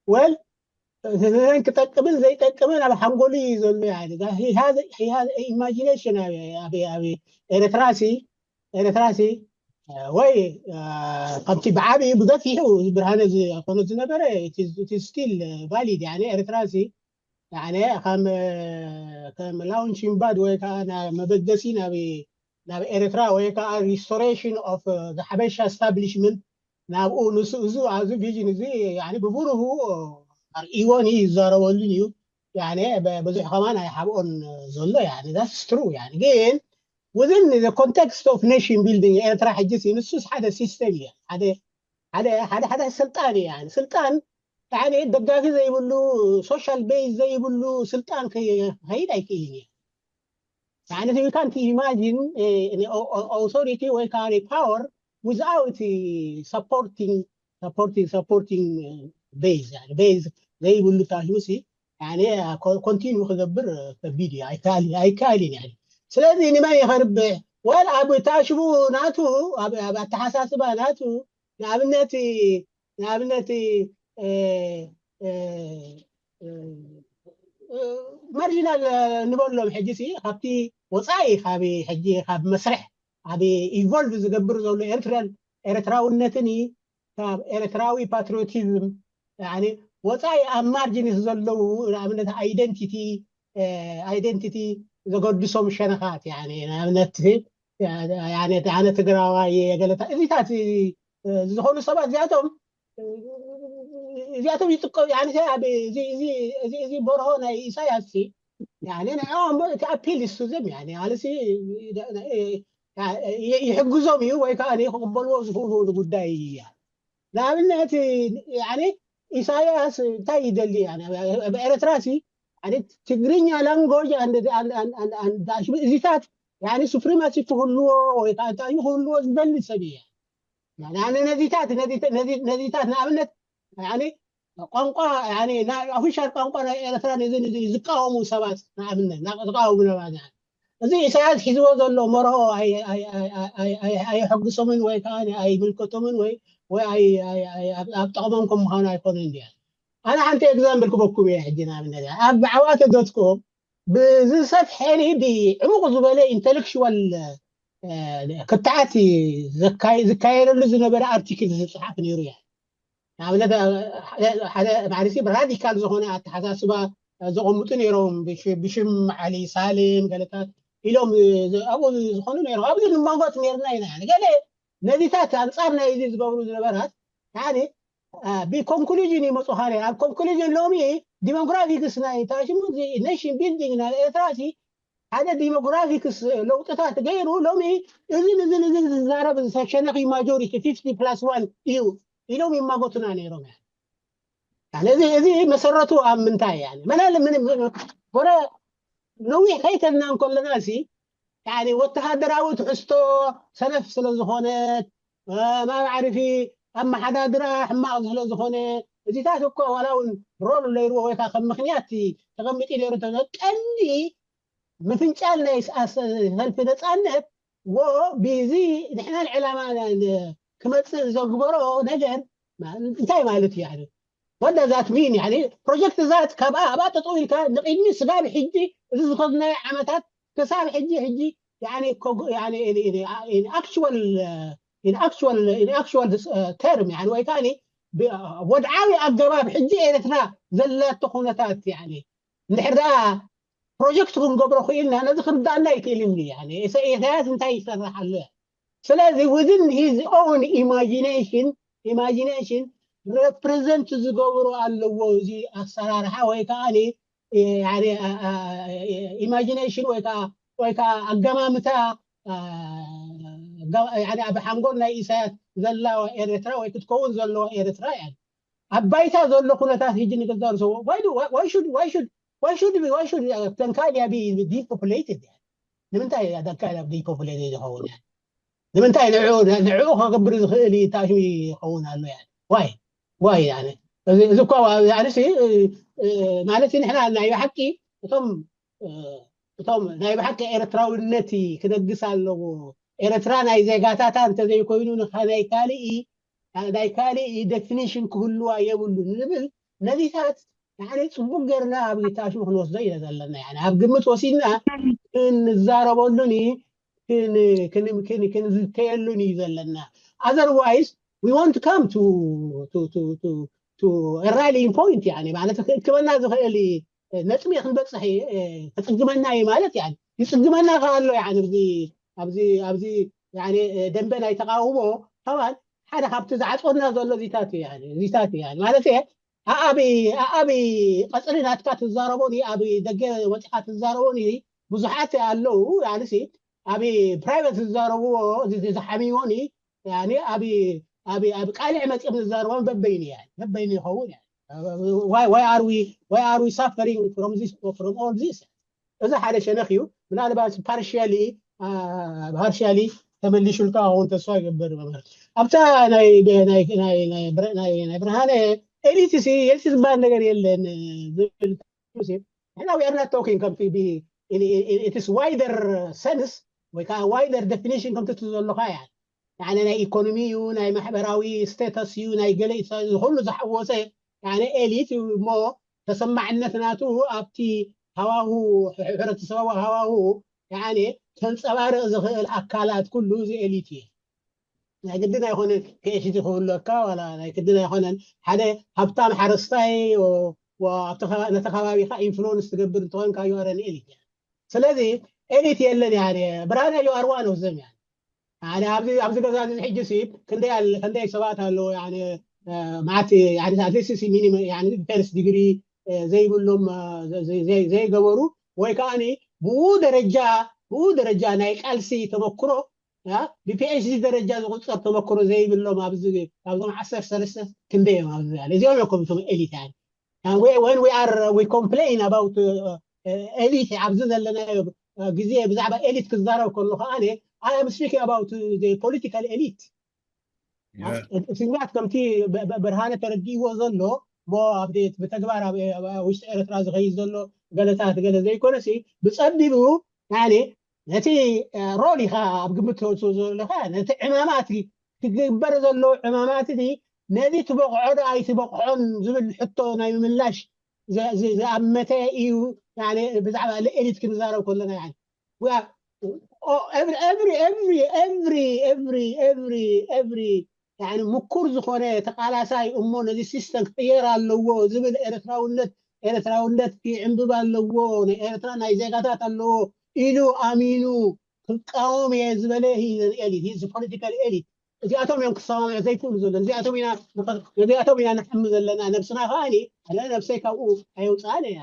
ወል ንመን ክጠቅምን ዘይጠቅምን ኣብ ሓንጎሉ እዩ ዘሎ። ኢማጂኔሽን ኣብ ኤርትራ ሲ ኤርትራ ሲ ወይ ከምቲ ብዓብዩ ብገፊሑ ብርሃነ ዝኮነ ዝነበረ ስቲል ቫሊድ። ኤርትራ ሲ ከም ላውንቺንግ ባድ ወይ ከዓ መበገሲ ናብ ኤርትራ ወይ ከዓ ሪስቶሬሽን ኦፍ ሓበሻ ስታብሊሽመንት ናብኡ ንሱ እዚ ኣብዚ ቪዥን እዚ ብብሩሁ ኣርእይዎን እዩ ይዛረበሉን እዩ። ብዙሕ ከማን ኣይሓብኦን ዘሎ ዳትስ ትሩ። ግን within the context of nation building ኤርትራ ሕጂ ንሱስ ሓደ ሲስተም እዩ። ሓደ ሓደ ስልጣን እዩ። ስልጣን ደጋፊ ዘይብሉ ሶሻል ቤዝ ዘይብሉ ስልጣን ከይድ ኣይክእልን እዩ። ማለት you can't imagine authority ወይ ከዓ power without supporting supporting supporting base base ዘይብሉ ታሽሙሲ ኮንቲኑ ክገብር ከቢድ እዩ። ኣይከኣልን እዩ። ስለዚ ንመን የኸርብሕ ወል ኣብ ታሽሙ ናቱ ኣብ ኣተሓሳስባ ናቱ ንኣብነት ንኣብነት ማርጂናል ንበሎም ሕጂ ሲ ካብቲ ወፃኢ ካብ ሕጂ ካብ መስርሕ ኣብ ኢቮልቭ ዝገብር ዘሎ ኤርትራን ኤርትራውነትን ካብ ኤርትራዊ ፓትሪዮቲዝም ወፃኢ ኣብ ማርጂንስ ዘለዉ ንኣብነት ኣይደንቲቲ ኣይደንቲቲ ዘገድሶም ሸነኻት ንኣብነት ኣነ ትግራዋይ ገለታ እዚታት ዝኾኑ ሰባት እዚኣቶም እዚኣቶም ይጥቀ እዚ በርሆ ናይ ኢሳያስ ንዕኦም እቲ ኣፒል እሱ ዘም ማለት ይሕግዞም እዩ ወይ ከዓ ክቕበልዎ ዝኽእሉ ጉዳይ እያ። ንኣብነት ኢሳያስ እንታይ ይደሊ ኣብ ኤርትራ ሲ ትግርኛ ላንጎጅ እዚታት ሱፕሪማሲ ክህልዎ ወይ ከዓ እንታይ ክህልዎ ዝደሊ ሰብ እየ። ነዚታት ንኣብነት ቋንቋ ኦፊሻል ቋንቋ ናይ ኤርትራ ዝቃወሙ ሰባት ንኣብነት ዝቃወሙ ሰባት እዚ ኢሳያስ ሒዝዎ ዘሎ መርሆ ኣይሕግሶምን ወይ ከዓ ኣይምልከቶምን ወይ ኣብ ጠቕሞም ከም ምዃኑ ኣይኮነን። እንዲያ ኣነ ሓንቲ ኤግዛምፕል ክበኩም እየ። ሕጂ ንኣብነት ኣብ ዓዋተ ዶትኮም ብዝሰፍሐኒ ብዕሙቕ ዝበለ ኢንተሌክሽዋል ክትዓት ዝካየደሉ ዝነበረ ኣርቲክል ዝፅሓፍ ነይሩ እያ። ንኣብነት ሓደ ማለሲ ራዲካል ዝኾነ ኣተሓሳስባ ዘቐምጡ ነይሮም ብሽም ዓሊ ሳልም ገለታት ኢሎም ኣብኡ ዝኾኑ ነይሮም ኣብዚ ንማጎት ነርና ኢና። ገለ ነዚታት ኣንፃር ናይ እዚ ዝገብሩ ዝነበራት ሓደ ብኮንክሉዥን ይመፁ። ሓደ ኣብ ኮንክሉዥን ሎሚ ዲሞግራፊክስ ናይ ታሽሙ ኔሽን ቢልዲንግ ናይ ኤርትራ ሓደ ዲሞግራፊክስ ለውጥታት ገይሩ ሎሚ እዝን እዝን እዝን ዝዛረብ ዝተሸነኺ ማጆሪቲ ፊፍቲ ፕላስ ዋን እዩ ኢሎም ይማጎቱና ነይሮም። እዚ እዚ መሰረቱ ኣብ ምንታይ መናለ ምንም ወረ ነዊሕ ከይተልና እንከለና ሲ ወተሃደራዊ ትሕዝቶ ሰነፍ ስለ ዝኾነ ማብ ዓርፊ ኣመሓዳድራ ሕማቕ ስለ ዝኾነ እዚታት እኮ ዋላ እውን ሮል ነይርዎ ወይ ከዓ ከም ምክንያት ተቐሚጡ ነይሩ እንተሎ ቀንዲ ምፍንጫል ናይ ሰልፊ ነፃነት ወ ብዚ ንሕናን ዕላማ ክመፅእ ዘግበሮ ነገር እንታይ ማለት እዩ? ወደ ዛት ሚን ፕሮጀክት ዛት ካብ ኣብኣ ጠጠው ኢልካ ንቅድሚ ስጋብ ሕጂ እዚ ዝኸድናዮ ዓመታት ክሳብ ሕጂ ሕጂ actual ተርም ወይ ከዓ ወድዓዊ ኣገባብ ሕጂ ኤርትራ ዘላቶ ኩነታት እንድሕር ደኣ ፕሮጀክት ክንገብሮ ክኢልና ነዚ ክርዳእና ኣይክእልን እዩ። ኢሳያስ እንታይ ይሰርሕ ኣሎ? ስለዚ within his own imagination imagination represent ዝገብሮ ኣለዎ። እዚ ኣሰራርሓ ወይ ከዓ ኢማጂኔሽን ወይ ከዓ ኣገማምታ ኣብ ሓንጎል ናይ ኢሳያስ ዘላ ኤርትራ ወይ ክትከውን ዘለዋ ኤርትራ እያ። ኣብ ባይታ ዘሎ ኩነታት ሕጂ ንገዛርሰዎ ተንካልያ ዲፖፕሌትድ እያ። ንምንታይ ተንካልያ ዲፖፕሌትድ ዝኸውን? ንምንታይ ንዕኡ ከገብር ዝኽእል ታሽሚ ይኸውን ኣሎ? ዋይ ዋይ እዚ እኳ ማለት ንሕና ናይ ብሓቂ እቶም እቶም ናይ ብሓቂ ኤርትራውነት ክነግስ ኣለዎ። ኤርትራ ናይ ዜጋታታ እንተዘይኮይኑ ናይ ካልእ ናይ ካልእ ዴፊኒሽን ክህልዋ የብሉን ንብል ነዚታት ሓደ ፅቡቅ ገርና ኣብ ታሽሙ ክንወስዶ ኢና ዘለና። ኣብ ግምት ወሲድና ክንዛረበሉን ክንዝተየሉን እዩ ዘለና። Otherwise we won't come to rallying point ማለት ክእክበና ዝኽእል ነጥቢ ክንበፅሕ ከፅግመና እዩ ማለት ይፅግመና ከ ኣሎ ኣብዚ ደንበ ናይ ተቃውሞ ከማን ሓደ ካብቲ ዝዓፅወና ዘሎ ዚታት እዩ ማለት ኣኣብ ቀፅሪ ናትካ ትዛረቦኒ ኣብ ደገ ወፂካ ትዛረቦኒ ብዙሓት ኣለዉ። ኣንሲ ኣብ ፕራይቨት ዝዛረብዎ ዝሓሚዎኒ ኣብ ቃልዕ መፂኦም ዝዛረቦም በበይኑ በበይኑ ይኸውን። Why are we suffering from this from all this? እዚ ሓደ ሸነኽ እዩ። ምናልባት ፓርሻሊ ፓርሻሊ ተመሊሹልካ ውን ተስፋ ይገብር። ኣብታ ናይ ብርሃነ ኤሊት ሲ ኤሊት ዝበሃል ነገር የለን ዝብል ንሕና we are not talking ከምቲ it's wider sense ወይ ከዓ wider definition ከምቲ ዘለካ እያ። ናይ ኢኮኖሚ እዩ፣ ናይ ማሕበራዊ ስቴተስ እዩ፣ ናይ ገለ ዝኩሉ ዝሓወሰ ኤሊት እዩ እሞ ተሰማዕነት ናቱ ኣብቲ ሃዋሁ ሕብረተሰባዊ ሃዋሁ ከንፀባርቕ ዝኽእል ኣካላት ኩሉ እዚ ኤሊት እዩ። ናይ ግድን ኣይኮነን ፒኤችዲ ክህልወካ ዋላ ናይ ግድን ኣይኮነን ሓደ ሃብታም ሓረስታይ ነቲ ከባቢካ ኢንፍሉወንስ ትገብር እንትኾንካ you are an elite። ስለዚ ኤሊት የለን። ብርሃነ you are one of them። ኣብዚ ገዛ እዚ ሕጂ ሲ ክንደይ ሰባት ኣለዉ ማዓት ኣትሊስት ሚኒመም ፈርስት ዲግሪ ዘይብሎም ዘይገበሩ ወይ ከዓ ብኡ ደረጃ ብኡ ደረጃ ናይ ቃልሲ ተመክሮ ብፒኤችዲ ደረጃ ዝቁፀር ተመክሮ ዘይብሎም ኣብዞም ዓሰርተ ሰለስተ ክንደይ እዮም ኣብዚ እዚኦም እዮም ከምቶም ኤሊት when we are we complain about ኤሊት ኣብዚ ዘለናዮ ግዜ ብዛዕባ ኤሊት ክዛረብ ከሎ ከዓ I am speaking about political elite ስግባት ከምቲ ብርሃነ ተረዲእዎ ዘሎ ሞ ኣብ ብተግባር ኣብ ውሽጢ ኤርትራ ዝኸይድ ዘሎ ገለታት ገለ ዘይኮነሲ ብፀቢቡ ነቲ ሮል ኢኻ ኣብ ግምት ተወስዶ ዘለካ ነቲ ዕማማት ክግበር ዘለዎ ዕማማት እቲ ነዚ ትበቕዖ ዶ ኣይትበቕዖን ዝብል ሕቶ ናይ ምምላሽ ዝኣመተ እዩ። ብዛዕባ ኤሊት ክንዛረብ ከለና every every every every every every ምኩር ዝኾነ ተቃላሳይ እሞ ነዚ ሲስተም ክቅየር ኣለዎ ዝብል ኤርትራውነት ኤርትራውነት ክዕንብብ ኣለዎ፣ ናይ ኤርትራ ናይ ዜጋታት ኣለዎ ኢሉ ኣሚኑ ክቃወም እየ ዝበለ ኤሊት ፖለቲካል ኤሊት እዚኣቶም እዮም ክሰማምዑ ዘይክእሉ ዘሎ። እዚኣቶም ኢና ንሓሚ ዘለና። ነብስና ከዓ ኣነ ነብሰይ ካብኡ ኣየውፅኣን እየ።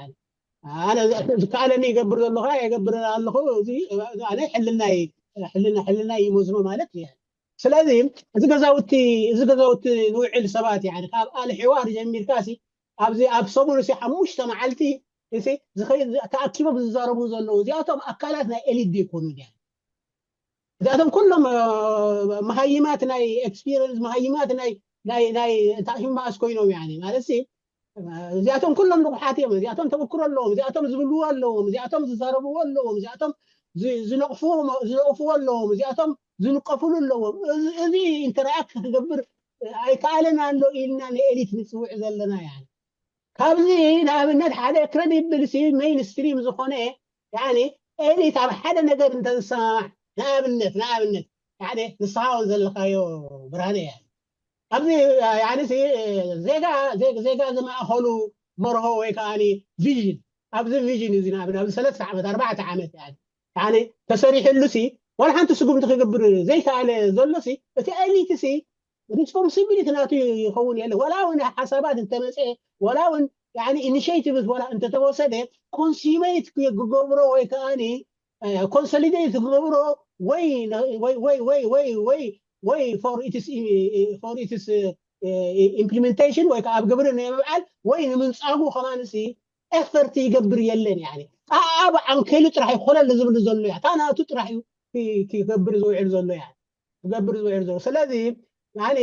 ኣነ ዝከኣለኒ ይገብር ዘለኹ የገብር ኣለኹ። ኣነ ሕልና ሕልና ይመዝኖ ማለት እየ። ስለዚ እዚ ገዛውቲ እዚ ገዛውቲ ንውዕል ሰባት ካብ ኣልሕዋር ጀሚርካ ኣብዚ ኣብ ሰሙን ሲ ሓሙሽተ መዓልቲ ተኣኪቦም ዝዛረቡ ዘለዉ እዚኣቶም ኣካላት ናይ ኤሊት ዘይኮኑ እዚኣቶም ኩሎም መሃይማት ናይ ኤክስፒሪንስ መሃይማት ናይ እንታይ ማእስ ኮይኖም ማለት እዚኣቶም ኩሎም ንቑሓት እዮም። እዚኣቶም ተመክሮ ኣለዎም። እዚኣቶም ዝብልዎ ኣለዎም። እዚኣቶም ዝዛረብዎ ኣለዎም። እዚኣቶም ዝነቕፍዎ ኣለዎም። እዚኣቶም ዝንቀፍሉ ኣለዎም። እዚ ኢንተራክት ክገብር ኣይከኣለን ኣሎ ኢልና ንኤሊት ንፅውዕ ዘለና ያ ካብዚ ንኣብነት ሓደ ክረዲብል ሲ ሜይንስትሪም ዝኾነ ኤሊት ኣብ ሓደ ነገር እንተዝሰማማዕ ንኣብነት ንኣብነት ሓደ ንስኻ ዘለካዮ ብርሃነ እያ ኣብዚ ዜጋ ዜጋ ዝማእኸሉ መርሆ ወይ ከዓ ቪዥን ኣብዚ ቪዥን እዚ ናብ ኣብዚ ሰለስተ ዓመት ኣርባዕተ ዓመት ያኒ ያኒ ተሰሪሕሉ ሲ ዋላ ሓንቲ ስጉምቲ ክገብር ዘይከኣለ ዘሎ ሲ እቲ ኤሊት ሲ ሪስፖንሲቢሊቲ ናቱ ይኸውን የለ ዋላ እውን ሓሳባት እንተመፀ ዋላ እውን ያኒ ኢኒሽቲቭስ ዋላ እንተተወሰደ ኮንሲሜት ክገብሮ ወይ ከዓኒ ኮንሶሊዴት ክገብሮ ወይ ወይ ወይ ወይ ወይ ወይ ወይ for its for its implementation ወይ ከዓ ኣብ ግብሪ ንምብዓል ወይ ንምንፃጉ ከማንሲ ኤፈርት ይገብር የለን ያኒ ኣብ ዓንኬሉ ጥራሕ እዩ ኮለል ዝብል ዘሎ እያ እታ ናቱ ጥራሕ እዩ ክገብር ዝውዕል ዘሎ እያ ክገብር ዝውዕል ዘሎ ስለዚ ያኒ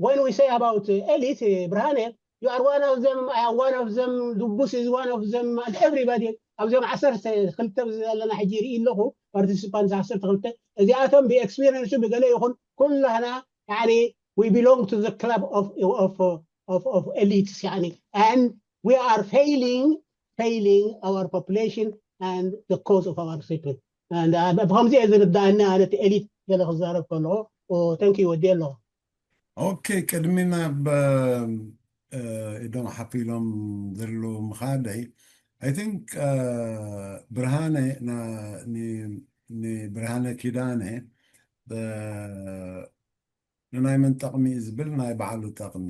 when we say about elite ብርሃነ you are one of them I am one of them ድቡስ is one of them and everybody ኣብዚኦም ዓሰርተ ክልተ ዘለና ሕጂ ርኢ ኣለኹ ፓርቲሲፓንት ዓሰርተ ክልተ እዚኣቶም ብኤክስፒሪንሱ ብገለ ይኹን ኩላህና ያኒ we belong to the club of of of of elites ያኒ and we are failing failing our population and the cause of our people and ብከምዚ እየ ዝርዳእኒ ኣነ እቲ ኤሊት ገለ ክዛረብ ከለኹ thank you ወዲ ኣለኹ ኦኬ ቅድሚ ናብ ኢዶም ሓፊሎም ዘለዉ ምኻደይ I think ብርሃነ ንብርሃነ ኪዳነ ንናይ መን ጠቕሚ እዩ ዝብል ናይ ባዕሉ ጠቕሚ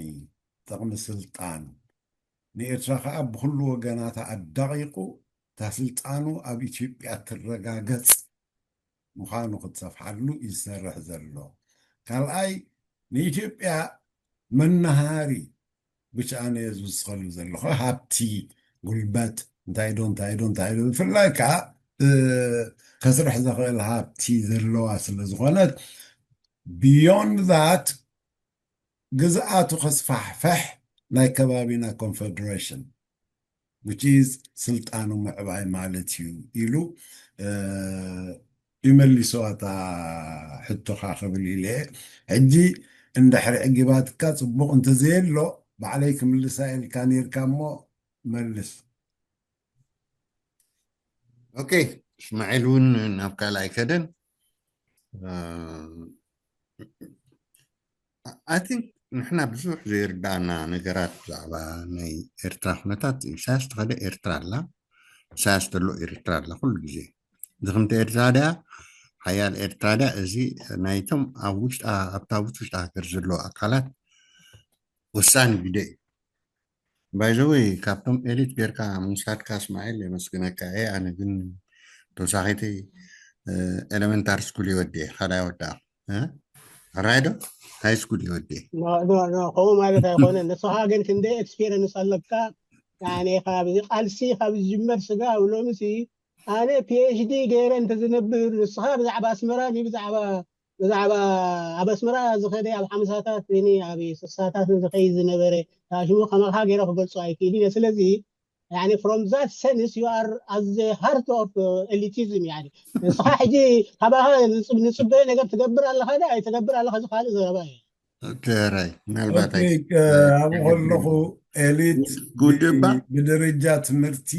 ጠቕሚ ስልጣን ንኤርትራ ከዓ ብኩሉ ወገናታ ኣዳቂቁ እታ ስልጣኑ ኣብ ኢትዮጵያ ትረጋገጽ ምዃኑ ክትሰፍሓሉ እዩ ዝሰርሕ ዘሎ። ካልኣይ ንኢትዮጵያ መናሃሪ ብቻ ኣነ ዝውስኸሉ ዘለኹ ሃብቲ ጉልበት እንታይ ዶ እንታይ ዶ እንታይ ዶ ብፍላይ ከዓ ከስርሕ ዘኽእል ሃብቲ ዘለዋ ስለ ዝኾነት beyond that ግዝኣቱ ከስፋሕፈሕ ናይ ከባቢና ኮንፈደሬሽን which is ስልጣኑ ምዕባይ ማለት እዩ ኢሉ ይመልሶ እታ ሕቶኻ ክብል ኢለ ሕጂ እንድሕሪ ዕጊባትካ ፅቡቕ እንተዘየሎ ባዕለይ ክምልሳ ኢልካ ነርካ እሞ መልስ ኦኬ እስማዒል እውን ናብ ካልኣይ ከደን I think ንሕና ብዙሕ ዘይርዳእና ነገራት ብዛዕባ ናይ ኤርትራ ኩነታት ኢሳያስ ተኸደ ኤርትራ ኣላ ኢሳያስ ተሎ ኤርትራ ኣላ ኩሉ ግዜ እዚ ክምቲ ኤርትራ ድያ ሓያል ኤርትራ ድያ እዚ ናይቶም ኣብ ውሽጣ ኣብ ታቡት ውሽጣ ሃገር ዘለዎ ኣካላት ወሳኒ ግደ እዩ ባይዘወይ ካብቶም ኤሊት ጌርካ ምውሳድካ እስማኤል የመስግነካ እየ ኣነ ግን ተወሳኺቲ ኤለመንታሪ ስኩል ይወዲ ካልኣይ ወዳ ራይ ዶ ሃይ ስኩል ይወዲ ከምኡ ማለት ኣይኮነን ንስኻ ግን ክንደይ ኤክስፒሪንስ ኣለካ ያኔ ካብዚ ቃልሲ ካብ ዝጅመር ስጋ ኣብ ሎምሲ ኣነ ፒኤችዲ ገይረ እንተዝነብር ንስኻ ብዛዕባ ኣስመራ ብዛዕባ ብዛዕባ ኣብ ኣስመራ ዝኸደ ኣብ ሓምሳታት ኒ ኣብ ስሳታት ዝኸይ ዝነበረ ሽሙ ከማኻ ገይረ ክገልጾ ኣይክእል እየ ስለዚ يعني from that sense you are at the heart of elitism يعني ንስኻ ሕጂ ካባኻ ንጽበዮ ነገር ትገብር ኣለኻ ዶ ኣይትገብር ኣለኻ እዚ ካልእ ዘረባ እዩ ራይ ምናልባት ኣብኡ ከለኹ ኤሊት ብድርጃ ትምህርቲ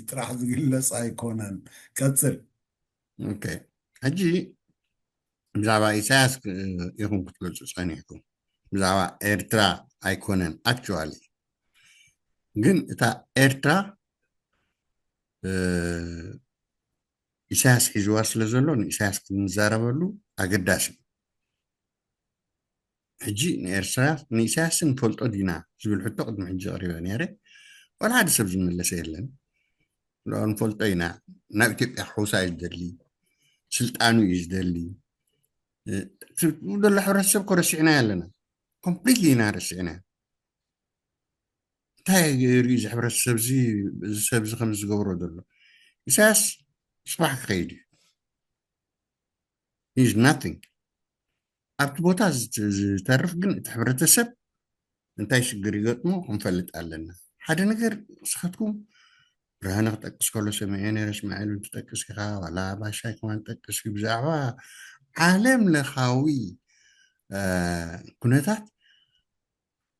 ጥራሕ ዝግለጽ ኣይኮነን ቀጽል ሕጂ ብዛዕባ ኢሳያስ ኢኹም ክትገልፁ ፀኒሕኩም ብዛዕባ ኤርትራ ኣይኮነን actually ግን እታ ኤርትራ ኢሳያስ ሒዝዋ ስለ ዘሎ ንኢሳያስ ክንዛረበሉ ኣገዳሲ እዩ ሕጂ ንኤርትራ ንኢሳያስ ንፈልጦ ዲና ዝብል ሕቶ ቅድሚ ሕጂ ቀሪበ ነይረ ዋላ ሓደ ሰብ ዝመለሰ የለን ንኦ ንፈልጦ ኢና ናብ ኢትዮጵያ ክሕውሳ እዩ ዝደሊ ስልጣኑ እዩ ዝደሊ ዘሎ ሕብረተሰብ ኮ ረሲዕና ኣለና ኮምፕሊትሊ ኢና ረሲዕና እንታይ ገይሩ እዚ ሕብረተሰብ እዚ እዚ ሰብ እዚ ከም ዝገብሮ ዘሎ ኢሳያስ ስራሕ ክኸይድ እዩ is nothing ኣብቲ ቦታ ዝተርፍ ግን እቲ ሕብረተሰብ እንታይ ሽግር ይገጥሞ ክንፈልጥ ኣለና ሓደ ነገር ንስኻትኩም ብርሃነ ክጠቅስ ከሎ ሰሚዐ ነረ እስማዒል ትጠቅስ ኢኻ ዋላ ባሻይ ከማን ትጠቅስ እዩ ብዛዕባ ዓለም ለኻዊ ኩነታት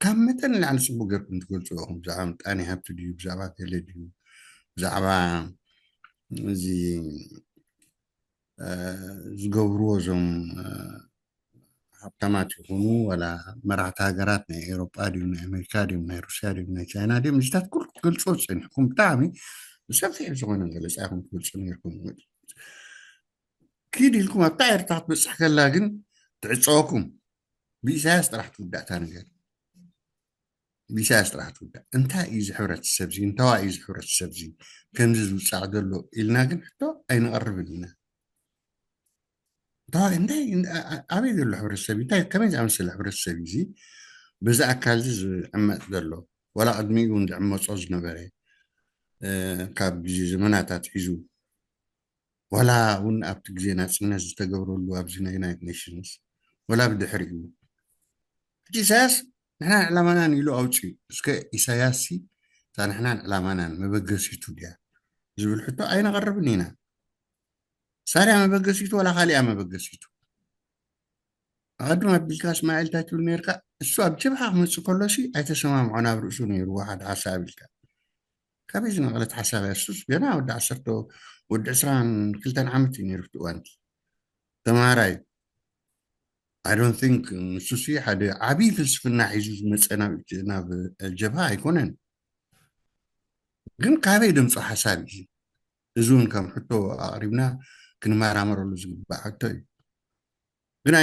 ካብ መጠን ንላዕሊ ፅቡቅ ገርኩም ትገልፅዎ ኢኹም ብዛዕባ ምጣኔ ሃብቲ ድዩ ብዛዕባ ገለ ድዩ ብዛዕባ እዚ ዝገብርዎ እዞም ሃብታማት ይኹኑ ዋላ መራሕቲ ሃገራት ናይ ኤሮጳ ድዩ ናይ ኣሜሪካ ድዩ ናይ ሩስያ ድዩ ናይ ቻይና ድዩ ምስታት ኩሉ ክትገልፅዎ ዝፀኒሕኩም ብጣዕሚ ሰፊሕ ዝኾነ ገለፃ ኢኹም ትገልፁ ነርኩም። ኪድ ኢልኩም ኣብታ ኤርትራ ክትበፅሕ ከላ ግን ትዕፀወኩም። ብኢሳያስ ጥራሕ ትውዳእ እታ ነገር። ብኢሳያስ ጥራሕ ትውዳእ። እንታይ እዩ እዚ ሕብረተሰብ እዚ? እንታዋ እዩ እዚ ሕብረተሰብ እዚ? ከምዚ ዝውፃዕ ዘሎ ኢልና ግን ሕቶ ኣይንቐርብን ኢና። እንታይ እንታይ ኣበይ ዘሎ ሕብረተሰብ እንታይ ከመይ ዝኣመሰለ ሕብረተሰብ እዚ በዚ ኣካል እዚ ዝዕመፅ ዘሎ? ዋላ ቅድሚኡ እውን ዝዕመፆ ዝነበረ ካብ ግዜ ዘመናት ኣትሒዙ ዋላ እውን ኣብቲ ግዜ ናፅነት ዝተገብረሉ ኣብዚ ናይ ዩናይትድ ኔሽንስ ዋላ ብድሕሪኡ ሕጂ ኢሳያስ ንሕናን ዕላማናን ኢሉ ኣውፅኡ። እስከ ኢሳያስ ሲ እታ ንሕናን ዕላማናን መበገሲቱ ድያ ዝብል ሕቶ ኣይነቐርብን ኢና። ሳርያ መበገሲቱ ዋላ ካሊኣ መበገሲቱ ኣቐድም ኣቢልካ እስማኤል እንታይ ትብል ነርካ? እሱ ኣብ ጀብሃ ክመፅእ ከሎ ሲ ኣይተሰማምዖን ኣብ ርእሱ ነይርዎ ሓደ ሓሳብ ኢልካ። ካበይ ዝነቐለት ሓሳብ እያ? እሱስ ገና ወዲ ዓሰርተ ወዲ ዕስራን ክልተን ዓመት እዩ ነይሩ ኣብቲ እዋንቲ ተምሃራይ። I don't think ንሱ ሲ ሓደ ዓብዪ ፍልስፍና ሒዙ ዝመፀ ናብ ጀብሃ ኣይኮነን። ግን ካበይ ደምፆ ሓሳብ እዩ? እዚ እውን ከም ሕቶ ኣቕሪብና ክንመራመረሉ ዝግባእ ሕቶ እዩ። ግን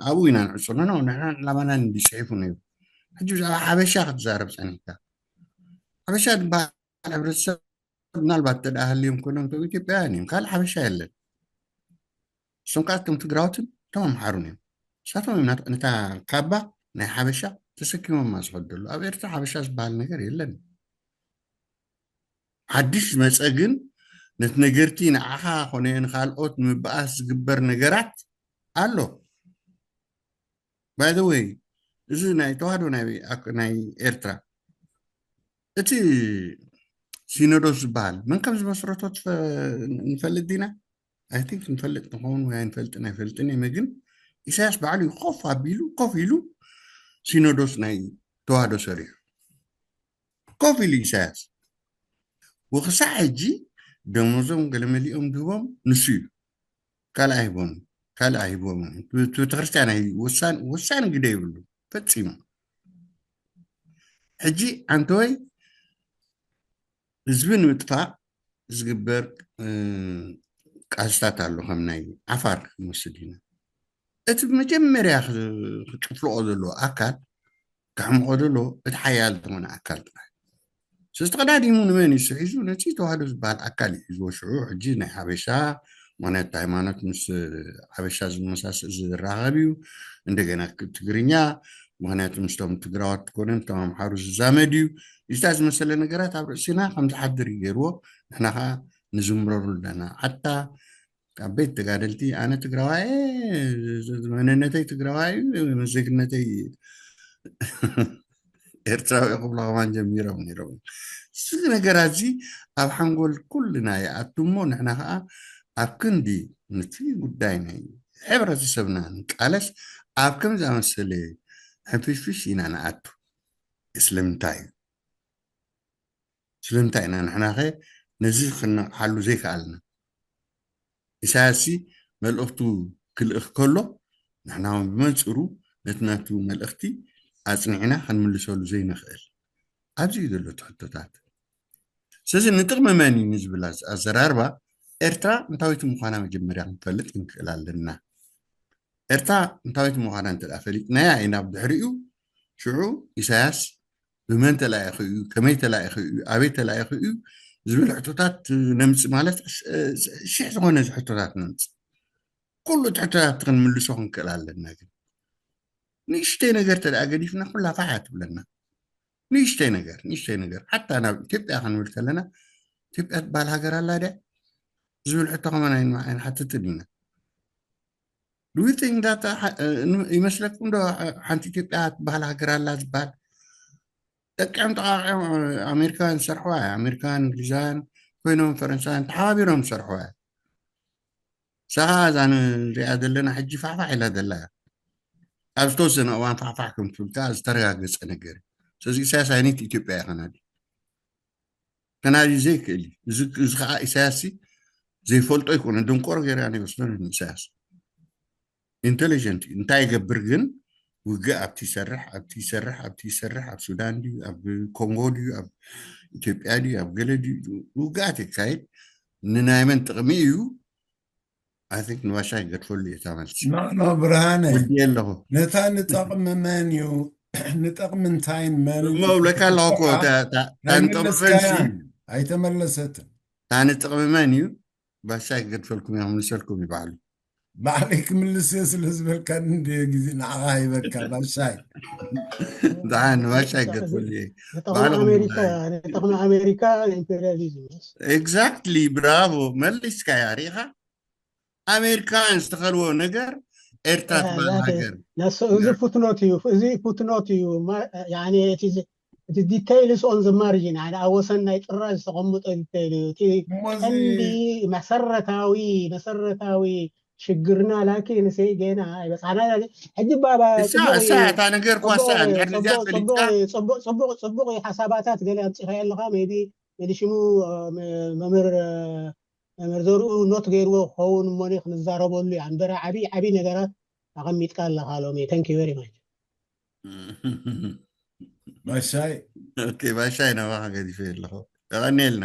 ኣብኡ ኢና ንዕፅሎ ነው ንሕና ዕላማና እንዲፅሒፉ ነይሩ። ሕጂ ብዛዕባ ሓበሻ ክትዛረብ ፀኒሕካ ሓበሻ ዝበሃል ሕብረተሰብ ምናልባት ተደኣ ሃልዮም ኮይኖም እቶም ኢትዮጵያውያን እዮም ካልእ ሓበሻ የለን። እሶም ከዓ እቶም ትግራዎትን እቶም ኣምሓሩን እዮም። ንሳቶም እዮም ነታ ካባ ናይ ሓበሻ ተሰኪሞማ ዝኸዱ ዘሎ ኣብ ኤርትራ ሓበሻ ዝበሃል ነገር የለን። ሓድሽ ዝመፀ ግን ነቲ ነገርቲ ንዓኻ ኮነ ንካልኦት ንምበኣስ ዝግበር ነገራት ኣሎ። By the way እዚ ናይ ተዋህዶ ናይ ኤርትራ እቲ ሲኖዶስ ዝበሃል መን ከም ዝመስረቶ ንፈልጥ ዲና? I think ንፈልጥ ንኸውን ወይ ኣይንፈልጥን ኣይፈልጥን እየ ግን ኢሳያስ ባዕሉ ኮፍ ኣቢሉ ኮፍ ኢሉ ሲኖዶስ ናይ ተዋህዶ ሰሪሑ ኮፍ ኢሉ ኢሳያስ ወክሳዕ ሕጂ ደሞዞም ገለመሊኦም ድህቦም ንሱ እዩ። ካልእ ኣይቦም ካልእ ኣይቦም ቤተክርስትያን ወሳኒ ግደ ይብሉ ፈፂሙ። ሕጂ ኣንተወይ ህዝቢ ንምጥፋእ ዝግበር ቃልስታት ኣሎ ከም ናይ ዓፋር ክንወስድ ኢና። እቲ መጀመርያ ክጭፍልቆ ዘለዎ ኣካል ከሕምቆ ዘሎ እቲ ሓያል ዝኾነ ኣካል ጥራይ። ስለዚ ተቐዳዲሙ ንመን እዩ ሒዙ? ነቲ ተዋህዶ ዝበሃል ኣካል እዩ ሒዝዎ። ሽዑ ሕጂ ናይ ሓበሻ ምክንያት ሃይማኖት ምስ ሓበሻ ዝመሳሰል ዝራኸብ እዩ። እንደገና ትግርኛ ምክንያቱ ምስቶም ትግራዋት ኮነ ምስቶም ኣምሓሩ ዝዛመድ እዩ። እዚታት ዝመሰለ ነገራት ኣብ ርእሲና ከም ዝሓድር እዩ ገይርዎ። ንሕና ከዓ ንዝምረሩ ኣለና። ኣታ ካብ ቤት ተጋደልቲ ኣነ ትግራዋይ መንነተይ ትግራዋይ ዜግነተይ ኤርትራዊ ክብሎ ከማን ጀሚሮም ነይሮም። እዚ ነገራት እዚ ኣብ ሓንጎል ኩልና ይኣቱ እሞ ንሕና ከዓ ኣብ ክንዲ ነቲ ጉዳይ ናይ ሕብረተሰብና ንቃለስ ኣብ ከም ዝኣመሰለ ሕንፍሽፍሽ ኢና ንኣቱ። ስለምንታይ እዩ ስለምንታይ ኢና ንሕናኸ ነዚ ክንነቕሓሉ ዘይከኣልና? ኢሳያስ መልእኽቱ ክልእኽ ከሎ ንሕና እውን ብመንፅሩ ነቲ ናቱ መልእኽቲ ኣፅኒዕና ክንምልሰሉ ዘይንኽእል ኣብዚ እዩ ዘሎ እቲ ሕቶታት። ስለዚ ንጥቕሚ መን እዩ ንዝብል ኣዘራርባ ኤርትራ እንታወይቲ ምዃና መጀመርያ ክንፈልጥ ክንክእል ኣለና። ኤርትራ እንታወይቲ ምዃና እንተ ፈሊጥናያ ኢና ብድሕሪኡ ሽዑ ኢሳያስ ብመን ተላኢኹ እዩ ከመይ ተላኢኹ እዩ ኣበይ ተላኢኹ እዩ ዝብል ሕቶታት ነምፅእ ማለት ሽሕ ዝኾነ እዚ ሕቶታት ነምፅእ ኩሉ እቲ ሕቶታት ክንምልሶ ክንክእል ኣለና ግን ንእሽተይ ነገር ተደኣ ገዲፍና ኩላ ፋሕ ትብለና ንእሽተይ ነገር ንእሽተይ ነገር ሓታ ናብ ኢትዮጵያ ክንብል ከለና ኢትዮጵያ ትበሃል ሃገር ኣላ ድያ ዝብል ሕቶ ከመን ኣይንሓትትን ኢና Do you think that ይመስለኩም ዶ ሓንቲ ኢትዮጵያ ትበሃል ሃገር ኣላ ዝበሃል ደቂዖም ጠቃቂዖም ኣሜሪካውያን ዝሰርሕዋ እያ ኣሜሪካውያን እንግሊዛውያን ኮይኖም ፈረንሳውያን ተሓባቢሮም ዝሰርሕዋ እያ እሳ ከዓ እዛ ንሪኣ ዘለና ሕጂ ፋሕፋሕ ኢላ ዘላ እያ ኣብ ዝተወሰነ እዋን ፋሕፋሕ ከም ትብል ከዓ ዝተረጋገፀ ነገር እዩ ስለዚ ኢሳያስ ኣይነት ኢትዮጵያ እዩ ከናዲ ከናዲ ዘይክእል እዩ እዚ ከዓ ኢሳያስ ዘይፈልጦ ይኮነ ደንቆሮ ገይራ ይወስዶ ኢሳያስ ኢንቴሊጀንት እዩ እንታይ ይገብር ግን ውግእ ኣብቲ ይሰርሕ ኣብቲ ይሰርሕ ኣብቲ ይሰርሕ ኣብ ሱዳን ድዩ ኣብ ኮንጎ ድዩ ኣብ ኢትዮጵያ ድዩ ኣብ ገለ ድዩ ውግኣት የካይድ ንናይ መን ጥቕሚ እዩ? I think ንባሻይ ገድፈሉ እየ እታ መልሲ። ኖ ኖ ብርሃነ ወዲ ኣለኹ ነታ ንጠቕሚ መን እዩ ንጠቕሚ እንታይን መን እሞ እብለካ ኣለኹ እኮ እታ- እታ- እታ ንጠቕሚ መን ኣይመለስካያ እዩ? ኣይተመለሰትን እታ ንጥቕሚ መን እዩ? ባሻይ ክገድፈልኩም እየ ክምልሰልኩም እዩ ባዕሉ። ባዕለይ ክምልስ እየ ስለ ዝበልካ እንደ ግዜ ንዓኻ ሃይበካ ባሻይ ደሓን ባሻይ ገድፈሉ እየ። ንጥቕሚ ባዕልኹም ኣሜሪካ ምባይ። ንጥቕሚ ኣሜሪካ ኢምፔሪያሊዝም Exactly ብራቮ መሊስካያ ሪኢኻ። ኣሜሪካውያን ዝተኸልዎ ነገር ኤርትራ ትበሃል ያቴ ሃገር ነሱ እዚ ፉትኖት እዩ። እዚ ፉትኖት እዩ። ማ- ያኔ እቲ ዚ- እቲ details on the margin ያኔ ኣብ ወሰን ናይ ጥራዝ ዝተቐምጠ detail እዩ። እቲ እሞ እዚ ቀንዲ መሰረታዊ መሰረታዊ ሽግርና ላኪን ንሰይ ገና ኣይበፃና ሕጂ ባባ እሳ እሳ እታ ነገር ኳሳ እንድሕር ነዚኣ ፈሊጥካ ፅቡቅ ሓሳባታት ገለ ኣምፂኻ ኣለኻ ቢ ሽሙ መምህር መምህር ዘርኡ ኖት ገይርዎ ክኸውን እሞ ክንዛረበሉ እያ እምበረ ዓብይ ዓብይ ነገራት ኣቐሚጥካ ኣለኻ ሎሚ thank you very much ባሻይ ኦኬ ባሻይ ናባኻ ገዲፈ ኣለኹ። የቐንየልና።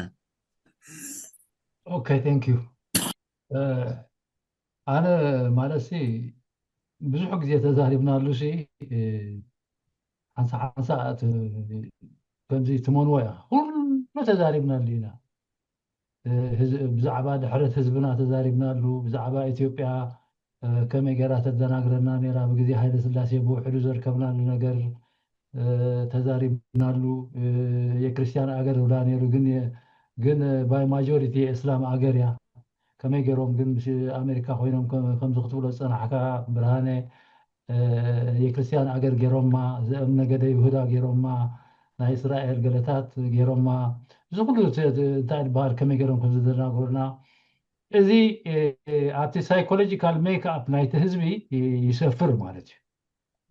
Okay thank you። ኣነ ማለት ሲ ብዙሕ ግዜ ተዛሪብናሉ ሲ ሓንሳ ሓንሳ ከምዚ ትመንዎ እያ ኩሉ ተዛሪብናሉ ኢና። ብዛዕባ ድሕረት ህዝብና ተዛሪብናሉ፣ ብዛዕባ ኢትዮጵያ ከመይ ገይራ ተደናግረና ነይራ ብግዜ ሃይለ ስላሴ ብውሕዱ ዘርከብናሉ ነገር ተዛሪብናሉ። የክርስቲያን ኣገር ብላ ነይሩ ግን ግን by majority የእስላም ኣገር እያ። ከመይ ገይሮም ግን ምስ ኣሜሪካ ኮይኖም ከም- ከምዚ ክትብሎ ዝፀናሕካ ብርሃነ የክርስቲያን ኣገር ገይሮማ፣ ዘእም ነገደ ይሁዳ ገይሮማ፣ ናይ እስራኤል ገለታት ገይሮማ፣ እዚ ኩሉ ተ- ተ- እንታይ ዝበሃል ከመይ ገይሮም ከም ዝደናገሩና እዚ ኣብቲ ሳይኮሎጂካል ሜክ ኣፕ ናይቲ ህዝቢ ይሰፍር ማለት እዩ።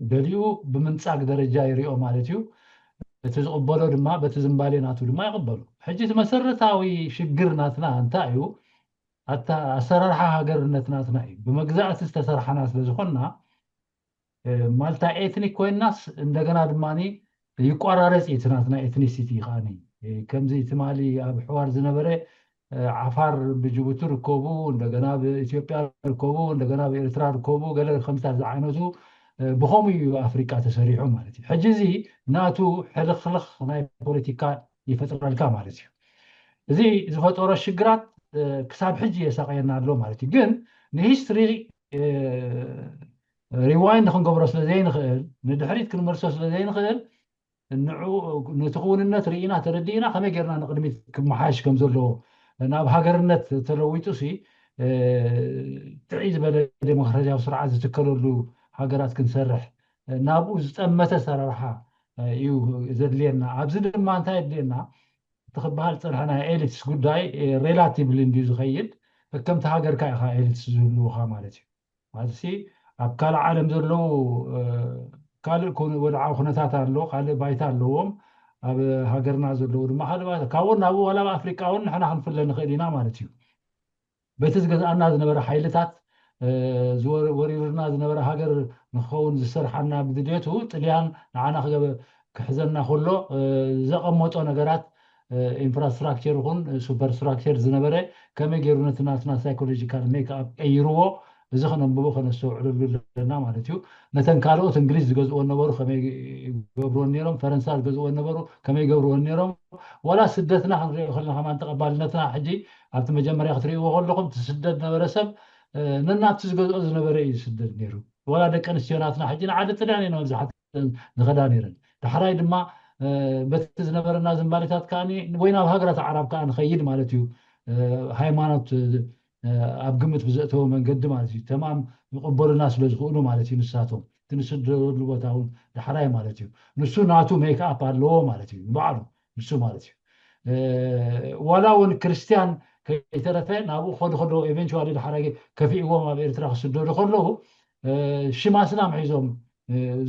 ገሊኡ ብምንጻግ ደረጃ ይሪኦ ማለት እዩ። እቲ ዝቕበሎ ድማ በቲ ዝንባሌ ናቱ ድማ ይቕበሉ። ሕጂ እቲ መሰረታዊ ሽግር ናትና እንታይ እዩ? ኣታ- ኣሰራርሓ ሃገርነት ናትና እዩ። ብመግዛእቲ ዝተሰርሓና ስለ ዝኾንና ማልታ ኤትኒክ ኮይናስ እንደገና ድማ ይቋራረፅ እዩ እቲ ናትና ኤትኒሲቲ ከዓኒ ከምዚ ትማሊ ኣብ ሕዋር ዝነበረ ዓፋር ብጅቡቲ ርከቡ እንደገና ብኢትዮጵያ ርከቡ እንደገና ብኤርትራ ርከቡ ገለ ከምዚታት ዝዓይነቱ ብኸምኡ እዩ ኣፍሪቃ ተሰሪሑ ማለት እዩ። ሕጂ እዚ ናቱ ሕልኽልኽ ናይ ፖለቲካ ይፈጥረልካ ማለት እዩ። እዚ ዝፈጠሮ ሽግራት ክሳብ ሕጂ የሳቀየና ኣሎ ማለት እዩ። ግን ንሂስትሪ ሪዋይንድ ክንገብሮ ስለ ዘይንኽእል ንድሕሪት ክንመልሶ ስለ ዘይንኽእል ንዑ ነቲ ክውንነት ርኢና ተረዲእና ከመይ ጌርና ንቅድሚት ክመሓሽ ከም ዘለዎ ናብ ሃገርነት ተለዊጡ ሲ ጥዕይ ዝበለ ዴሞክራሲያዊ ስርዓት ዝትከለሉ ሃገራት ክንሰርሕ ናብኡ ዝጠመተ ኣሰራርሓ እዩ ዘድልየና። ኣብዚ ድማ እንታይ የድልየና እቲ ክበሃል ዝፀንሐ ናይ ኤሊትስ ጉዳይ ሬላቲቭሊ እንድዩ ዝኸይድ ከከምቲ ሃገርካ ኢኻ ኤሊትስ ዝህልውኻ ማለት እዩ። ማለት ሲ ኣብ ካልእ ዓለም ዘለዉ ካልእ ወድዓዊ ኩነታት ኣሎ ካልእ ባይታ ኣለዎም። ኣብ ሃገርና ዘለዉ ድማ ካልእ ባይታ ካብኡ ናብኡ ዋላ ኣብ ኣፍሪቃ እውን ንሕና ክንፍለ ንኽእል ኢና ማለት እዩ። በቲ ዝገዝኣና ዝነበረ ሓይልታት ዝወሪሩና ዝነበረ ሃገር ንክኸውን ዝሰርሓና ብድልየቱ ጥልያን ንዓና ክሕዘና ከሎ ዘቐመጦ ነገራት ኢንፍራስትራክቸር ይኹን ሱፐርስትራክቸር ዝነበረ ከመይ ገይሩ ነቲ ናትና ሳይኮሎጂካል ሜክ ኣፕ ቀይርዎ። እዚ ከነንብቦ ከነስተውዕለሉ ኣለና ማለት እዩ። ነተን ካልኦት እንግሊዝ ዝገዝእወን ነበሩ ከመይ ይገብርወን ነይሮም፣ ፈረንሳ ዝገዝእወን ነበሩ ከመይ ይገብርወን ነይሮም። ዋላ ስደትና ክንሪኦ ከለና ከማን ተቐባልነትና ሕጂ ኣብቲ መጀመርያ ክትርእይዎ ከለኹም እቲ ስደድ ነበረ ሰብ ነናብቲ ዝገዝኦ ዝነበረ እዩ ዝስደድ ነይሩ። ዋላ ደቂ ኣንስትዮ ናትና ሕጂ ንዓዲ ጥልያን እየን መብዛሕትአን ዝኸዳ ነይረን። ዳሕራይ ድማ በቲ ዝነበረና ዝንባሌታት ከዓ ወይ ናብ ሃገራት ዓራብ ከዓ ንኸይድ ማለት እዩ። ሃይማኖት ኣብ ግምት ብዘእተወ መንገዲ ማለት እዩ። ተማም ይቕበሉና ስለ ዝኽእሉ ማለት እዩ። ንሳቶም እቲ ንስደደሉ ቦታ እውን ዳሕራይ ማለት እዩ። ንሱ ናቱ ሜክ ኣፕ ኣለዎ ማለት እዩ። ንባዕሉ ንሱ ማለት እዩ። ዋላ እውን ክርስትያን ከይተረፈ ናብኡ ክኸዱ ከለዉ ኤቨንቹዋሊ ዳሕራይ ከፊእዎም ኣብ ኤርትራ ክስደዱ ከለዉ ሽም ኣስላም ሒዞም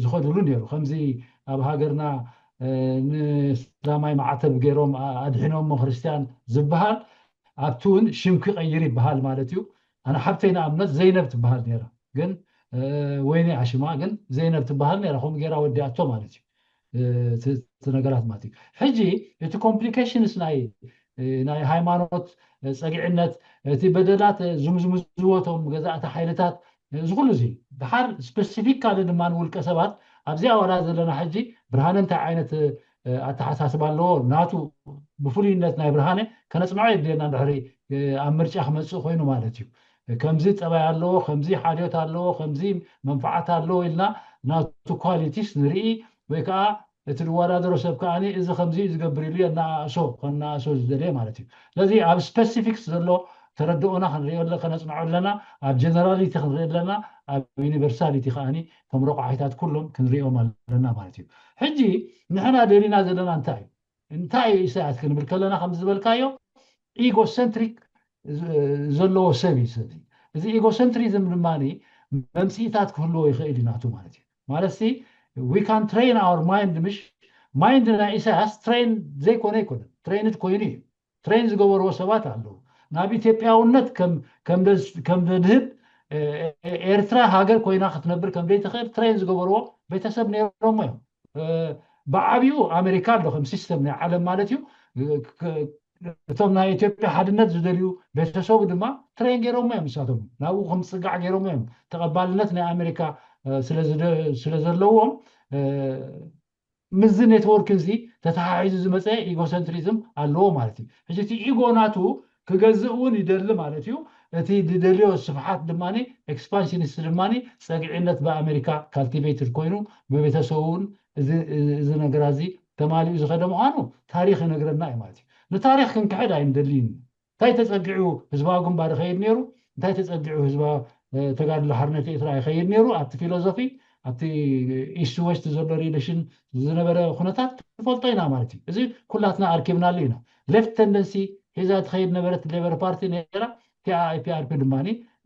ዝኸድሉ ነይሩ። ከምዚ ኣብ ሃገርና ንእስላማይ ማዕተብ ገይሮም ኣድሒኖሞ ክርስትያን ዝበሃል ኣብቲ እውን ሽም ክቐይር ይበሃል ማለት እዩ። ኣነ ሓብተይ ንኣብነት ዘይነብ ትበሃል ነይራ፣ ግን ወይኒ ኣሽማ ግን ዘይነብ ትበሃል ነይራ፣ ከምኡ ገይራ ወዲኣቶ ማለት እዩ። እቲ ነገራት ማለት እዩ። ሕጂ እቲ ኮምፕሊኬሽንስ ናይ ናይ ሃይማኖት ጸግዕነት፣ እቲ በደላት ዝምዝምዝዎ እቶም ገዛእቲ ሓይልታት፣ እዚ ኩሉ እዚ ድሓር ስፔሲፊካሊ ድማ ንውልቀ ሰባት ኣብዚ ኣዋላ ዘለና ሕጂ ብርሃነ እንታይ ዓይነት ኣተሓሳስባ ኣለዎ ናቱ ብፍሉይነት ናይ ብርሃነ ከነፅንዖ የድልየና። ድሕሪ ኣብ ምርጫ ክመፅእ ኮይኑ ማለት እዩ። ከምዚ ፀባይ ኣለዎ፣ ከምዚ ሓልዮት ኣለዎ፣ ከምዚ መንፈዓት ኣለዎ ኢልና ናቱ ኳሊቲስ ንርኢ ወይ ከዓ እቲ ዝወዳደሮ ሰብ ከዓ እዚ ከምዚ እዩ ዝገብር ኢሉ የናእሶ ከናእሶ ዝደልየ ማለት እዩ። ስለዚ ኣብ ስፔሲፊክስ ዘሎ ተረድኦና ክንሪኦ ከነፅንዖ ኣለና፣ ኣብ ጀነራሊቲ ክንርኢ ኣለና፣ ኣብ ዩኒቨርሳሊቲ ከዓ ከም ረቋሒታት ኩሎም ክንሪኦም ኣለና ማለት እዩ። ሕጂ ንሕና ደሊና ዘለና እንታይ እዩ? እንታይ እዩ ኢሳያስ ክንብል ከለና ከም ዝበልካዮ ኢጎሰንትሪክ ዘለዎ ሰብ እዩ። ሰብ እዚ ኢጎሰንትሪዝም ድማ መምፅኢታት ክህልዎ ይኽእል እዩ ናቱ ማለት እዩ። ማለት ሲ we can train our mind፣ ምሽ ማይንድ ናይ ኢሳያስ ትሬን ዘይኮነ ኣይኮነን፣ ትሬንድ ኮይኑ እዩ። ትሬን ዝገበርዎ ሰባት ኣለዉ። ናብ ኢትዮጵያውነት ከም ዘድህብ ኤርትራ ሃገር ኮይና ክትነብር ከም ዘይትኽእል ትሬን ዝገበርዎ ቤተሰብ ነይሮሞ እዮም። ብዓብኡ ኣሜሪካ ኣሎ ከም ሲስተም ናይ ዓለም ማለት እዩ። እቶም ናይ ኢትዮጵያ ሓድነት ዝደልዩ ቤተሰቡ ድማ ትሬን ገይሮሞ እዮም። ንሳቶም ናብኡ ከም ፅጋዕ ገይሮሞ እዮም። ተቐባልነት ናይ ኣሜሪካ ስለ ዘለዎም ምስዚ ኔትወርክ እዚ ተተሓሒዙ ዝመፀ ኢጎሰንትሪዝም ኣለዎ ማለት እዩ። ሕጂ እቲ ኢጎ ናቱ ክገዝእ እውን ይደሊ ማለት እዩ። እቲ ዝደልዮ ስፍሓት ድማ ኤክስፓንሽኒስት ድማ ፀግዒነት ብኣሜሪካ ካልቲቬትድ ኮይኑ ብቤተሰቡ እውን እዚ ነገር እዚ ተማሊኡ ዝኸደ ምዃኑ ታሪክ ይነግረና እዩ ማለት እዩ። ንታሪክ ክንክሕድ ኣይንደልይን። እንታይ ተፀጊዑ ህዝባዊ ግንባር ይኸይድ ነይሩ፣ እንታይ ተፀጊዑ ህዝባዊ ተጋድሎ ሓርነት ኤርትራ ይኸይድ ነይሩ፣ ኣብቲ ፊሎዞፊ ኣብቲ ኢስት ዌስት ዘሎ ሪሌሽን ዝነበረ ኩነታት ትፈልጦ ኢና ማለት እዩ። እዚ ኩላትና ኣርኪብናሉ ኢና። ሌፍት ተንደንሲ ሒዛ ትኸይድ ነበረት ሌበር ፓርቲ ነይራ። ቲኣይፒኣርፒ ድማ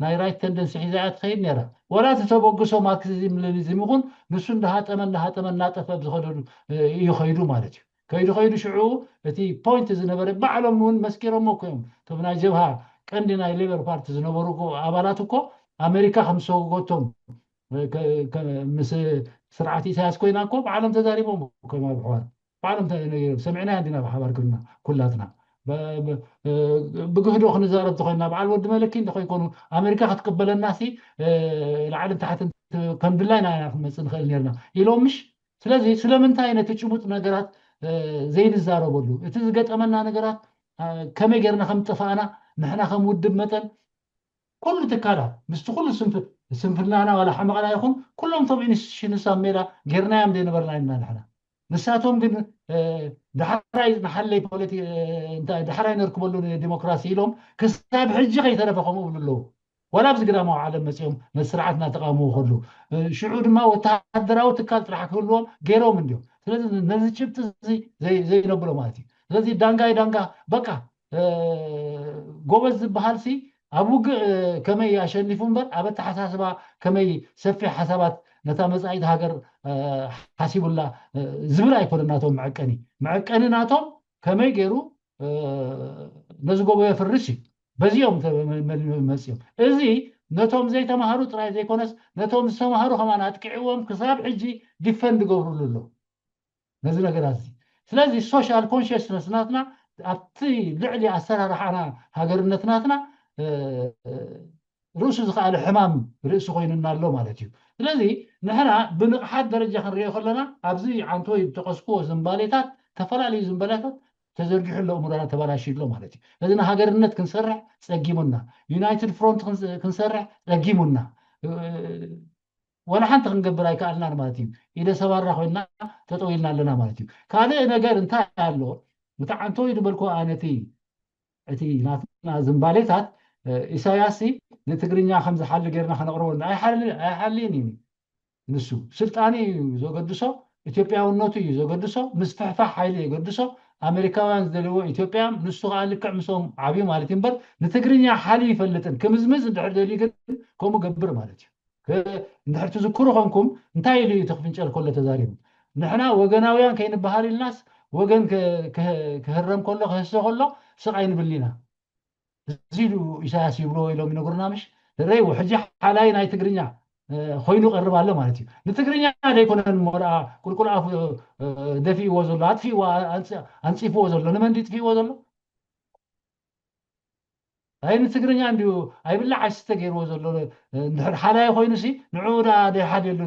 ናይ ራይት ተንደንሲ ሒዛ እያ ትኸይድ ነይራ። ወላ እቲ ተበግሶ ማርክሲዝም ሌኒዝም ይኹን ንሱ እንዳሃጠመ እንዳሃጠመ እናጠፈ ብዝኸደሉ እዩ ኸይዱ ማለት እዩ። ከይዱ ከይዱ ሽዑ እቲ ፖይንት ዝነበረ ባዕሎም እውን መስኪሮሞ እኮ እዮም። እቶም ናይ ጀብሃ ቀንዲ ናይ ሌበር ፓርቲ ዝነበሩ ኣባላት እኮ ኣሜሪካ ከም ዝሰጎጎቶም ምስ ስርዓት ኢሳያስ ኮይና እኮ ባዕሎም ተዛሪቦም እኮ እዮም ኣብ ሕዋር ባዕሎም ሰሚዕና እንዲና ብሓባር ግርና ኩላትና ብግህዶ ክንዛረብ ተኮይና በዓል ወዲ መለኪ እንተኮይኮኑ ኣሜሪካ ክትቅበለና ሲ ላዕልን ታሕትን ከም ድላይና ኢና ክንመፅእ ንኽእል ነርና ኢሎም ምሽ። ስለዚ ስለምንታይ ነቲ ጭቡጥ ነገራት ዘይንዛረበሉ፣ እቲ ዝገጠመና ነገራት ከመይ ጌርና ከም ጠፋእና ንሕና ከም ውድብ መጠን ኩሉ ትካላት ምስቲ ኩሉ ስንፍልናና ዋላ ሓመቕና ይኹን ኩሎም ቶም ኢንስቲቱሽንስ ኣብ ሜዳ ጌርናዮም ዘይነበርና ኢና ንሕና። ንሳቶም ግን ዳሕራይ ንሓለይ ፖለቲ ዳሕራይ ነርክበሉ ዲሞክራሲ ኢሎም ክሳብ ሕጂ ከይተረፈ ከምኡ ብሉ ኣለዉ። ዋላ ኣብዚ ግዳማዊ ዓለም መፂኦም ነቲ ስርዓት እናተቃወምዎ ከሉ ሽዑ ድማ ወታደራዊ ትካል ጥራሕ ክህልዎም ገይሮም እንዲዮም። ስለዚ ነዚ ጭብጢ ዘይነብሎ ማለት እዩ። ስለዚ ዳንጋ ዳንጋ በቃ ጎበዝ ዝበሃል ሲ ኣብ ውግእ ከመይ ኣሸኒፉ እምበር ኣብ ኣተሓሳስባ ከመይ ሰፊሕ ሓሳባት ነታ መፃኢት ሃገር ሓሲቡላ ዝብል ኣይኮነ ናቶም መዐቀኒ። መዐቀኒ ናቶም ከመይ ገይሩ ነዚ ጎቦ የፍርስ እዩ። በዚኦም መፂኦም እዚ ነቶም ዘይተማሃሩ ጥራይ ዘይኮነስ ነቶም ዝተማሃሩ ከማን ኣጥቂዕዎም ክሳብ ሕጂ ዲፈንድ ገብሩሉ ኣለዉ ነዚ ነገራት እዚ። ስለዚ ሶሻል ኮንሽስነስ ናትና ኣብቲ ልዕሊ ኣሰራርሓና ሃገርነት ናትና ርእሱ ዝኸኣለ ሕማም ርእሲ ኮይኑና ኣሎ ማለት እዩ። ስለዚ ንሕና ብንቕሓት ደረጃ ክንሪኦ ከለና ኣብዚ ዓንቶ ዝጠቀስኩዎ ዝንባሌታት ተፈላለዩ ዝንባሌታት ተዘርጊሑ ኣሎ እምሮና ተባላሽዩ ኣሎ ማለት እዩ። ስለዚ ንሃገርነት ክንሰርሕ ጸጊሙና፣ ዩናይትድ ፍሮንት ክንሰርሕ ጸጊሙና ዋላ ሓንቲ ክንገብር ኣይከኣልናን ማለት እዩ። ኢደ ሰባራ ኮይና ጠጠው ኢልና ኣለና ማለት እዩ። ካልእ ነገር እንታይ ኣሎ? እቲ ዓንቶ ዝበልኩ ኣነቲ እቲ ናትና ዝንባሌታት ኢሳያስ ንትግርኛ ከም ዝሓሊ ጌርና ከነቕርቦ ኣይሓልን እዩ። ንሱ ስልጣኑ እዩ ዘገድሶ፣ ኢትዮጵያውነቱ እዩ ዘገድሶ፣ ምስፍሕፋሕ ሓይሊ የገድሶ። ኣሜሪካውያን ዝደልዎ ኢትዮጵያ ንሱ ከዓ ልክዕ ምስኦም ዓብዩ ማለት እዩ እምበር ንትግርኛ ሓልዩ ይፈልጥን ክምዝምዝ እንድሕር ደልዩ ግን ከምኡ ገብር ማለት እዩ። እንድሕር ትዝክሩ ኮንኩም እንታይ ኢሉ እዩ ተክፍንጨል ከሎ ተዛሪቡ? ንሕና ወገናውያን ከይንበሃል ኢልናስ ወገን ክህረም ከሎ ክህሰ ከሎ ስቕ ኣይንብል ኢና። እዚ ኢሉ ኢሳያስ ይብሎ ኢሎም ይነግሩና ምሽ? ረይዎ ሕጂ ሓላይ ናይ ትግርኛ ኮይኑ ቀርብ ኣሎ ማለት እዩ። ንትግርኛ ዘይኮነን እሞ ደኣ ቁልቁል ኣፉ ደፊእዎ ዘሎ፣ ኣጥፊእዎ፣ ኣንፂፍዎ ዘሎ። ንመን ድዩ ጥፊእዎ ዘሎ? ኣይ ንትግርኛ እንዲዩ ኣይብላዕ ኣይስተ ገይርዎ ዘሎ። እንድሕር ሓላይ ኮይኑ ሲ ንዕኡ ደኣ ደይሓልየሉ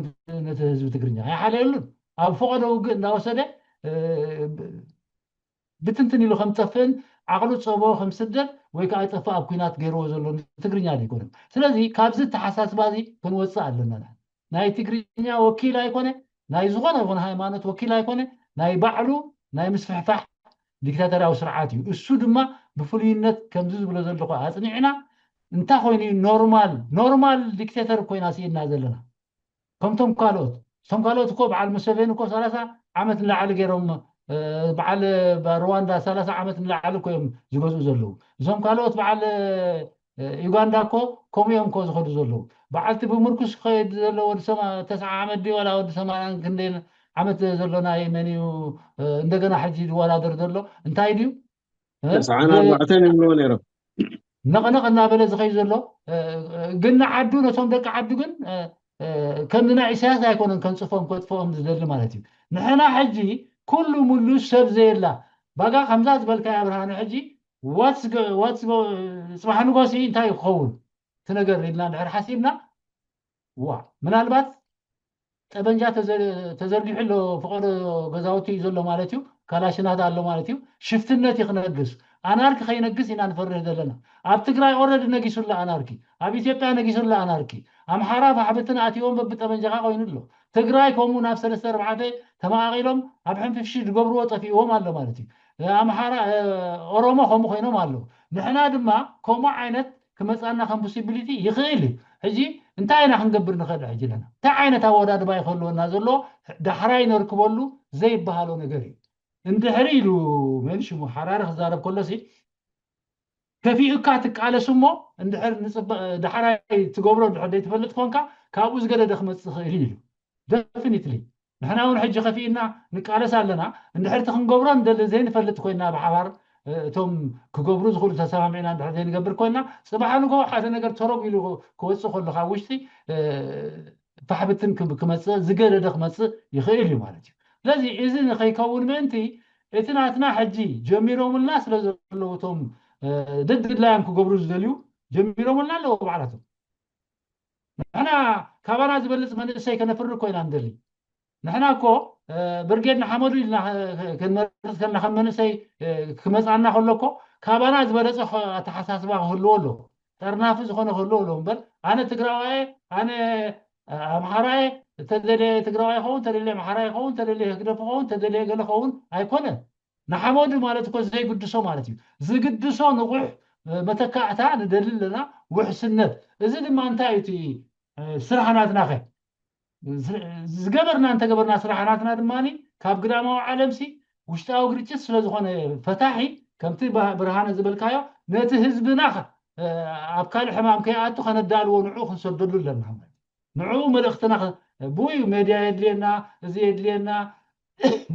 ነቲ ህዝቢ ትግርኛ ኣይሓልየሉን። ኣብ ፈቐዶ ውግእ እንዳወሰደ ብትንትን ኢሉ ከም ጠፍእን ዓቕሉ ጸቦ ከም ስደድ ወይ ከዓ ይጠፍእ ኣብ ኩናት ገይርዎ ዘሎ ንትግርኛ ዘይኮነን። ስለዚ ካብዚ ተሓሳስባ እዚ ክንወፅእ ኣለና። ናይ ትግርኛ ወኪል ኣይኮነ፣ ናይ ዝኾነ ይኹን ሃይማኖት ወኪል ኣይኮነ፣ ናይ ባዕሉ ናይ ምስፍሕፋሕ ዲክታተርያዊ ስርዓት እዩ። እሱ ድማ ብፍሉይነት ከምዚ ዝብሎ ዘለኹ ኣፅኒዕና እንታይ ኮይኑ እዩ ኖርማል ኖርማል ዲክቴተር ኮይና ስኢድና ዘለና። ከምቶም ካልኦት እቶም ካልኦት እኮ በዓል ሙሰቬኒ እኮ ሰላሳ ዓመት ንላዕሊ ገይሮም በዓል ሩዋንዳ ሰላሳ ዓመት ንላዕሊ እኮ እዮም ዝገዝኡ ዘለዉ። እዞም ካልኦት በዓል ዩጋንዳ እኮ ከምኡ እዮም እኮ ዝኸዱ ዘለዉ። በዓልቲ ብምርኩስ ዝኸይድ ዘሎ ወዲ ሰማ ተስዓ ዓመት ድዩ ዋላ ወዲ ሰማንያን ክንደይ ዓመት ዘሎ ናይ መን እዩ እንደገና ሕጂ ዝወዳደር ዘሎ እንታይ ድዩ? ተስዓን ኣርባዕተን ይብልዎ ነይሮም። ነቕነቕ እናበለ ዝኸይድ ዘሎ ግን ንዓዱ ነቶም ደቂ ዓዱ ግን ከምዚ ናይ ኢሳያስ ኣይኮነን ከንፅፎም ከጥፍኦም ዝደሊ ማለት እዩ። ንሕና ሕጂ ኩሉ ሙሉ ሰብ ዘየላ ባጋ ከምዛ ዝበልካያ ብርሃነ ሕጂ ጽባሕ ንጎሲ እንታይ ክኸውን እቲ ነገር ኢልና እንድሕር ሓሲብና ዋ ምናልባት ጠበንጃ ተዘርጊሑ ኣሎ ፍቐዶ ገዛውቲ እዩ ዘሎ ማለት እዩ። ካላሽናት ኣሎ ማለት እዩ። ሽፍትነት እዩ ክነግስ ኣናርኪ ከይነግስ ኢና ንፈርህ ዘለና። ኣብ ትግራይ ኦረድ ነጊሱላ ኣናርኪ ኣብ ኢትዮጵያ ነጊሱላ ኣናርኪ ኣምሓራ ባሕብትን ኣትዎም በብጠበንጃኻ ኮይኑ ኣሎ። ትግራይ ከምኡ ናብ ሰለስተ ኣርባዕተ ተመቓቒሎም ኣብ ሕንፍሽፍሽ ዝገብርዎ ጠፊእዎም ኣሎ ማለት እዩ። ኣምሓራ ኦሮሞ ከምኡ ኮይኖም ኣለዉ። ንሕና ድማ ከምኡ ዓይነት ክመፃና ከም ፖሲቢሊቲ ይኽእል እዩ። ሕጂ እንታይ ኢና ክንገብር ንኽእል ሕጂ ኣለና እንታይ ዓይነት ኣወዳድባ ይክህልወና ዘሎ ዳሕራይ ነርክበሉ ዘይበሃሎ ነገር እዩ። እንድሕሪ ኢሉ መን ሽሙ ሓራሪ ክዛረብ ከሎሲ ከፊኡካ ትቃለስ እሞ እንድሕር ዳሕራይ ትገብሮ እንድሕር ዘይትፈልጥ ኮንካ ካብኡ ዝገደደ ክመፅእ ይኽእል እዩ ኢሉ ደፍኒትሊ ንሕና እውን ሕጂ ከፊእና ንቃለስ ኣለና። እንድሕርቲ ክንገብሮ እንደሊ ዘይንፈልጥ ኮይና ብሓባር እቶም ክገብሩ ዝኽእሉ ተሰማሚዕና እንድሕር ዘይንገብር ኮይና ፅባሕ ንጎ ሓደ ነገር ተረጉ ኢሉ ክወፅእ ከሎ ካብ ውሽጢ ፋሕብትን ክመፅእ ዝገደደ ክመፅእ ይኽእል እዩ ማለት እዩ። ስለዚ እዚ ንኸይከውን ምእንቲ እቲ ናትና ሕጂ ጀሚሮምልና ስለ ዘለዉ እቶም ደድላዮም ክገብሩ ዝደልዩ ጀሚሮምልና ኣለዎ ባዕላቶም። ንሕና ካባና ዝበልፅ መንእሰይ ከነፍሪ ኮይና ንደሊ። ንሕና እኮ ብርጌድ ንሓመዱ ኢልና ክንመርፅ ከለና ከም መንእሰይ ክመፃና ከሎ እኮ ካባና ዝበለፀ ኣተሓሳስባ ክህልዎ ኣሎ። ጠርናፊ ዝኾነ ክህልዎ ኣሎ እምበር ኣነ ትግራዋየ ኣነ ኣምሓራየ ተደለየ ትግራዋይ ኸውን ተደለየ ኣምሓራይ ኸውን ተደለየ ህግደፍ ኸውን ተደለየ ገለ ኸውን ኣይኮነን። ንሓመዱ ማለት እኮ ዘይግድሶ ማለት እዩ። ዝግድሶ ንቑሕ መተካእታ ንደሊ ኣለና። ውሕስነት እዚ ድማ እንታይ እዩ እቲ ስራሕ ናትና ከ ዝገበርና እንተገበርና ስራሕ ናትና ድማ ካብ ግዳማዊ ዓለምሲ ውሽጣዊ ግርጭት ስለዝኾነ ፈታሒ ከምቲ ብርሃነ ዝበልካዮ ነቲ ህዝብና ኣብ ካልእ ሕማም ከይኣቱ ከነዳልዎ ንዑ ክንሰደሉ ኣለና። ንዑ መልእኽትና ብኡ ሜድያ የድልየና፣ እዚ የድልየና፣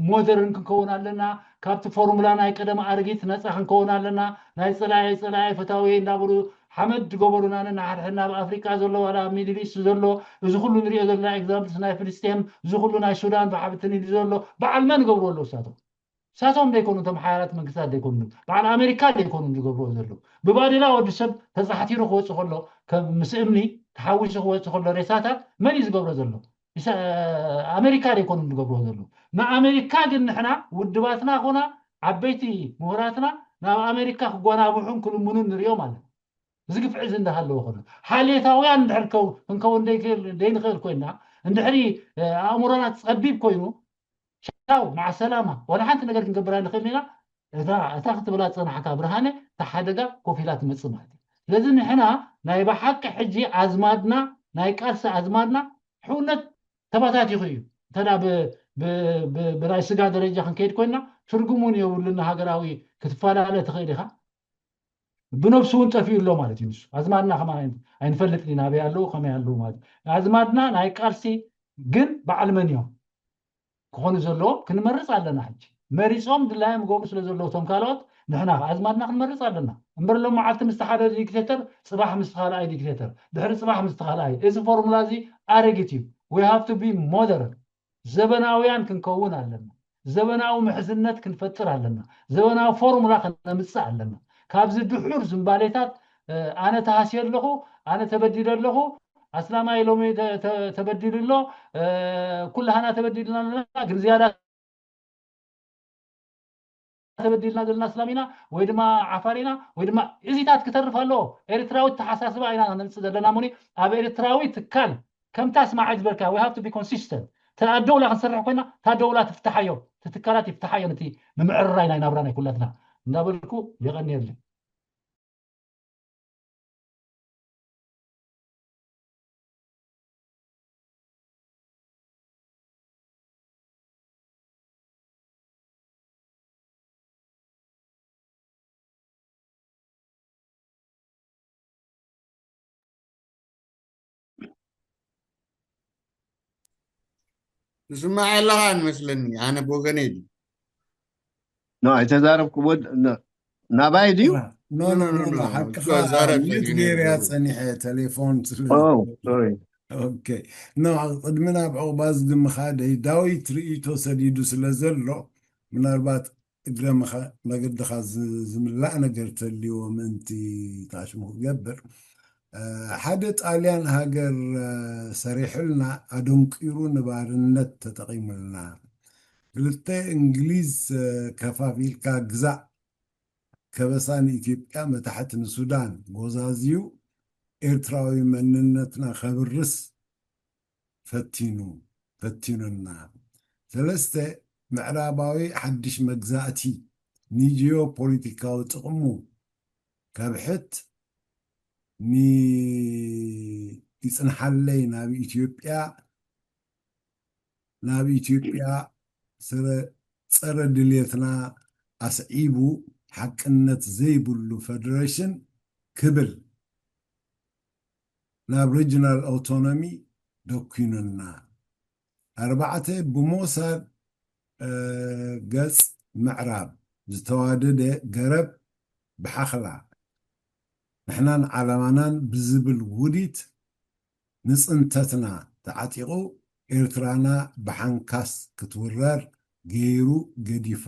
ሞደርን ክንከውን ኣለና። ካብቲ ፎርሙላ ናይ ቀደም ኣረጊት ነፃ ክንከውን ኣለና። ናይ ፀላኢ ፀላኢ ፈታዊ እንዳበሉ ሓመድ ዝገበሩና ነናሓድሕድና ኣብ ኣፍሪቃ ዘሎ ዋላ ኣብ ሚድል ኢስት ዘሎ እዚ ኩሉ ንሪኦ ዘለና ኤግዛምፕልስ ናይ ፍልስጤም እዚ ኩሉ ናይ ሱዳን ብሓብትን ኢሉ ዘሎ በዓል መን ገብሩ ኣለዉ እሳቶም እሳቶም ዘይኮኑ እቶም ሓያላት መንግስታት ዘይኮኑ በዓል ኣሜሪካ ዘይኮኑ ዝገብርዎ ዘለዉ ብባዴላ ወዲ ሰብ ተፃሕቲሩ ክወፅእ ከሎ ከም ምስ እምኒ ተሓዊሱ ክወፅእ ከሎ ሬሳታት መን እዩ ዝገብሮ ዘሎ ኣሜሪካ ዘይኮኑ ዝገብርዎ ዘለዉ ንኣሜሪካ ግን ንሕና ውድባትና ኮና ዓበይቲ ምሁራትና ናብ ኣሜሪካ ክጓናብሑን ክልምኑን ንሪኦም ኣለና እዚ ግፍዒ እዚ እንዳሃለወ ከሎ ሓልየታውያን እንድሕር ክንከውን ዘይንኽእል ኮይና እንድሕሪ ኣእምሮና ፀቢብ ኮይኑ ቻው ማዓሰላማ ዋላ ሓንቲ ነገር ክንገብር ኣይንኽእል ኢና እታ ክትብላ ዝፀናሕካ ብርሃነ እታ ሓደጋ ኮፍ ኢላ ትመፅእ ማለት እዩ ስለዚ ንሕና ናይ ብሓቂ ሕጂ ኣዝማድና ናይ ቃልሲ ኣዝማድና ሕውነት ተባታቲኹ እዩ እንተ ብናይ ስጋ ደረጃ ክንከይድ ኮይና ትርጉም እውን የብሉና ሃገራዊ ክትፈላለ ትኽእል ኢኻ ብነብሱ እውን ጠፊኡ ኣሎ ማለት እዩ ንሱ ኣዝማድና ከማ ኣይንፈልጥ ኢና ኣበይ ኣለዉ ከመይ ኣለዉ ማለት ኣዝማድና ናይ ቃልሲ ግን በዓል መን እዮም ክኾኑ ዘለዎም ክንመርፅ ኣለና ሕጂ መሪፆም ድላዮም ገብሩ ስለ ዘለዉ እቶም ካልኦት ንሕና ኣዝማድና ክንመርፅ ኣለና እምበር ሎም መዓልቲ ምስቲ ሓደ ዲክቴተር ፅባሕ ምስቲ ካልኣይ ዲክቴተር ድሕሪ ፅባሕ ምስቲ ካልኣይ እዚ ፎርሙላ እዚ ኣረጊት እዩ። We have to be modern። ዘበናውያን ክንከውን ኣለና። ዘበናዊ ምሕዝነት ክንፈጥር ኣለና። ዘበናዊ ፎርሙላ ከነምፅእ ኣለና። ካብዚ ድሑር ዝንባሌታት ኣነ ተሃስየ ኣለኹ፣ ኣነ ተበዲደ ኣለኹ፣ ኣስላማይ ሎሚ ተበዲሉ ኣሎ፣ ኩላህና ተበዲልና ኣለና፣ ግን ዝያዳ ተበዲልና ዘለና ኣስላም ኢና ወይ ድማ ዓፋር ኢና ወይ ድማ እዚታት ክተርፍ ኣለዎ። ኤርትራዊ ተሓሳስባ ኢና ነምፅእ ዘለና። ሙኒ ኣብ ኤርትራዊ ትካል ከምታ ስማዓል ዝበልካ we have to be consistent። ተኣደውላ ክንሰርሕ ኮይና ታደውላ ትፍትሓዮ ትትካላት ይፍትሓዮ ነቲ ምምዕርራይ ናይ ናብራ ናይ ኩላትና እንዳበልኩ የቐንየለይ። ትስማዕ ኣለኻ ንመስለኒ ኣነ ብወገነይ ድዩ ኖ ኣይተዛረብኩ ወድ ኖ ናባይ ድዩ ኖ ኖ ኖ ኖ ሓቅኻ ዛረብ ሚት ሰጊነ ገይርያ ይዛረብ። ጸኒሐ ቴሌፎን ስለ ኦ ሶሪ ኦኬ ኖ ቅድሚ ናብ ዕቑባ እዚ ምኻደይ ዳዊት ርእይቶ ሰዲዱ ስለ ዘሎ ምናልባት እግረ መኸ- መገድኻ ዝ- ዝምላእ ነገር ተልዎ ምእንቲ ታሽሙ ክገብር እ፣ ሓደ ጣልያን ሃገር እ፣ ሰሪሑልና ኣደንቂሩ ንባርነት ተጠቒሙልና ክልተ እንግሊዝ እ፣ ከፋፊልካ ግዛእ ከበሳ ንኢትዮጵያ መታሕት ንሱዳን ጎዛዝዩ ኤርትራዊ መንነትና ከብርስ ፈቲኑ ፈቲኑና ሰለስተ ምዕራባዊ ሓድሽ መግዛእቲ ንጂኦ ፖለቲካዊ ጥቕሙ ከብሕት ን ይፅንሓለይ ናብ ኢትዮጵያ ናብ ኢትዮጵያ ስረ- ፀረ ድልየትና ኣስዒቡ ሓቅነት ዘይብሉ ፈደሬሽን ክብል ናብ ሪጅናል ኣውቶኖሚ ደኪኑና ኣርባዕተ ብሞሳድ እ፣ ገፅ ምዕራብ ዝተዋደደ ገረብ ብሓኽላ ንሕናን ዓላማናን ብዝብል ውዲት ንፅንተትና ተዓጢቑ ኤርትራና ብሓንካስ ክትውረር ገይሩ ገዲፋ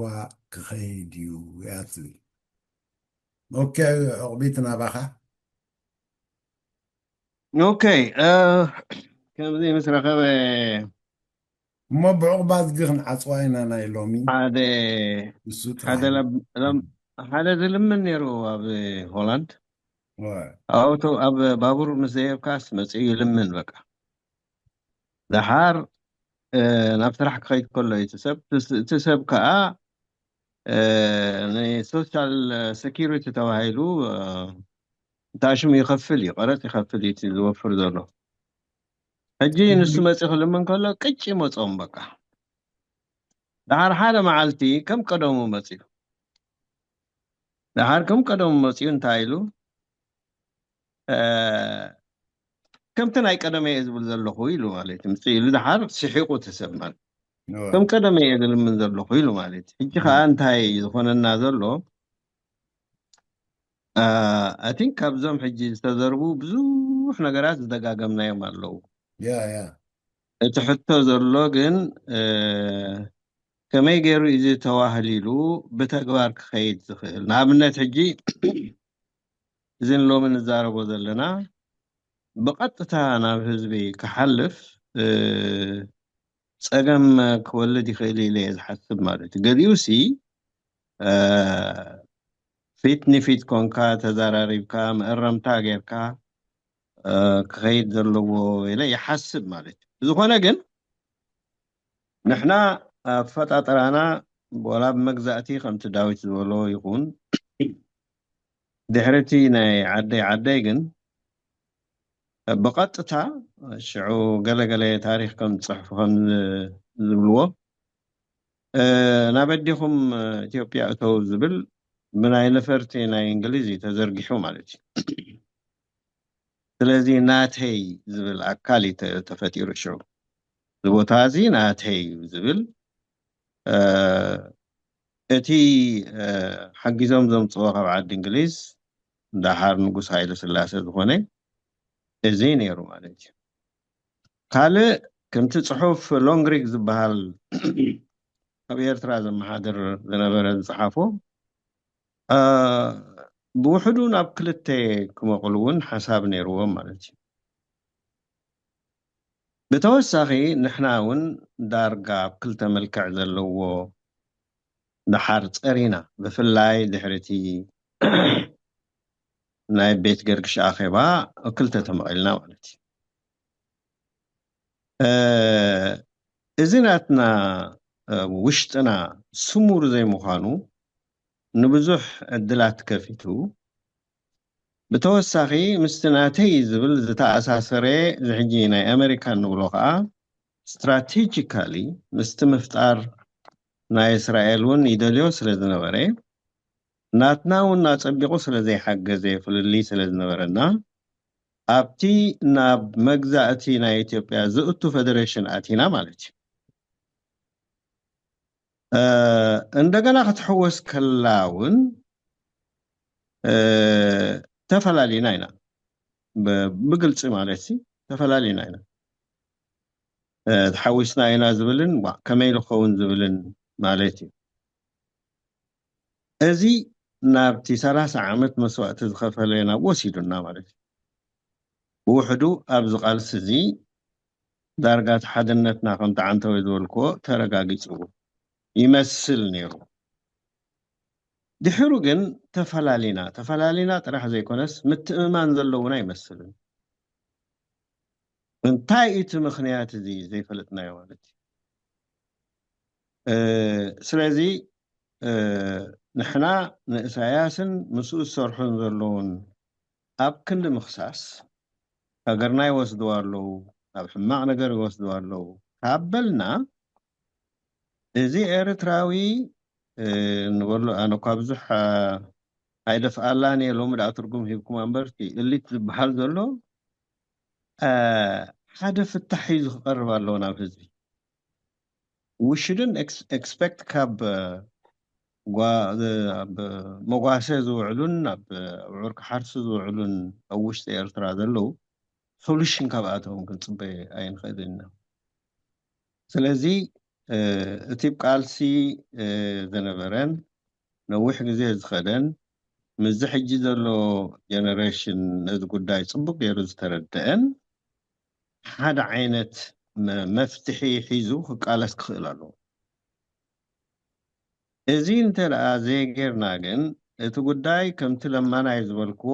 ክኸይድ እዩ እያ ትብል ኦኬ ዕቑቢት ናባኻ ኦኬ እ፣ ከምዚ ምስ ረኸበ እሞ ብዕቑባ ዝጊ ክንዓፅዋ ኢና ናይ ሎሚ ሓደ እሱ ሓደ ጥራሕ ለብ- ለም- ሓደ ዝልምን ነይሩ ኣብ ሆላንድ ወ- ኣብ ኣውቶ ኣብ ባቡር ምስ ዘየብካስ መፅኡ ይልምን በቃ ደሓር እ፣ ናብ ስራሕ ክኸይድ ከሎ እዩ እቲ ሰብ እቲ ስ- እቲ ሰብ ከዓ እ፣ ንሶሻል ሰኪሪቲ ተባሂሉ እ፣ እንታይ ሽሙ ይኸፍል እዩ ቀረፅ ይኸፍል እዩ እቲ ዝወፍር ዘሎ ሕጂ ንሱ መፂ ክልምን ከሎ ቅጭ ይመፆም በቃ ደሓር ሓደ መዓልቲ ከም ቀደሙ መፅኡ ደሓር ከም ቀደሙ መፅኡ እንታይ ኢሉ እ፣ ከምቲ ናይ ቀደመ እየ ዝብል ዘለኹ ኢሉ ማለት እዩ ምፅእ ኢሉ ደሓር ስሒቑ እቲ ሰብ ማለት ወ- ከም ቀደመ እየ ዝልምን ዘለኹ ኢሉ ማለት እዩ ሕጂ ከዓ እንታይ ዝኾነና ዘሎ ኣይ ቲንክ ካብዞም ሕጂ ዝተዘርቡ ብዙሕ ነገራት ዝደጋገምናዮም ኣለዉ ያ ያ እቲ ሕቶ ዘሎ ግን እ፣ ከመይ ገይሩ እዚ ተዋህሊሉ ብተግባር ክኸይድ ዝኽእል ንኣብነት ሕጂ እዚ ንሎሚ ንዛረቦ ዘለና ብቐጥታ ናብ ህዝቢ ክሓልፍ እ፣ ፀገም ክወልድ ይኽእል ኢለ እየ ዝሓስብ ማለት እዩ ገሊኡ ሲ እ፣ ፊት ንፊት ኮንካ ተዛራሪብካ መእረምታ ጌርካ እ፣ ክኸይድ ዘለዎ ኢለ ይሓስብ ማለት እዩ ብዝኾነ ግን ንሕና ኣፈጣጥራና ወላ ብመግዛእቲ ከምቲ ዳዊት ዝበሎ ይኹን ድሕርቲ ናይ ዓደይ ዓደይ ግን ብቐጥታ ሽዑ ገለገለ ታሪክ ከም ዝፅሕፉ ከም ዝብልዎ እ፣ ናብ ኣዴኹም ኢትዮጵያ እተው ዝብል ብናይ ነፈርቲ ናይ እንግሊዝ እዩ ተዘርጊሑ ማለት እዩ ስለዚ ናተይ ዝብል ኣካል እዩ ተ- ተፈጢሩ ሽዑ እዚ ቦታ እዚ ናተይ እዩ ዝብል እ፣ እቲ ሓጊዞም ዘምፅዎ ካብ ዓዲ እንግሊዝ፣ ዳሓር ንጉስ ሃይለ ስላሴ ዝኾነ፣ እዚ ነይሩ ማለት እዩ። ካልእ፣ ከምቲ ፅሑፍ ሎንግሪግ ዝበሃል ኣብ ኤርትራ ዘመሓድር ዝነበረ ዝፀሓፎ፣ ብውሕዱ ናብ ክልተ ክመቕሉ እውን ሓሳብ ነይርዎም ማለት እዩ። ብተወሳኺ ንሕና እውን ዳርጋ ኣብ ክልተ መልክዕ ዘለዎ ዳሓር ፀሪና፣ ብፍላይ ድሕሪ እቲ ናይ ቤት ገርግሽ ኣኼባ ክልተ ተመቒልና ማለት እዩ። እዚ ናትና ውሽጥና ስሙር ዘይምዃኑ ንብዙሕ ዕድላት ከፊቱ፣ ብተወሳኺ ምስቲ ናተይ ዝብል ዝተኣሳሰረ ዝሕጂ ናይ ኣመሪካ ንብሎ ከዓ ስትራቴጂካሊ ምስቲ ምፍጣር ናይ እስራኤል እውን ይደልዮ ስለ ዝነበረ፣ ናትና እውን ኣጸቢቑ ስለ ዘይሓገዘ፣ ፍልልይ ስለ ዝነበረና፣ ኣብቲ ናብ መግዛእቲ ናይ ኢትዮጵያ ዝእቱ ፌደሬሽን ኣቲና ማለት እዩ። እንደገና ክትሕወስ ከላ እውን ተፈላሊና ኢና። ብግልፂ ማለት ሲ ተፈላሊና ኢና። ተሓዊስና ኢና ዝብልን ከመይ ዝኸውን ዝብልን ማለት እዩ። እዚ ናብቲ ሰላሳ ዓመት መስዋእቲ ዝኸፈለ ናብ ወሲዱና ማለት እዩ። ብውሕዱ ኣብዚ ቃልሲ እዚ ዳርጋ እቲ ሓድነትና ከምቲ ዓንተወይ ዝበልክዎ ተረጋጊፅዎ ይመስል ነይሩ። ድሕሩ ግን ተፈላሊና፣ ተፈላሊና ጥራሕ ዘይኮነስ ምትእምማን ዘለውና ኣይመስልን። እንታይ እቲ ምኽንያት እዚ ዘይፈለጥናዮ ማለት እዩ። ስለዚ ንሕና ንእሳያስን ምስኡ ዝሰርሑን ዘለውን ኣብ ክንዲ ምኽሳስ፣ ሃገርና ይወስድዋ ኣለዉ፣ ናብ ሕማቕ ነገር ይወስድዋ ኣለዉ ካብ በልና፣ እዚ ኤርትራዊ ንበሎ፣ ኣነ እኳ ብዙሕ ኣይደፍኣላን እየ፣ ሎሚ ደኣ ትርጉም ሂብኩም ኣንበርቲ፣ እሊት ዝበሃል ዘሎ ሓደ ፍታሕ ሒዙ ክቐርብ ኣለዎ ናብ ህዝቢ። We shouldn't expect ካብ ኣብ መጓሰ ዝውዕሉን ኣብ ኣውዕር ክሓርሱ ዝውዕሉን ኣብ ውሽጢ ኤርትራ ዘለዉ ሶሉሽን ካብኣቶም ክንፅበ ኣይንኽእልን ኢና። ስለዚ እቲ ቃልሲ ዝነበረን ነዊሕ ግዜ ዝኸደን ምስዚ ሕጂ ዘሎ ጀነሬሽን ነዚ ጉዳይ ፅቡቅ ገይሩ ዝተረደአን ሓደ ዓይነት መፍትሒ ሒዙ ክቃለስ ክኽእል ኣለዎ። እዚ እንተ ደኣ ዘይጌርና ግን እቲ ጉዳይ ከምቲ ለማናይ ዝበልክዎ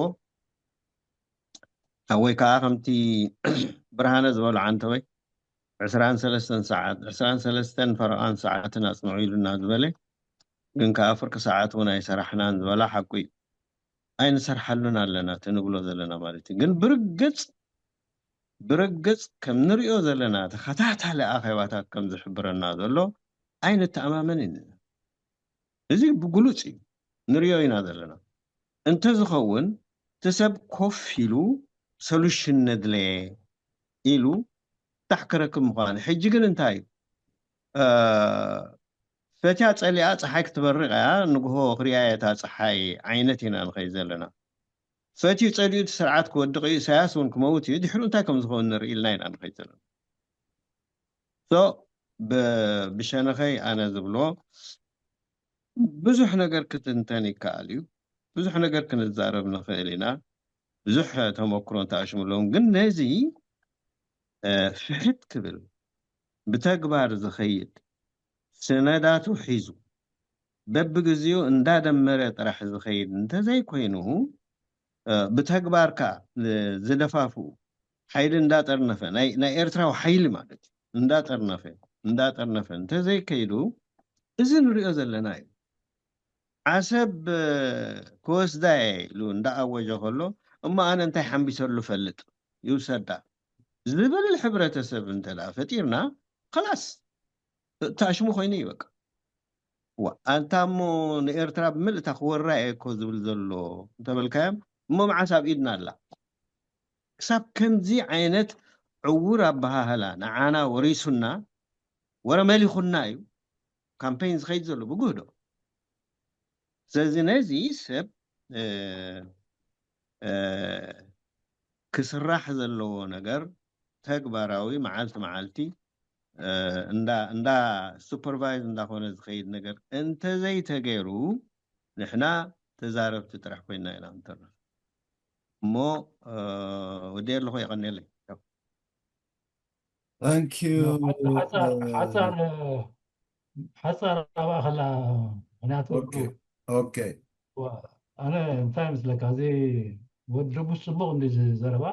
ወይ ከዓ ከምቲ ብርሃነ ዝበሎ ዓንተወይ ዕስራን ሰለስተን ሰዓት ዕስራን ሰለስተን ፈረቓን ሰዓትን ኣፅንዑ ኢሉና ዝበለ ግን ከዓ ፍርቂ ሰዓት እውን ኣይሰራሕናን ዝበላ ሓቁ እዩ። ኣይንሰርሓሉን ኣለና እቲ ንብሎ ዘለና ማለት እዩ። ግን ብርግፅ ብርግፅ ከም ንሪኦ ዘለና ተኸታታሊ ኣኼባታት ከም ዝሕብረና ዘሎ ኣይንተኣማመንን ኢና። እዚ ብግሉፅ እዩ ንሪኦ ኢና ዘለና። እንተዝኸውን እቲ ሰብ ኮፍ ኢሉ ሶሉሽን ነድለየ ኢሉ ፍታሕ ክረክብ ምዃኑ። ሕጂ ግን እንታይ እዩ? ፈትያ ፀሊኣ ፀሓይ ክትበርቕ እያ፣ ንግሆ ክሪኣ እያ እታ ፀሓይ ዓይነት ኢና ንኸይድ ዘለና። ፈትዩ ፀሊኡ እቲ ስርዓት ክወድቕ እዩ፣ ኢሳያስ እውን ክመውት እዩ፣ ድሕሩ እንታይ ከም ዝኸውን ንርኢ ኢልና ኢና ንኸይድ ዘለና። ሶ ብሸነኸይ ኣነ ዝብሎ ብዙሕ ነገር ክትንተን ይከኣል እዩ፣ ብዙሕ ነገር ክንዛረብ ንኽእል ኢና፣ ብዙሕ ተመክሮ እንተኣሽምሎም ግን ነዚ ፍሕት ክብል ብተግባር ዝኸይድ ስነዳቱ ሒዙ በብግዜኡ እንዳደመረ ጥራሕ ዝኸይድ እንተዘይኮይኑ ብተግባርካ ዝደፋፍኡ ሓይሊ እንዳጠርነፈ ናይ ኤርትራዊ ሓይሊ ማለት እዩ እንዳጠርነፈ እንዳጠርነፈ እንተዘይከይዱ እዚ ንሪኦ ዘለና እዩ። ዓሰብ ክወስዳ እየ ኢሉ እንዳኣወጀ ከሎ እሞ ኣነ እንታይ ሓምቢሰሉ ፈልጥ ይውሰዳ ዝብል ሕብረተሰብ እንተ ፈጢርና ከላስ ተኣሽሙ ኮይኑ እዩ በቃ። ኣንታ እሞ ንኤርትራ ብምልእታ ክወራ እየ እኮ ዝብል ዘሎ እንተበልካዮም እሞ መዓስ ኣብ ኢድና ኣላ? ክሳብ ከምዚ ዓይነት ዕውር ኣበሃህላ ንዓና ወሪሱና ወረ መሊኹና እዩ ካምፔን ዝኸይድ ዘሎ ብጉህዶ። ስለዚ ነዚ ሰብ ክስራሕ ዘለዎ ነገር ተግባራዊ መዓልቲ መዓልቲ እንዳ supervise እንዳኾነ ዝኸይድ ነገር እንተዘይተገይሩ ንሕና ተዛረብቲ ጥራሕ ኮይና ኢና ንተርፍ። እሞ ወዲ ኣለኹ የቐንየለይ። Thank you. ሓፃር ሓፃር ኣባኸላ ምክንያቱ okay ኣነ እንታይ መስለካ እዚ ወዲ ድቡስ ፅቡቅ እንዲ ዘረባ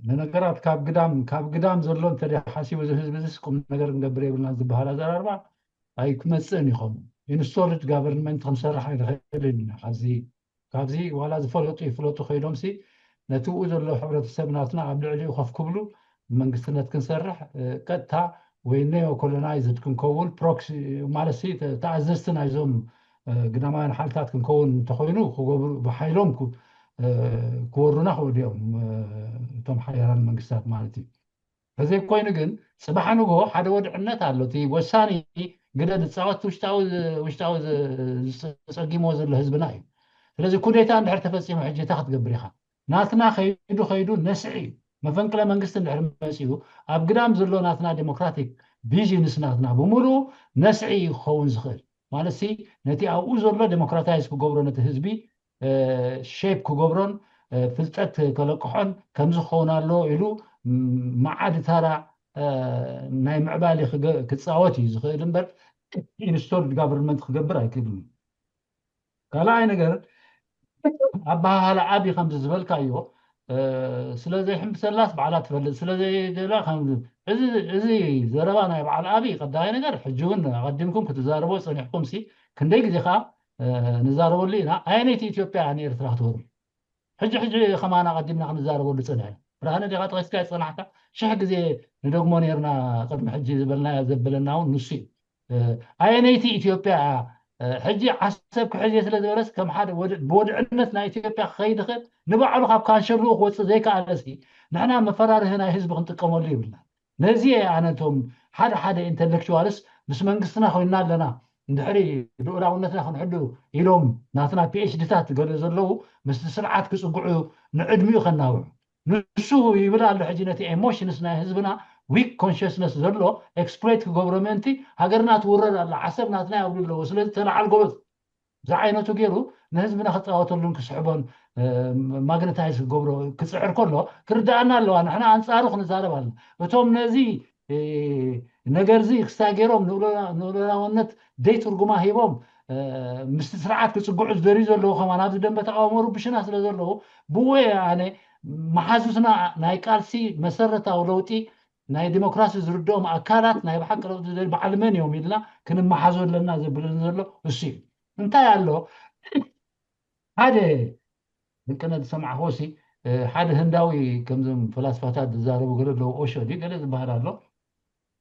ንነገራት ካብ ግዳም ካብ ግዳም ዘሎ እንተ ሓሲቡ እዚ ህዝቢ ዝስ ቁም ነገር ክንገብር የብልና ዝበሃል ኣዘራርባ ኣይክመፅእን ይኸውን። Installed government ክንሰርሕ ኣይንኽእል ኢና። ካብዚ ካብዚ ዋላ ዝፈለጡ ይፍለጡ ኮይዶም ሲ ነቲ ኡ ዘሎ ሕብረተሰብ ናትና ኣብ ልዕሊኡ ከፍ ክብሉ መንግስትነት ክንሰርሕ ቀጥታ ወይ neo colonized ክንከውን proxy ማለት ተኣዘዝቲ ናይዞም ግዳማውያን ሓይልታት ክንከውን እንተኮይኑ ክገብሩ ብሓይሎም ክወሩና ክወዲኦም እቶም ሓያላን መንግስታት ማለት እዩ። ተዘይኮይኑ ግን ፅባሕ ንግሆ ሓደ ወድዕነት ኣሎ። እቲ ወሳኒ ግደ ዝፃወት ውሽጣዊ ውሽጣዊ ዝፀጊምዎ ዘሎ ህዝብና እዩ። ስለዚ ኩዴታ እንድሕር ተፈፂሙ ሕጂ እንታይ ክትገብር ኢኻ? ናትና ከይዱ ከይዱ ነስዒ እዩ። መፈንቅለ መንግስቲ እንድሕር መፂኡ ኣብ ግዳም ዘሎ ናትና ዴሞክራቲክ ቪዥንስ ናትና ብምሉኡ ነስዒ እዩ ክኸውን ዝኽእል። ማለት ሲ ነቲ ኣብኡ ዘሎ ዴሞክራታይዝ ክገብሮ ነቲ ህዝቢ shape ክገብሮን ፍልጠት ከለቅሖን ከምዚ ክኸውን ኣሎ ኢሉ መዓዲ ታራ ናይ ምዕባሊ ክፃወት እዩ ዝኽእል እምበር installed government ክገብር ኣይክእልን እዩ። ካልኣይ ነገር ኣበሃህላ ኣብይ ከምዚ ዝበልካዮ ስለ ዘይሕምብሰላስ ባዕላ ትፈልጥ ስለ ዘይገላ እዚ ዘረባ ናይ በዓል ኣብይ ቀዳማይ ነገር ሕጂ እውን ኣቐዲምኩም ክትዛረቦ ፀኒሕኩም ሲ ክንደይ ግዜ ከዓ ንዛረበሉ ኢና። ኣየነይቲ ኢትዮጵያ ንኤርትራ ክትወሩ ሕጂ ሕጂ ከማና ቀዲምና ክንዛረበሉ ፀኒሕና። ብርሃነ ዲኻ ጠቂስካ ዝፀናሕካ ሽሕ ግዜ ንደግሞ ነርና ቅድሚ ሕጂ ዝበልናዮ ዘበለና እውን ንሱ እዩ። ኣየነይቲ ኢትዮጵያ ሕጂ ዓሰብ ክሕዜ ስለ ዝበለስ ከም ሓደ ብወድዕነት ናይ ኢትዮጵያ ክኸይድ ይኽእል ንባዕሉ ካብ ካንሸልኡ ክወፅእ ዘይከኣለሲ ንሕና መፈራርህ ናይ ህዝቢ ክንጥቀመሉ ይብልና። ነዚ ኣነቶም ሓደ ሓደ intellectuals ምስ መንግስትና ኮይና ኣለና እንድሕሪ ልኡላውነትና ክንሕሉ ኢሎም ናትና ፒኤችዲታት ገለ ዘለዉ ምስቲ ስርዓት ክፅግዑ ንዕድሚኡ ከናውዑ ንሱ ይብል ኣሎ። ሕጂ ነቲ emotions ናይ ህዝብና weak consciousness ዘሎ exploit ክገብሮ ምእንቲ ሃገርና ትውረር ኣላ ዓሰብ ናትና ይብሉ ኣለዎ። ስለዚ ተለዓል ጎበዝ ዝዓይነቱ ገይሩ ንህዝብና ክፃወተሉን ክስሕቦን magnetize ክገብሮ ክፅዕር ከሎ ክርዳኣና ኣለዋ። ንሕና ኣንፃሩ ክንዛረብ ኣለና። እቶም ነዚ ነገር እዚ ክሳይ ገይሮም ንልኡላውነት ደይ ትርጉማ ሂቦም ምስቲ ስርዓት ክፅግዑ ዝደርዩ ዘለዉ ከማን ኣብዚ ደንበ ተቃውሞ ርብሽና ስለ ዘለዉ ብወ ኣነ መሓዙትና ናይ ቃልሲ መሰረታዊ ለውጢ ናይ ዲሞክራሲ ዝርድኦም ኣካላት ናይ ብሓቂ ለውጢ ዝደልዩ በዓል መን እዮም ኢልና ክንመሓዞ ኣለና ዘብለኒ ዘሎ እሱ እዩ። እንታይ ኣሎ ሓደ ንቅነ ዝሰማዕክዎ ሲ ሓደ ህንዳዊ ከምዞም ፈላስፋታት ዝዛረቡ ገለ ኣለዉ ኦሾ ድዩ ገለ ዝበሃል ኣሎ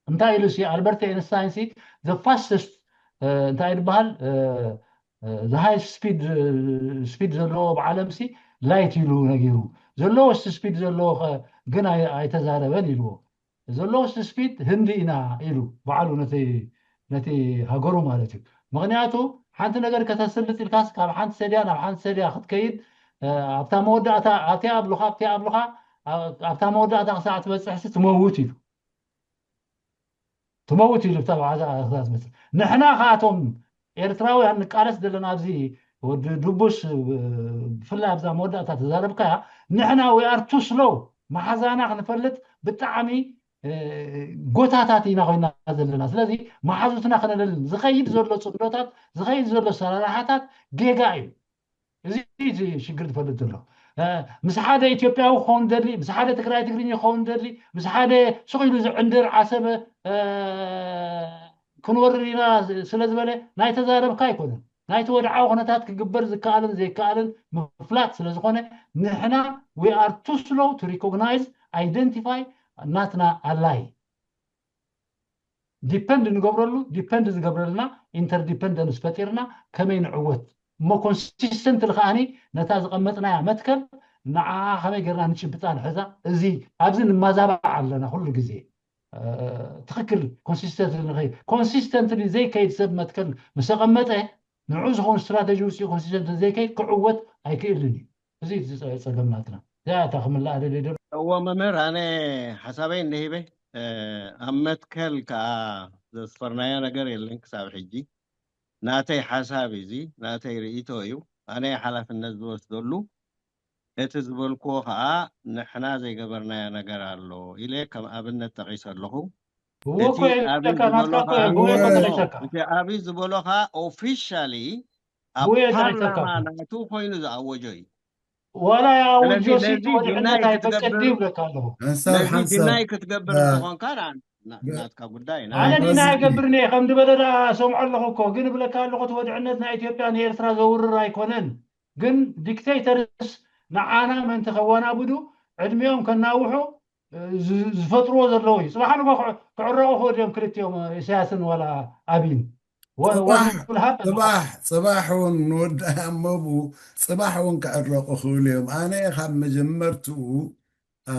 እንታይ ኢሉ ሲ ኣልበርት ኤንስታይን ሲ the fastest እንታይ ዝበሃል the highest speed speed ዘለዎ ብዓለም ሲ light ኢሉ ነጊሩ ዘለዎስ speed ዘለዎ ግን ኣይተዛረበን ኢልዎ ዘለዎስ speed ህንዲ ኢና ኢሉ ባዕሉ ነቲ ነቲ ሃገሩ ማለት እዩ። ምክንያቱ ሓንቲ ነገር ከተስልጥ ኢልካስ ካብ ሓንቲ ሰድያ ናብ ሓንቲ ሰድያ ክትከይድ ኣብታ መወዳእታ ኣብቲያ ኣብሉካ ኣብቲያ ኣብሉካ ኣብታ መወዳእታ ክሳዕ ትበፅሕሲ ትመውት ኢሉ ትመውት ኢሉ ብታ መዓዛ ክትበፅሕ ንሕና ከኣቶም ኤርትራውያን ንቃለስ ዘለና ኣብዚ ወዲ ድቡስ ብፍላይ ኣብዛ መወዳእታ ተዛረብካያ ንሕና we are too slow መሓዛና ክንፈልጥ ብጣዕሚ ጎታታት ኢና ኮይና ዘለና ስለዚ መሓዙትና ክነለልን ዝኸይድ ዘሎ ፅዕዶታት ዝኸይድ ዘሎ ሰራርሓታት ጌጋ እዩ እዚ ሽግር ዝፈልጥ ዘሎ ምስ ሓደ ኢትዮጵያዊ ክኸውን ደሊ ምስ ሓደ ትግራይ ትግርኛ ክኸውን ደሊ ምስ ሓደ ሱቕ ኢሉ ዝዕንድር ዓሰበ ክንወርር ኢና ስለ ዝበለ ናይ ተዛረብካ ኣይኮነን ናይቲ ወድዓዊ ኩነታት ክግበር ዝከኣልን ዘይከኣልን ምፍላጥ ስለ ዝኾነ ንሕና we are too slow to recognize identify ናትና ኣላይ depend ንገብረሉ depend ዝገብረልና interdependence ፈጢርና ከመይ ንዕወት እሞ consistently ከዓኒ ነታ ዝቐመጥናያ መትከል ንዓ ከመይ ጌርና ንጭብጣ ንሕዛ እዚ ኣብዚ ንማዛባዕ ኣለና ኩሉ ግዜ ትኽክል consistently ንኸይድ consistently ዘይከይድ ሰብ መትከል ምስ ኣቐመጠ ንዑ ዝኸውን ስትራተጂ ውፅኢ ኮንስቲቱሽን እንተዘይከይድ ክዕወት ኣይክእልን እዩ። እዚ እዩ እቲ ፀገም ናትና። እዚኣ እታ ክምላእ ደልየ ዘሎ። እዎ መምህር፣ ኣነ ሓሳበይ እንደ ሂበ ኣብ መትከል ከዓ ዘስፈርናዮ ነገር የለን ክሳብ ሕጂ። ናተይ ሓሳብ እዚ ናተይ ርእቶ እዩ። ኣነ ሓላፍነት ዝወስደሉ እቲ ዝበልክዎ ከዓ ንሕና ዘይገበርናዮ ነገር ኣሎ ኢለ ከም ኣብነት ጠቒሰ ኣለኹ። እዎ እኮ የብለካ፣ ናትካ እኮ እዎ እኮ ጠቒሰካ። እቲ ኣብይ ዝበሎ ከዓ ኦፊሻሊ ኣብ እዎ ጠቒሰካ። ፓርላማ ናቱ ኮይኑ ዝኣወጆ እዩ። ዋላ የኣውጆ ስለዚህ ሲ ነዚ ወድዕነት ዲናይ ኣይፈቅድን ክትገብር- ይብለካ ኣለኹ። ሓንሳብ ነዚ ሓንሳብ ዲናይ ክትገብር እ፣ እንተኾንካ ና- ና- እ፣ ናትካ ጉዳይ ና ኣነ ኣምባሲ- ዲና ይገብር እየ ከም ዝበለ ደኣ ሰምዖ ኣለኹ እኮ። ግን እብለካ ኣለኹ እቲ ወድዕነት ናይ ኢትዮጵያ ንኤርትራ ዘውርር ኣይኮነን። ግን ዲክቴተርስ ንዓና ምእንቲ ከወናብዱ ዕድሚኦም ከናውሑ እ፣ ዝ- ዝፈጥርዎ ዘለዉ እዩ። ፅባሕ ንጎ ክዕ- ክዕረቑ ክእሉ እዮም ክልቲኦም ኢሳያስን ዋላ ኣብይን። ወ- ፅባሕ what will happen? ፅባሕ ፅባሕ እውን ንወዲ ኣመቡ ፅባሕ እውን ክዕረቑ ክእሉ እዮም። ኣነ ካብ መጀመርትኡ አ፣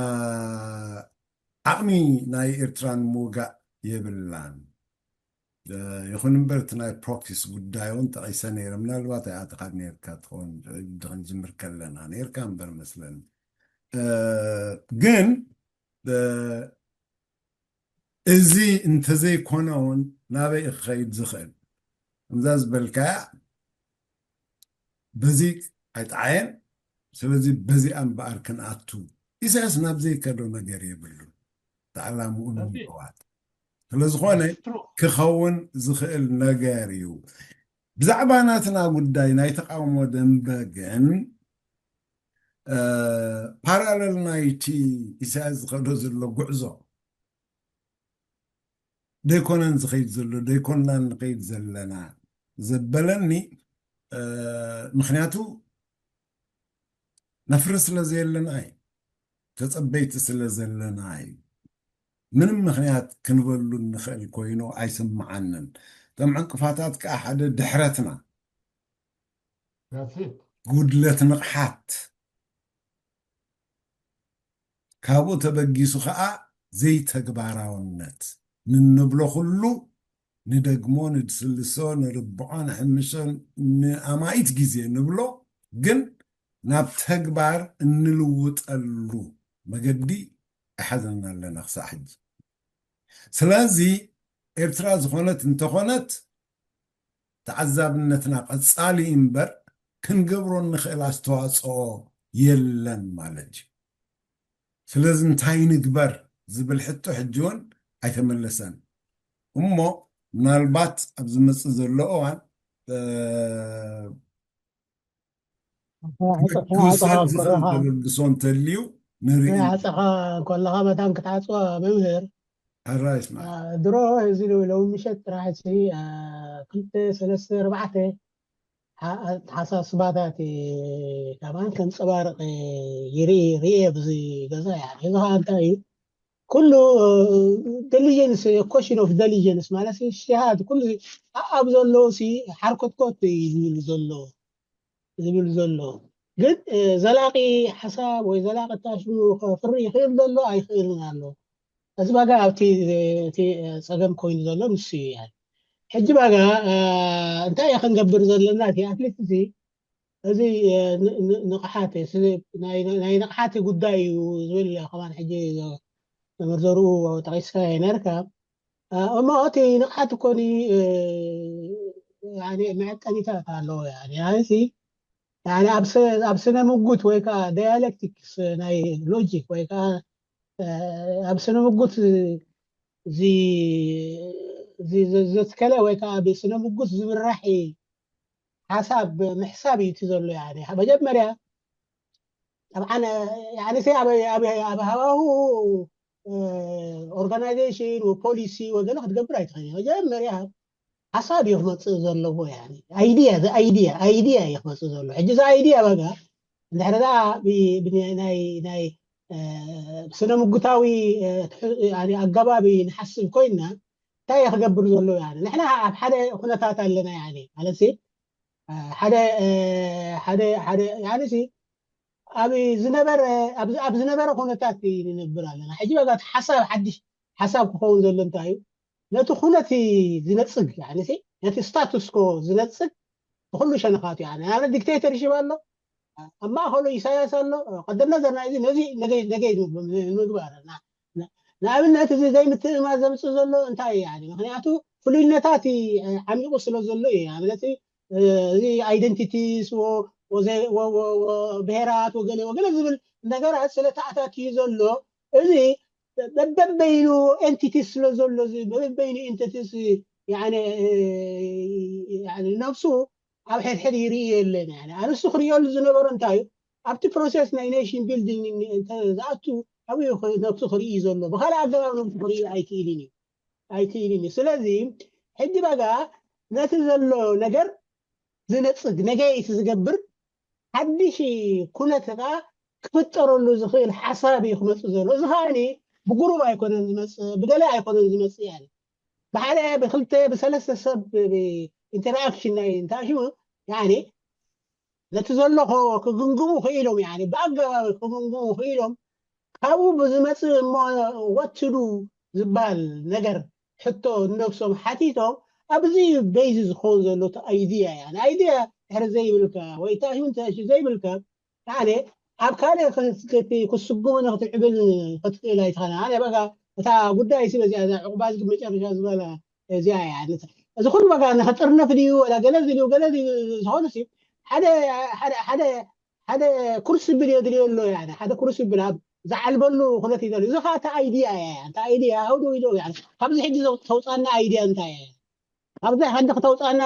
ዓቕሚ ናይ ኤርትራ ንምውጋእ የብላን። እ፣ ይኹን እምበር እቲ ናይ ፕሮክሲስ ጉዳይ እውን ጠቒሰ ነይረ። ምናልባት ኣይኣተኻን ነይርካ ትኸውን፣ ክንጅምር ከለና ነይርካ እምበር መስለኒ። እ፣ ግን እ፣ እዚ እንተዘይኮነ እውን ናበይ እዩ ክኸይድ ዝኽእል? ከምዛ ዝበልካያ በዚ ኣይጠዓየን። ስለዚ በዚኣ እምበኣር ክንኣቱ። ኢሳያስ ናብ ዘይከዶ ነገር የብሉን። ተዓላምኡ That's it. ንምዕዋት ስለዝኾነ That's true. ክኸውን ዝኽእል ነገር እዩ። ብዛዕባ ናትና ጉዳይ ናይ ተቃውሞ ደንበ ግን እ፣ ፓራለል ናይቲ ኢሳያስ ዝኸዶ ዘሎ ጉዕዞ ደይኮነን ዝኸይድ ዘሎ፣ ደይኮንናን ንኸይድ ዘለና ዘበለኒ እ፣ ምኽንያቱ ነፍሪ ስለ ዘየለና እዩ። ተጸበይቲ ስለ ዘለና እዩ። ምንም ምኽንያት ክንበሉ እንኽእል ኮይኑ ኣይስምዓንን። እቶም ዕንቅፋታት ከዓ ሓደ ድሕረትና That's it. ጉድለት ንቕሓት ካብኡ ተበጊሱ ከዓ ዘይተግባራውነት ንንብሎ ኩሉ ንደግሞ ንድስልሶ ንርብዖ ንሕምሾ ንኣማኢት ግዜ ንብሎ ግን ናብ ተግባር እንልውጠሉ መገዲ ኣይሓዘና ኣለና ክሳዕ ሕጂ። ስለዚ ኤርትራ ዝኾነት እንተኾነት ተዓዛብነትና ቀጻሊ እምበር ክንገብሮ እንኽእል ኣስተዋፅኦ የለን ማለት እዩ። ስለዚ እንታይ ንግበር ዝብል ሕቶ ሕጂ እውን ኣይተመለሰን። እሞ ምናልባት ኣብ ዝመፅእ ዘሎ እዋን እ፣ ዓፀኻ ክውሰድ ዝኽእል ከለኻ ተበግሶ እንተልዩ ንርኢ። ዓፀኻ ከለኻ መታን ክትዓፅዋ መምህር ሕራይ ስማ ድሮ እዚ ሎሚ ምሸት ጥራሕ ሲ ክልተ ሰለስተ ኣርባዕተ ሓሳስባታት ከማን ከንፀባርቕ ይርኢ ርየ ብዚ ገዛ ያ እዚ ከዓ እንታይ እዩ ኩሉ ደሊጀንስ ኮሽን ኦፍ ደሊጀንስ ማለት ሽሃድ ኩሉ ኣብ ዘለዉ ሲ ሓርኮትኮት እዩ ዝብል ዘሎ ዝብል ዘሎ ግን ዘላቂ ሓሳብ ወይ ዘላቂ ታሽሙ ከፍሪ ይኽእል ዘሎ ኣይኽእልን ኣሎ። እዚ ባጋ ኣብቲ እቲ ፀገም ኮይኑ ዘሎ ንሱ እዩ። ሕጂ ባጋ እንታይ ክንገብር ዘለና እቲ ኣትሊስት እዚ እዚ ንቕሓት ናይ ንቕሓት ጉዳይ እዩ ዝብል ከማን ሕጂ መምህር ዘርኡ ጠቒስካ ነርካ እሞ እቲ ንቕሓት እኮኒ መዐቀኒታት ኣለዎ። ኣዚ ኣብ ስነ ምጉት ወይ ከዓ ዳያሌክቲክስ ናይ ሎጂክ ወይ ከዓ ኣብ ስነ ምጉት ዘትከለ ወይ ከዓ ብስነ ምጉት ዝምራሕ ሓሳብ ምሕሳብ እዩ እቲ ዘሎ። መጀመርያ ጠብዓን ኣብ ሃዋሁ ኦርጋናይዜሽን ወፖሊሲ ወገለ ክትገብር ኣይትኽእል። መጀመርያ ሓሳብ እዩ ክመፅእ ዘለዎ። ኣይድያ ኣይድያ ኣይድያ እዩ ክመፅእ ዘሎ። ሕጂ እዚ ኣይድያ በጋ እንድሕር ናይ ስነ ምጉታዊ ኣገባቢ ንሓስብ ኮይንና እንታይ እየ ክገብር ዘሎ? ንሕና ኣብ ሓደ ኩነታት ኣለና ማለት ሓደ ሓደ ሓደ ኣብ ዝነበረ ኣብ ዝነበረ ኩነታት ንነብር ኣለና። ሕጂ በጋ ሓሳብ ሓድሽ ሓሳብ ክኸውን ዘሎ እንታይ እዩ? ነቲ ኩነት ዝነፅግ ነቲ ስታቱስኮ ዝነፅግ ብኩሉ ሸነኻቱ። ንኣብነት ዲክቴተርሽፕ ኣሎ፣ ኣብ ማእኸሉ ኢሳያስ ኣሎ። ቀደም ነዘር ናይዚ ነዚ ነገይ ንምግባር። ንኣብነት እዚ ዘይምትእማን ዘምፅእ ዘሎ እንታይ እዩ? ምክንያቱ ፍሉይነታት ዓሚቑ ስለ ዘሎ እዩ። ንኣብነት እዚ ኣይደንቲቲስ፣ ብሄራት፣ ወገለ ወገለ ዝብል ነገራት ስለ ተኣታትዩ ዘሎ፣ እዚ በበይኑ ኤንቲቲስ ስለ ዘሎ፣ በበይኑ ኤንቲቲስ ነብሱ ኣብ ሕድሕድ ይርኢ የለን። ኣንሱ ክርእየሉ ዝነበሮ እንታይ እዩ? ኣብቲ ፕሮሴስ ናይ ኔሽን ቢልዲንግ ዝኣቱ ኣብኡ ነብሱ ክርኢ ዘሎ፣ ብካልእ ኣገባብ ነብሱ ክርኢ ኣይክእልን እዩ ኣይክእልን እዩ። ስለዚ ሕጂ በጋ ነቲ ዘሎ ነገር ዝነፅግ፣ ነገይቲ ዝገብር ሓድሽ ኩነት ከዓ ክፍጠረሉ ዝኽእል ሓሳብ እዩ ክመፅእ ዘሎ። እዚ ከዓ ብጉሩብ ኣይኮነን ዝመፅእ፣ ብገለ ኣይኮነን ዝመፅእ። ያለ ብሓደ ብክልተ ብሰለስተ ሰብ ኢንተራክሽን ናይ እንታሽሙ፣ ያኔ ነቲ ዘሎ ክግምግሙ ክኢሎም፣ ያኔ ብኣገባብ ክግምግሙ ክኢሎም፣ ካብኡ ብዝመፅእ እሞ ወትዱ ዝበሃል ነገር ሕቶ ነብሶም ሓቲቶም፣ ኣብዚ ቤዚ ዝኸውን ዘሎ ኣይድያ እያ። ኣይድያ ድሕሪ ዘይብልካ ወይ ታሽሙ ዘይብልካ፣ ያኔ ኣብ ካልእ ክትስጉሙ ንክትዕብል ክትክእል ኣይትኸነ። ኣነ በቃ እታ ጉዳይ ሲ በዚኣ እዛ ዕቁባ ዝግብ መጨረሻ ዝበላ እዚኣ እያ። እዚ ኩሉ በቃ ንክጥርነፍ ድዩ ወላ ገለ ድዩ ገለ ዝኾነ ሲ ሓደ ሓደ ሓደ ሓደ ኩርሲ ብል የድልዮ ኣሎ። ያኔ ሓደ ኩርሲ ብል ኣብ ዝዓልበሉ ኩነት እዩ ዘሎ። እዚ ከዓ እታ ኣይድያ እያ። እታ ኣይድያ ሃውዶ ኢዶ ካብዚ ሕጂ ተውፃና ኣይድያ እንታይ እያ? ኣብዚ ሓንቲ ክተውፃና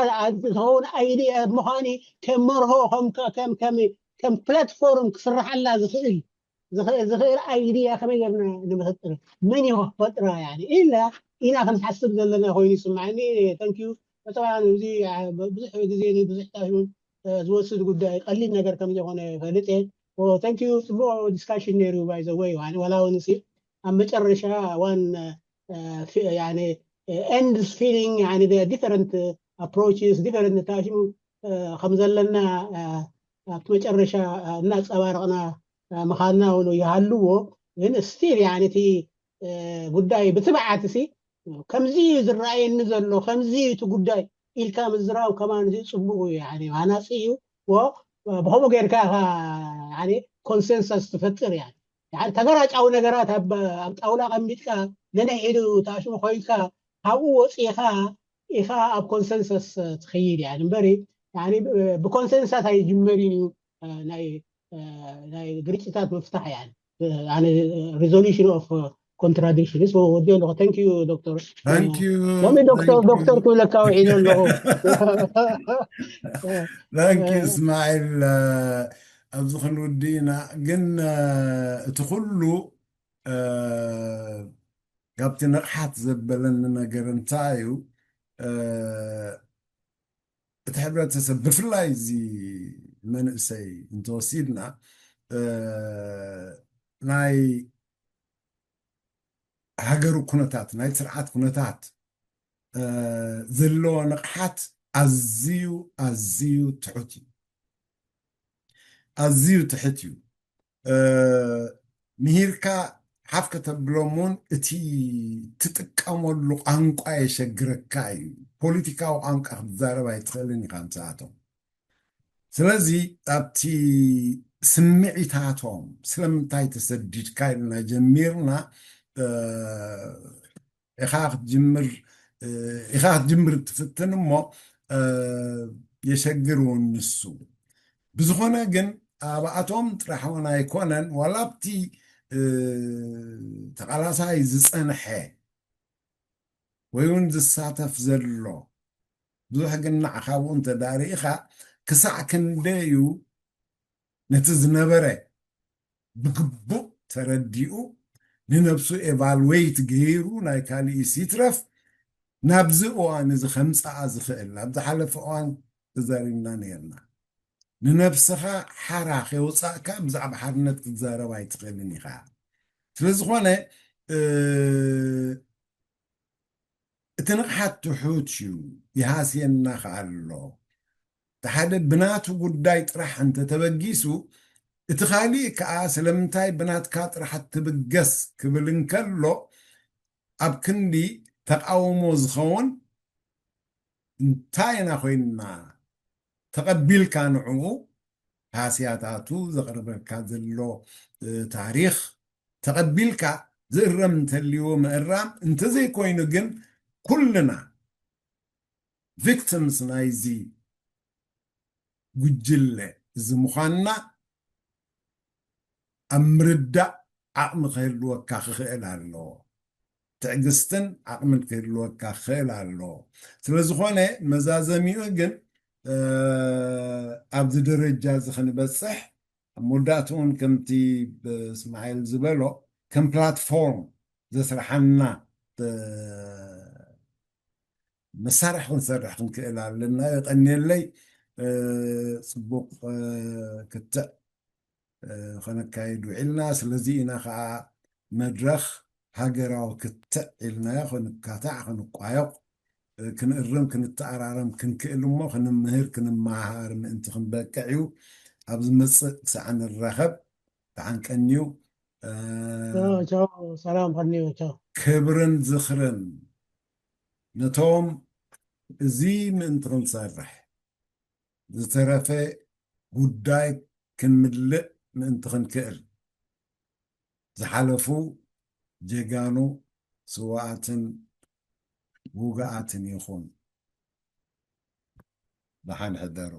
ዝኸውን ኣይድያ ምዃኒ ከም መርሆ ከም ፕላትፎርም ክስርሓላ ዝኽእል ዝኽእል ኣይድያ ከመይ ገርና ንምፍጥር፣ መን እዩ ክፈጥራ ኢልና ኢና ክንሓስብ ዘለና ኮይኑ ይስምዓኒ። ተንኪዩ። ጠብዓን እዚ ብዙሕ ግዜ ብዙሕ ታሽሙን ዝወስድ ጉዳይ ቀሊል ነገር ከም ዘይኮነ ይፈልጥ እየ። ተንኪዩ። ፅቡቅ ዲስካሽን ነይሩ ባይዘወይ ዋላ እውን ኣብ መጨረሻ ዋን end feeling different approaches different ታሽሙ ከም ዘለና ኣብቲ መጨረሻ እናፀባረቕና ምኻንና እውን ይሃልዎ። ግን ስቲል እቲ ጉዳይ ብትብዓት ሲ ከምዚ እዩ ዝረኣየኒ ዘሎ ከምዚ እቲ ጉዳይ ኢልካ ምዝራብ ከማን ፅቡቅ እዩ። ሃናፂ እዩ። ብከምኡ ጌርካ ኮንሰንሰስ ትፈጥር። ተገራጫዊ ነገራት ኣብ ጣውላ ቀሚጥካ ነንሕዱ ታሽሙ ኮይንካ ካብኡ ወፂኢኻ ኢኻ ኣብ ኮንሰንሰስ ትኸይድ እያ እምበሪ ብኮንሰንሳት ኣይጅመርን እዩ። ናይ ግርጭታት ምፍታሕ እያ። ሪዞሉሽን ኦፍ ኮንትራዲክሽንስ ወዲ ኣለኹ። ተንክ ዩ ዶክተር። ሎሚ ዶክተር ዶክተር ክብለካ ውዒሉ ኣለኹ። እስማዒል፣ ኣብዚ ክንውዲ ኢና። ግን እቲ ኩሉ ካብቲ ንቕሓት ዘበለኒ ነገር እንታይ እዩ? እቲ ሕብረተሰብ ብፍላይ እዚ መንእሰይ እንተወሲድና ናይ ሃገሩ ኩነታት ናይ ስርዓት ኩነታት ዘለዎ ንቕሓት ኣዝዩ ኣዝዩ ትሑት እዩ። ኣዝዩ ትሕት እዩ። ምሂርካ ሓፍ ከተብሎም እውን እቲ ትጥቀመሉ ቋንቋ የሸግረካ እዩ። ፖለቲካዊ ቋንቋ ክትዛረብ ኣይትኽእልን ኢኻ ምስኣቶም። ስለዚ ኣብቲ ስምዒታቶም ስለምንታይ ተሰዲድካ ኢልና ጀሚርና ኢኻ ክትጅምር ኢኻ ክትጅምር ትፍትን እሞ የሸግር እውን ንሱ። ብዝኾነ ግን ኣብኣቶም ጥራሕ እውን ኣይኮነን ዋላ ኣብቲ ተቓላሳይ ዝፀንሐ ወይ እውን ዝሳተፍ ዘሎ ብዙሕ ግን ንዓኻ ኣብኡ እንተዳርኢኻ ክሳዕ ክንደይ እዩ ነቲ ዝነበረ ብግቡእ ተረዲኡ ንነብሱ ኤቫልዌይት ገይሩ ናይ ካሊእስ ይትረፍ ናብዚ እዋን እዚ ከምፅኣ ዝኽእል ኣብ ዝሓለፈ እዋን ተዛሪብና ነርና። ንነብስኻ ሓራ ከይወፃእካ ብዛዕባ ሓርነት ክትዛረብ ኣይትኽእልን ኢኻ። ስለዝኾነ እቲ ንቕሓት ትሑት እዩ፣ ይሃስየና ከኣ ኣሎ። እቲ ሓደ ብናቱ ጉዳይ ጥራሕ እንተተበጊሱ እቲ ካሊእ ከኣ ስለምንታይ ብናትካ ጥራሕ ትብገስ ክብል እንከሎ ኣብ ክንዲ ተቓውሞ ዝኸውን እንታይ ኢና ኮይንና ተቐቢልካ ንዕኡ ሃስያታቱ ዘቕርበልካ ዘሎ ታሪኽ ተቐቢልካ ዝእረም እንተልይዎ ምእራም፣ እንተዘይኮይኑ ግን ኩልና ቪክቲምስ ናይዚ ጉጅለ እዚ ምዃንና ኣብ ምርዳእ ዓቕሚ ክህልወካ ክኽእል ኣለዎ። ትዕግስትን ዓቕምን ክህልወካ ክኽእል ኣለዎ። ስለዝኾነ መዛዘሚኡ ግን ኣብዚ ደረጃ እዚ ክንበፅሕ ኣብ መወዳእትኡ እውን ከምቲ እስማዒል ዝበሎ ከም ፕላትፎርም ዘስርሓና መሳርሒ ክንሰርሕ ክንክእል ኣለና። የቐንየለይ። ፅቡቕ ክትዕ ከነካይድ ውዒልና። ስለዚ ኢና ከዓ መድረኽ ሃገራዊ ክትዕ ኢልናዮ፣ ክንካታዕ፣ ክንቋየቕ፣ ክንእርም፣ ክንተኣራረም ክንክእል እሞ ክንምህር፣ ክንመሃር ምእንቲ ክንበቅዕ እዩ። ኣብ ዝመፅእ ክሳዕ ንራኸብ ደሓን ቀንዩ። ቻው፣ ሰላም ቀንዩ፣ ቻው። ክብርን ዝኽርን ነቶም እዚ ምእንቲ ክንሰርሕ ዝተረፈ ጉዳይ ክንምልእ ምእንቲ ክንክእል ዝሓለፉ ጀጋኑ ስዋኣትን ውግኣትን ይኹን። ደሓን ሕደሩ።